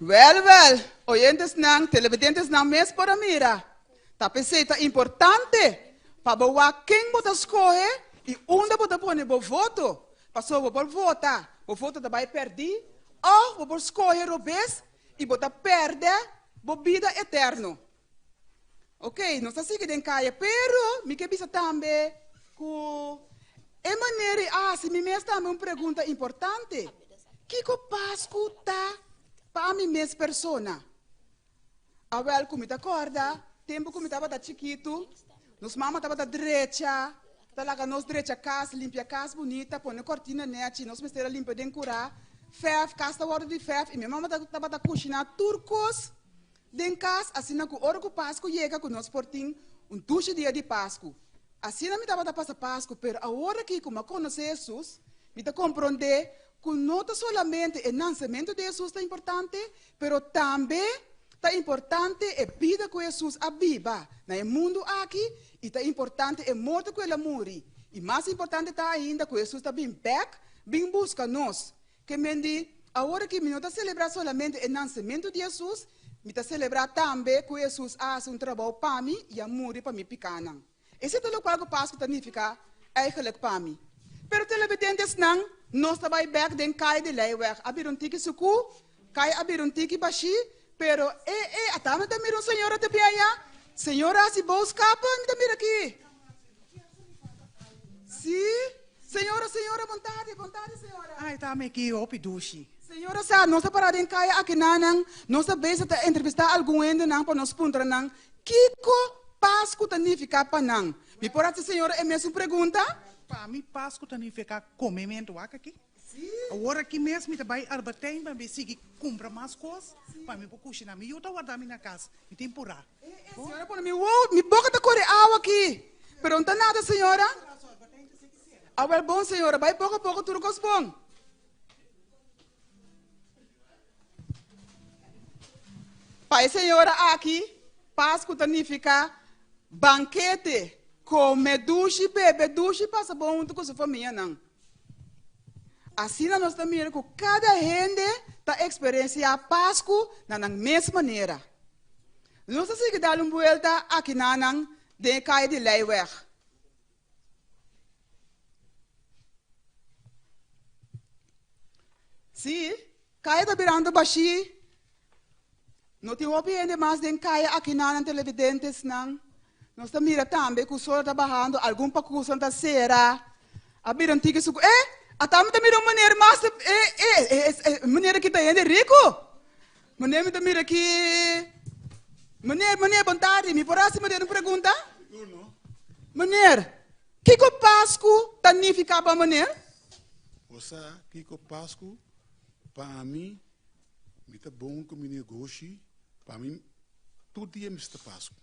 Wèl wèl, oyentesnan, televidentesnan mes por a mira. Ta p'esei ta importante pa bo wak ken bo ta skohe i unda bo ta pone bo voto. Pasobra bo por vota, bo voto ta bai pèrdí, òf bo por skohe robes i bo ta pèrdè bo bida eterno. Ok, nos ta sigui den kaya, pero mi ke bisa tambe ku e manera i a hasi mi mes tambe un pregunta importante, Kiko Pasku ta pa mi mes persona? Awèl, ku mi ta kòrda, tempu ku mi tabata chikitu, nos mama tabata drecha, ta laga nos drecha kas, limpia kas bunita, pone kòrtina nèchi, nos mester a limpia den kurá, fèf, kas ta wòrdu di fèf, i mi mama tabata kushiná tur kos. Den kas, asina ku ora ku Pasku yega ku nos por tin un dushi dia di Pasku. Asina mi tabata pasa Pasku, pero awor aki ku mi a konosé Hesus, mi ta komprondé ku no ta solamente e nansementu di Hesus ta importante, pero tambe ta importante e bida ku Hesus a biba na e mundu aki i ta importante e morto ku el a muri. I mas importante ta ainda ku Hesus ta bin bèk bin buska nos. Ke men di, Awor aki mi no ta selebrá solamente e nansementu di Hesus, mi ta selebrá tambe ku Hesus a hasi un trabou pa mi i a muri pa mi pikánan. Esei ta lokual ku Pasku ta nifiká eigelijk pa mi. Pero telebidentesnan, nos ta bai bèk den kai di Leiweg. A bira un tiki sukú, kai a bira un tiki bashí, pero e, e, ata mi ta mira un señora ta bin ayá. Señora hasi bouskapen, mi ta mira aki. Sí. Señora, señora, bon tardi, bon tardi, señora. Ay, ta mi aki hopi dushi. Señora sa, nos ta pará den kaya aki nanan, nos ta bezig ta entrevistá algun hendenan pa nos puntra nan kiko Pasku ta nifiká pa nan. Mi por hasi señora e mesun pregunta? Pa mi Pasku ta nifiká komementu, wak aki. Awor aki mes mi ta bai Albertijn pa mi sigui kumpra mas kos pa mi por kushiná. Mi yu ta warda mi na kas, mi tin purá. Señora pone mi wow, mi boca ta core awa aki. Pero no ta nada, señora. Awel bon, señora, bai poco a poco tur cos bon. Pa e señora aki, Pasku ta nifiká bankete, kome dushi, bebe dushi, pasa bon huntu ku su famianan. Asina nos ta mira ku kada hende ta eksperensiá Pasku na nan mes manera. Nos ta sigui dal un buelta akinanan den e kaya di Leiweg. Sí, kaya ta birando bashí. No tin hopi hende mas den kaya akinanan, televidentesnan. Nos ta mira tambe ku sol ta bahando, algun pakusan ta sera. A bira un tiki suku. Eh, ata mi ta mira un meneer mas, eh, eh, eh, eh, meneer aki ta hende riku. Meneer mi ta mira aki. Meneer, meneer, bon tardi. Mi por hasi meneer un pregunta? Meneer, kiko Pasku ta nifiká pa meneer? Bo sa kiko Pasku pa mi? Mi ta bon ku mi negoshi, pa mi tur dia mester ta Pasku.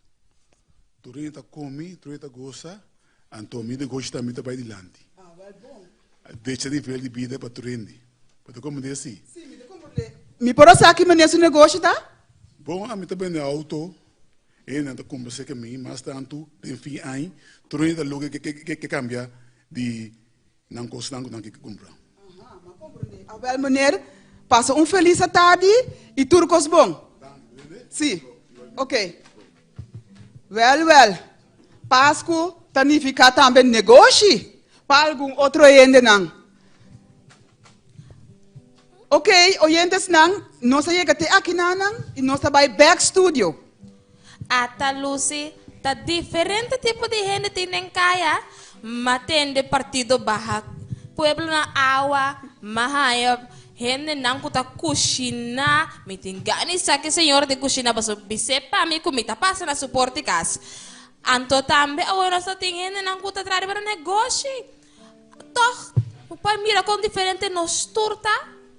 Tur hende ta komi, tur hende ta gosa, anto mi negoshi tambe ta bai dilanti. Decha nivel di bida pa tur hende. Bo ta komprendé si? Si, mi ta komprendé. Mi por a sa ki manera su negoshi ta? Bon, ami ta bende auto, hendenan ta kumpra serka mi, mas tantu den fin aña, tur hende ta loke ke kambia di nan kosnan ku nan ke kumpra. Aha, mi a komprendé. Awel meneer, pasa un felis atardi i tur kos bon. Si, ok. Wèl, wèl, Pasku ta nifiká tambe negoshi pa algun otro hendenan. Ok, oyentesnan, nos a yega te akinanan i nos ta bai bèk studio. Ata Lucy, ta diferente tipo di hende tin den kaya, ma tende partido baha pueblo na awa, ma haña hendenan ku ta kushiná, mi tin gana di sa ki señora tin kushiná pasobra bis'é pa mi ku mi ta pasa na su porta di kas. Anto tambe awor nos ta tin hendenan ku ta traha riba nan negoshi. Tòg, bo por mira kon diferente nos tur ta,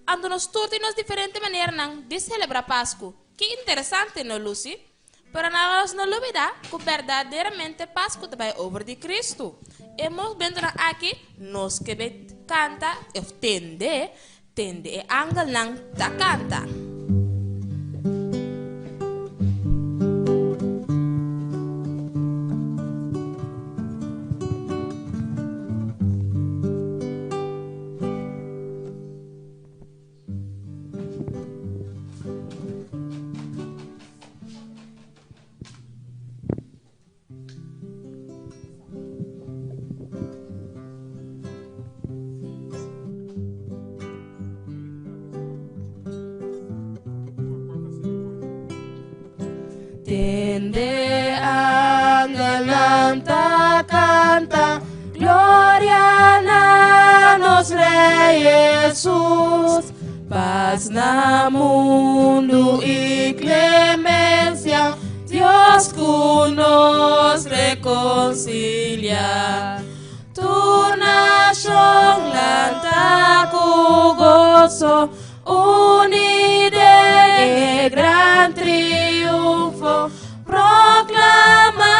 anto nos tur tin nos diferente maneranan di selebrá Pasku. Ki interesante, no Lucy? Pero nos no lubida ku berdaderamente Pasku ta bai over di Kristu. E momentunan aki nos ke bai kanta of tende, tende e angelnan ta kanta. Tende angelnan ta canta, Gloria na nos Rey Jesus. Paz na mundo y clemencia, Dios cu nos reconcilia. Tur nacion lanta cu gozo, uni den e gran triunfo, proclama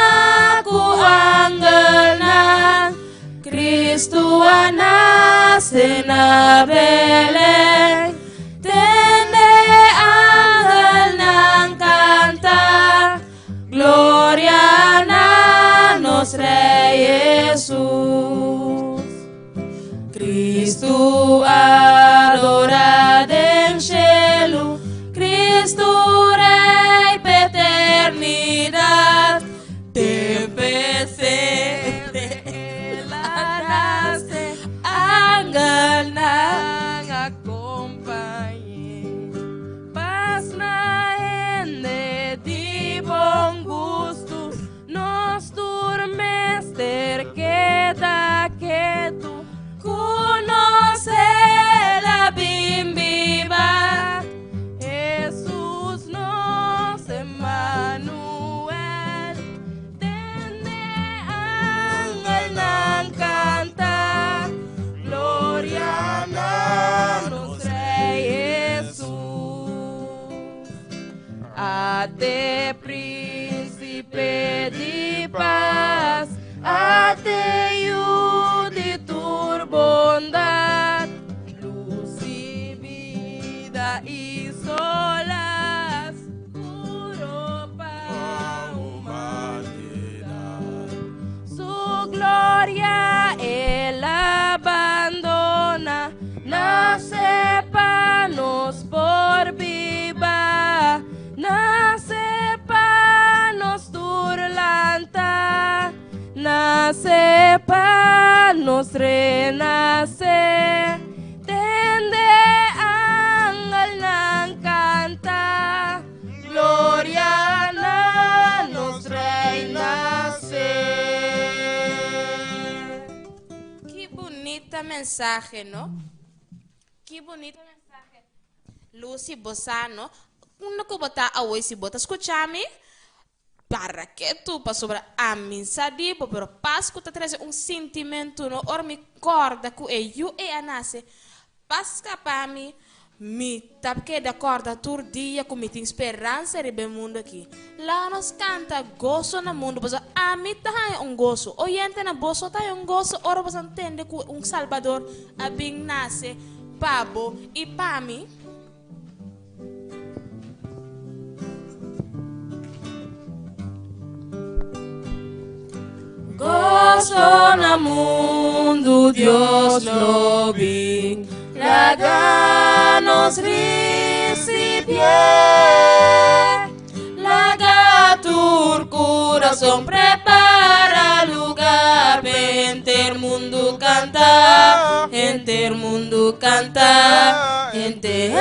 cu angelnan, Cristo a nace na Belén. Tende angelnan canta, Gloria na nos Rey Jesus. Cristo adora den cielo, Cristo Rey pa eternidad. Den pesebre el a nace, angelnan a compañ'é. Paz na hende di bon gustu, nos tur mester keda ketu. Ku nos el a bin biba, Hesus nos Emmanuel. Tende angelnan kanta, Gloria na nos Rei Hesus. Ate Príncipe di paz, ate Yu di tur bondad, luz y bida y solas. nase pa nos renase. Tende angelnan kanta, Gloria na nos Rei nase. Ki bunita mensahe, no? Ki bunita mensahe. Lucy, bo sa, no? Unda ku bo ta awoy si bo ta skucha mi? Para ketu, pasobra ami sa di bo, pero Pasku ta trese un sintimentu, no? Ora mi kòrda ku e yu ei a nase, pa skapa mi, mi ta keda kòrda tur dia ku mi tin speransa riba e mundu aki. Laga nos kanta goso na mundu, pasobra ami ta haña un goso. Oyentenan, boso ta haña un goso ora boso a tende ku un Salbador a bin nase pa bo i pa mi? Gozo na mundo Dios lo bin, laga nos recibié. Laga tur corazón prepara lugar, enter mundo canta, enter mundo canta, enter,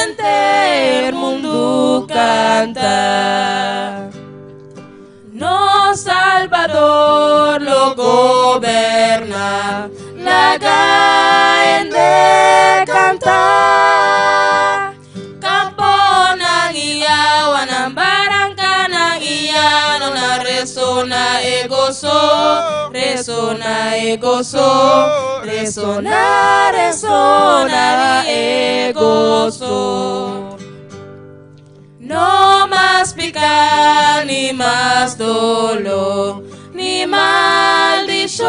enter mundo canta. No Salvador lo goberna, laga ende canta. Camponan y awanan, barrancanan y llanonan, resona e gozo, resona e gozo, resona, resona e gozo. No mas picar, ni mas dolor, ni maldición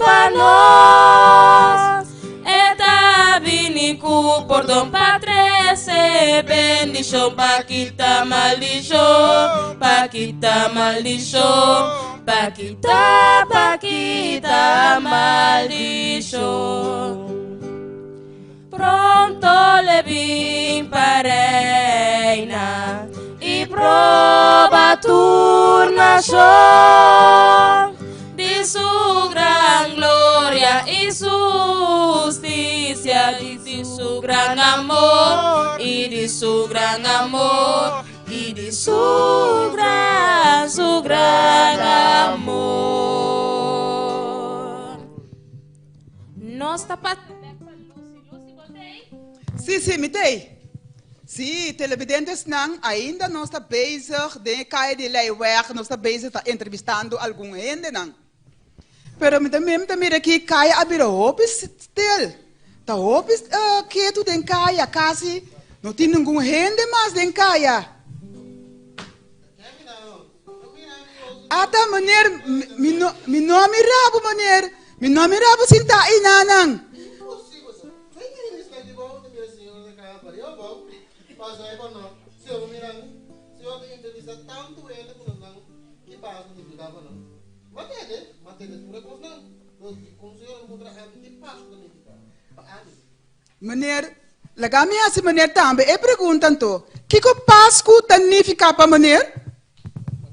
pa nos. Eta bini ku pordon pa trece bendición pa kita maldición, pa kita maldición, pa kita, pa kita maldición. Pronto le bin pa reina y proba tur nacion di su gran gloria y su justicia y di su gran amor y di su gran amor y di su gran, su gran amor. Nos ta pa. Sí, sí, mi t'ei. Sí, televidentesnan, ainda nos ta bezig den e kaya di Leyweg, nos ta bezig ta entrevistando algun hendenan. Pero mi ta mi ta mira ki kaya a bira hopi stil. Ta hopi ketu den kaya, kasi no tin ningun hende mas den kaya. Ata, meneer, mi no, mi no a mira bo, meneer. Mi no a mira bo sintá einanan. Meneer, laga mi hasi meneer tambe e pregunta anto, Kiko Pasku ta nifiká pa meneer?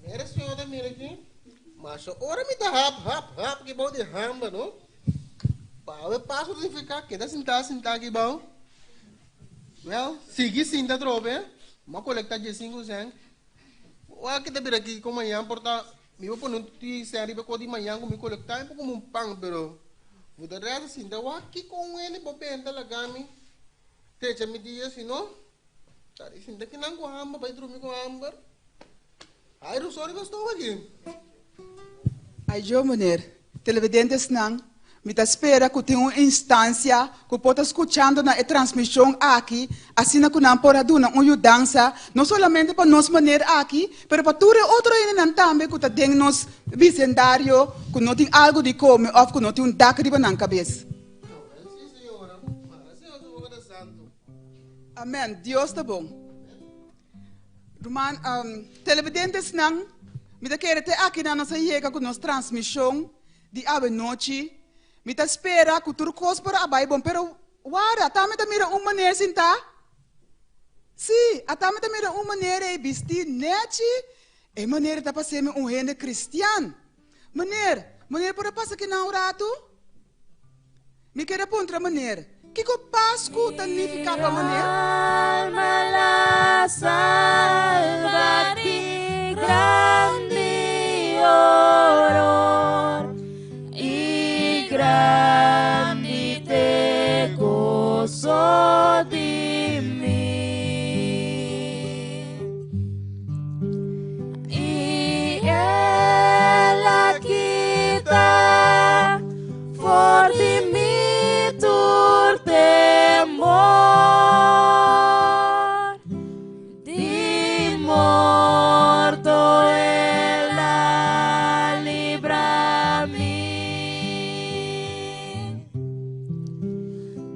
Manera señor ta mira aki, masha ora mi ta hap, hap, hap aki bou di hamba no. Pa awe Pasku ta nifiká keda sintá, sintá aki bou. Wel, sigui sinta atrobe, mi a kolektá diesinku sèn. Wak ki ta bira aki ku mañan por ta mi por pone un ti sèn riba e kos di mañan ku mi kolektá mi por kume un pan pero for de rèst sinta wak kiko un hende por benta laga mi techa mi dia si no ta di sinta kinan ku hamber bai drumi ku hamber ai rusó riba stof aki. Ai yo meneer, televidentesnan, mi ta spera ku tin un instansia ku por ta skuchando na e transmishon aki, asina ku nan por a duna un yudansa, no solamente pa nos meneer aki, pero pa tur e otro hendenan tambe ku ta den nos bisendario ku no tin algu di kome òf ku no tin un dak riba nan kabes. Amen, Dios ta bon. Ruman, televidentesnan, mi ta kere te akinan nos a yega ku nos transmishon di awe nochi. Mi ta spera ku tur kos por a bai bon, pero wara, ata mi ta mira un meneer sintá. Sí, ata mi ta mira un meneer ei bistí nèchi. E meneer ta pasemi un hende kristian. Meneer, Meneer por a pasa akinan un ratu? Mi ker a puntra meneer, kiko Pasku ta nifiká pa meneer? Alma la salva di grandi horor i grandi te gozo di mi. I el a kita for di mi tur temor, di morto el a libra mi.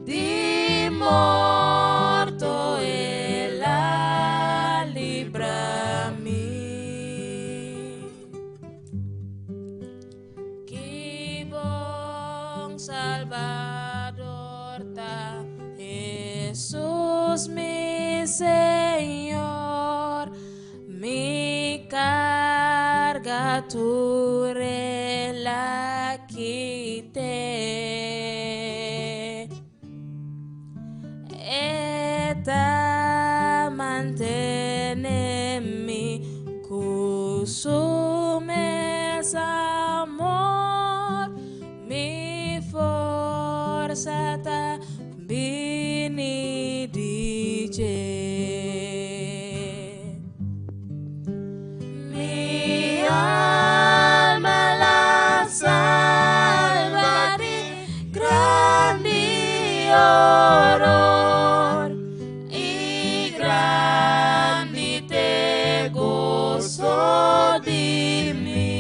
Di morto el a libra mi. Ki bon Salbador ta Hesus mi Señor, mi karga tur el a kit'é. E ta mantené mi ku su mes amor, mi forsa ta bini di dje. Mi alma la salva di grandi horor i grandi t'e goso di mi.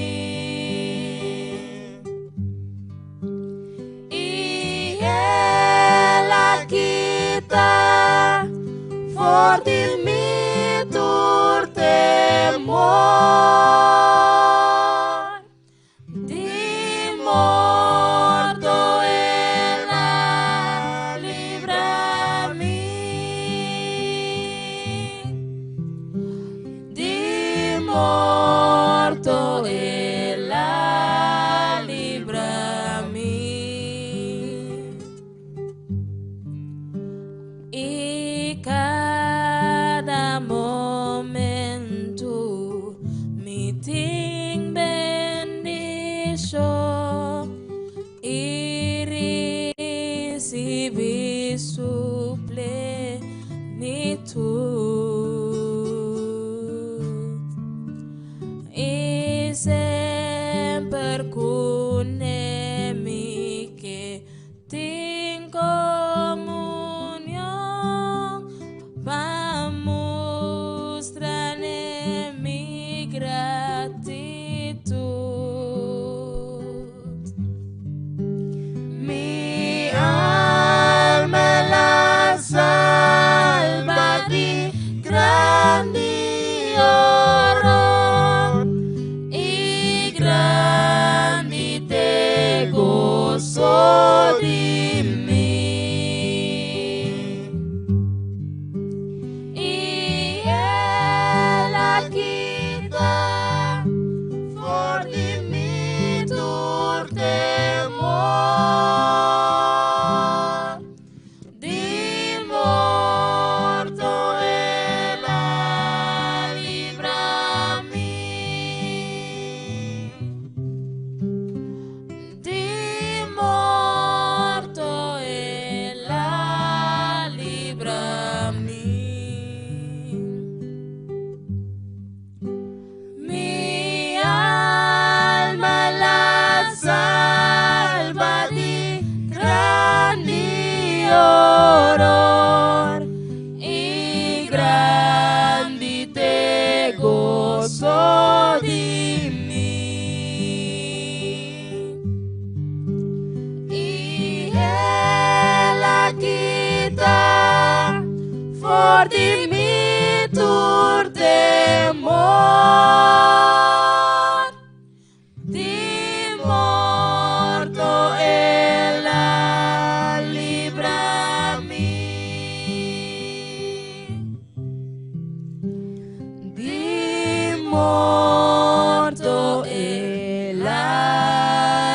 I el a kita for di mi tur temor. Di morto el a libra mi. Di morto el a libra mi. I kada momento mi tin bendishon i risibí su plenitud. I semper kuné mi ke tin komunion pa mustra n'e mi gratitud. Mi alma el a salba di grandi horor i grandi t'e goso di mi. I el a kita for di mi tur temor. Di morto el a libra mi. Di morto el a libra mi. Mi alma el a salba di grandi horor i grandi t'e goso di mi. I el a kita for di mi tur temor. Di morto el a libra mi. Di morto el a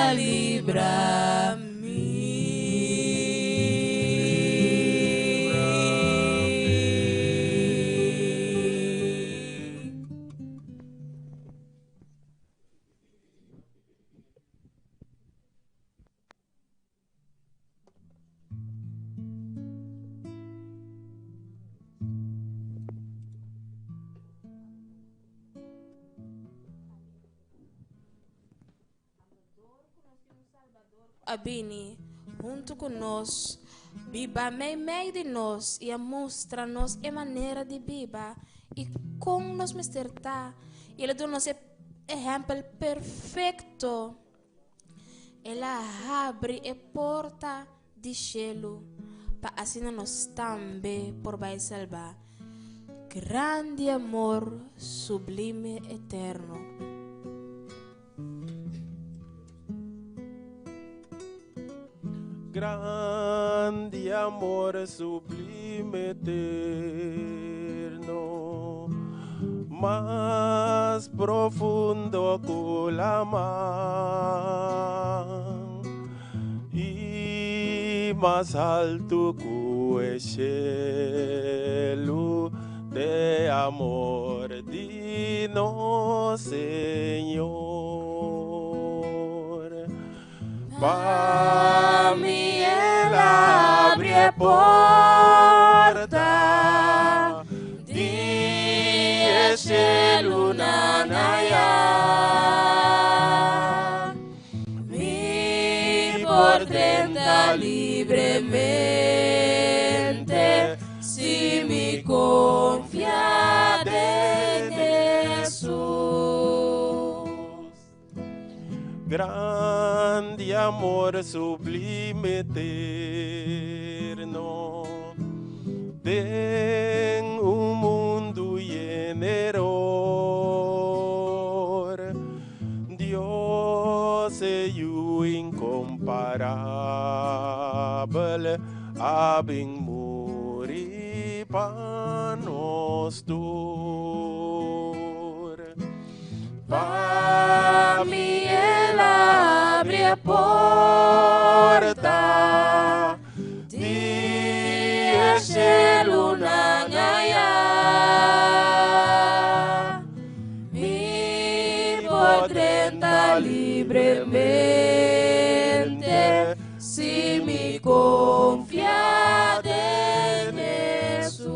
a bini huntu ku nos, biba meimei di nos i a mustra nos e manera di biba i kon nos mester ta, i el a duna nos e ehèmpel perfekto. El a habri e porta di shelu pa asina nos tambe por bai salbá. Grandi amor, sublime eterno. Grandi amor sublime eterno, mas profundo ku laman i mas altu ku e shelu, te amor di nos Señor. Pa mi el abri e porta di e shelunan aya. Mi por drenta libremente si mi konfia den Hesus. Grandi amor sublime eterno den un mundu yen eror Dios e Yu incomparabel a bin muri pa nos tur. Pa mi el abri e porta di e shelunan aya. Mi por drenta libremente si mi konfia den Hesus.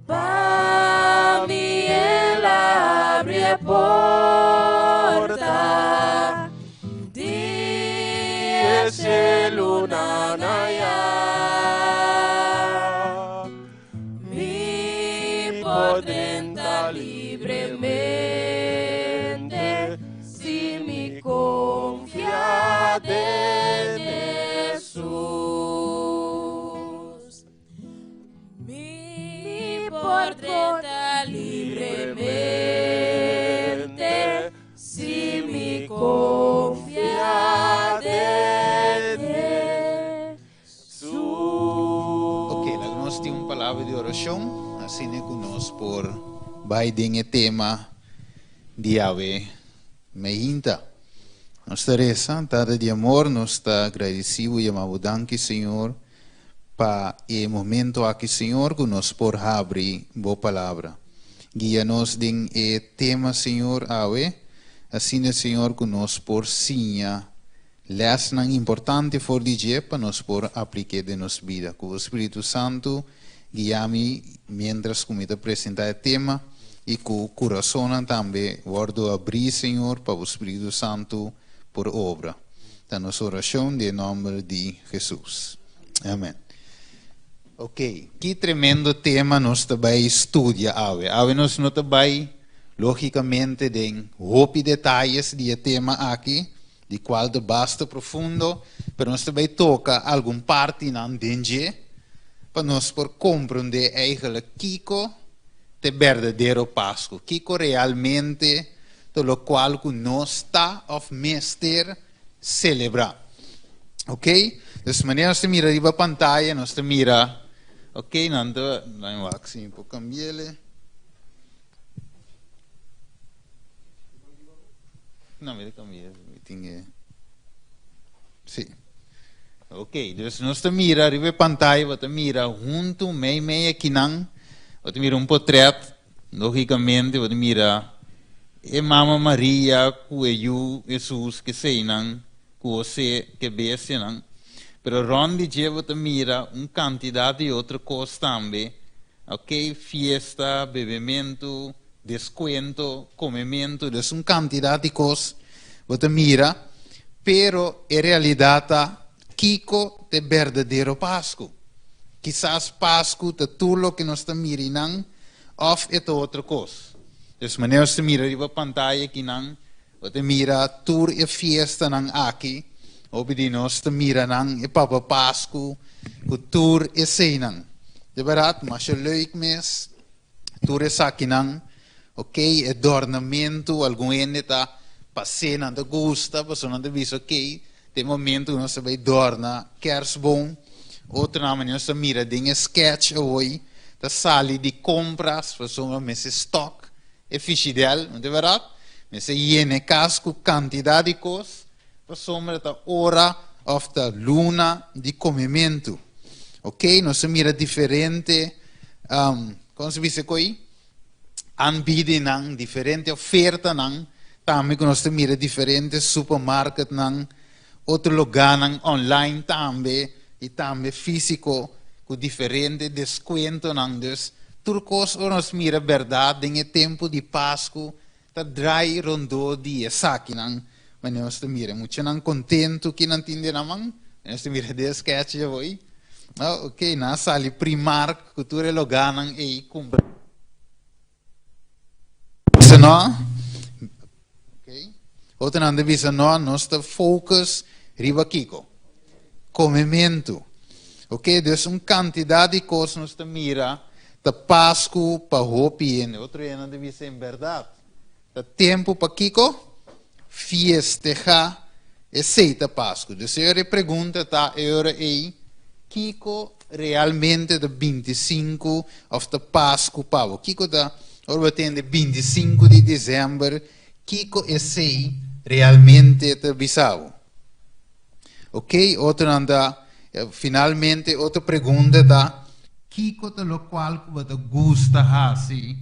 Pa mi el abri e porta di e shelunan aya. Mi por drenta libremente si mi konfia den Hesus. Mi por drenta libremente si mi konfia den Hesus. Ok, laga nos tin un palabra di orashon, asina ku nos por bai den e tema di awe meinta. Nos ta resa, Tata di amor, nos ta gradisi bo, yama bo danki, Señor, Pa e momento aki Señor cu nos por habri Bo Palabra. Guia nos den e tema Señor awe, asina Señor cu nos por siña lesnan importante for di dje pa nos por aplik'e den nos bida. Cu Bo Spiritu Santo guia mi mientras cu mi ta presenta e tema y cu curasonnan tambe wordo abri Señor pa Bo Spiritu Santo por obra. Ta nos oracion den e nomber di Jesus. Amen. Ok, ki tremendo tema nos ta bai studia awe. Awe nos no ta bai, logicamente, den hopi detayes di e tema aki, di cual ta basta profundo, pero nos ta bai toca algun partinan den dje, pa nos por comprende eigenlijk kico ta e berdadero Pascu, kico realmente ta locual cu nos ta of mester celebra. Ok, dus manera nos ta mira riba pantaya, nos ta mira, ok, nan ta, nan wak si mi por cambiele. No, mi ta cambia, mi tin e, si. Ok, dus nos ta mira riba e pantaya, bo ta mira huntu mei mei akinan, bo ta mira un potret. Lógicamente bo ta mira e mama Maria cu e yu Hesus keseinan, cu José ke bestianan, pero rond di dje bo ta mira un cantidad di otro cos tambe, ok, fiesta, bebemento, descuento, comemento, dus un cantidad di cos. Bo ta mira, pero e realidat ta kiko ta e berdadero Pasku. Kisas Pasku ta tur loke nos ta mira einan òf e ta otro kos. Dus manera nos ta mira riba pantaya akinan, bo ta mira tur e fiestanan aki, hopi di nos ta mira nan e Papa Pasku ku tur eseinan. Di bèrdat, masha leuk mes. Tur esakinan, ok, e dornamentu, algun hende ta pas'é, nan ta gusta, pasobra nan ta bisa, ok, ta e momentu ku nos ta bai dorna kersboom. Otronan manera nos ta mira den e sketch awoi, ta sali di kompras, pasobra mester stok e fishidèl, no ta bèrdat? Mester yena e kas ku kantidat di kos, pasobra ta ora òf ta luna di komementu. Ok, nos a mira diferente, um, kon se bisa koi? Aanbiedingnan, diferente ofertanan, tambe ku nos ta mira diferente supermarketnan, otro lugánan online tambe i tambe físiko ku diferente deskuentonan. Dus tur kos ora nos mira bèrdat den e tempu di Pasku Ta draai rondó di esakinan, manera nos ta mira e muchanan kontentu ki nan tin den nan man. Manera nos ta mira den e sketch ya hoy. Oh, ok, nan a sali Primark ku tur e logánan ei kumpra. Bisa no, ok, otronan ta bisa no, nos ta focus riba kiko? Komementu. Ok, dus un kantidat di kos nos ta mira ta Pasku pa hopi hende. Otro hendenan ta bisa en bèrdat ta tempu pa kiko? Fiestehá. Esei ta Pasku. Dus e ora e pregunta ta e ora ei, kiko realmente ta 25 òf ta Pasku pa bo? Kiko ta, ora bo tende 25 di desèmber, kiko esei realmente ta bisa bo? Ok, otronan ta, finalmente otro pregunta ta, kiko ta lokual ku bo ta gusta hasi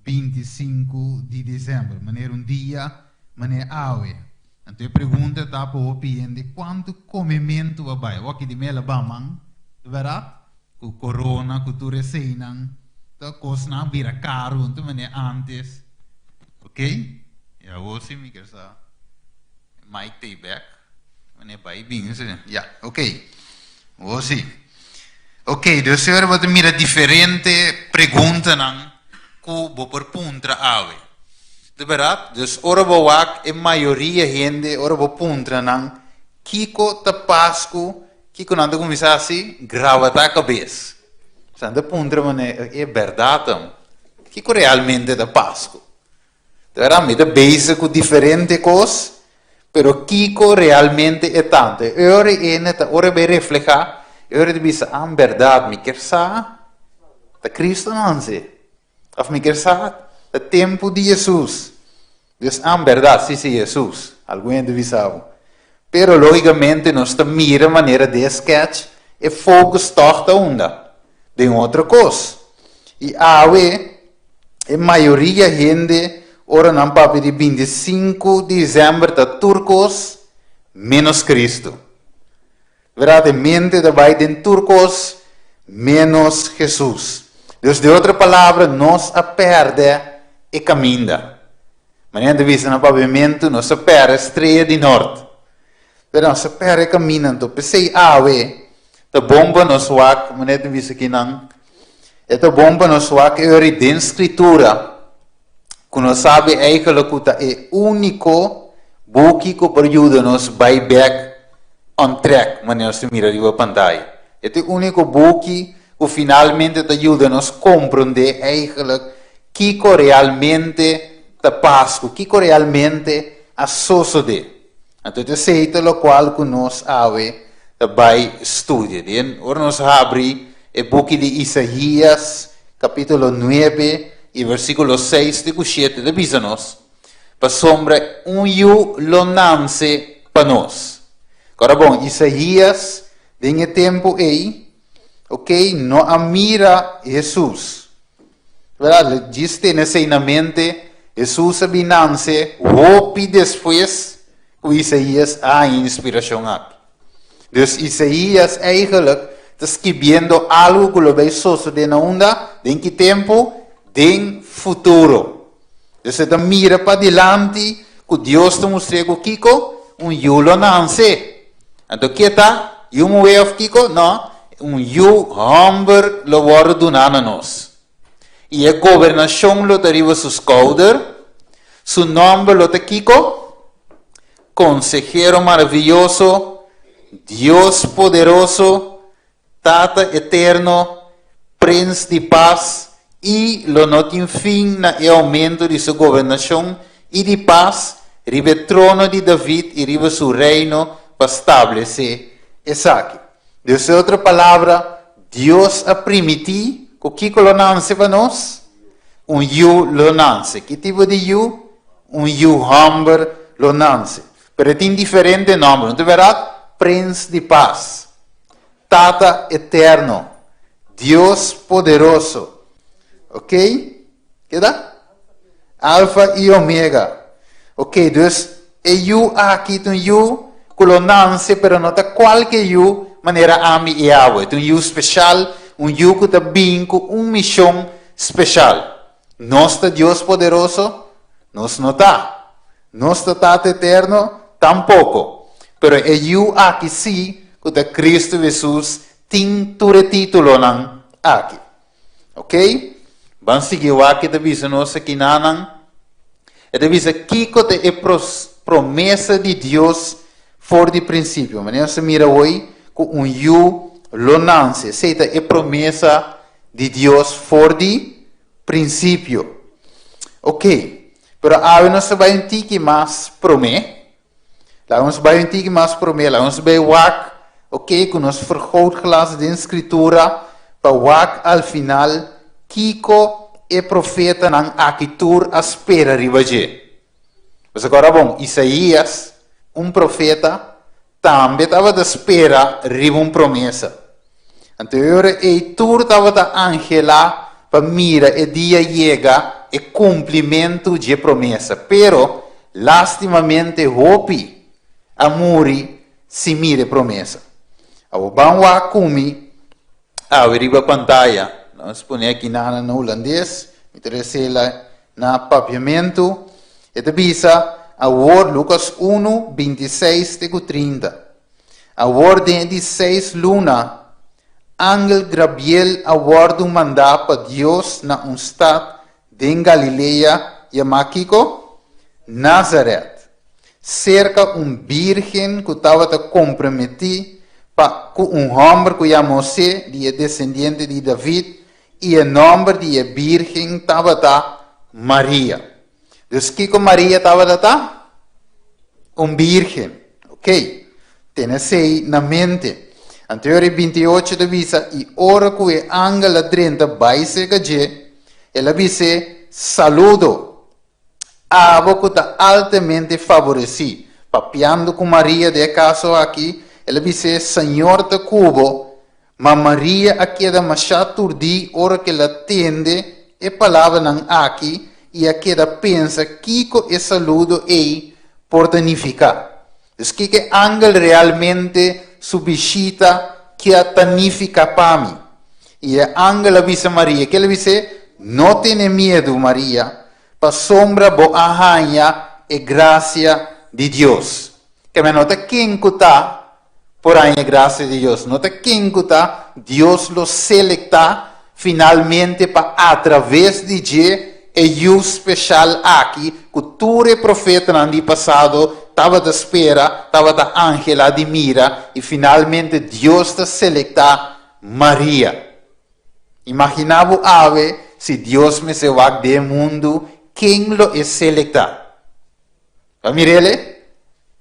25 di desèmber, manera un dia manera awe? Anto e pregunta ta pa hopi hende, kuantu komementu a bai? Awor aki di mel a ban man, ta bèrdat? Ku korona, ku tur eseinan, ta kosnan a bira karu, anto manera ántes. Ok, i awor si mi kier sa. Mike ta bek. Wanneer bai bin si. Ya, ok. Bo si. Ok, dus ora bo ta mira diferente preguntanan ku bo por puntra awe. De bèrdat? Dus ora bo wak e mayoria hende, ora bo puntra nan kiko ta Pasku, kiko nan ta kuminsá hasi? Grabata kabes. Nan ta puntra manera e bèrdat, kiko realmente ta Pasku? Tera mi ta bezig ku diferente kos, pero kiko realmente e ta? E ora e ene ta ora bai reflehá, e ora ta bisa, ah, bèrdat, mi kier sa ta Cristo nanse, òf mi kier sa ta tempu di Hesus. Dus, ah, bèrdat, si, si, Hesus, algun hende bisa bo. Pero lógikamente nos ta mira manera di e sketch, e focus tòg ta unda? Den otro kos. I awe, E mayoria hende ora nan papia di 25 di december ta tur kos menos Cristo. Verdad, e mente ta bai den tur kos menos Jesus. Dus di otro palabra, nos a perde e caminda. Manera nan ta bisa na papiamentu, nos a perde strea di nort. Pero nos a perde e caminda, anto p'esei awe ta bon pa nos wak, manera ta bisa kinan, E ta bon pa nos wak e ora den Scritura cu nos sabi eigenlijk cu ta e unico buki cu por yuda nos bai bek on track, manera nos ta mira riba pantaya. E ta e unico buki cu finalmente ta yuda nos comprende eigenlijk kico realmente ta Pascu, kico realmente a sosode. Anto ta esei ta lokual ku nos awe ta bai studia. Den ora nos habri e buki di Isaías, kapítulo nuebe i versíkulo seis te ku shete, ta bisa nos, Pasobra un yu lo nanse pa nos. Kora bon, Isaías den e tempu ei, ok, no a mira Hesus. Verdad, djis tene esei na mente, Hesus a bin nanse hopi despues ku Isaías a haña inspirashon aki. Dus Isaías eigenlijk ta skibiendo algu ku lo bai sosodé na unda? Den ki tempu? Den futuro. Dus e ta mira padilanti. ku Dios ta mustr'é ku kiko? Un yu lo nanse. Anto ke ta? Yu muhé òf kiko? No, un yu hòmber lo wòrdu duná na nos. I e gobernashon lo ta riba su skouder. Su nòmber lo ta kiko? Konsehero Maravioso, Dios Poderoso, Tata Eterno, Prins di Pas, i lo no tin fin na e oumento di su gobernashon i di pas riba e trono di David i riba su reino pa stablesé esaki. Dus e otro palabra, Dios a primití ku kiko lo nanse pa nos? Un yu lo nanse. Ki tipo di yu? Un yu hòmber lo nanse. Pero e tin diferente nòmber, no ta bèrdat? Prins di Pas, Tata Eterno, Dios Poderoso. Ok? Keda? Alfa i Omega. Ok, dus e yu aki ta un yu ku lo nanse, pero no ta kualke yu manera ami i abo. E ta un yu speshal, un yu ku ta bin ku un mishon speshal. Nos ta Dios Poderoso? Nos no ta. Nos ta Tata Eterno? Tampoko. Pero e Yu aki sí, ku ta Kristu Hesus, tin tur e títulonan aki. Ok? Ban sigui wak ke ta bisa nos akinanan. E ta bisa kiko ta e promesa di Dios for di prinsipio. Manera nos ta mira hoy ku un yu lo nanse. Esei ta e promesa di Dios for di prinsipio. Ok, pero awe nos ta bai un tiki mas promé. Laga nos bai un tiki mas promé, laga nos bai wak, ok, ku nos vergrootglas den Skritura pa wak al final kiko e profetanan aki tur a spera riba dje. Pasobra ora bon, Isaías, un profeta, tambe tabata spera riba un promesa. Anto e ora ei tur tabata anhelá pa mira e dia yega e kumplimentu dje promesa. Pero, lástimamente hopi a muri sin mira e promesa. Awor ban wak ku mi awe riba pantaya. Nos pone aki nana na hulandes, mi ta resela na papiamentu. E ta bisa, Awor, Lukas unu, 26 te ku 30. Awor den e di seis luna, angel Grabiel a wòrdu mandá pa Dios na un stat den Galilea yamá kiko? Nazaret, serka un bírgen ku tabata komprometí pa ku un hòmber ku yama Hosé di e desendiente di David, i e nòmber di e bírgen tabata Maria. Dus kiko Maria tabata ta? Un bírgen. Ok, tene esei na mente. Anto e 28 ta bisa, i ora ku e angel a drenta bai serka dje, el a bis'é, Saludo, abo ku ta altamente faboresí. Papiando ku Maria den e kaso aki, el a bis'é, Señor ta ku bo. Ma Maria a keda mashá turdí ora ku el a tende e palabranan aki i a keda pensa kiko e saludo ei por ta nifiká. Dus kiko e angel realmente su bishita kia ta nifiká pa mi? I e angel a bisa Maria, ke el a bis'é, No tene miedu, Maria, pasobra bo a haña e grasia di Dios. Keme no ta ken ku ta por haña e grasia di Dios. No ta ken ku ta, Dios lo selektá finalmente pa atraves di dje e yu speshal aki ku tur e profetanan di pasado tabata spera, tabata anhelá di mira, i finalmente Dios ta selektá Maria. Imaginá bo awe si Dios mester wak den e mundu, ken lo e selektá? Ta mir'el?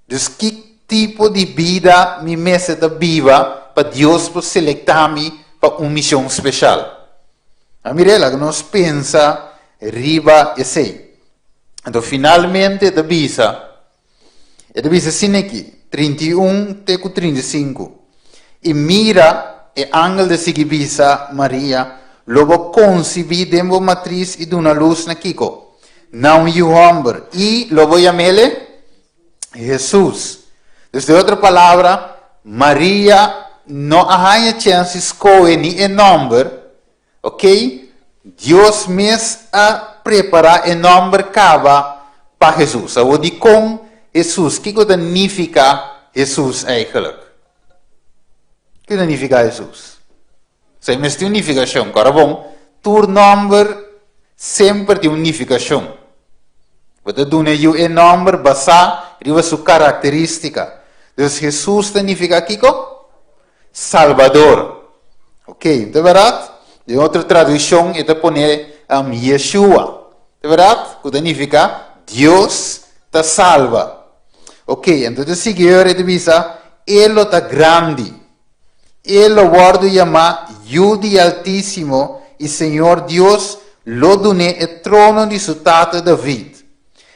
Dus ki tipo di bida mi mester ta biba pa Dios por selektá mi pa un mishon speshal? Ta mir'el? Laga nos pensa riba esei. Anto finalmente e ta bisa, e ta bisa asina aki, 31 te ku 35, I mira, e angel ta sigui bisa Maria, Lo bo konsibí den bo matris i duna lus na kiko? Na un yu hòmber, i lo bo yam'ele Hesus. Dus den otro palabra, Maria no a haña chèns di skohe ni e nòmber, ok? Dios mes a prepará e nòmber kaba. Pa Hesus. Awor dikon Hesus? Kiko ta nifiká Hesus eigenlijk? Kiko ta nifiká Hesus? Esei mester tin un nifikashon. Kòrda bon, tur nòmber semper tin un nifikashon. Bo ta duna e yu e nòmber basá riba su karakterístika. Dus Hesus ta nifiká kiko? Salbador. Ok, ta bèrdat? Den otro tradukshon e ta pone Yeshua. Ta bèrdat? Ku ta nifiká Dios ta salba. Ok, anto ta sigui ora e ta bisa, E lo ta grandi. E lo wòrdu yamá Yu di Altísimo i Señor Dios lo dun'é e trono di su tata David.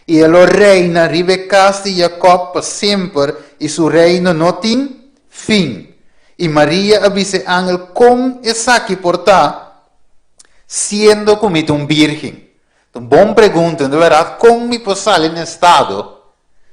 I e lo reina riba e kas di Jakòb pa semper i su reino no tin fin. I Maria a bisa e angel, Kon esaki por ta, siendo ku mi ta un bírgen? Ta un bon pregunta, no ta bèrdat? Kon mi por sali na estado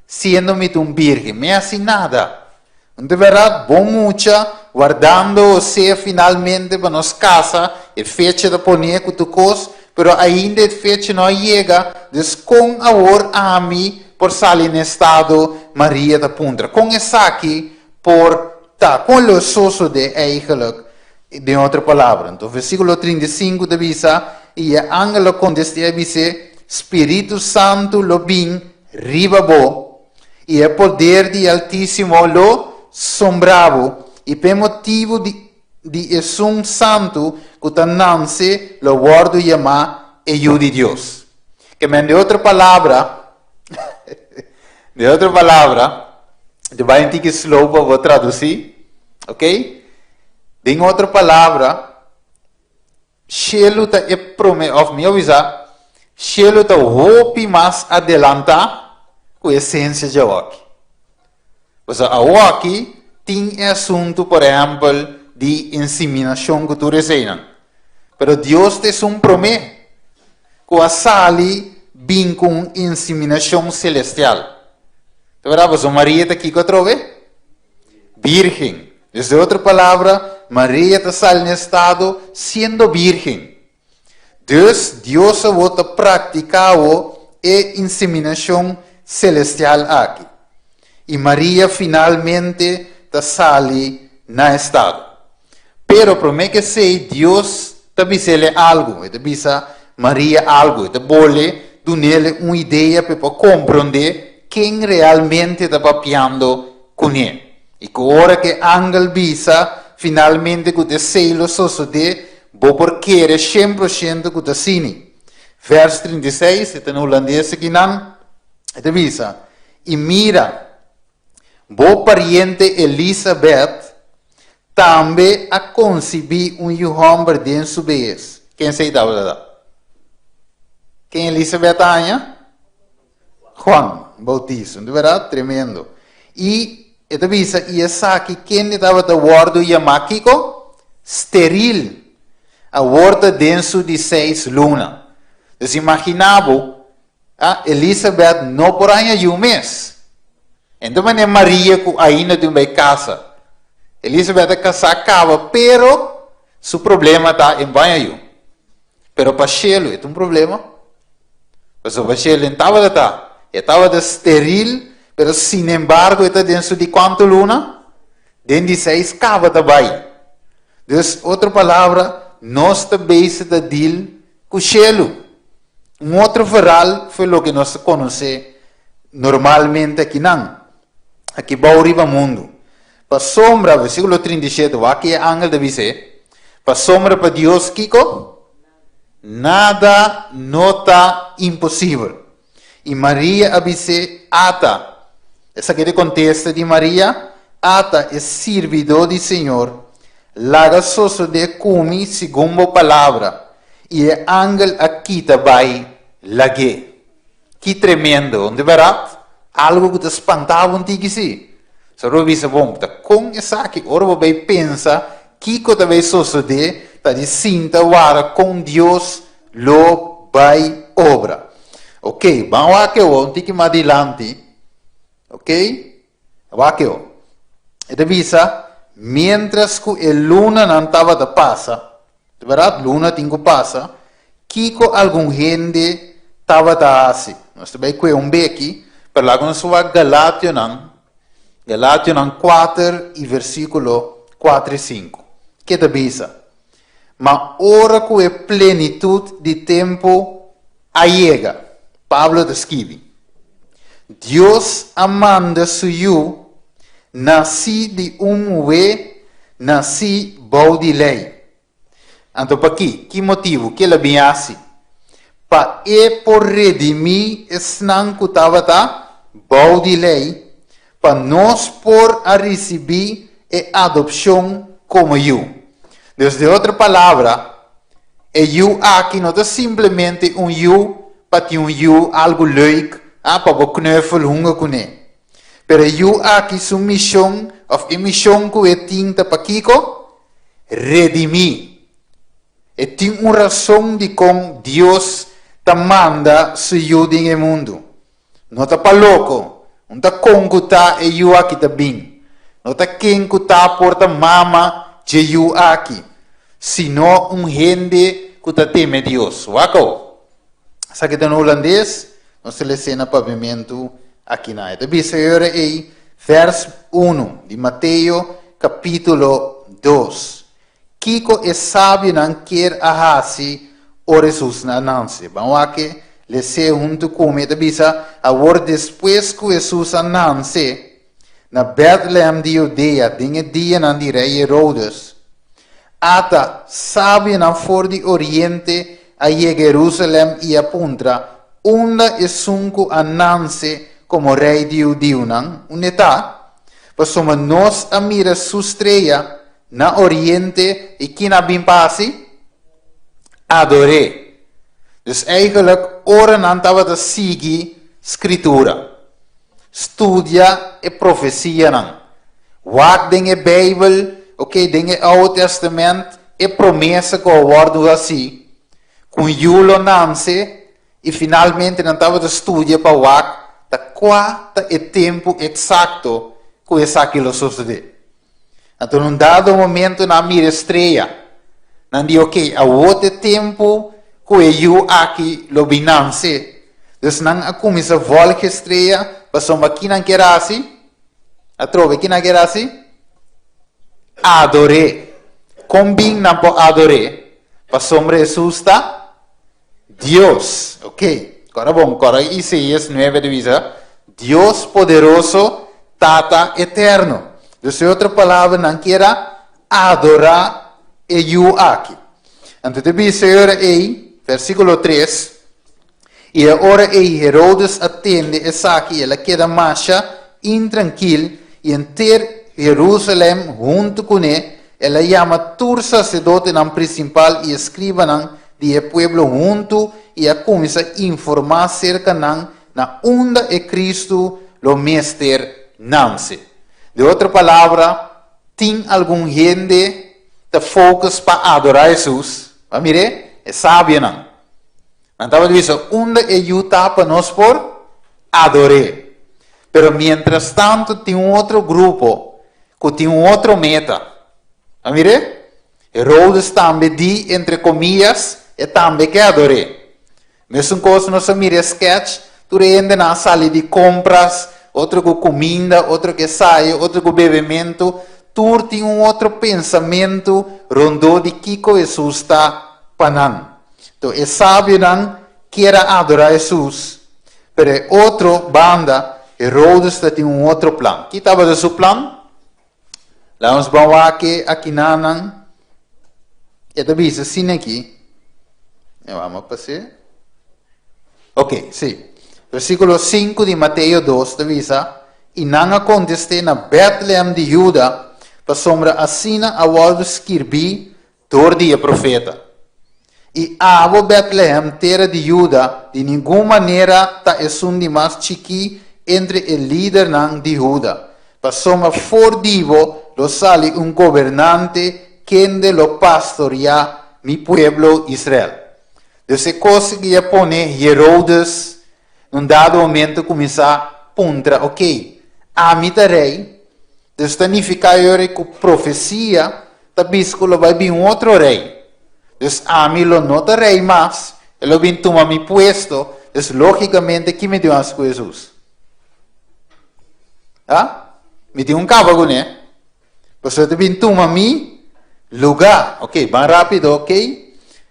siendo mi ta un bírgen? Mi a hasi nada. No ta bèrdat? Bon mucha, wardando Hosé finalmente pa nos kasa, e fecha ta poné ku tur kos, pero ainda e fecha no a yega, dus kon awor ami por sali na estado? Maria ta puntra. Kon esaki por ta? Kon lo sosodé eigenlijk? Den otro palabra. Anto versíkulo 35 ta bisa, I e angel a kontest'é a bis'é, Spiritu Santu lo bin riba bo, i e poder di e Altísimo lo sombra bo, i p'e motibu di di Esun Santu ku ta nanse lo wòrdu yamá e Yu di Dios. Ke men, den otro palabra, den otro palabra, ta bai un tiki slow pa bo tradusí, ok? Den otro palabra, shelu ta e promé, òf mihó bisa, shelu ta hopi mas adelantá ku e sensia djawoki. Pasobra awoki tin e asuntu, por ehèmpel, di inseminashon ku tur eseinan. Pero Dios ta esun promé ku a sali bin ku un inseminashon selestial. Ta bèrdat? Pasobra Maria ta kiko atrobe? Bírgen. Dus den otro palabra, Maria ta sali na estado siendo bírgen. Dus Dios awor ta praktiká awor e inseminashon selestial aki. I Maria finalmente ta sali na estado. Pero promé ku esei Dios ta bis'ele algu. E ta bisa Maria algu. E ta bole dun'ele un idea pa e por komprondé ken realmente ta papiando kuné. I ku ora ku e angel bisa finalmente ku ta esei lo sosodé, bo por kere shen por shento ku ta asini. Vèrs 36, e ta na hulandes akinan, e ta bisa, I mira, bo pariente Elisabèt tambe a konsibí un yu hòmber den su behes. Ken esei tabata ta? Ken Elisabèt a haña? Juan Bautista, no ta berdad? Tremendo. I e ta bisa, i esaki kende tabata wòrdu yamá kiko? Steril. Awor ta den su di seis luna. Dus imaginá bo, ah, Elisabèt no por haña yu mes. Enton manera Maria ku ainda tin bai kasa. Elisabèt a kasá kaba, pero su problema ta e no por haña yu. Pero pa shelu e ta un problema. Pasobra shelu e tabata ta, e tabata steril, pero sinembargo e ta den su di kuantu luna? Den di seis kaba ta bai. Dus otro palabra, nos ta bezig ta deal ku shelu. Un otro verhaal fo'i loke nos ta konosé normalmente akinan, aki bou riba mundu. Pasobra, versíkulo 37, wak e angel ta bis'é, Pasobra pa Dios kiko? Nada no ta imposibel. I Maria a bis'é, Ata! Esaki ta e kontesta di Maria, Ata, e sirbidó di Señor, laga sosodé ku mi segun bo palabra. I e angel a kita bai lag'é. Ki tremendo, no ta bèrdat? Algu ku ta spantá bo un tiki sí. So bo bisa, Bon, ta kon esaki? Ora bo bai pensa kiko ta bai sosodé, ta di sinta wara kon Dios lo bai obra. Oké, ban wak awor un tiki mas dilanti. Oké, wak awor. E ta bisa, Miéntras ku e lunanan tabata pasa, Ta bèrdat, luna tin ku pasa. Kiko algun hende tabata hasi. Nos ta bai kue un beki, pero laga nos wak Galationan, Galationan 4 i versíkulo 4 i 5. Ke ta bisa? Ma ora ku e plenitut di tempu a yega, Pablo ta skibi, Dios a manda su Yu, nasí di un muhé, nasí bou di lei. Anto paki? Ki motibu? Ke el a bin hasi? Pa e por redimí esnan ku tabata bou di lei, pa nos por a risibí e adopshon komo yu. Dus den otro palabra, e yu aki no ta simplemente un yu pa tin un yu, algu leuk, ah, pa bo knuffel hunga kuné. Pero e yu aki su mishon òf e mishon ku e tin ta pakiko? Redimí. E tin un rason dikon Dios ta manda su yu den e mundu. No ta pa loko, un ta kon ku ta e yu aki ta bin. No ta ken ku ta por ta mama dje yu aki, sino un hende ku ta teme Dios. Wak awo. Esaki ta na hulandes, nos ta les'é na papiamentu akinan. E ta bisa e ora ei, vèrs unu di Mateo kapítulo dos. Kiko e sabionan kier a hasi ora Hesus a nanse? Ban wak e les'é huntu ku mi. E ta bisa, Awor despues ku Hesus a nanse na Bètlehèm di Hudea den e dianan di rei Herodes, ata sabionan for di oriente a yega Herusalèm i a puntra, Unda esun ku a nanse komo rei di hudiunan? Unda e ta? Pasobra nos a mira su strea Na oriente i kin a bin pa hasi? Ador'é. Dus eigenlijk ora nan tabata sigui Skritura, studia e profesianan, wak den e Beibel, oké, den e Oude Testament, e promesa ku a wòrdu hasí, ku un yu lo nanse, i finalmente nan tabata studia pa wak ta kua ta e tempu eksakto ku esaki lo sosodé. Anto na un dado momento nan a mira e strea. Nan di, Ok, awor ta e tempu ku e yu aki lo bin nanse. Dus nan a kuminsá vòlg e strea pasobra ki nan kier hasi? Atrobe, ki nan kier hasi? Ador'é. Kon bin nan por ador'é? Pasobra Hesus ta Dios. Ok, kòrda bon, kòrda Isaías nuebe ta bisa, Dios poderoso, Tata eterno. Dus e otro palabra nan kier a adorá e yu aki. Anto ta bisa e ora ei, versíkulo tres, I e ora ei Herodes a tende esaki i el a keda masha intrankil, i henter Herusalèm huntu kuné, el a yama tur saserdotenan prinsipal i eskribanan di e pueblo huntu i a kuminsá informá serka nan na unda e Kristu lo mester nanse. De otro palabra, tin algun hende ta focus pa adorá Hesus. Bo a mir'é? E sabionan. Nan tabata bisa, Unda e yu ta pa nos por ador'é? Pero mientrastantu tin un otro grupo ku tin un otro meta. A mir'é? Herodes tambe di, entre komiyas, e tambe ke ador'é. Mesun kos nos a mira e sketch, tur e hendenan a sali di kompras, otro ku kuminda, otro ku esai, otro ku bebementu, tur tin un otro pensamentu rondó di kiko Hesus ta pa nan. Enton e sabionan kier a adorá Hesus, pero e otro banda, Herodes ta tin un otro plan. Ki tabata su plan? Laga nos ban wak e akinanan. E ta bisa asina aki. E wak pas'é. Ok, sí. Versíkulo 5 di Mateo 2 ta bisa, I nan a kontest'é na Bètlehèm di Huda, pasobra asina a wòrdu skirbí Dor di e profeta. I abo, Bètlehèm, tera di Huda, di ningun manera ta esun di mas chikí entre e lidernan di Huda, pasobra for di bo lo sali un gobernante kende lo pastoriá mi pueblo Israel. Dus e kos aki a pone Herodes na un dado momento kuminsá puntra, Oké, ami ta rei? Dus ta nifiká e ora ku profesia ta bisa ku lo bai bin un otro rei. Dus ami lo no ta rei mas, e lo bin tuma mi puesto. Dus lógicamente ki mi tin hasi ku Hesus? Ha? Mi tin un kaba kuné. Pasobra e ta bin tuma mi lugá. Ok, ban rápido, ok?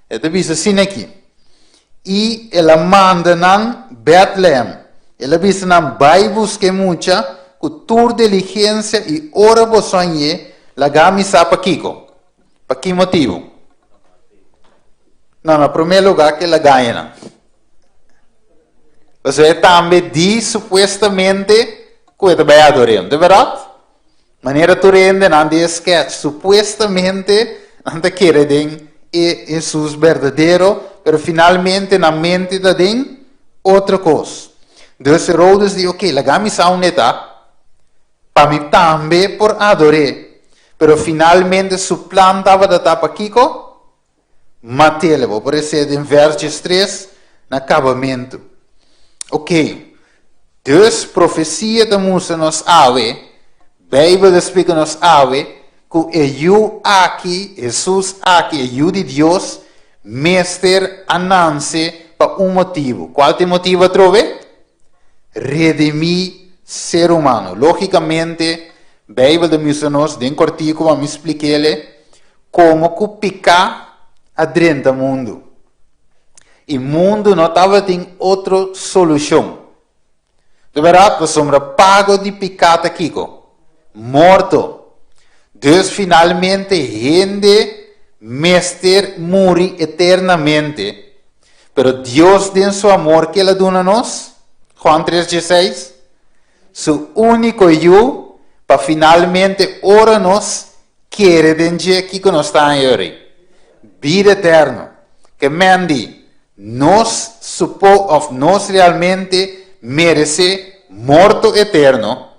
E ta bisa asina aki. I el a manda nan Bètlehèm. El a bisa nan, Bai buska e mucha ku tur diligensia i ora boso hañ'é, laga mi sa pakiko. Pa ki motibu? No, na promé lugá ku el a gaña nan. Pasobra e tambe di supuestamente ku e ta bai ador'é, no ta bèrdat? Manera tur hendenan di e sketch supuestamente nan ta kere den e Hesus berdadero, pero finalmente nan mente ta den otro kos. Dus Herodes di, ok, laga mi sa unda e ta, pa mi tambe por ador'é. Pero finalmente su plan tabata ta pa kiko? Matele. Bo por esei den vers diestres na kabamentu. Ok, dus profesia ta mustra nos awe, Beibel ta splika nos awe, ku e Yu aki, Hesus aki, e Yu di Dios, mester a nanse pa un motibu. Kual ta e motibu atrobe? Redimí ser humano. Lógikamente, Beibel ta mustra nos den kòrtiku, pa mi splik'el, Komo ku piká a drenta mundu i mundu no tabatin otro solushon. De bèrdat, pasobra pago di piká ta kiko? Morto. Dus finalmente hende mester muri eternamente. Pero Dios den su amor ke el a duna nos? Juan tres dieseis, Su úniko Yu pa finalmente ora nos Kere den dje kiko nos ta haña yori? Bida eterno. Ke men di, nos supo of nos realmente meresé morto eterno,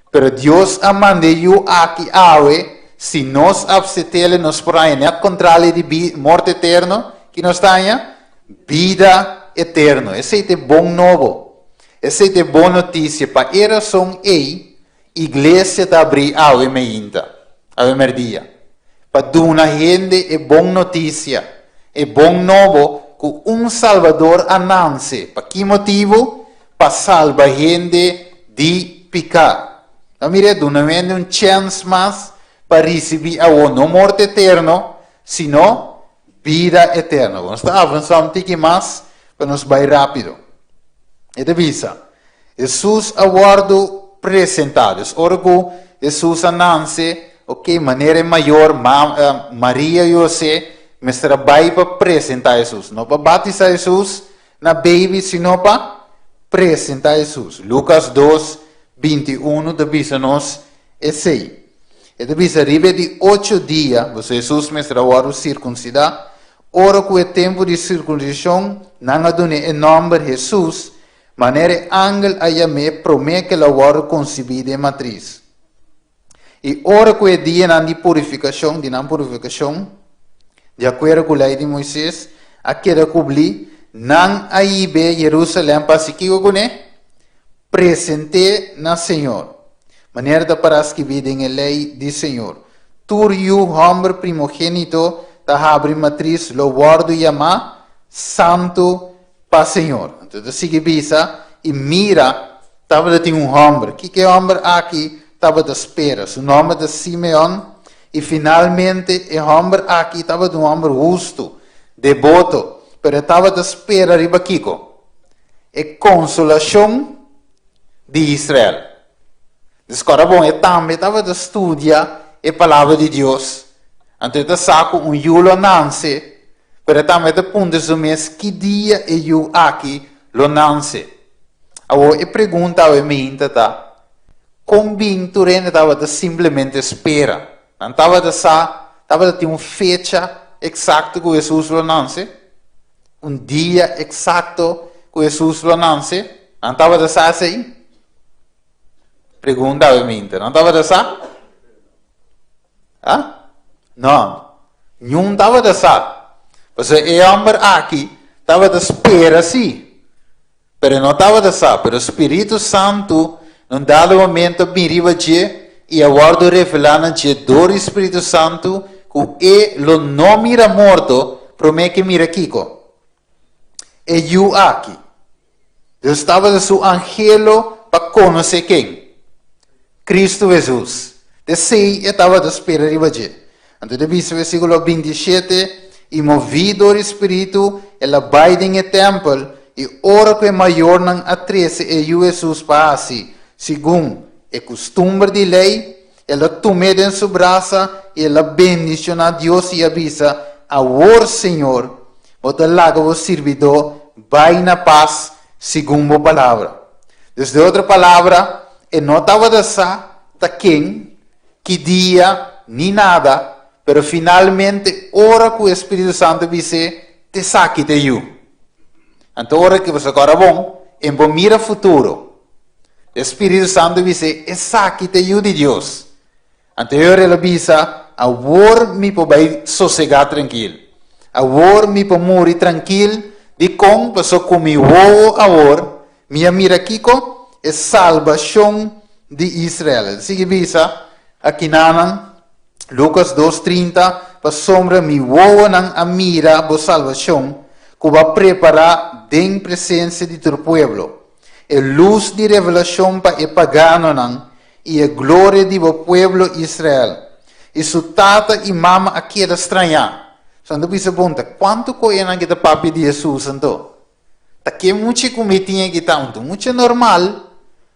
pero Dios a manda e Yu aki awe, si nos apset'El nos por haña net kontrali di morto eterno, ki nos ta haña? Bida eterno. Esei ta e bon nobo. Esei ta e bon notisia. Pa e rason ei, Iglesia ta abrí awe meinta, awe merdia, pa duna hende e bon notisia, e bon nobo ku un Salbador a nanse. Pa ki motibu? Pa salba hende di piká. Ta mira, duna hende un chèns mas pa risibí awor no morto eterno, sino bida eterno. Nos ta avansá un tiki mas pa nos bai rápido. E ta bisa, Hesus a wòrdu presentá. Dus ora ku Hesus a nanse, oke, manera e mayor, ma, Maria i José, mester a bai pa presentá Hesus. No pa batisá Hesus na baby, sino pa presentá Hesus. Lukas dos, 21 ta bisa nos esei. E ta bisa riba e di ocho dia, pasobra Hesus mester a wòrdu sirkunsidá, ora ku e tempu di sirkunsishon, nan a dun'é e nòmber Hesus, Manera e angel a yam'é promé ku el a wòrdu konsibí den matris. I ora ku e dianan di purifikashon, di nan purifikashon, di akuerdo ku Lei di Moises, a keda kublí, nan a hib'é Yerusalèm pa hasi kiko kuné? Present'é na Señor. Manera ta pará skibí den e Lei di Señor, Tur yu hòmber primogénito ta habri matris lo wòrdu yamá santu Pa Señor. Anto ta sigui bisa, I mira, tabata tin un hòmber. Kiko e hòmber aki tabata spera? Su nòmber ta Simeon, i finalmente e hòmber aki tabata un hòmber hustu, deboto, pero e tabata spera riba kiko? E konsolashon di Israel. Dus kòrda bon, e tambe tabata studia e Palabra di Dios. Anto e ta sa ku un yu lo nanse, pero e tambe ta puntra su mes ki dia e yu aki lo nanse. Awor e pregunta awe meinta ta, Kon bin tur hende tabata simplemente spera? Nan tabata sa, tabata tin un fecha eksakto ku Hesus lo nanse? Un dia eksakto ku Hesus lo nanse? Nan tabata sa esei? Pregunta awe minta. Nan tabata sa? Ha? No. Niun tabata sa. Pasobra e homber aki tabata spera si. Pero e no tabata sa. Pero Spiritu Santu na un dado momento a bin riba dje i a wòrdu revelá na dje dor di Spiritu Santu ku e lo no mira morto promé ke mira kiko? E yu aki. Dios tabata su anhelo pa konosé ken? Kristu Hesus. T'esei e tabata spera riba dje. Anto ta bisa versíkulo 27, I moví dor di spiritu, el a bai den e tèmpel, i ora ku e mayornan a trese e yu Hesus pa hasi segun e kustumber di lei, el a tum'é den su brasa i el a bendishoná Dios i a bisa, Awor, Señor, bo ta laga bo sirbidó bai na pas segun bo palabra. Dus den otro palabra, e no tabata sa ta ken, ki dia, ni nada, pero finalmente ora ku e Spiritu Santu bis'é, T'esaki ta e yu. Anto ora ku bo sa kòrda bon, e bo mira futuro. E Spiritu Santu bis'é, Esaki ta e yu di Dios. Anto e ora el a bisa, Awor mi por bai sosegá trankil. Awor mi por muri trankil. Dikon? Pasobra ku mi wowo awor mi a mira kiko? E salbashon di Israel. El sigui bisa akinanan, Lukas dos 30, Pasobra mi wowonan a mira bo salbashon, ku bo a prepará den presensia di tur pueblo, e lus di revelashon pa e paganonan i e gloria di bo pueblo Israel. I su tata i mama a keda strañá. So nan ta bisa bon, ta kuantu koenan ki ta papia di Hesus anto? Ta ke mucha ku mi tin aki ta un mucha normal?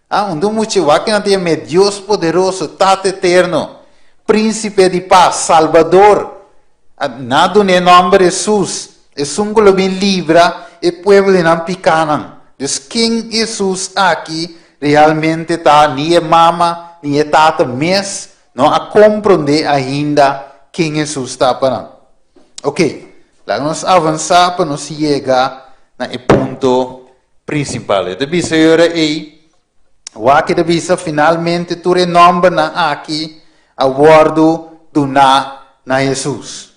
Ah, un mucha wak nan ta yam'é Dios poderoso, Tata eterno, Prínsipe di pas, Salbador. Nan a dun'é nòmber Hesus, esun ku lo bin libra e pueblo di nan pikánan. Dus ken Hesus aki realmente ta? Ni e mama ni e tata mes no a komprondé ainda ken Hesus ta pa nan. Ok, laga nos avansá pa nos yega na e punto prinsipal. E ta bisa e ora ei, wak e ta bisa finalmente tur e nòmbernan aki a wòrdu duná na Hesus.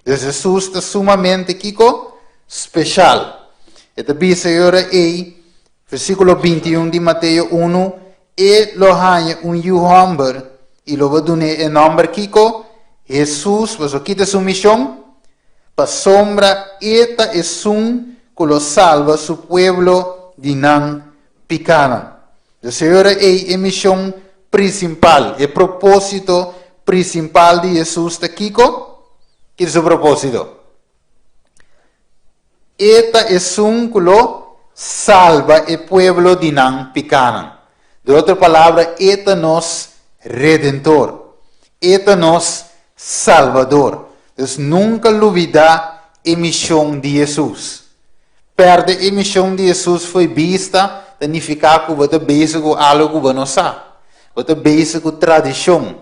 Dus Hesus ta sumamente kiko? Speshal. E ta bisa e ora ei, versíkulo 21 di Mateo 1, E lo haña un yu hòmber i lo bo dun'é e nòmber kiko? Hesus, pasobra ki ta su mishon? Pasobra e ta esun ku lo salba su pueblo di nan pikánan. Dus e ora ei e mishon prinsipal, e propósito prinsipal di Hesus ta kiko? Ki ta su propósito? E ta esun ku lo salba e pueblo di nan pikánan. De otro palabra, e ta nos Redentor. E ta nos Salbador. Dus nunka lubidá e mishon di Hesus. Pèrdè e mishon di Hesus fo'i bista ta nifiká ku bo ta bezig ku algu ku bo no sa. Bo ta bezig ku tradishon.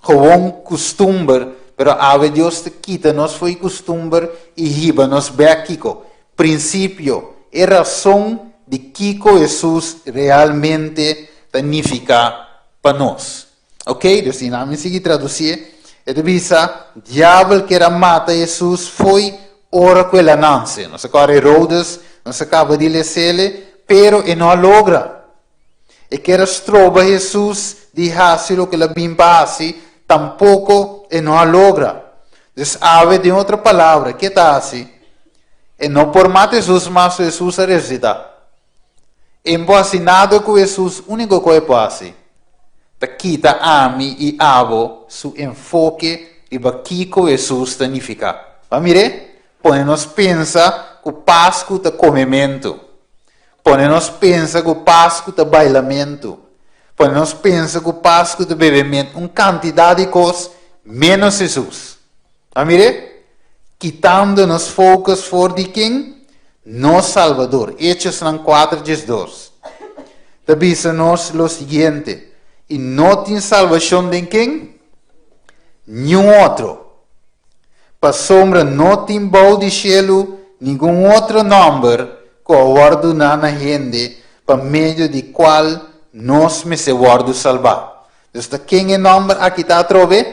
Gewoon kustumber, pero awe Dios ta kita nos fo'i kustumber i hiba nos bèk kiko? Prinsipio, e rason di kiko Hesus realmente ta nifiká pa nos. Ok, dus di nan mi sigui tradusié, e ta bisa, Diabel kier a mata Hesus fo'i ora ku el a nanse. Nos a kòrda Herodes, nos a kaba di les'ele, pero e no a logra. E kier a stroba Hesus di hasi loke el a bin pa hasi, tampoko e no a logra. Dus awe, den otro palabra, ke ta hasi? E no por mata Hesus mas su Hesus a resusitá. E no por hasi nada ku Hesus, úniko ku e por hasi ta kita ami i abo su enfoke riba kiko Hesus ta nifiká. Bo a mir'é? Pone nos pensa ku Pasku ta komementu. Pone nos pensa ku Pasku ta bailamentu. Pone nos pensa ku Pasku ta bebementu. Un kantidat di kos ménos Hesus. A mir'é? Kitando nos focus for di ken? Nos Salbador. Hechosnan 4 diesdos ta bisa nos lo siguiente, I no tin salbashon den ken? Niun otro. Pasobra no tin bou di shelu ningun otro nòmber ku a wòrdu duná na hende pa medio di kual nos mester wòrdu salbá. Dus ta ken e nòmber aki ta atrobe?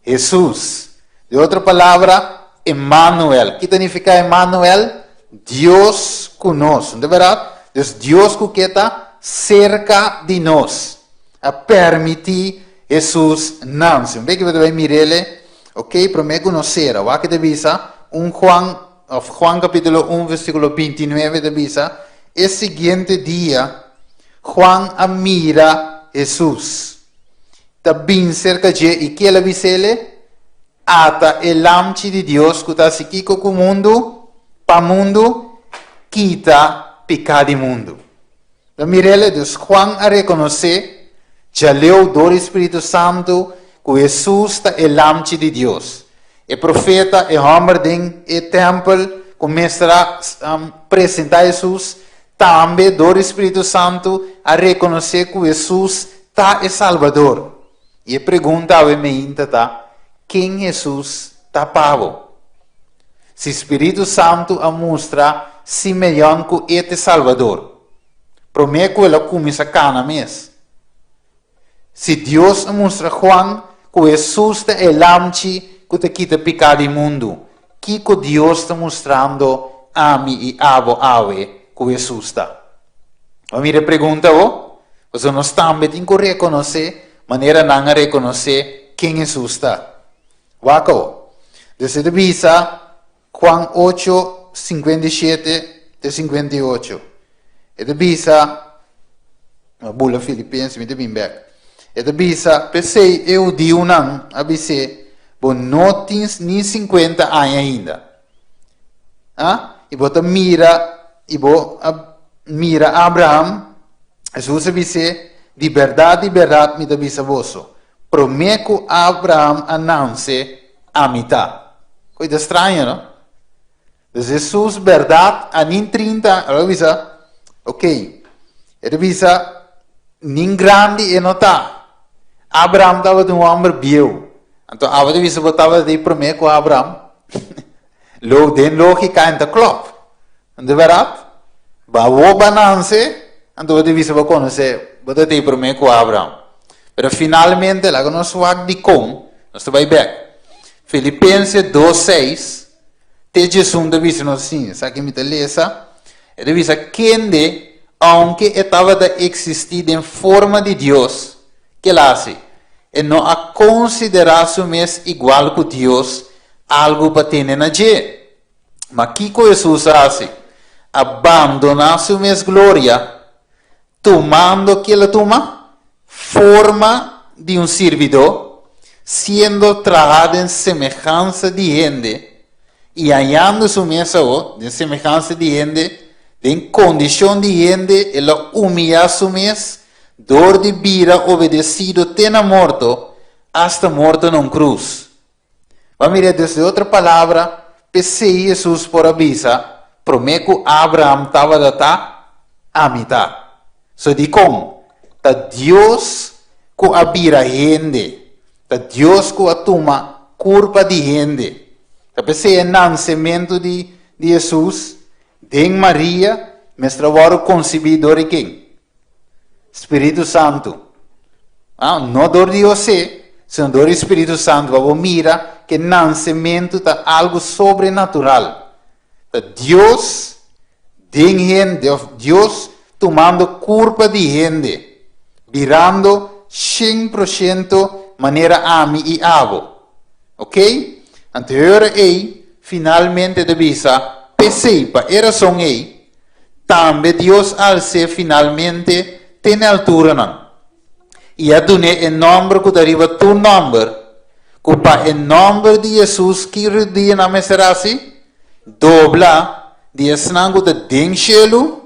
Hesus. Di otro palabra, Emmanuel. Ki ta nifiká Emmanuel? Dios ku nos. No ta bèrdat? Dus Dios ku ke ta serka di nos. A permití Hesus nanse. Un bes ku bo ta bai mir'el, ok, promé ku nos sera, wak e ta bisa, un Juan, òf Juan kapítulo 1 versíkulo 29 ta bisa, E siguiente dia, Juan a mira Hesus ta bin serka dje i kiel a bis'ele, Ata e Lamchi di Dios ku ta hasi kiko ku mundu? Pa mundu kita piká di mundu. Ta mir'ele, dus Juan a rekonosé djaleu dor di spiritu santu ku Hesus ta e Lamchi di Dios. E profeta, e hòmber den e tèmpel ku mester a presentá Hesus, tambe dor di spiritu santu a rekonosé ku Hesus ta e Salbador. I e pregunta awe meinta ta, Ken Hesus ta pa bo? Si spiritu santu a mustra Simeon ku e ta e Salbador, promé ku el a kuminsá kana mes. Si Dios a mustra Juan ku Hesus ta e Lamchi ku ta kita piká di mundu, kiko Dios ta mustrando ami i abo awe ku Hesus ta? Bo a mira e pregunta bo? Pasobra nos tambe tin ku rekonosé manera nan a rekonosé ken Hesus ta. Wak awo. Dus e ta bisa Juan ocho, 57 te 58. E ta bisa, mi bula Filipenses, mi ta bin bek. E ta bisa, p'esei e hudiunan a bis'é, bo no tin ni 50 aña ainda. Ah? I bo ta mira, i bo a mira Abraham, Hesus a bis'é, di bèrdat, di bèrdat mi ta bisa boso, promé ku Abraham a nanse, ami ta. Koe ta straño, no? Dus Hesus bèrdat a nin 30, el a bisa, ok, e ta bisa, nin grandi e no ta. Abraham tabata un hòmber bieu. Anto abo ta bisa bo tabata ei promé ku Abraham? Lo den lógika en ta klòp. Anto bèrdat? Ba bo ba nanse, anto bo ta bisa bo konosé, bo ta tei promé ku Abraham. Pero finalmente laga nos wak dikon, nos ta bai bèk. Filipense 2:6 te 11 ta bisa nos asin, esaki mi ta lesa, e ta bisa, Kende, ounke e tabata eksistí den forma di Dios, ke el a hasi? E no a konsiderá su mes igual ku Dios, algu pa tene na dje. Ma kiko Hesus a hasi? A bandoná su mes gloria, tumando ke el a tuma? Forma di un sirbidó, siendo trahá den semehansa di hende, i hañando su mes awor den semehansa di hende, den kondishon di hende, el a humiyá su mes dor di bira obedesido te na morto, asta morto na un krus. Bo a mira dus di otro palabra, p'esei Hesus por a bisa, Promé ku Abraham tabata ta, ami ta. So dikon? Ta Dios ku a bira hende, ta Dios ku a tuma kurpa di hende. Ta p'esei e nansementu di di Hesus den Maria mester a wòrdu konsibí dor di ken? Spiritu Santu. Ah, no dor di José, sino dor di Spiritu Santu. Pa bo mira ke nansementu ta algu sobrenatural. Ta Dios den hende, of Dios tumando kurpa di hende, birando 100% manera ami i abo. Ok? Anto e ora ei, finalmente ta bisa, p'esei, pa e rason ei, Tambe Dios a als'é finalmente te n'e alturanan, i a dun'é e nòmber ku ta riba tur nòmber, ku pa e nòmber di Hesus ki rudianan mester hasi? Dobla di esnan ku ta den shelu,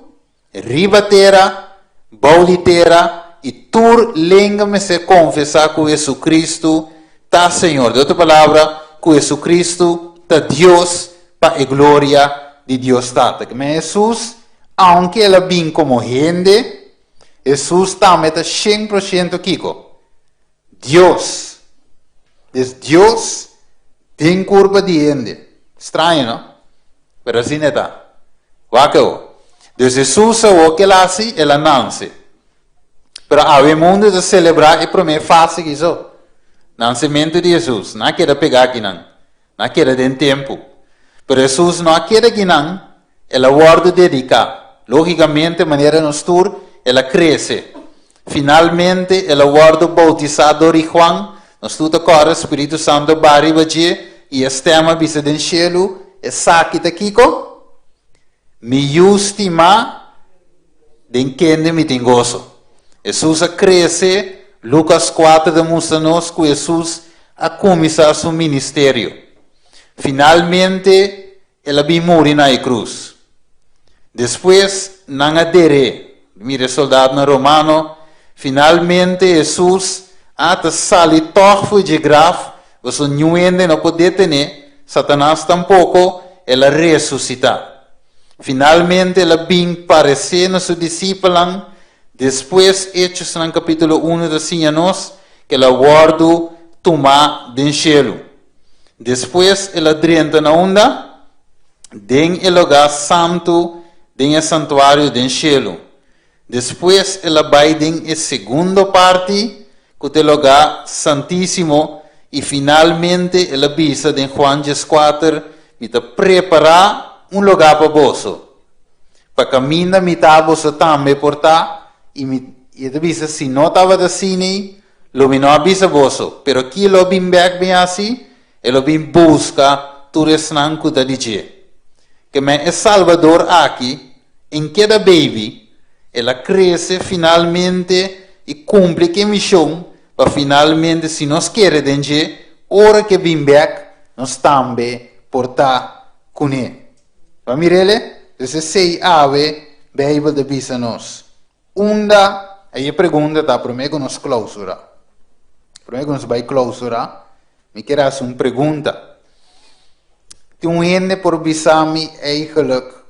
riba tera, bou di tera, i tur lenga mester konfesá ku Hesukristu ta Señor. Den otro palabra, ku Hesukristu ta Dios pa e gloria di Dios Tata. Ke men Hesus, aunke el a bin komo hende, Hesus tambe ta shen por shento kiko? Dios. Des Dios den kurpa di hende. Straño, no? Pero asina e ta. Wak awo. Dus Hesus awo ke el hasi? El a nanse. Pero awe mundu ta selebrá e promé fase ki so, nansementu di Hesus. Nan a keda pegá akinan. Nan a keda den tempu. Pero Hesus no a keda akinan, el a wòrdu dediká. Lógikamente, manera nos tur, el a krese. Finalmente, el a wòrdu boutisá dor di Juan. Nos tur ta kòrda, Spiritu Santu a baha riba dje, i e stèm a bisa den shelu, Esaki ta kiko? Mi Yu stimá. Den kende mi tin goso. Hesus a krese, Lukas kuater ta mustra nos ku Hesus a kuminsá su ministerio. Finalmente, el a bin muri na e krus. Despues, nan a der'é. Mira e soldatnan romano. Finalmente, Hesus a ta sali tòg for dje graf, pasobra niun hende no por detené, Satanas tampoko, el a resusitá. Finalmente, el a bin paresé na su disipelnan. Despues, Hechosnan kapítulo unu ta siña nos ku el a wòrdu tumá den shelu. Despues el a drenta na unda? Den e lugá santu den e santuario den shelu. Despues el a bai den e segundo parti, ku ta e lugá santísimo, i finalmente el a bisa den Juan dieskuater, Mi ta prepará un lugá pa boso, pa kaminda mi ta boso tambe por ta, i mi, i e ta bisa, si no tabata asina, Lo mi no a bisa boso, pero ki lo bin bek bin hasi? E lo bin buska tur esnan ku ta di dje. Ke men e Salbador aki, en keda baby, el a krese finalmente i kumpli ku e mishon pa finalmente si nos kere den dje, ora ku e bin bek, nos tambe por ta kuné. Bo a mir'el? Dus esei awe Beibel ta bisa nos. Unda? Ei e pregunta ta promé ku nos klousura. Promé ku nos bai klousura, mi kier hasi un pregunta. Tin un hende por bisa mi eigenlijk,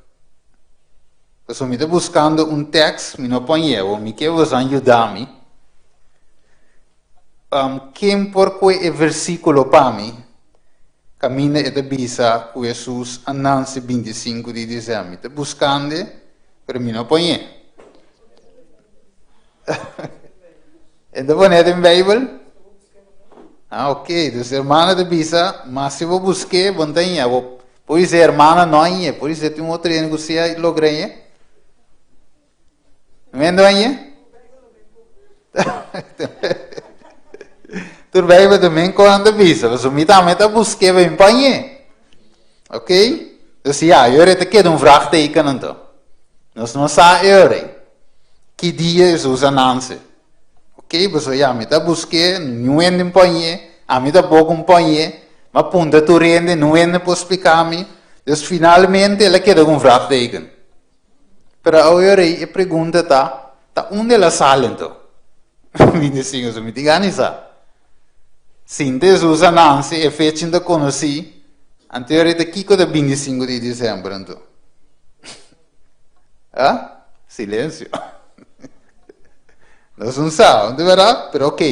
pasobra mi ta buskando un tèks, mi no por ñewo, mi ke boso yuda mi. Um, ken por kue e versíkulo pa mi? Kaminda e ta bisa ku Hesus a nanse 25 di desèmber. Mi ta buskando. Pero mi no poñé. E ta poné den Bijbel? Ah, ok. Dus hermana ta bisa, ma si bo busk'é, bo no ta haña. Bo por bisa hermana no hañ'é, por bisa tin un otro hende ku sí a logra hañ'é. Men no hañ'é? Tur Bijbel ta men kon nan ta bisa, pasobra mi tambe ta busk'é pa mi por hañ'é. Ok? Dus ja, yore ta keda un vraagteken anto. Nos no sa yore ki dia Hesus a nanse. Ok, pasobra ya mi ta busk'é, niun hende no por hañ'é, ami tampoko no por hañ'é, mi a puntra tur hende, niun hende por splika mi. Dus finalmente el a keda ku un vraagteken. Pero awe e pregunta ta, ta unda el a sali anto? Mi di sin eso, mi tin gana di sa. Sinta Hesus a nanse, e fecha ta konosí, anto e ora ta kiko ta 25 di desèmber anto? Ah? Silensio. Nos no sa, no ta bèrdat? Pero ok,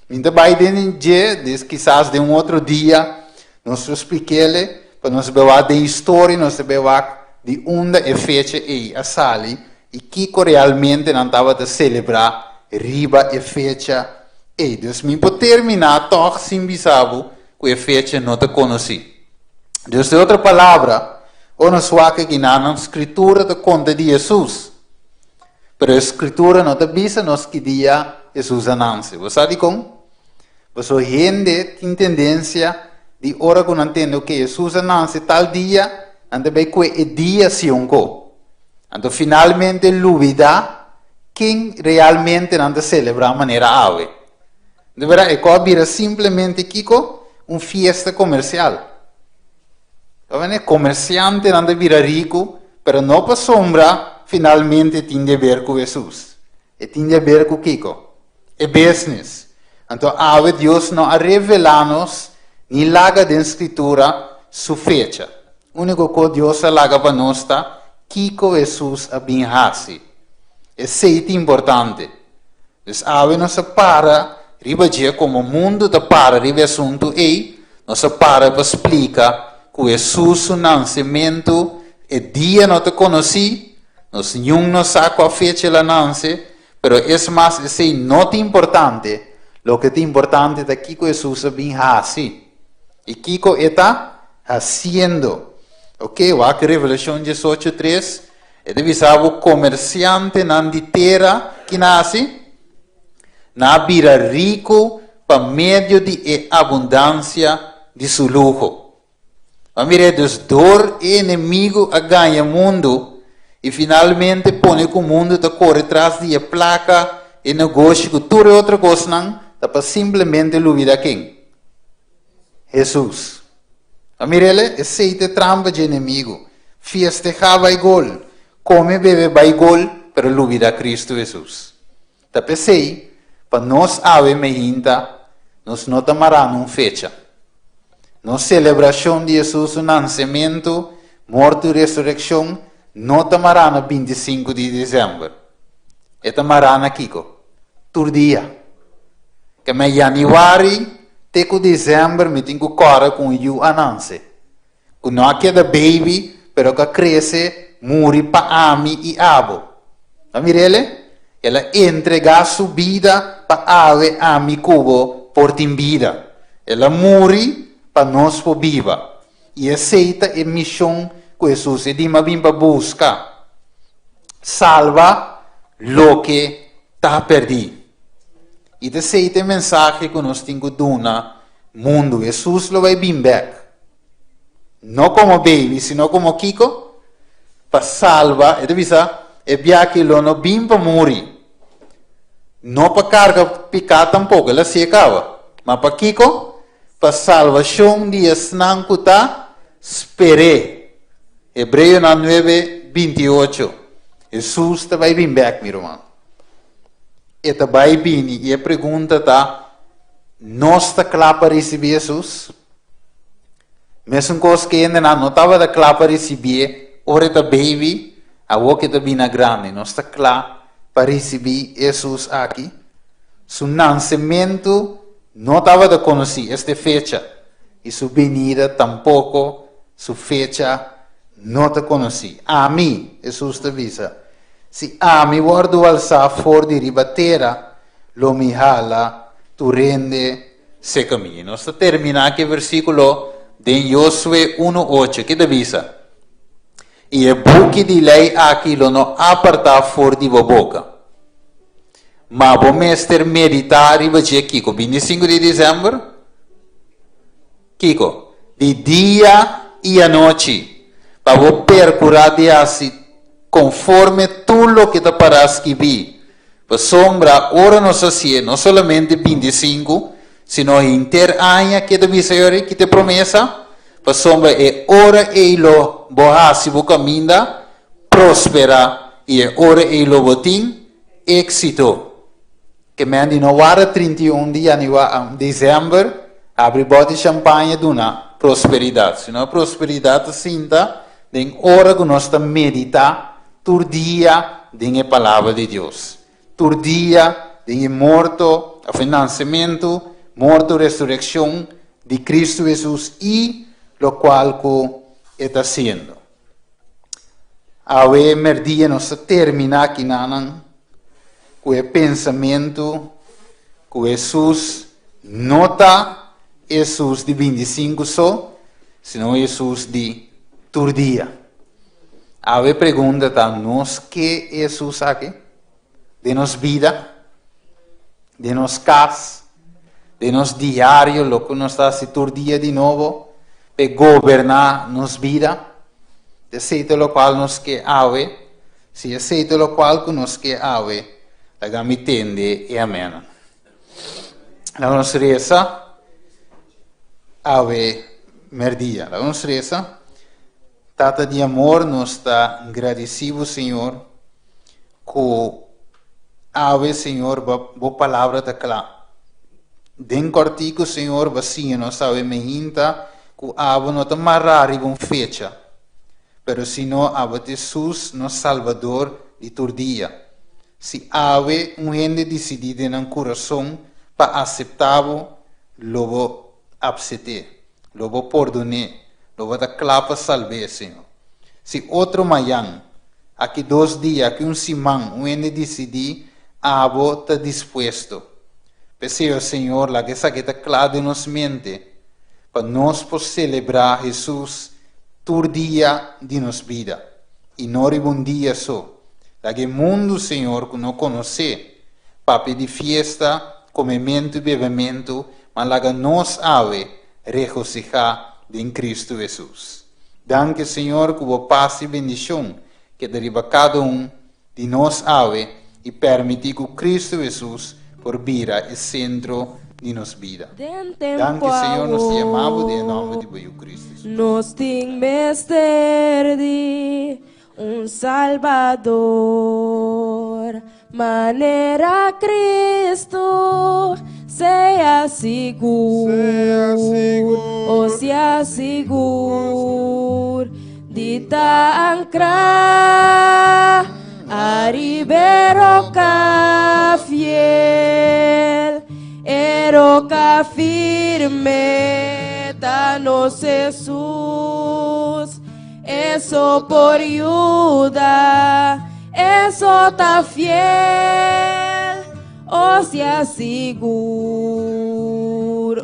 mi ta bai den dje, des kisas den un otro dia, Nos lo splik'ele pa nos bai wak den historia, nos ta bai wak di unda e fecha ei a sali i kiko realmente nan tabata selebrá riba e fecha ei. Dus mi por terminá tòg sin bisa bo ku e fecha no ta konosí. Dus den otro palabra, ora nos wak aki nan, Skritura ta konta di Hesus, pero e Skritura no ta bisa nos ki dia Hesus a nanse. Bo sa dikon? Pasobra hende tin tendensia di ora ku nan tende oke Hesus a nanse tal dia, nan ta bai kue e dia sionko. Anto finalmente lubidá ken realmente nan ta selebrá manera awe. Di bèrdat e kos a bira simplemente kiko? Un fiesta komersial. Komersiantenan ta bira riku, pero no pasobra finalmente tin di aber ku Hesus. E tin di aber ku kiko? E business. Anto awe Dios no a revelá nos ni laga den Skritura su fecha. Úniko kos Dios a laga pa nos ta kiko Hesus a bin hasi. Esei ta importante. Dus awe nos a para riba dje komo mundu ta para riba e asuntu ei, nos a para pa splika ku Hesus su nansementu e dia no ta konosí, Nos niun no sa kua fecha el a nanse, pero es mas esei no ta importante, loke ta importante ta kiko Hesus a bin hasi i kiko e ta hasiendo. Ok, wak Revelashon 18, 3, e ta bisa bo komersiantenan di tera ki nan hasi? Nan a bira riku pa medio di e abundansia di su luho. Bo a mira dus dor e enemigu a gaña mundu. I finalmente pone ku mundu ta kore tras di e plaka, e negoshi ku tur e otro kosnan ta pa simplemente lubida ken? Hesus. A mir'el? Esei ta e trampa dje enemigu. Fiestehá bai gol, kome bebe bai gol, pero lubida Kristu Hesus. Ta p'esei, pa nos awe meinta, nos no ta mará na un fecha. Nos selebrashon di Hesus su nansementu, morto i resurekshon no ta mará na 25 di desèmber. E ta mará na kiko? Tur dia. Keme yanüari te ku desèmber mi tin ku kòrda ku un yu a nanse. Ku no a keda baby, pero ku a krese muri pa ami i abo. A mir'el? El a entregá su bida pa awe ami ku bo por tin bida. El a muri pa nos por biba. I esei ta e mishon ku Hesus e di m'a bin pa buska, salba loke ta pèrdí. I ta esei ta e mensahe ku nos tin ku duna mundu. Hesus lo bai bin bèk. No komo baby, sino komo kiko? Pa salba, e ta bisa, e biaha lo no bin pa muri. No pa karga piká tampoko, el a si'e kaba. Ma pa kiko? Pa salbashon di esnan ku ta sper'é. Hebreonan nuebe, 28. Hesus ta bai bin bèk, mi ruman. E ta bai bini i e pregunta ta, Nos ta kla pa risibí Hesus? Mesun kos ku hendenan no tabata kla pa risibié ora e ta baby, awor ku e ta bina grandi, nos ta kla pa risibí Hesus aki? Su nansementu no tabata konosí, esta e fecha, i su binida tampoko su fecha no ta konosí. Ami, Hesus ta bisa, si ami wòrdu alsá for di riba tera, lo mi hala tur hende seka mi. Nos ta terminá ku e versíkulo den Josué unu ocho. Ke ta bisa? I e buki di lei aki lo no apartá for di bo boka, ma bo mester meditá riba dje kiko? 25 di desèmber? Kiko? Di dia i anochi, pa bo perkurá di hasi konforme tur loke ta pará skibí. Pasobra ora nos hasié no solamente 25, sino henter aña, ke ta bisa yori? Ki ta e promesa? Pasobra e ora ei lo bo hasi bo kaminda prosperá i e ora ei lo bo tin éksito. Ke men di no warda 31 di yanüa, desèmber, habri bòt di shampaña duna prosperidat, sino prosperidat ta sinta den ora ku nos ta meditá tur dia den e Palabra di Dios, tur dia den e morto òf e nansementu, morto, resurekshon di Kristu Hesus i lokual ku e ta hasiendo. Awe mèrdia nos ta terminá kinanan ku e pensamentu ku Hesus no ta Hesus di 25 so, sino Hesus di tur dia. Awe pregunta ta, nos ke Hesus aki? Den nos bida? Den nos kas? Den nos diario, loke nos ta hasi tur dia di nobo, p'e goberná nos bida? Esei ta lokual nos ke awe. Si esei ta lokual ku nos ke awe, laga mi tende e amennan. Laga nos resa awe merdia. Laga nos resa. Tata di amor, nos ta gradisí bo, Señor, ku awe, Señor, bo, bo palabra ta kla. Den kòrtiku, Señor, bo a siña nos awe mehinta ku abo no ta mará riba un fecha, pero sino abo ta Hesus, nos Salbador di tur dia. Si awe un hende disidí den nan kurason pa aseptá bo, lo bo apset'é, lo bo pordon'é, lo bo ta kla pa salb'é, Señor. Si otro mayan, aki dos dia, aki un siman, un hende disidí, abo ta dispuesto. P'esei, o Señor, laga esaki ta kla den nos mente, pa nos por selebrá Hesus tur dia di nos bida, i no riba un dia so. Laga e mundu, Señor, ku no konosé, papia di fiesta, komementu i bebementu, ma laga nos awe regosihá den Kristu Hesus. Danki, Señor, ku bo pas i bendishon. keda riba kada un di nos awe i permití ku Kristu Hesus por bira e sentro di nos bida. Den tempu Danki Señor, nos ta yama bo den e awor nòmber di bo Yu Kristu Hesus. Nos tin mester di un Salbador manera Cristo. Sea sigur, o sea sigur di ta ankrá ariba e roka fiel, e roka firme ta nos Hesus. Eso por yuda, eso ta fiel. O sea sigur,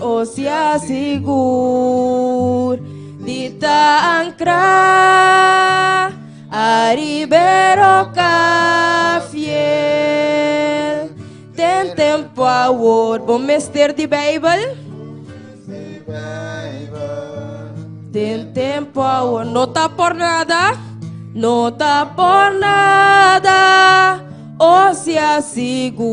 o sea sigur di ta ankrá ariba e roka fiel. Den tempu awor bo mester di Beibel? Den tempu awor no ta por nada, no ta por nada. O sea sigur,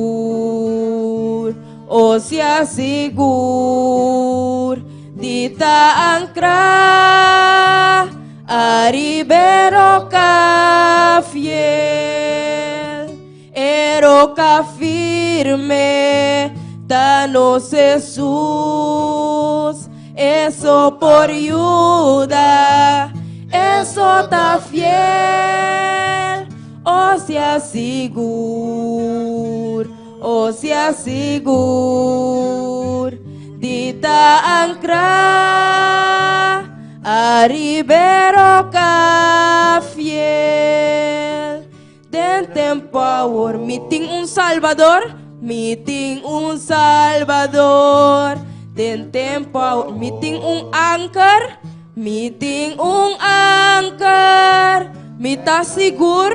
o sea sigur di ta ankrá ariba e roka fiel. E roka firme ta nos Hesus. Eso por yuda, eso ta fiel. O sea sigur, o sea sigur di ta ankrá ariba e roka fiel. Den tempu awor mi tin un Salbador, mi tin un Salbador. Den tempu awor mi tin un anker, mi tin un anker. Mi ta sigur,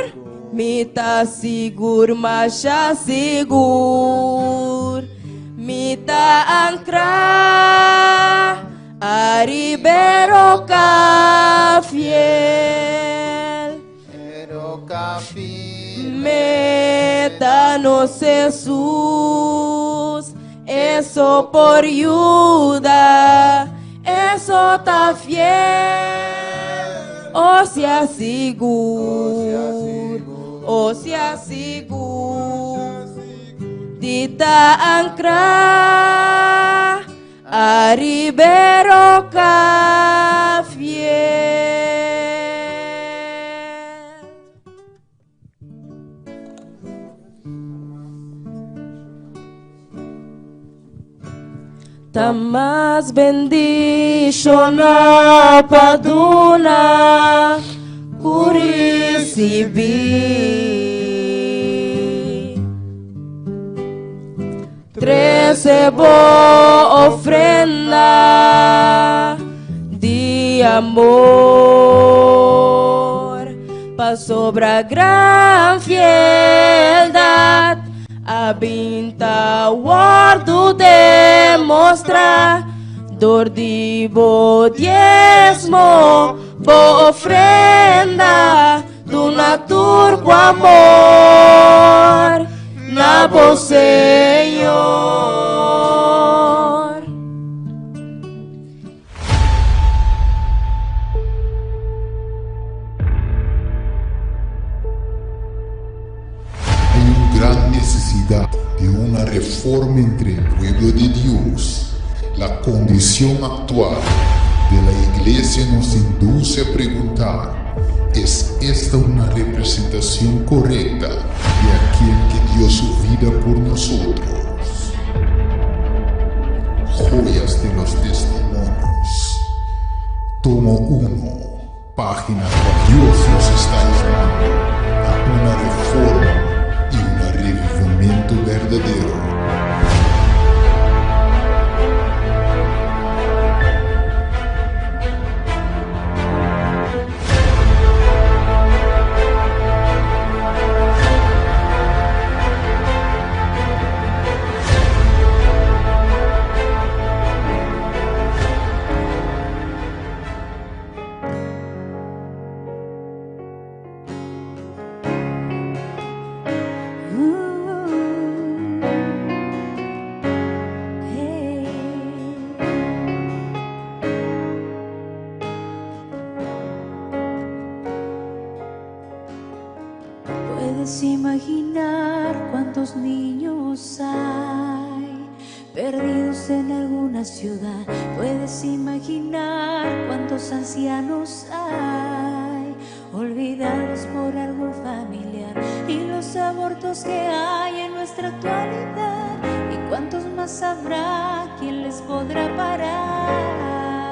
mi ta sigur, masha sigur. Mi ta ankrá ariba e roka fiel. Meta nos Hesus, eso por yuda, eso ta fiel. O sea sigur, o sea sigur di ta ankrá ariba e roka fiel. Ta mas bendishoná pa duna ku risibí. Trese bo ofrenda di amor, pasobra gran fieldad a bin ta wòrdu demostrá dor di bo diesmo, bo ofrenda. Duna tur ku amor na bo Señor. Hay un gran necesidad de una reforma entre el pueblo de Dios. La condición actual de la iglesia nos induce a preguntar, ¿Es esta una representación correcta de aquel que dio su vida por nosotros? Joyas de los Testimonios, tomo 1, página 4. Dios nos está llamando a una reforma y un revivimiento verdadero. Puedes imaginar cuántos niños hay perdidos en alguna ciudad. Puedes imaginar cuántos ancianos hay olvidados por algún familiar y los abortos que hay en nuestra actualidad y cuántos más habrá, quién les podrá parar,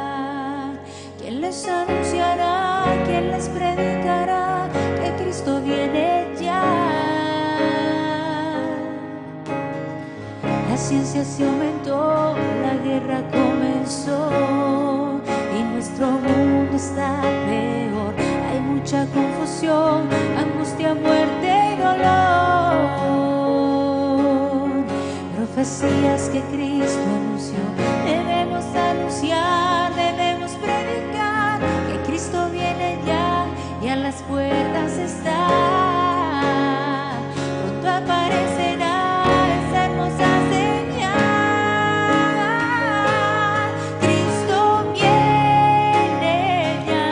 quién les anunciará, quién les predicará que Cristo viene ya. La ciencia se aumentó, la guerra comenzó y nuestro mundo está peor. Hay mucha confusión, angustia, muerte y dolor. Profecías que Cristo anunció, debemos anunciar, debemos predicar que Cristo viene ya y a las puertas está. Pronto aparecerá esa hermosa señal. Cristo viene ya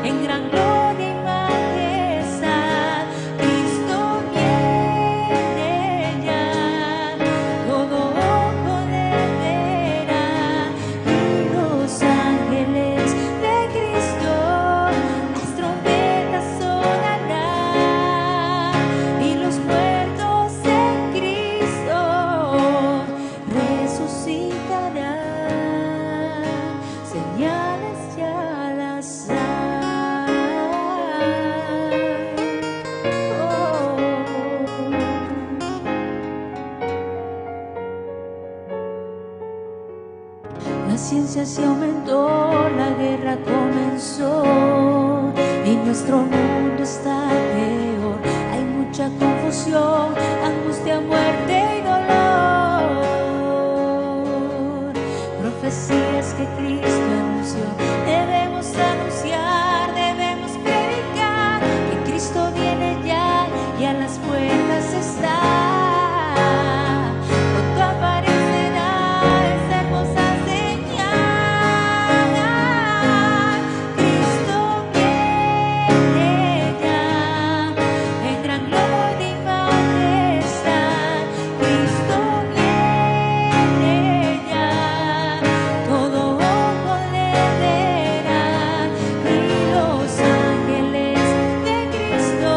en gran gloria y majestad. Cristo viene ya, todo ojo le verá y los ángeles de Cristo las trompetas sonarán y los muertos en Cristo resucitarán. Señales ya las hay. Oh. La ciencia se aumentó, la guerra comenzó y nuestro mundo está peor. Hay mucha confusión, angustia, muerte y dolor. Profecías que Cristo anunció, debemos anunciar, debemos predicar que Cristo viene ya y a las puertas está. Pronto aparecerá esa hermosa señal. Cristo viene ya en gran gloria y majestad. Cristo viene ya, todo ojo le verá y los ángeles de Cristo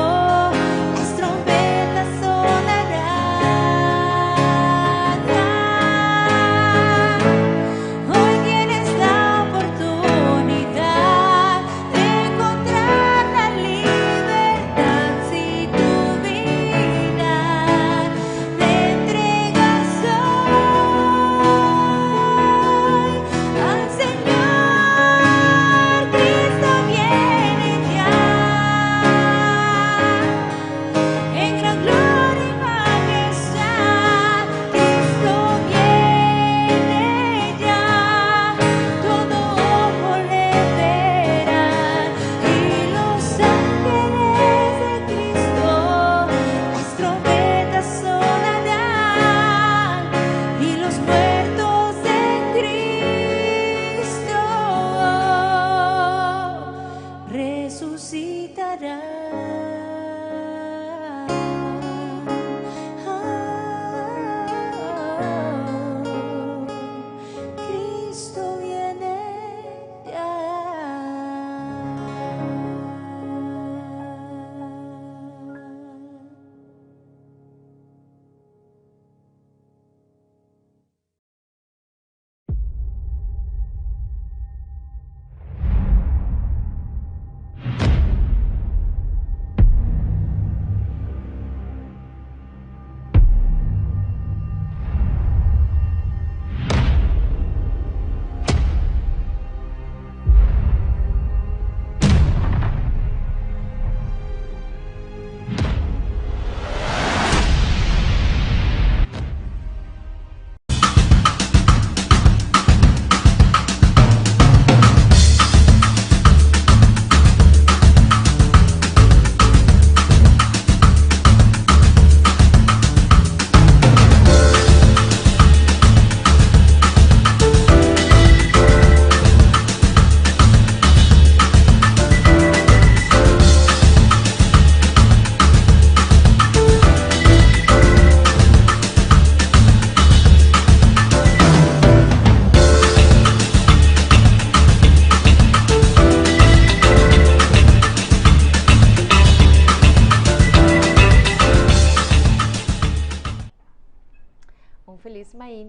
las trompetas sonarán. Hoy tienes la oportunidad de encontrar la libertad si tu vida le entregas hoy al Señor. Cristo viene ya en gran gloria y majestad. Cristo viene ya, todo ojo le verá y los ángeles de Cristo las trompetas sonarán y los muertos en Cristo resucitarán. Ah, Cristo viene ya.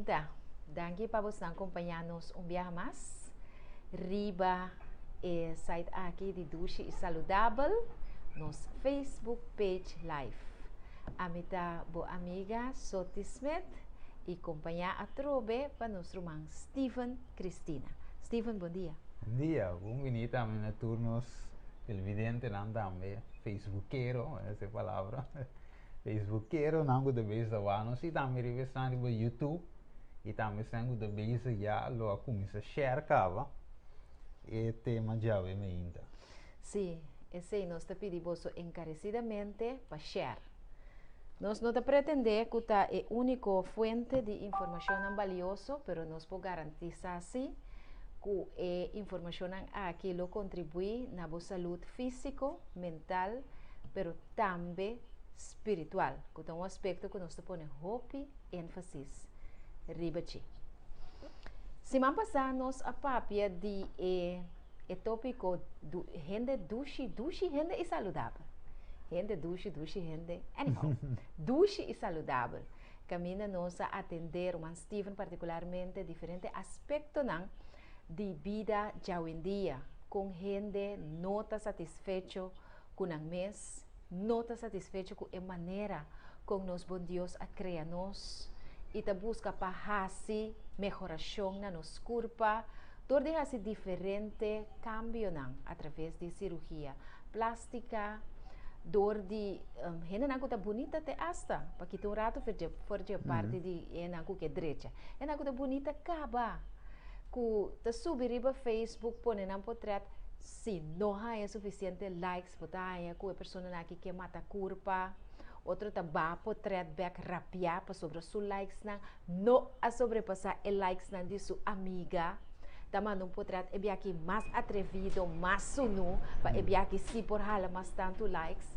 mainta. Danki pa bosnan kompañá nos un biaha mas riba e site aki di Dushi i Saludabel, nos Facebook page live. Ami ta bo amiga Soti Smith i kompañá atrobe pa nos ruman Steven Cristina. Steven, bon dia. Bon dia, bon bini tambe na tur nos televidentenan tambe, facebookero, esa e palabra. Facebookeronan ku ta bezig ta wak nos i tambe riba esnan riba YouTube i tambe esnan ku ta bezig ya lo a kuminsá share kaba e tema djawe meinta. Sí, esei nos ta pidi boso enkaresidamente pa share. Nos no ta pretendé ku ta e úniko fuente di informashonnan balioso, pero nos por garantisá sí ku e informashonnan aki lo kontribuí na bo salud físiko, mental, pero tambe spiritual, ku ta un aspekto ku nos ta pone hopi énfasis riba dje. Siman pasá nos a papia di e e tópiko du hende dushi, dushi hende i saludabel. Hende dushi, dushi hende, anyhow, dushi i saludabel. Kaminda nos a atendé ruman Steven partikularmente diferente aspektonan di bida djawendia, kon hende no ta satisfecho ku nan mes no ta satisfecho ku e manera kon nos bon Dios a krea nos i ta buska pa hasi mehorashon na nos kurpa dor di hasi diferente kambionan atraves di sirugia plástika, dor di hendenan ku ta bunita te asta pa kita un ratu for dje parti di hendenan ku ke drecha. Hendenan ku ta bunita kaba ku ta subi riba Facebook pone nan potrèt. Si no haña sufisiente likes bo ta haña ku e personanan aki ke mata kurpa, otro ta baha potrèt bèk rapiá pasobra su likesnan no a sobrepasá e likesnan di su amiga, ta manda un potrèt e biaha mas atrevido, mas sunú pa e biaha sí por hala mas tantu likes.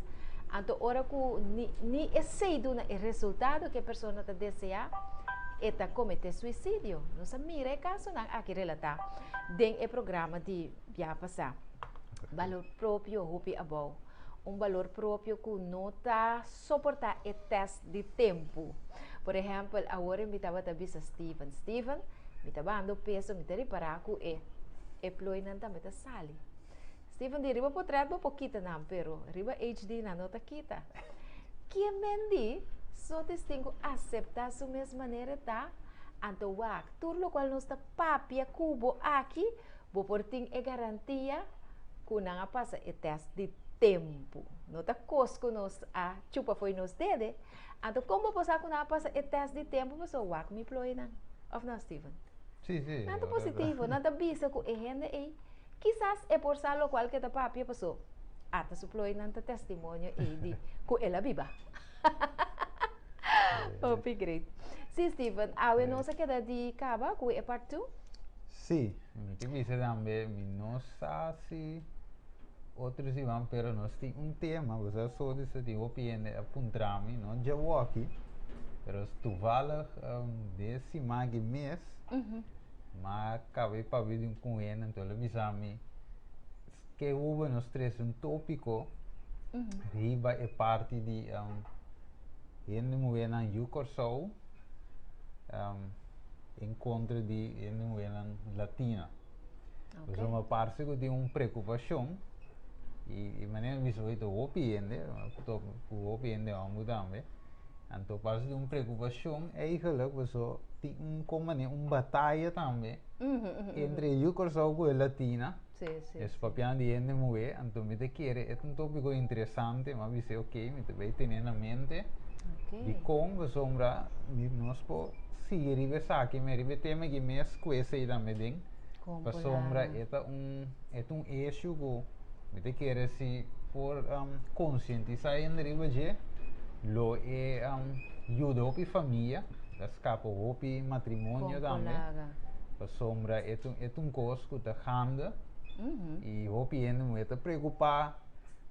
Anto ora ku ni ni esei duna e resultado ku e persona ta deseá, e ta kometé suisidio. Nos a mira e kasonan aki relatá den e programa di. Bia pasá. Balor propio hopi abou. Un balor propio ku no ta soportá e tèst di tempu. Por ehèmpel, awor mi tabata bisa Steven, Steven, mi ta bando peso, mi ta ripará ku e e plooinan tambe ta sali. Steven di, riba potrèt bo por kita nan, pero riba HD nan no ta kita. Kie men di, so tin ku aseptá su mes manera e ta, anto wak, tur lokual nos ta papia ku bo aki, Bo por tin e garantia ku nan a pasa e tèst di tempu. No ta kos ku nos a chupa fo'i nos dede. Anto kon bo por sa ku nan a pasa e tèst di tempu? Pasobra wak mi ploi nan. Òf no, Steven? Sí, sí. Nan ta positivo. Nan ta bisa ku e hende ei kisas e por sa lokual ku e ta papia pasobra ata su ploinan ta testimonio ei di ku el a biba. Hopi great. Sí, Steven, awe nos a keda di kaba ku e part 2. Sí, mi ke bisa tambe, mi no sa si otro siman, pero nos tin un tema, bo sa so di sa tin hopi hende a puntra mi, no djawoki, pero toevallig um, de siman aki mes, ma kab'é papia di un ku hende, anto el a bisa mi, ke hubo nos trese un tópiko riba e parti di um, hende muhénan yu Kòrsou, um, en kontra di hende muhénan latina. Okay. Pasobra parse ku tin un preokupashon i i manera mi bisa hoy ta hopi hende, ku hopi hende hòmber tambe, anto parse tin un preokupashon eigenlijk pasobra tin un kon manera un bataya tambe entre e yu Kòrsou ku e latina. Sí, sí, Es papiando di hende muhé, anto mi ta kere e ta un tópiko interesante, mi a bisa ok, mi ta bay tene na mente Ok. dikon pasobra mi nos por sigui riba esaki me riba e tema aki mes ku esei tambe den Kon por pasobra laga. e ta un e ta un issue ku mi ta kere si por konsientisá hende riba dje lo e yuda hopi famia ta skapa hopi matrimonio Kon por tambe. laga. Pasobra e ta e ta un kos ku ta gande i hopi hende muhé ta preokupá,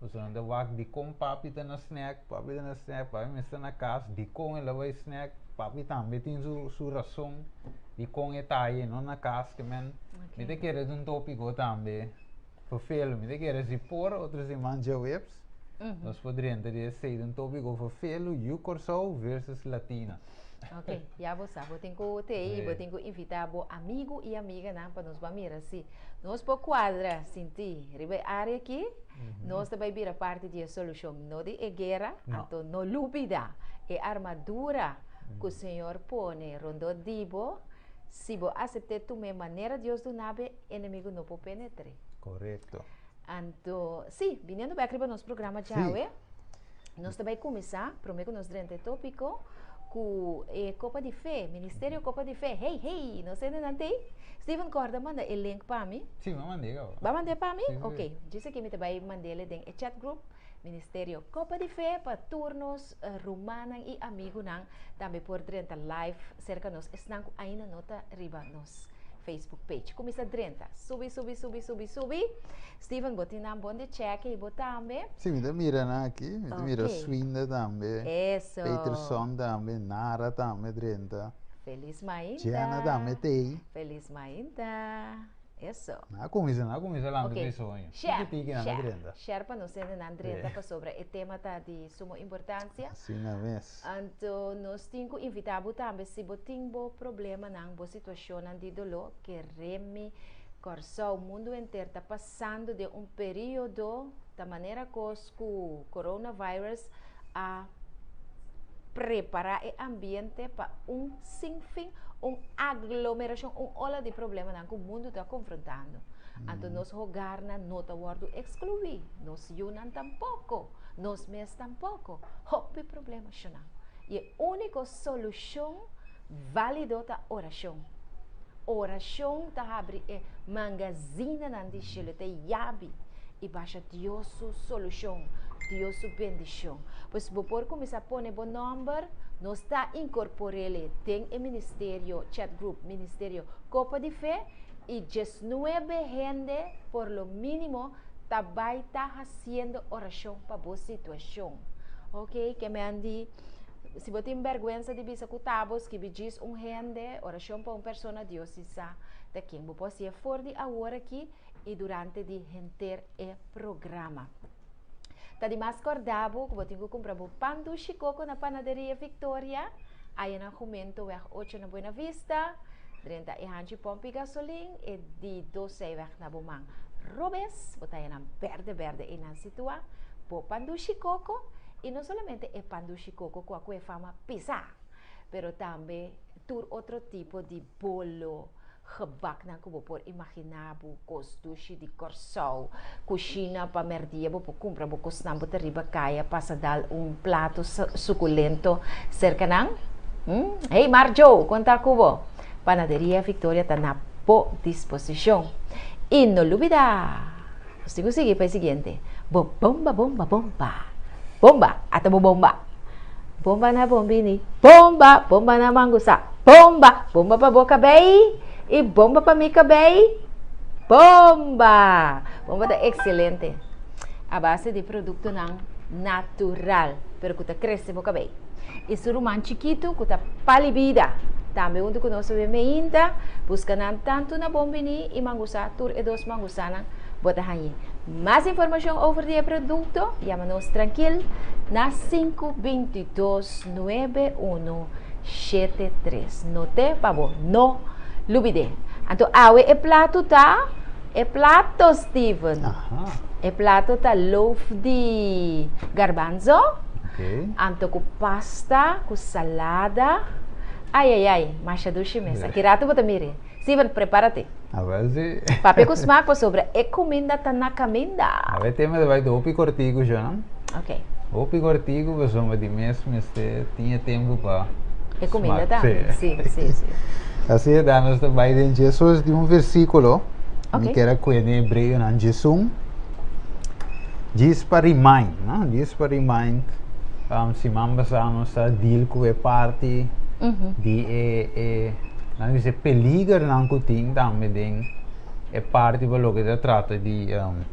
pasobra nan ta wak dikon papi ta na snèk, papi ta na snèk, papi mester na kas, dikon el a bai snèk, papi tambe tin su su rason dikon e ta ahi e no na kas, ke men mi ta kere ta un tópiko tambe ferfelu, mi ta kere si por otro siman djaweps nos por drenta di esei, ta un tópiko ferfelu, yu Kòrsou versus Latina. Ok, ya bo sa, bo tin ku tei, bo tin ku invitá bo amigu i amiganan pa nos ban mira si nos por kuadra sinti riba e área aki, nos ta bai bira parti di e solushon, no di e guera, anto no lubida e armadura ku Señor pone rondó di bo, si bo asept'é tum'é manera Dios duna bo, enemigu no por penetr'é. Korekto. Anto, sí, biniendo bek riba nos programa djawe, nos ta bai kuminsá, promé ku nos drenta e tópiko, ku e Kopa di Fe, Ministerio Kopa di Fe. Hey, hey, nos hendenan t'ei? Steven, kòrda manda e link pa mi. Sí, mi a mand'é kaba. Bo a mand'é pa mi? Sí, sí. Ok, djis aki mi ta bai mand'é den e chat group, Ministerio Kopa di Fe, pa tur nos rumannan i amigunan tambe por drenta live serka nos, esnan ku ainda no ta riba nos Facebook page. Kuminsá drenta. Subi, subi, subi, subi, subi. Steven, bo tin nan bon di chèke i bo tambe. Sí, mi ta mira nan aki. Mi ta mira Ok. Swinda tambe. Eso. Peterson tambe, Nara tambe drenta. Felis mainta. Jenna tambe t'ei. Felis mainta. Eso. Nan a kuminsá, nan a kuminsá lanta Ok. di soño. Share, Tiki tiki nan ta share, drenta. share pa nos hende nan drenta pasobra e tema ta di sumo importancia. Asina mes. Anto nos tin ku invitá bo tambe si bo tin bo problemanan, bo situashonnan di doló, kere mi Kòrsou, mundu henter ta pasando den un periodo ta manera kos ku coronavirus a prepará e ambiente pa un sinfin, un aglomerashon, un ola di problemanan ku mundu ta konfrontando. Anto nos hogarnan no ta wòrdu ekskluí, nos yunan tampoko, nos mes tampoko. Hopi problema shonnan. I e úniko solushon válido ta orashon. Orashon ta habri e mangazinanan di shelu, ta yabi i basha Dios su solushon, Dios su bendishon. Pues bo por kuminsá pone bo nòmber, nos ta inkorpor'é den e ministerio chat group, ministerio Kopa di Fe, i diesnuebe hende por lo mínimo ta bai ta hasiendo orashon pa bo situashon. Ok, ke men di. Si bo tin bèrgwensa di bisa ku ta bo, skibi djis un hende, orashon pa un persona, Dios si sa ta ken. Bo por hasié for di awor aki i durante di henter e programa. Ta di mas kòrda bo ku bo tin ku kumpra bo pan dushi koko na Panaderia Victoria, aya na Jumentoweg ocho na Buena Vista, drenta e hanchi pòmpi gasolin, e di dos zijweg na bo man robes, bo ta haña nan bèrdè bèrdè einan situá, bo pan dushi koko. I no solamente e pan dushi koko ku a kue fama pisá, pero tambe tur otro tipo di bolo, gebaknan ku bo por imaginá bo, kos dushi di Kòrsou, kushina pa mèrdia bo por kumpra bo kosnan bo ta riba kaya pasa dal un plato sukulento serka nan. Hey Marjo, kon ta ku bo? Panaderia Victoria ta na bo disposishon. I no lubidá! Nos tin ku sigui pa e siguiente. Bo bomba bomba bomba. Bomba, ata bo bomba. Bomba na bombini. Bomba, bomba na mangusa. Bomba, bomba pa bo kabei i bomba pa mi kabei. Bomba! Bomba ta ekselente. A base di produktonan natural, pero ku ta krese bo kabei. I su ruman chikitu ku ta pali bida. Tambe huntu ku nos bebe meinta, buska nan tantu na Bombini i Mangusá, tur e dos mangusánan bo ta hañ'é. Mas informashon over di e produkto, yama nos trankil na 522 9173. Not'é pa bo no lubid'é. Anto awe e plato ta, e plato Steven, e plato ta loaf di garbanzo. Anto ku pasta, ku salada. Ai ai ai, masha dushi mes. Aki rato bo ta miri. Steven, prepárate. Awel si. Papia ku smak pasobra e kuminda ta na kaminda. Awe tema ta bai ta hopi kortiku sho, no? Ok. Hopi kortiku pasobra di mes mester tin e tempu pa E kuminda tambe. Si, si, si. Asi e ta, nos ta bai den Jesus di un versíkulo. Ok. Mi kier a kue den Hebreonan djesun. Djis pa remind, no? Djis pa remind, um, siman pasá nos a deal ku e parti di e, e, nan bisa e peligernan ku tin tambe den e parti pa loke ta trata di um,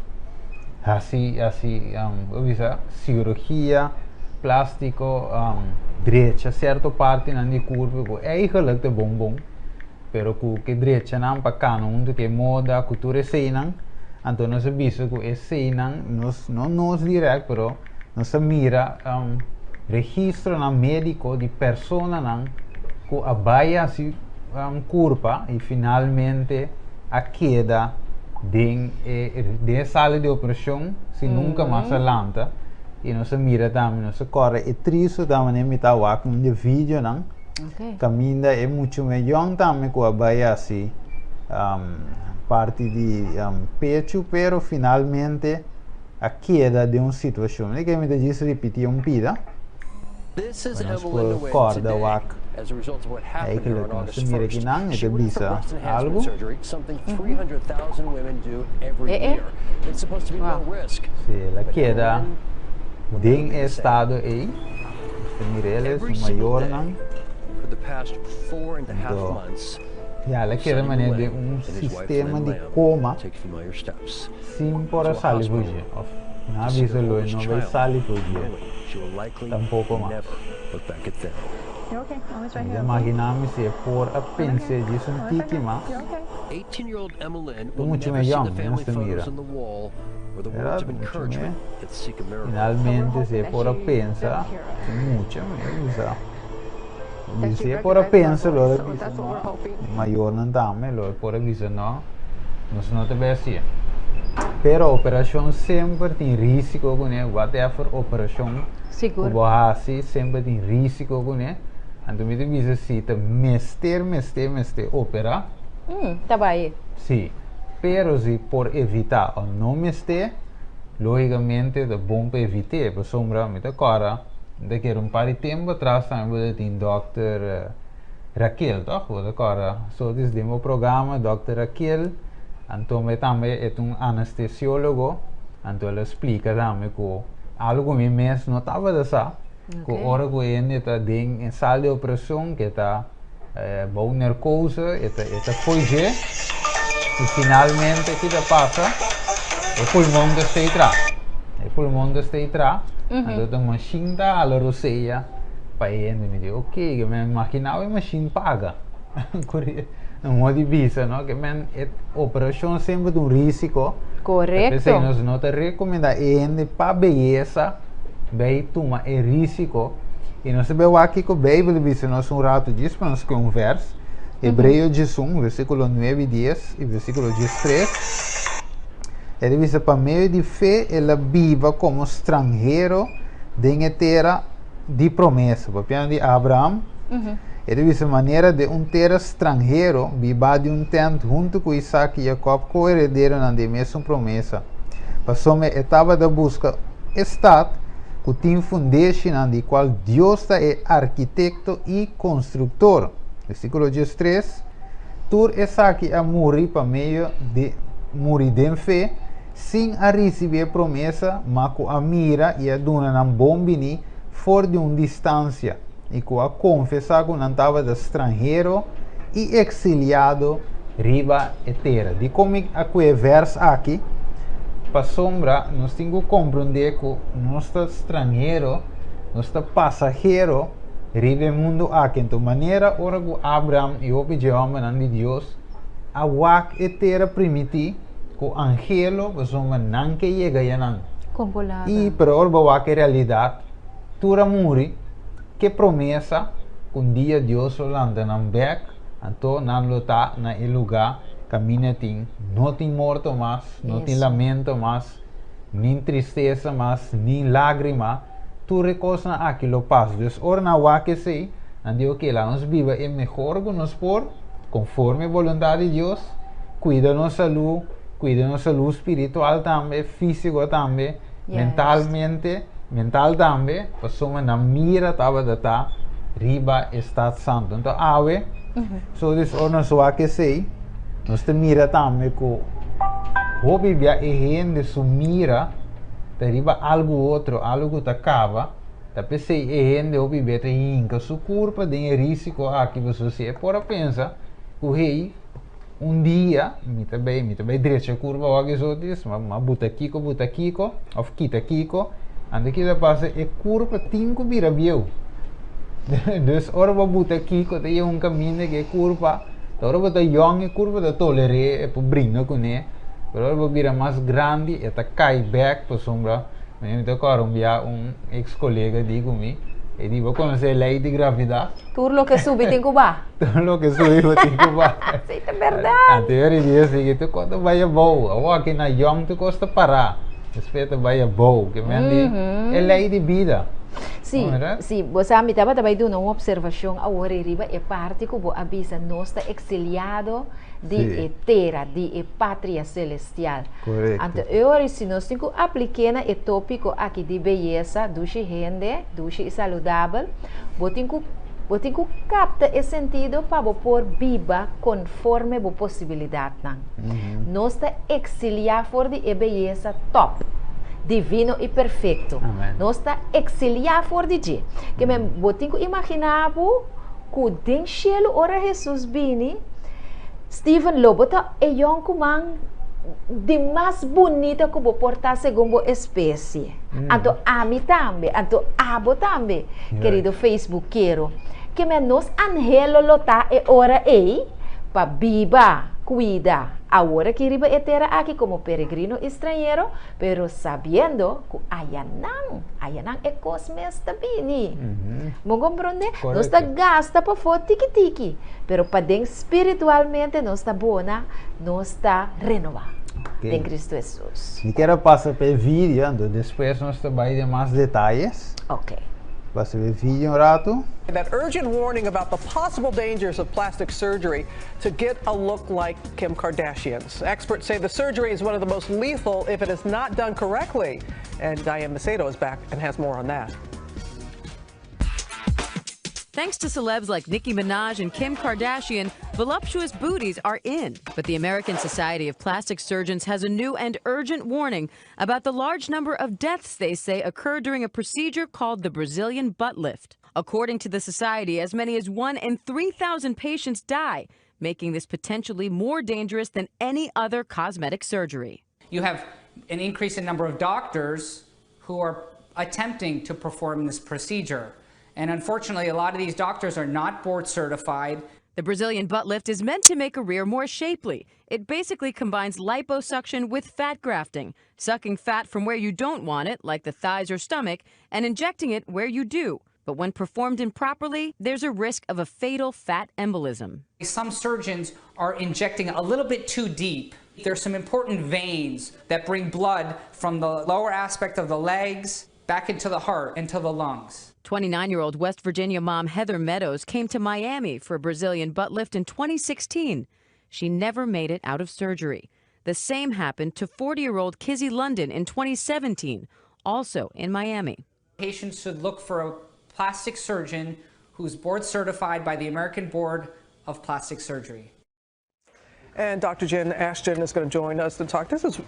hasi, hasi, um, bo bisa sirugia plástiko, um, drecha sierto partinan di kurpo ku eigenlijk ta bon bon. Pero ku ke drechanan pa kana huntu ku e moda, ku tur eseinan, anto nos a bisa ku eseinan nos, no nos dirèkt, pero nos a mira registronan médiko di personanan ku a bai hasi kurpa i finalmente a keda den e den e sala di operashon sin nunka mas a lanta i nos a mira tambe nos a kòrda e tristu tambe den mi ta wak un di e videonan kaminda e muchu me yòn tambe ku a bai hasi parti di pechu pero finalmente a keda den un situashon. Mi ke mi ta djis ripití un pida pa nos por kòrda wak eigenlijk nos ta mira kinan e ta bisa algu. Si el a keda den e estado ei, nos ta mira el, su mayornan. Anto, ya el a keda manera den un sistema di koma. Sin por a sali for dje, of nan a bisa lo e no bay sali for dje tampoco mas. Mi ta imagina mi si e por a pens'e djis un tiki mas. Ta muchu me yong, mi mester mira. Era muchu me. Finalmente si e por a pensa, si mucha mi a bisa. Si e por a pensa lo a bisa no, e mayornan tambe lo e por a bisa no, nos no ta bay hacié. Pero operacion semper tin risico cune, whatever operacion cu bo haci semper tin risico cune. Anto mi ta bisa si ta mester, mester, mester opera. Ta bay. Si, pero si por evita o no mester, logicamente ta bon pa evit'é, pasobra mi ta cora. Mi ta kere un par di tempu atras tambe bo ta tin dòkter Raquel, tòg? Bo ta kòrda so dis den bo programa dòkter Raquel, anto mi tambe e ta un anestesiólogo, anto el a splika tambe ku algu ku mi mes no tabata sa, ku ora ku hende ta den e sal di operashon ke ta bou nerkose, e ta e ta fo'i dje i finalmente ki ta pasa? E pulmon ta stay tra. E pulmon ta stay tra, anto ta mashin ta hala rosea pa e hende. Mi di ok, ke men imaginaba e mashin paga. No modo di bisa, no? Ke men e operashon semper ta un risiko. Korekto. P'esei nos no ta rekomendá e hende pa beyesa bai tuma e risiko. I nos ta bai wak kiko Beibel ta bisa nos un ratu djis pa nos kohe un vèrs. Hebreo 11, versíkulo 9 i 10 i versíkulo 13. E ta bisa, Pa medio di fe el a biba komo stranhero den e tera di promesa. Papiando di Abraham, e ta bisa, Manera den un tera stranhero, biba di un tènt huntu ku Isak i Jakòb, ko-herederonan di e mesun promesa. Pasobra e tabata buska e stat ku tin fundeshinan di kual Dios ta e arkitekto i konstruktor. Versíkulo 13, Tur esaki a muri pa medio di muri den fe, sin a risibí e promesa, ma ku a mira i a duna nan bon biní for di un distansia, i ku a konfesá ku nan tabata stranhero i eksiliado riba e tera. Dikon mi a kue e vèrs aki? Pasobra nos tin ku komprondé ku nos ta stranhero, nos ta pasahero riba e mundu aki. Anto manera ora ku Abraham i hopi dje hòmbernan di Dios a wak e tera primití ku angelo, pasobra nan ke yega yanan. I pero ora bo wak e realidat, tur a muri, ke promesa ku un dia Dios lo lanta nan bèk, anto nan lo ta na e lugá kaminda tin no tin morto mas, no tin lamento mas, nin tristesa mas, nin lágrima, tur e kosnan aki lo pasa. Dus ora nan wak esei, nan di, Oke, laga nos biba e mehor ku nos por, konforme e boluntat di Dios, kuida nos salú, kuida nos salú spiritual tambe, físiko tambe, Mentalmente, mental tambe, pasobra nan mira tabata ta riba e stat santu. Anto awe, so dus ora nos wak esei, nos ta mira tambe ku hopi bia e hende su mira ta riba algu otro, algu ku ta kaba, ta p'esei e hende hopi bia ta hinka su kurpa den e risiko aki, pasobra si e por a pensa ku hey, Un dia mi ta bay, mi ta bay drecha curva wak esotis, ma ma buta kiko buta kiko, of kita kiko, anto kita pasa e curva tin ku bira bieu. Dus ora bo buta kiko ta yega un kaminda ku e curva, ta ora bo ta yong e curva ta toler'é, e por bringa kuné, pero ora bo bira mas grandi e ta kai bek pasobra, mi ta kòrda un bia un ex kolega di ku mi. E di, bo konosé lei di gravidat? Tur loke subi tin ku baha. Tur loke subi bo tin ku baha. Sí, ta bèrdat. Anto e di esei, tur kos ta bai abou. Awor aki na yòn tur kos ta pará. Despues ta bai abou. Ke men di e lei di bida. Sí, sí. Bo sa, mi tabata bai duna un opservashon awor ei riba e parti ku bo a bisa nos ta eksiliado di e tera, di e patria selestial. Korekto. Anto e ora si nos tin ku aplik'é na e tópiko aki di beyesa, dushi hende, dushi i saludabel, bo tin ku bo tin ku kapta e sentido pa bo por biba konforme bo posibilidatnan. Nos ta eksiliá for di e beyesa tòp, divino i perfekto. Nos ta eksiliá for di dje. Ke men bo tin ku imaginá bo ku den shelu ora Hesus bini, Steven, lo bo ta e yònkuman di mas bunita ku bo por ta segun bo espesie. Anto ami tambe, anto abo tambe, kerido Facebookero. Ke men nos anhelo lo ta e ora ei pa biba, kuida, awor aki riba e tera aki komo peregrino i strañero, pero sabiendo ku ayanan, ayanan e kos mes ta bini. Bo komprondé? Nos ta gasta pafó tiki tiki, pero paden Spiritualmente nos ta bona, nos ta renobá den Cristo Hesus. Mi kier a pasa pa e video, anto despues nos ta bai den mas detayes. Ok. Pasa pa e video un ratu. That urgent warning about the possible dangers of plastic surgery to get a look like Kim Kardashian's. Experts say the surgery is one of the most lethal if it is not done correctly. And Diane Macedo is back and has more on that. Thanks to celebs like Nicki Minaj and Kim Kardashian, voluptuous booties are in. But the American Society of Plastic Surgeons has a new and urgent warning about the large number of deaths they say occur during a procedure called the Brazilian butt lift. According to the society, as many as 1 in 3,000 patients die, making this potentially more dangerous than any other cosmetic surgery. You have an increase in number of doctors who are attempting to perform this procedure. And unfortunately, a lot of these doctors are not board certified. The Brazilian butt lift is meant to make a rear more shapely. It basically combines liposuction with fat grafting, sucking fat from where you don't want it, like the thighs or stomach, and injecting it where you do. But when performed improperly, there's a risk of a fatal fat embolism. Some surgeons are injecting a little bit too deep. There's some important veins that bring blood from the lower aspect of the legs back into the heart, into the lungs. 29 year old West Virginia mom Heather Meadows came to Miami for a Brazilian butt lift in 2016. She never made it out of surgery. The same happened to 40 year old Kizzy London in 2017, also in Miami. Patients should look for a plastic surgeon who's board certified by the American Board of Plastic Surgery. And Dr. Jen Ashton is going to join us to talk. This is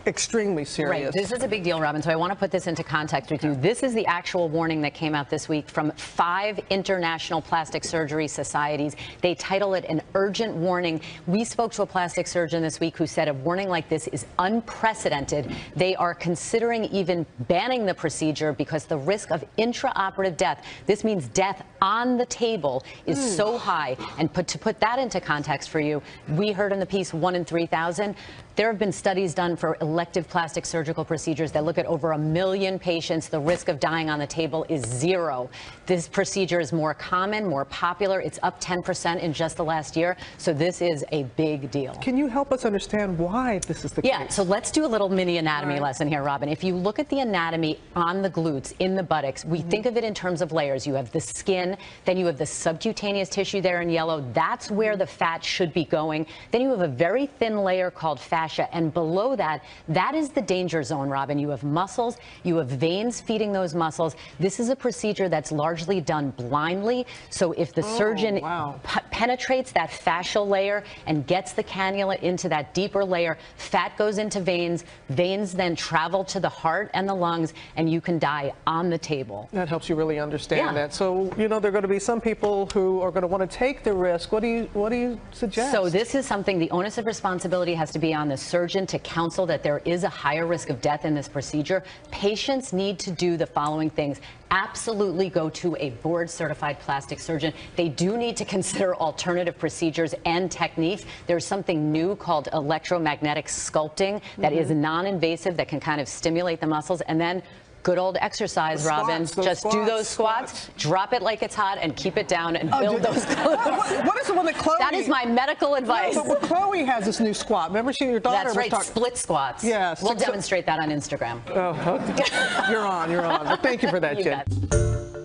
extremely serious. Right. This is a big deal, Robin. So I want to put this into context with you. This is the actual warning that came out this week from five international plastic surgery societies. They title it an urgent warning. We spoke to a plastic surgeon this week who said a warning like this is unprecedented. They are considering even banning the procedure because the risk of intraoperative death, this means death on the table, is mm. so high. And put, to put that into context for you, we heard in the piece 1 in 3,000. There have been studies done for elective plastic surgical procedures that look at over a million patients. The risk of dying on the table is zero. This procedure is more common, more popular. It's up 10% in just the last year. So this is a big deal. Can you help us understand why this is the yeah, case? Yeah, so let's do a little mini anatomy right. lesson here, Robin. If you look at the anatomy on the glutes, in the buttocks, we mm -hmm. think of it in terms of layers. You have the skin, then you have the subcutaneous tissue there in yellow. That's where the fat should be going. Then you have a very thin layer called fascia and below that, that is the danger zone, Robin. You have muscles, you have veins feeding those muscles. This is a procedure that's largely done blindly. So if the oh, surgeon wow. penetrates that fascial layer and gets the cannula into that deeper layer, fat goes into veins, veins then travel to the heart and the lungs, and you can die on the table. That helps you really understand yeah. that. So, you know, there are going to be some people who are going to want to take the risk. What do you what do you suggest? So this is something the onus of responsibility has to be on the surgeon to counsel that there is a higher risk of death in this procedure. Patients need to do the following things. Absolutely go to a board certified plastic surgeon. They do need to consider alternative procedures and techniques. There's something new called electromagnetic sculpting that mm -hmm. is mm-hmm. non invasive that can kind of stimulate the muscles. And then Good old exercise, The Robin. squats, those Just do squats, those squats, drop it like it's hot, and keep it down and Oh, build those glutes. What is the one that Chloe? That is my medical advice. No, but Chloe has this new squat. Remember, she your daughter That's was right, talking. split squats. Yeah, We'll demonstrate that on Instagram. Oh, okay. You're on, you're on. But thank you for that, You Jen.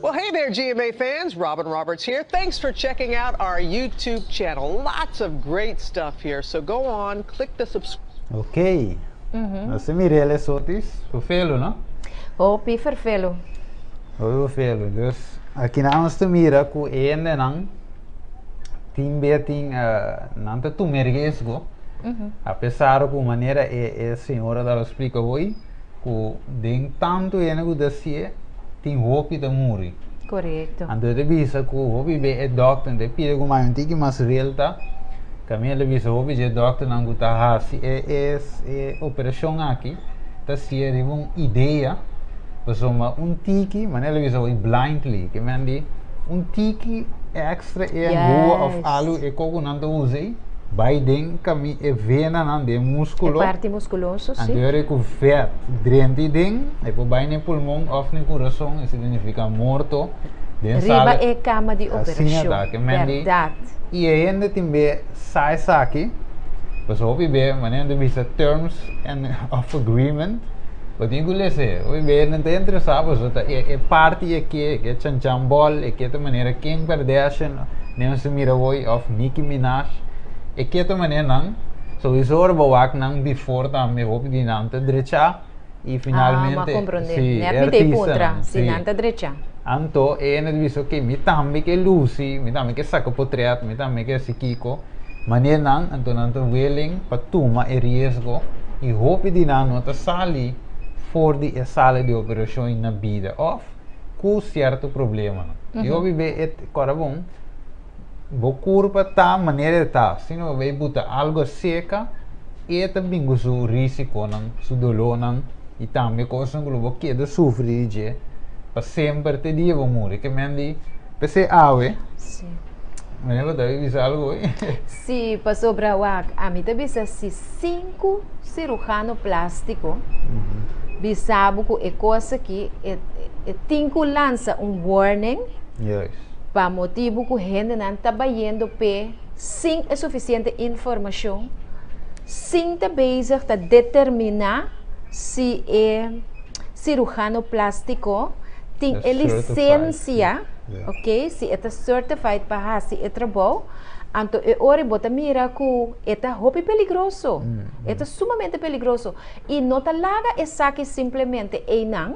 Well, hey there, GMA fans. Robin Roberts here. Thanks for checking out our YouTube channel. Lots of great stuff here. So go on, click the subscribe. Ok. Nos a mir'é Sotis, ferfelu, no? Hopi ferfelu. Hopi ferfelu. Dus aki nan nos ta mira ku e hendenan tin be tin nan ta tuma e riesgo apesar ku manera e e señora tabata splika hoy ku den tantu hende ku ta hasié tin hopi ta muri. Korekto. Anto e ta bisa ku hopi be e dòkter ta pidi ku mai un tiki mas relta kaminda el a bisa hopi dje dòkternan ku ta hasi e e e operashon aki ta hasié riba un idea pasobra un tiki manera el a bisa hopi blindly ke men di un tiki extra e angua òf algu e kos ku nan ta usa ei bai den kami e venanan den e muskulo E parti muskuloso si. Anto ora ku vèt drenta ei den e por bai na e pulmon òf na e kurason esei ta nifiká morto den sala Riba e kama di Asina operashon ta ke men di bèrdat. I e hende tin be sa esaki pasobra hopi be manera nan ta bisa terms and of agreement bo tin ku lesa hopi be nan ta interesá pasobra ta e parti e ke e ke chanchan bòl e ke ta manera Kim Kardashian nan nos a mira hoy òf Nicki Minaj e ke ta manera nan souiso ora bo wak nan before tambe hopi di nan ta drechá i Ah, finalmente m'a komprondé. si Nèt e mi ta e puntra artistanan si si nan ta drechá. Anto e hende ta bisa ok mi tambe ke lusi mi tambe ke saka potret mi tambe ke hasi kiko manera nan anto nan ta willing pa tuma e riesgo i hopi di nan no ta sali for di e sala di operashon na bida òf ku sierto problemanan. I hopi be e kòrda bon bo kurpa ta manera e ta si no bo bai buta algo seka e ta bin ku su risikonan su dolónan i tambe kosnan ku lo bo keda sufri di dje pa semper te dia bo muri. Ke men di p'esei awe Meneer bo ta bisa algu hoy? Si, pasobra wak ami ta bisa si sinku sirujano plástiko bisa bo ku e kos aki e e tin ku lansa un warning pa motibu ku hendenan ta bayendo p'e sin e sufisiente informashon, sin ta bezig ta determiná si e sirujano plástiko tin e lisensia, ok, si e ta certified pa hasi e trabou, anto e ora bo ta mira ku e ta hopi peligroso, e ta sumamente peligroso i no ta laga esaki simplemente einan,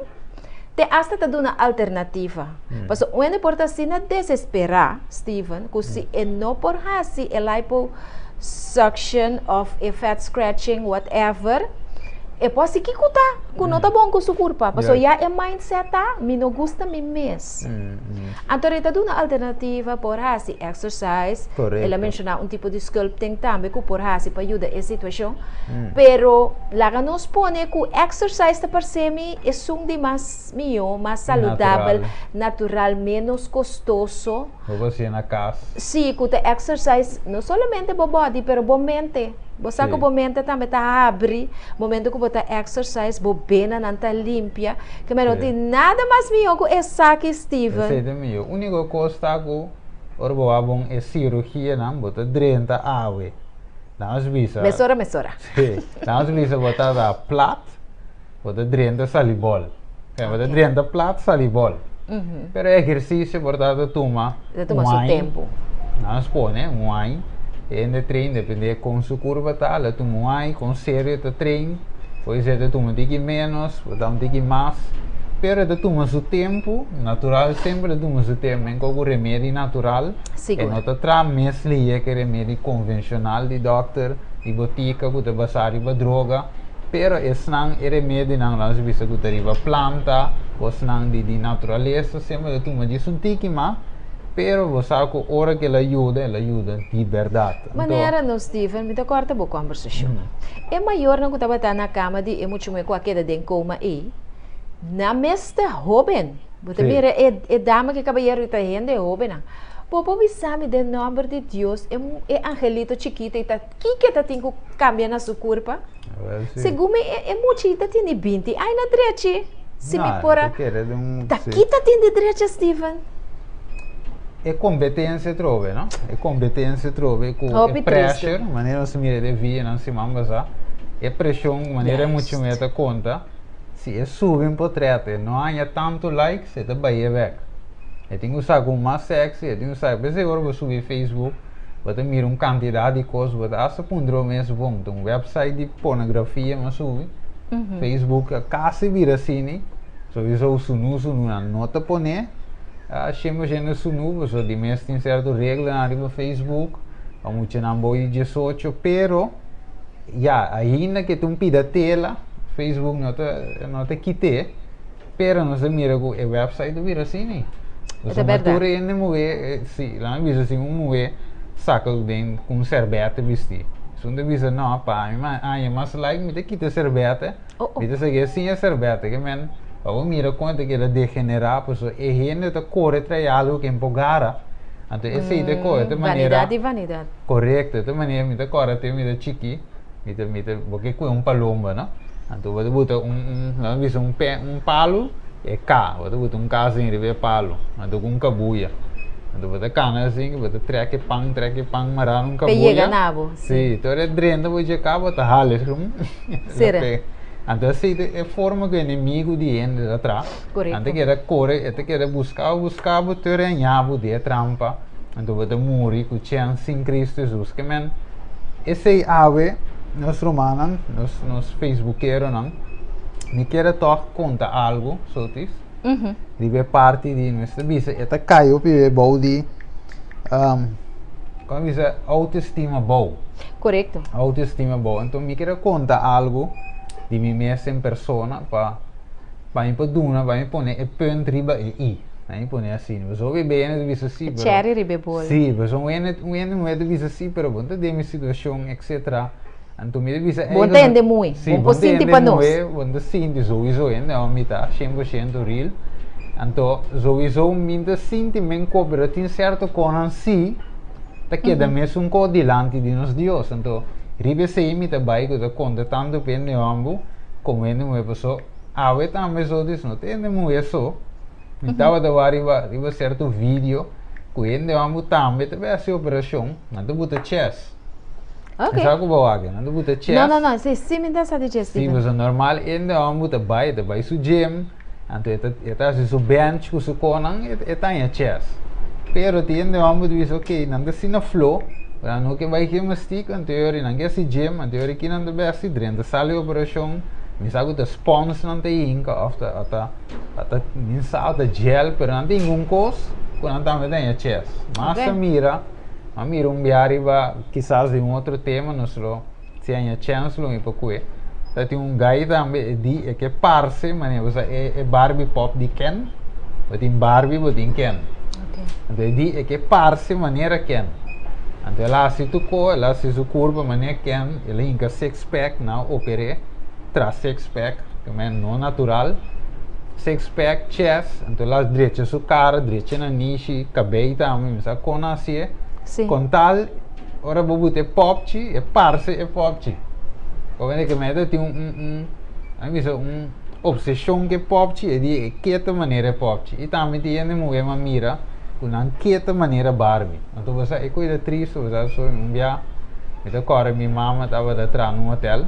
te asta ta duna alternativa. Pasobra un hende por ta asina desesperá, Steven, ku si e no por hasi e liposuction òf e fat scratching, whatever, e por hasi kiko ta ku no ta bon ku su kurpa. Pasobra ya e mindset ta, mi no gusta mi mes. Anto e ta duna alternativa por hasi exercise, el a menshoná un tipo di sculpting tambe ku por hasi pa yuda e situashon, pero laga nos pone ku exercise ta parse mi esun di mas mihó, mas saludabel, natural, ménos kostoso. Bo por hasié na kas. Sí, ku ta exercise no solamente bo body pero bo mente. Bo sa ku bo mente tambe ta habri, momento ku bo ta exercise bo benanan ta limpia, ke men no tin nada mas mihó ku esaki Steven. Esei ta mihó. Úniko kos ta ku ora bo wak bon e sirugianan bo ta drenta awe. Nos bisa. Mesora mesora. Sí. Nos bisa bo ta da plat, bo ta drenta sali bòl. Bo ta drenta plat sali bòl. Pero e ehersisio por ta ta tuma Ta tuma su tempu. Nos pone un aña, e hende train depende kon su kurpa ta, lo tuma un aña, kon serio ta train, por ser ta tuma un tiki menos, por ta un tiki mas, pero e ta tuma su tempu, natural semper ta tuma su tempu, men ku remedi natural, e no ta traha mes lihe ku e remedi konvenshonal di dòkter, di botika ku ta basá riba droga. Pero esnan e remedinan nos bisa ku ta riba planta, kosnan di di naturalesa semper ta tuma djis un tiki mas, pero bo sa ku ora ku el a yuda, el a yuda di bèrdat. Anto. Manera no Steven, mi ta kòrta bo kòmbersashon. E mayornan ku tabata na kama di e muchamuhé ku a keda den koma ei, nan mes ta hóben. Bo ta mira e e dama ku e kabayero ei ta hende hóbennan. Bo por bisa mi den nòmber di Dios e e angelito chikito ei ta Kiko ta tin ku kambia na su kurpa? Segun mi e muchita tene binti ai na drechi. Si mi por a. Ta kita tin di drecha, Steven? E competencia trobe, no? E competencia trobe cu e pressure, manera nos mira de via nan siman basa, e presion manera mucho me ta conta, si e subi un portret e no haña tanto likes, e ta bai e bek. E tin cu saca un mas sexy, e tin cu saca, p'esei ora bo subi Facebook, bo ta mira un cantidad di cos, bo ta hasta puntra bo mes, bon, ta un website di pornografia mi a subi? Facebook a casi bira asini, sowieso sunu sunu nan no ta pone 100% sunu, pasobra di mes tin cierto reglanan riba Facebook pa muchanan bou di 18, pero ya, ainda ke ta un pida tela, Facebook no ta no ta kite, pero nos ta mira ku e website ta bira asini. E ta berdad. Tur hende muhé, si, laga mi bisa si un muhé saka den ku un serbete bisti. Esun ta bisa no, pa mi haña mas like mi ta kita e serbete, mi ta sigui sin e serbete. Ke men, pa bo mira kon e ta keda degenerá, pasobra e hende ta kore trae algu ke por gara. Anto esei ta kohe, ta manera. Vanidad di vanidad. Korekto, ta manera mi ta kòrda te mi ta chikí. Mi ta mi ta bo ke kue un palomba no anto bo ta buta un un nan ta bisa un pe un palu e ka bo ta buta un ka asin riba e palu anto ku un kabuya anto bo ta kana asin bo ta trek e pan trek e pan mara na un Pe kabuya yega na bo si si ora e drenta bo dje ka bo ta hala esun Sera. Anto así ta e forma ku enemigu di hende ta traha nan ta Korekto. keda kore e ta keda buska bo buska bo te ora e haña bo den e trampa. Anto bo ta muri ku chèns sin Kristu Hesus. Ke men, esei awe nos rumannan, nos nos facebookeronan, mi kier a tòg konta algu, Sotis, riba e parti di nos ta bisa e ta kai hopi be bou di, komo bisa, autoestima bou. Korekto. Autoestima bou. Anto mi kier a konta algu di mi mes en persona pa pa mi por duna, pa mi pone e punt riba e i. Nan i pone asina. Pasobra hopi bene ta bisa si, pero. Cherry riba e bol. Si, pasobra un hende, un hende muhé ta bisa si, pero bo no ta den mi situashon, etcetera. Anto mi ta bisa Bo no ta hende muhé. Si, Bo no bo por no ta sinti hende pa nos. muhé, bo no ta sinti souiso hende ò mi ta 100% real. Anto souiso mi no ta sinti men ko, pero tin sierto konan si ta keda mesun ko dilanti di nos Dios. Anto riba esei mi ta bai ku ta konta tantu pa hende hòmber komo hende muhé, pasobra awe tambe so dis no ta hende muhé so. Mi tabata wak riba riba sierto video ku hende hòmber tambe ta bai hasi operashon, nan ta buta chest. Ok. Mi sa ku bo wak, nan ta buta chest. No, no, no, si, si mi ta sa di chest. Si, pasobra normal hende hòmber ta bai, ta bai su gym, anto e ta e ta hasi su bench ku su konan, e e ta haña chest. Pero tin hende hòmber ta bisa ok, nan ta asina flo, pero nan no ke bai gimnastiek, anto e ora nan ke hasi gym, anto e ora ki nan ta bai hasi drenta sala di operashon, mi sa ku ta spons nan ta hinka òf ta ta. Ta min sa ta gel pero nan tin un kos ku nan tambe ta haña ches. Mas ta mira, a mira un bia riba kisas den un otro tema nos lo si haña chèns lo mi por kue. Ta tin un guy tambe e di e ke parse manera bo sa e e Barbie pop di Ken. Bo tin Barbie bo tin Ken. Anto e di e ke parse manera Ken. Anto el a hasi tur ko, el a hasi su kurpa manera Ken, el a hinka six pack nan a oper'é. Tra six pack, ke men no natural, six pack, chest, anto el a drecha su cara, drecha nanishi, cabey tambe, mi sa con a hacié, Sí. con tal ora bo buta e popchi, e parce e popchi. Comprende ke men ta tin un, un, un, a mi bisa un obsesion ke popchi, e di e keta manera e popchi. I tambe tin hende muhe m'a mira ku nan keta manera Barbie. Anto bo sa e koe ta tristu, bo sa so un bia mi ta kòrda mi mama tabata traha na un hotel,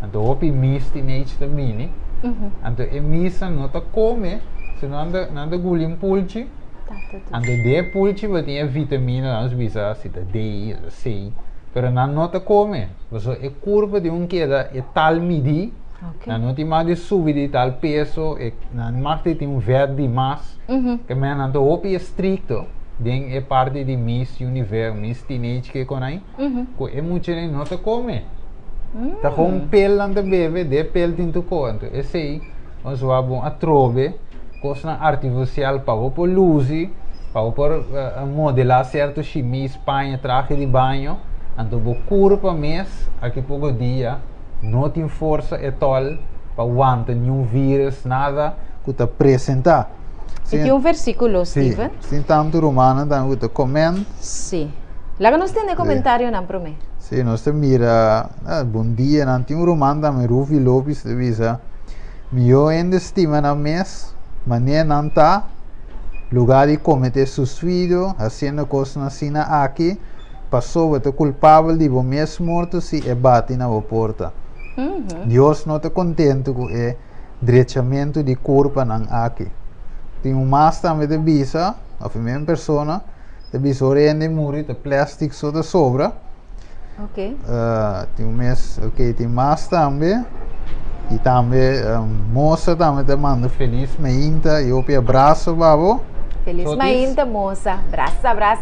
anto hopi mis teenage ta bini, anto e misnan no ta kome, sino nan ta nan ta guli un pulchi, anto den e pulchi bo tin e vitamina, nos bisa si ta D o C, pero nan no ta kome, pasobra e kurpa di un keda e tal midí, nan no tin mag di subi di tal peso, e nan mag di tin un vèt di mas. Ke men nan ta hopi estrikto den e parti di Miss Universe, Miss Teenage ke kon ai, ku e muchanan no ta kome. Ta gewoon pel nan ta bebe, de pel tin tur ko. Anto esei nos wak bon atrobe kosnan artifisial pa bo por lusi, pa bo por modelá sierto shimis, paña, trahe di baño. Anto bo kurpa mes aki poko dia No tin forsa etòl pa wanta niun vírus, nada ku ta presentá. I tin un versíkulo, Steven. Sí, sin tantu rumannan tambe ku ta comment. Sí. Laga nos tende komentarionan promé. Sí, nos ta mira, bon dia nan. Tin un ruman tambe, Rufi Lopis, ta bisa. Mihó hende stima nan mes, manera nan ta, lugá di kometé suisidio hasiendo kosnan asina aki, pasobra bo ta kulpabel di bo mes morto si e bati na bo porta. Dios no ta kontentu ku e drechamentu di kurpanan aki. Tin un mas tambe ta bisa, òf e mesmo persona, ta bisa ora hende muri ta plèstik so ta sobra. Tin un mes, ok, tin mas tambe. I tambe Mosa tambe ta manda felis mainta i hopi abraso pa bo. Felis mainta Mosa. Brasa, brasa.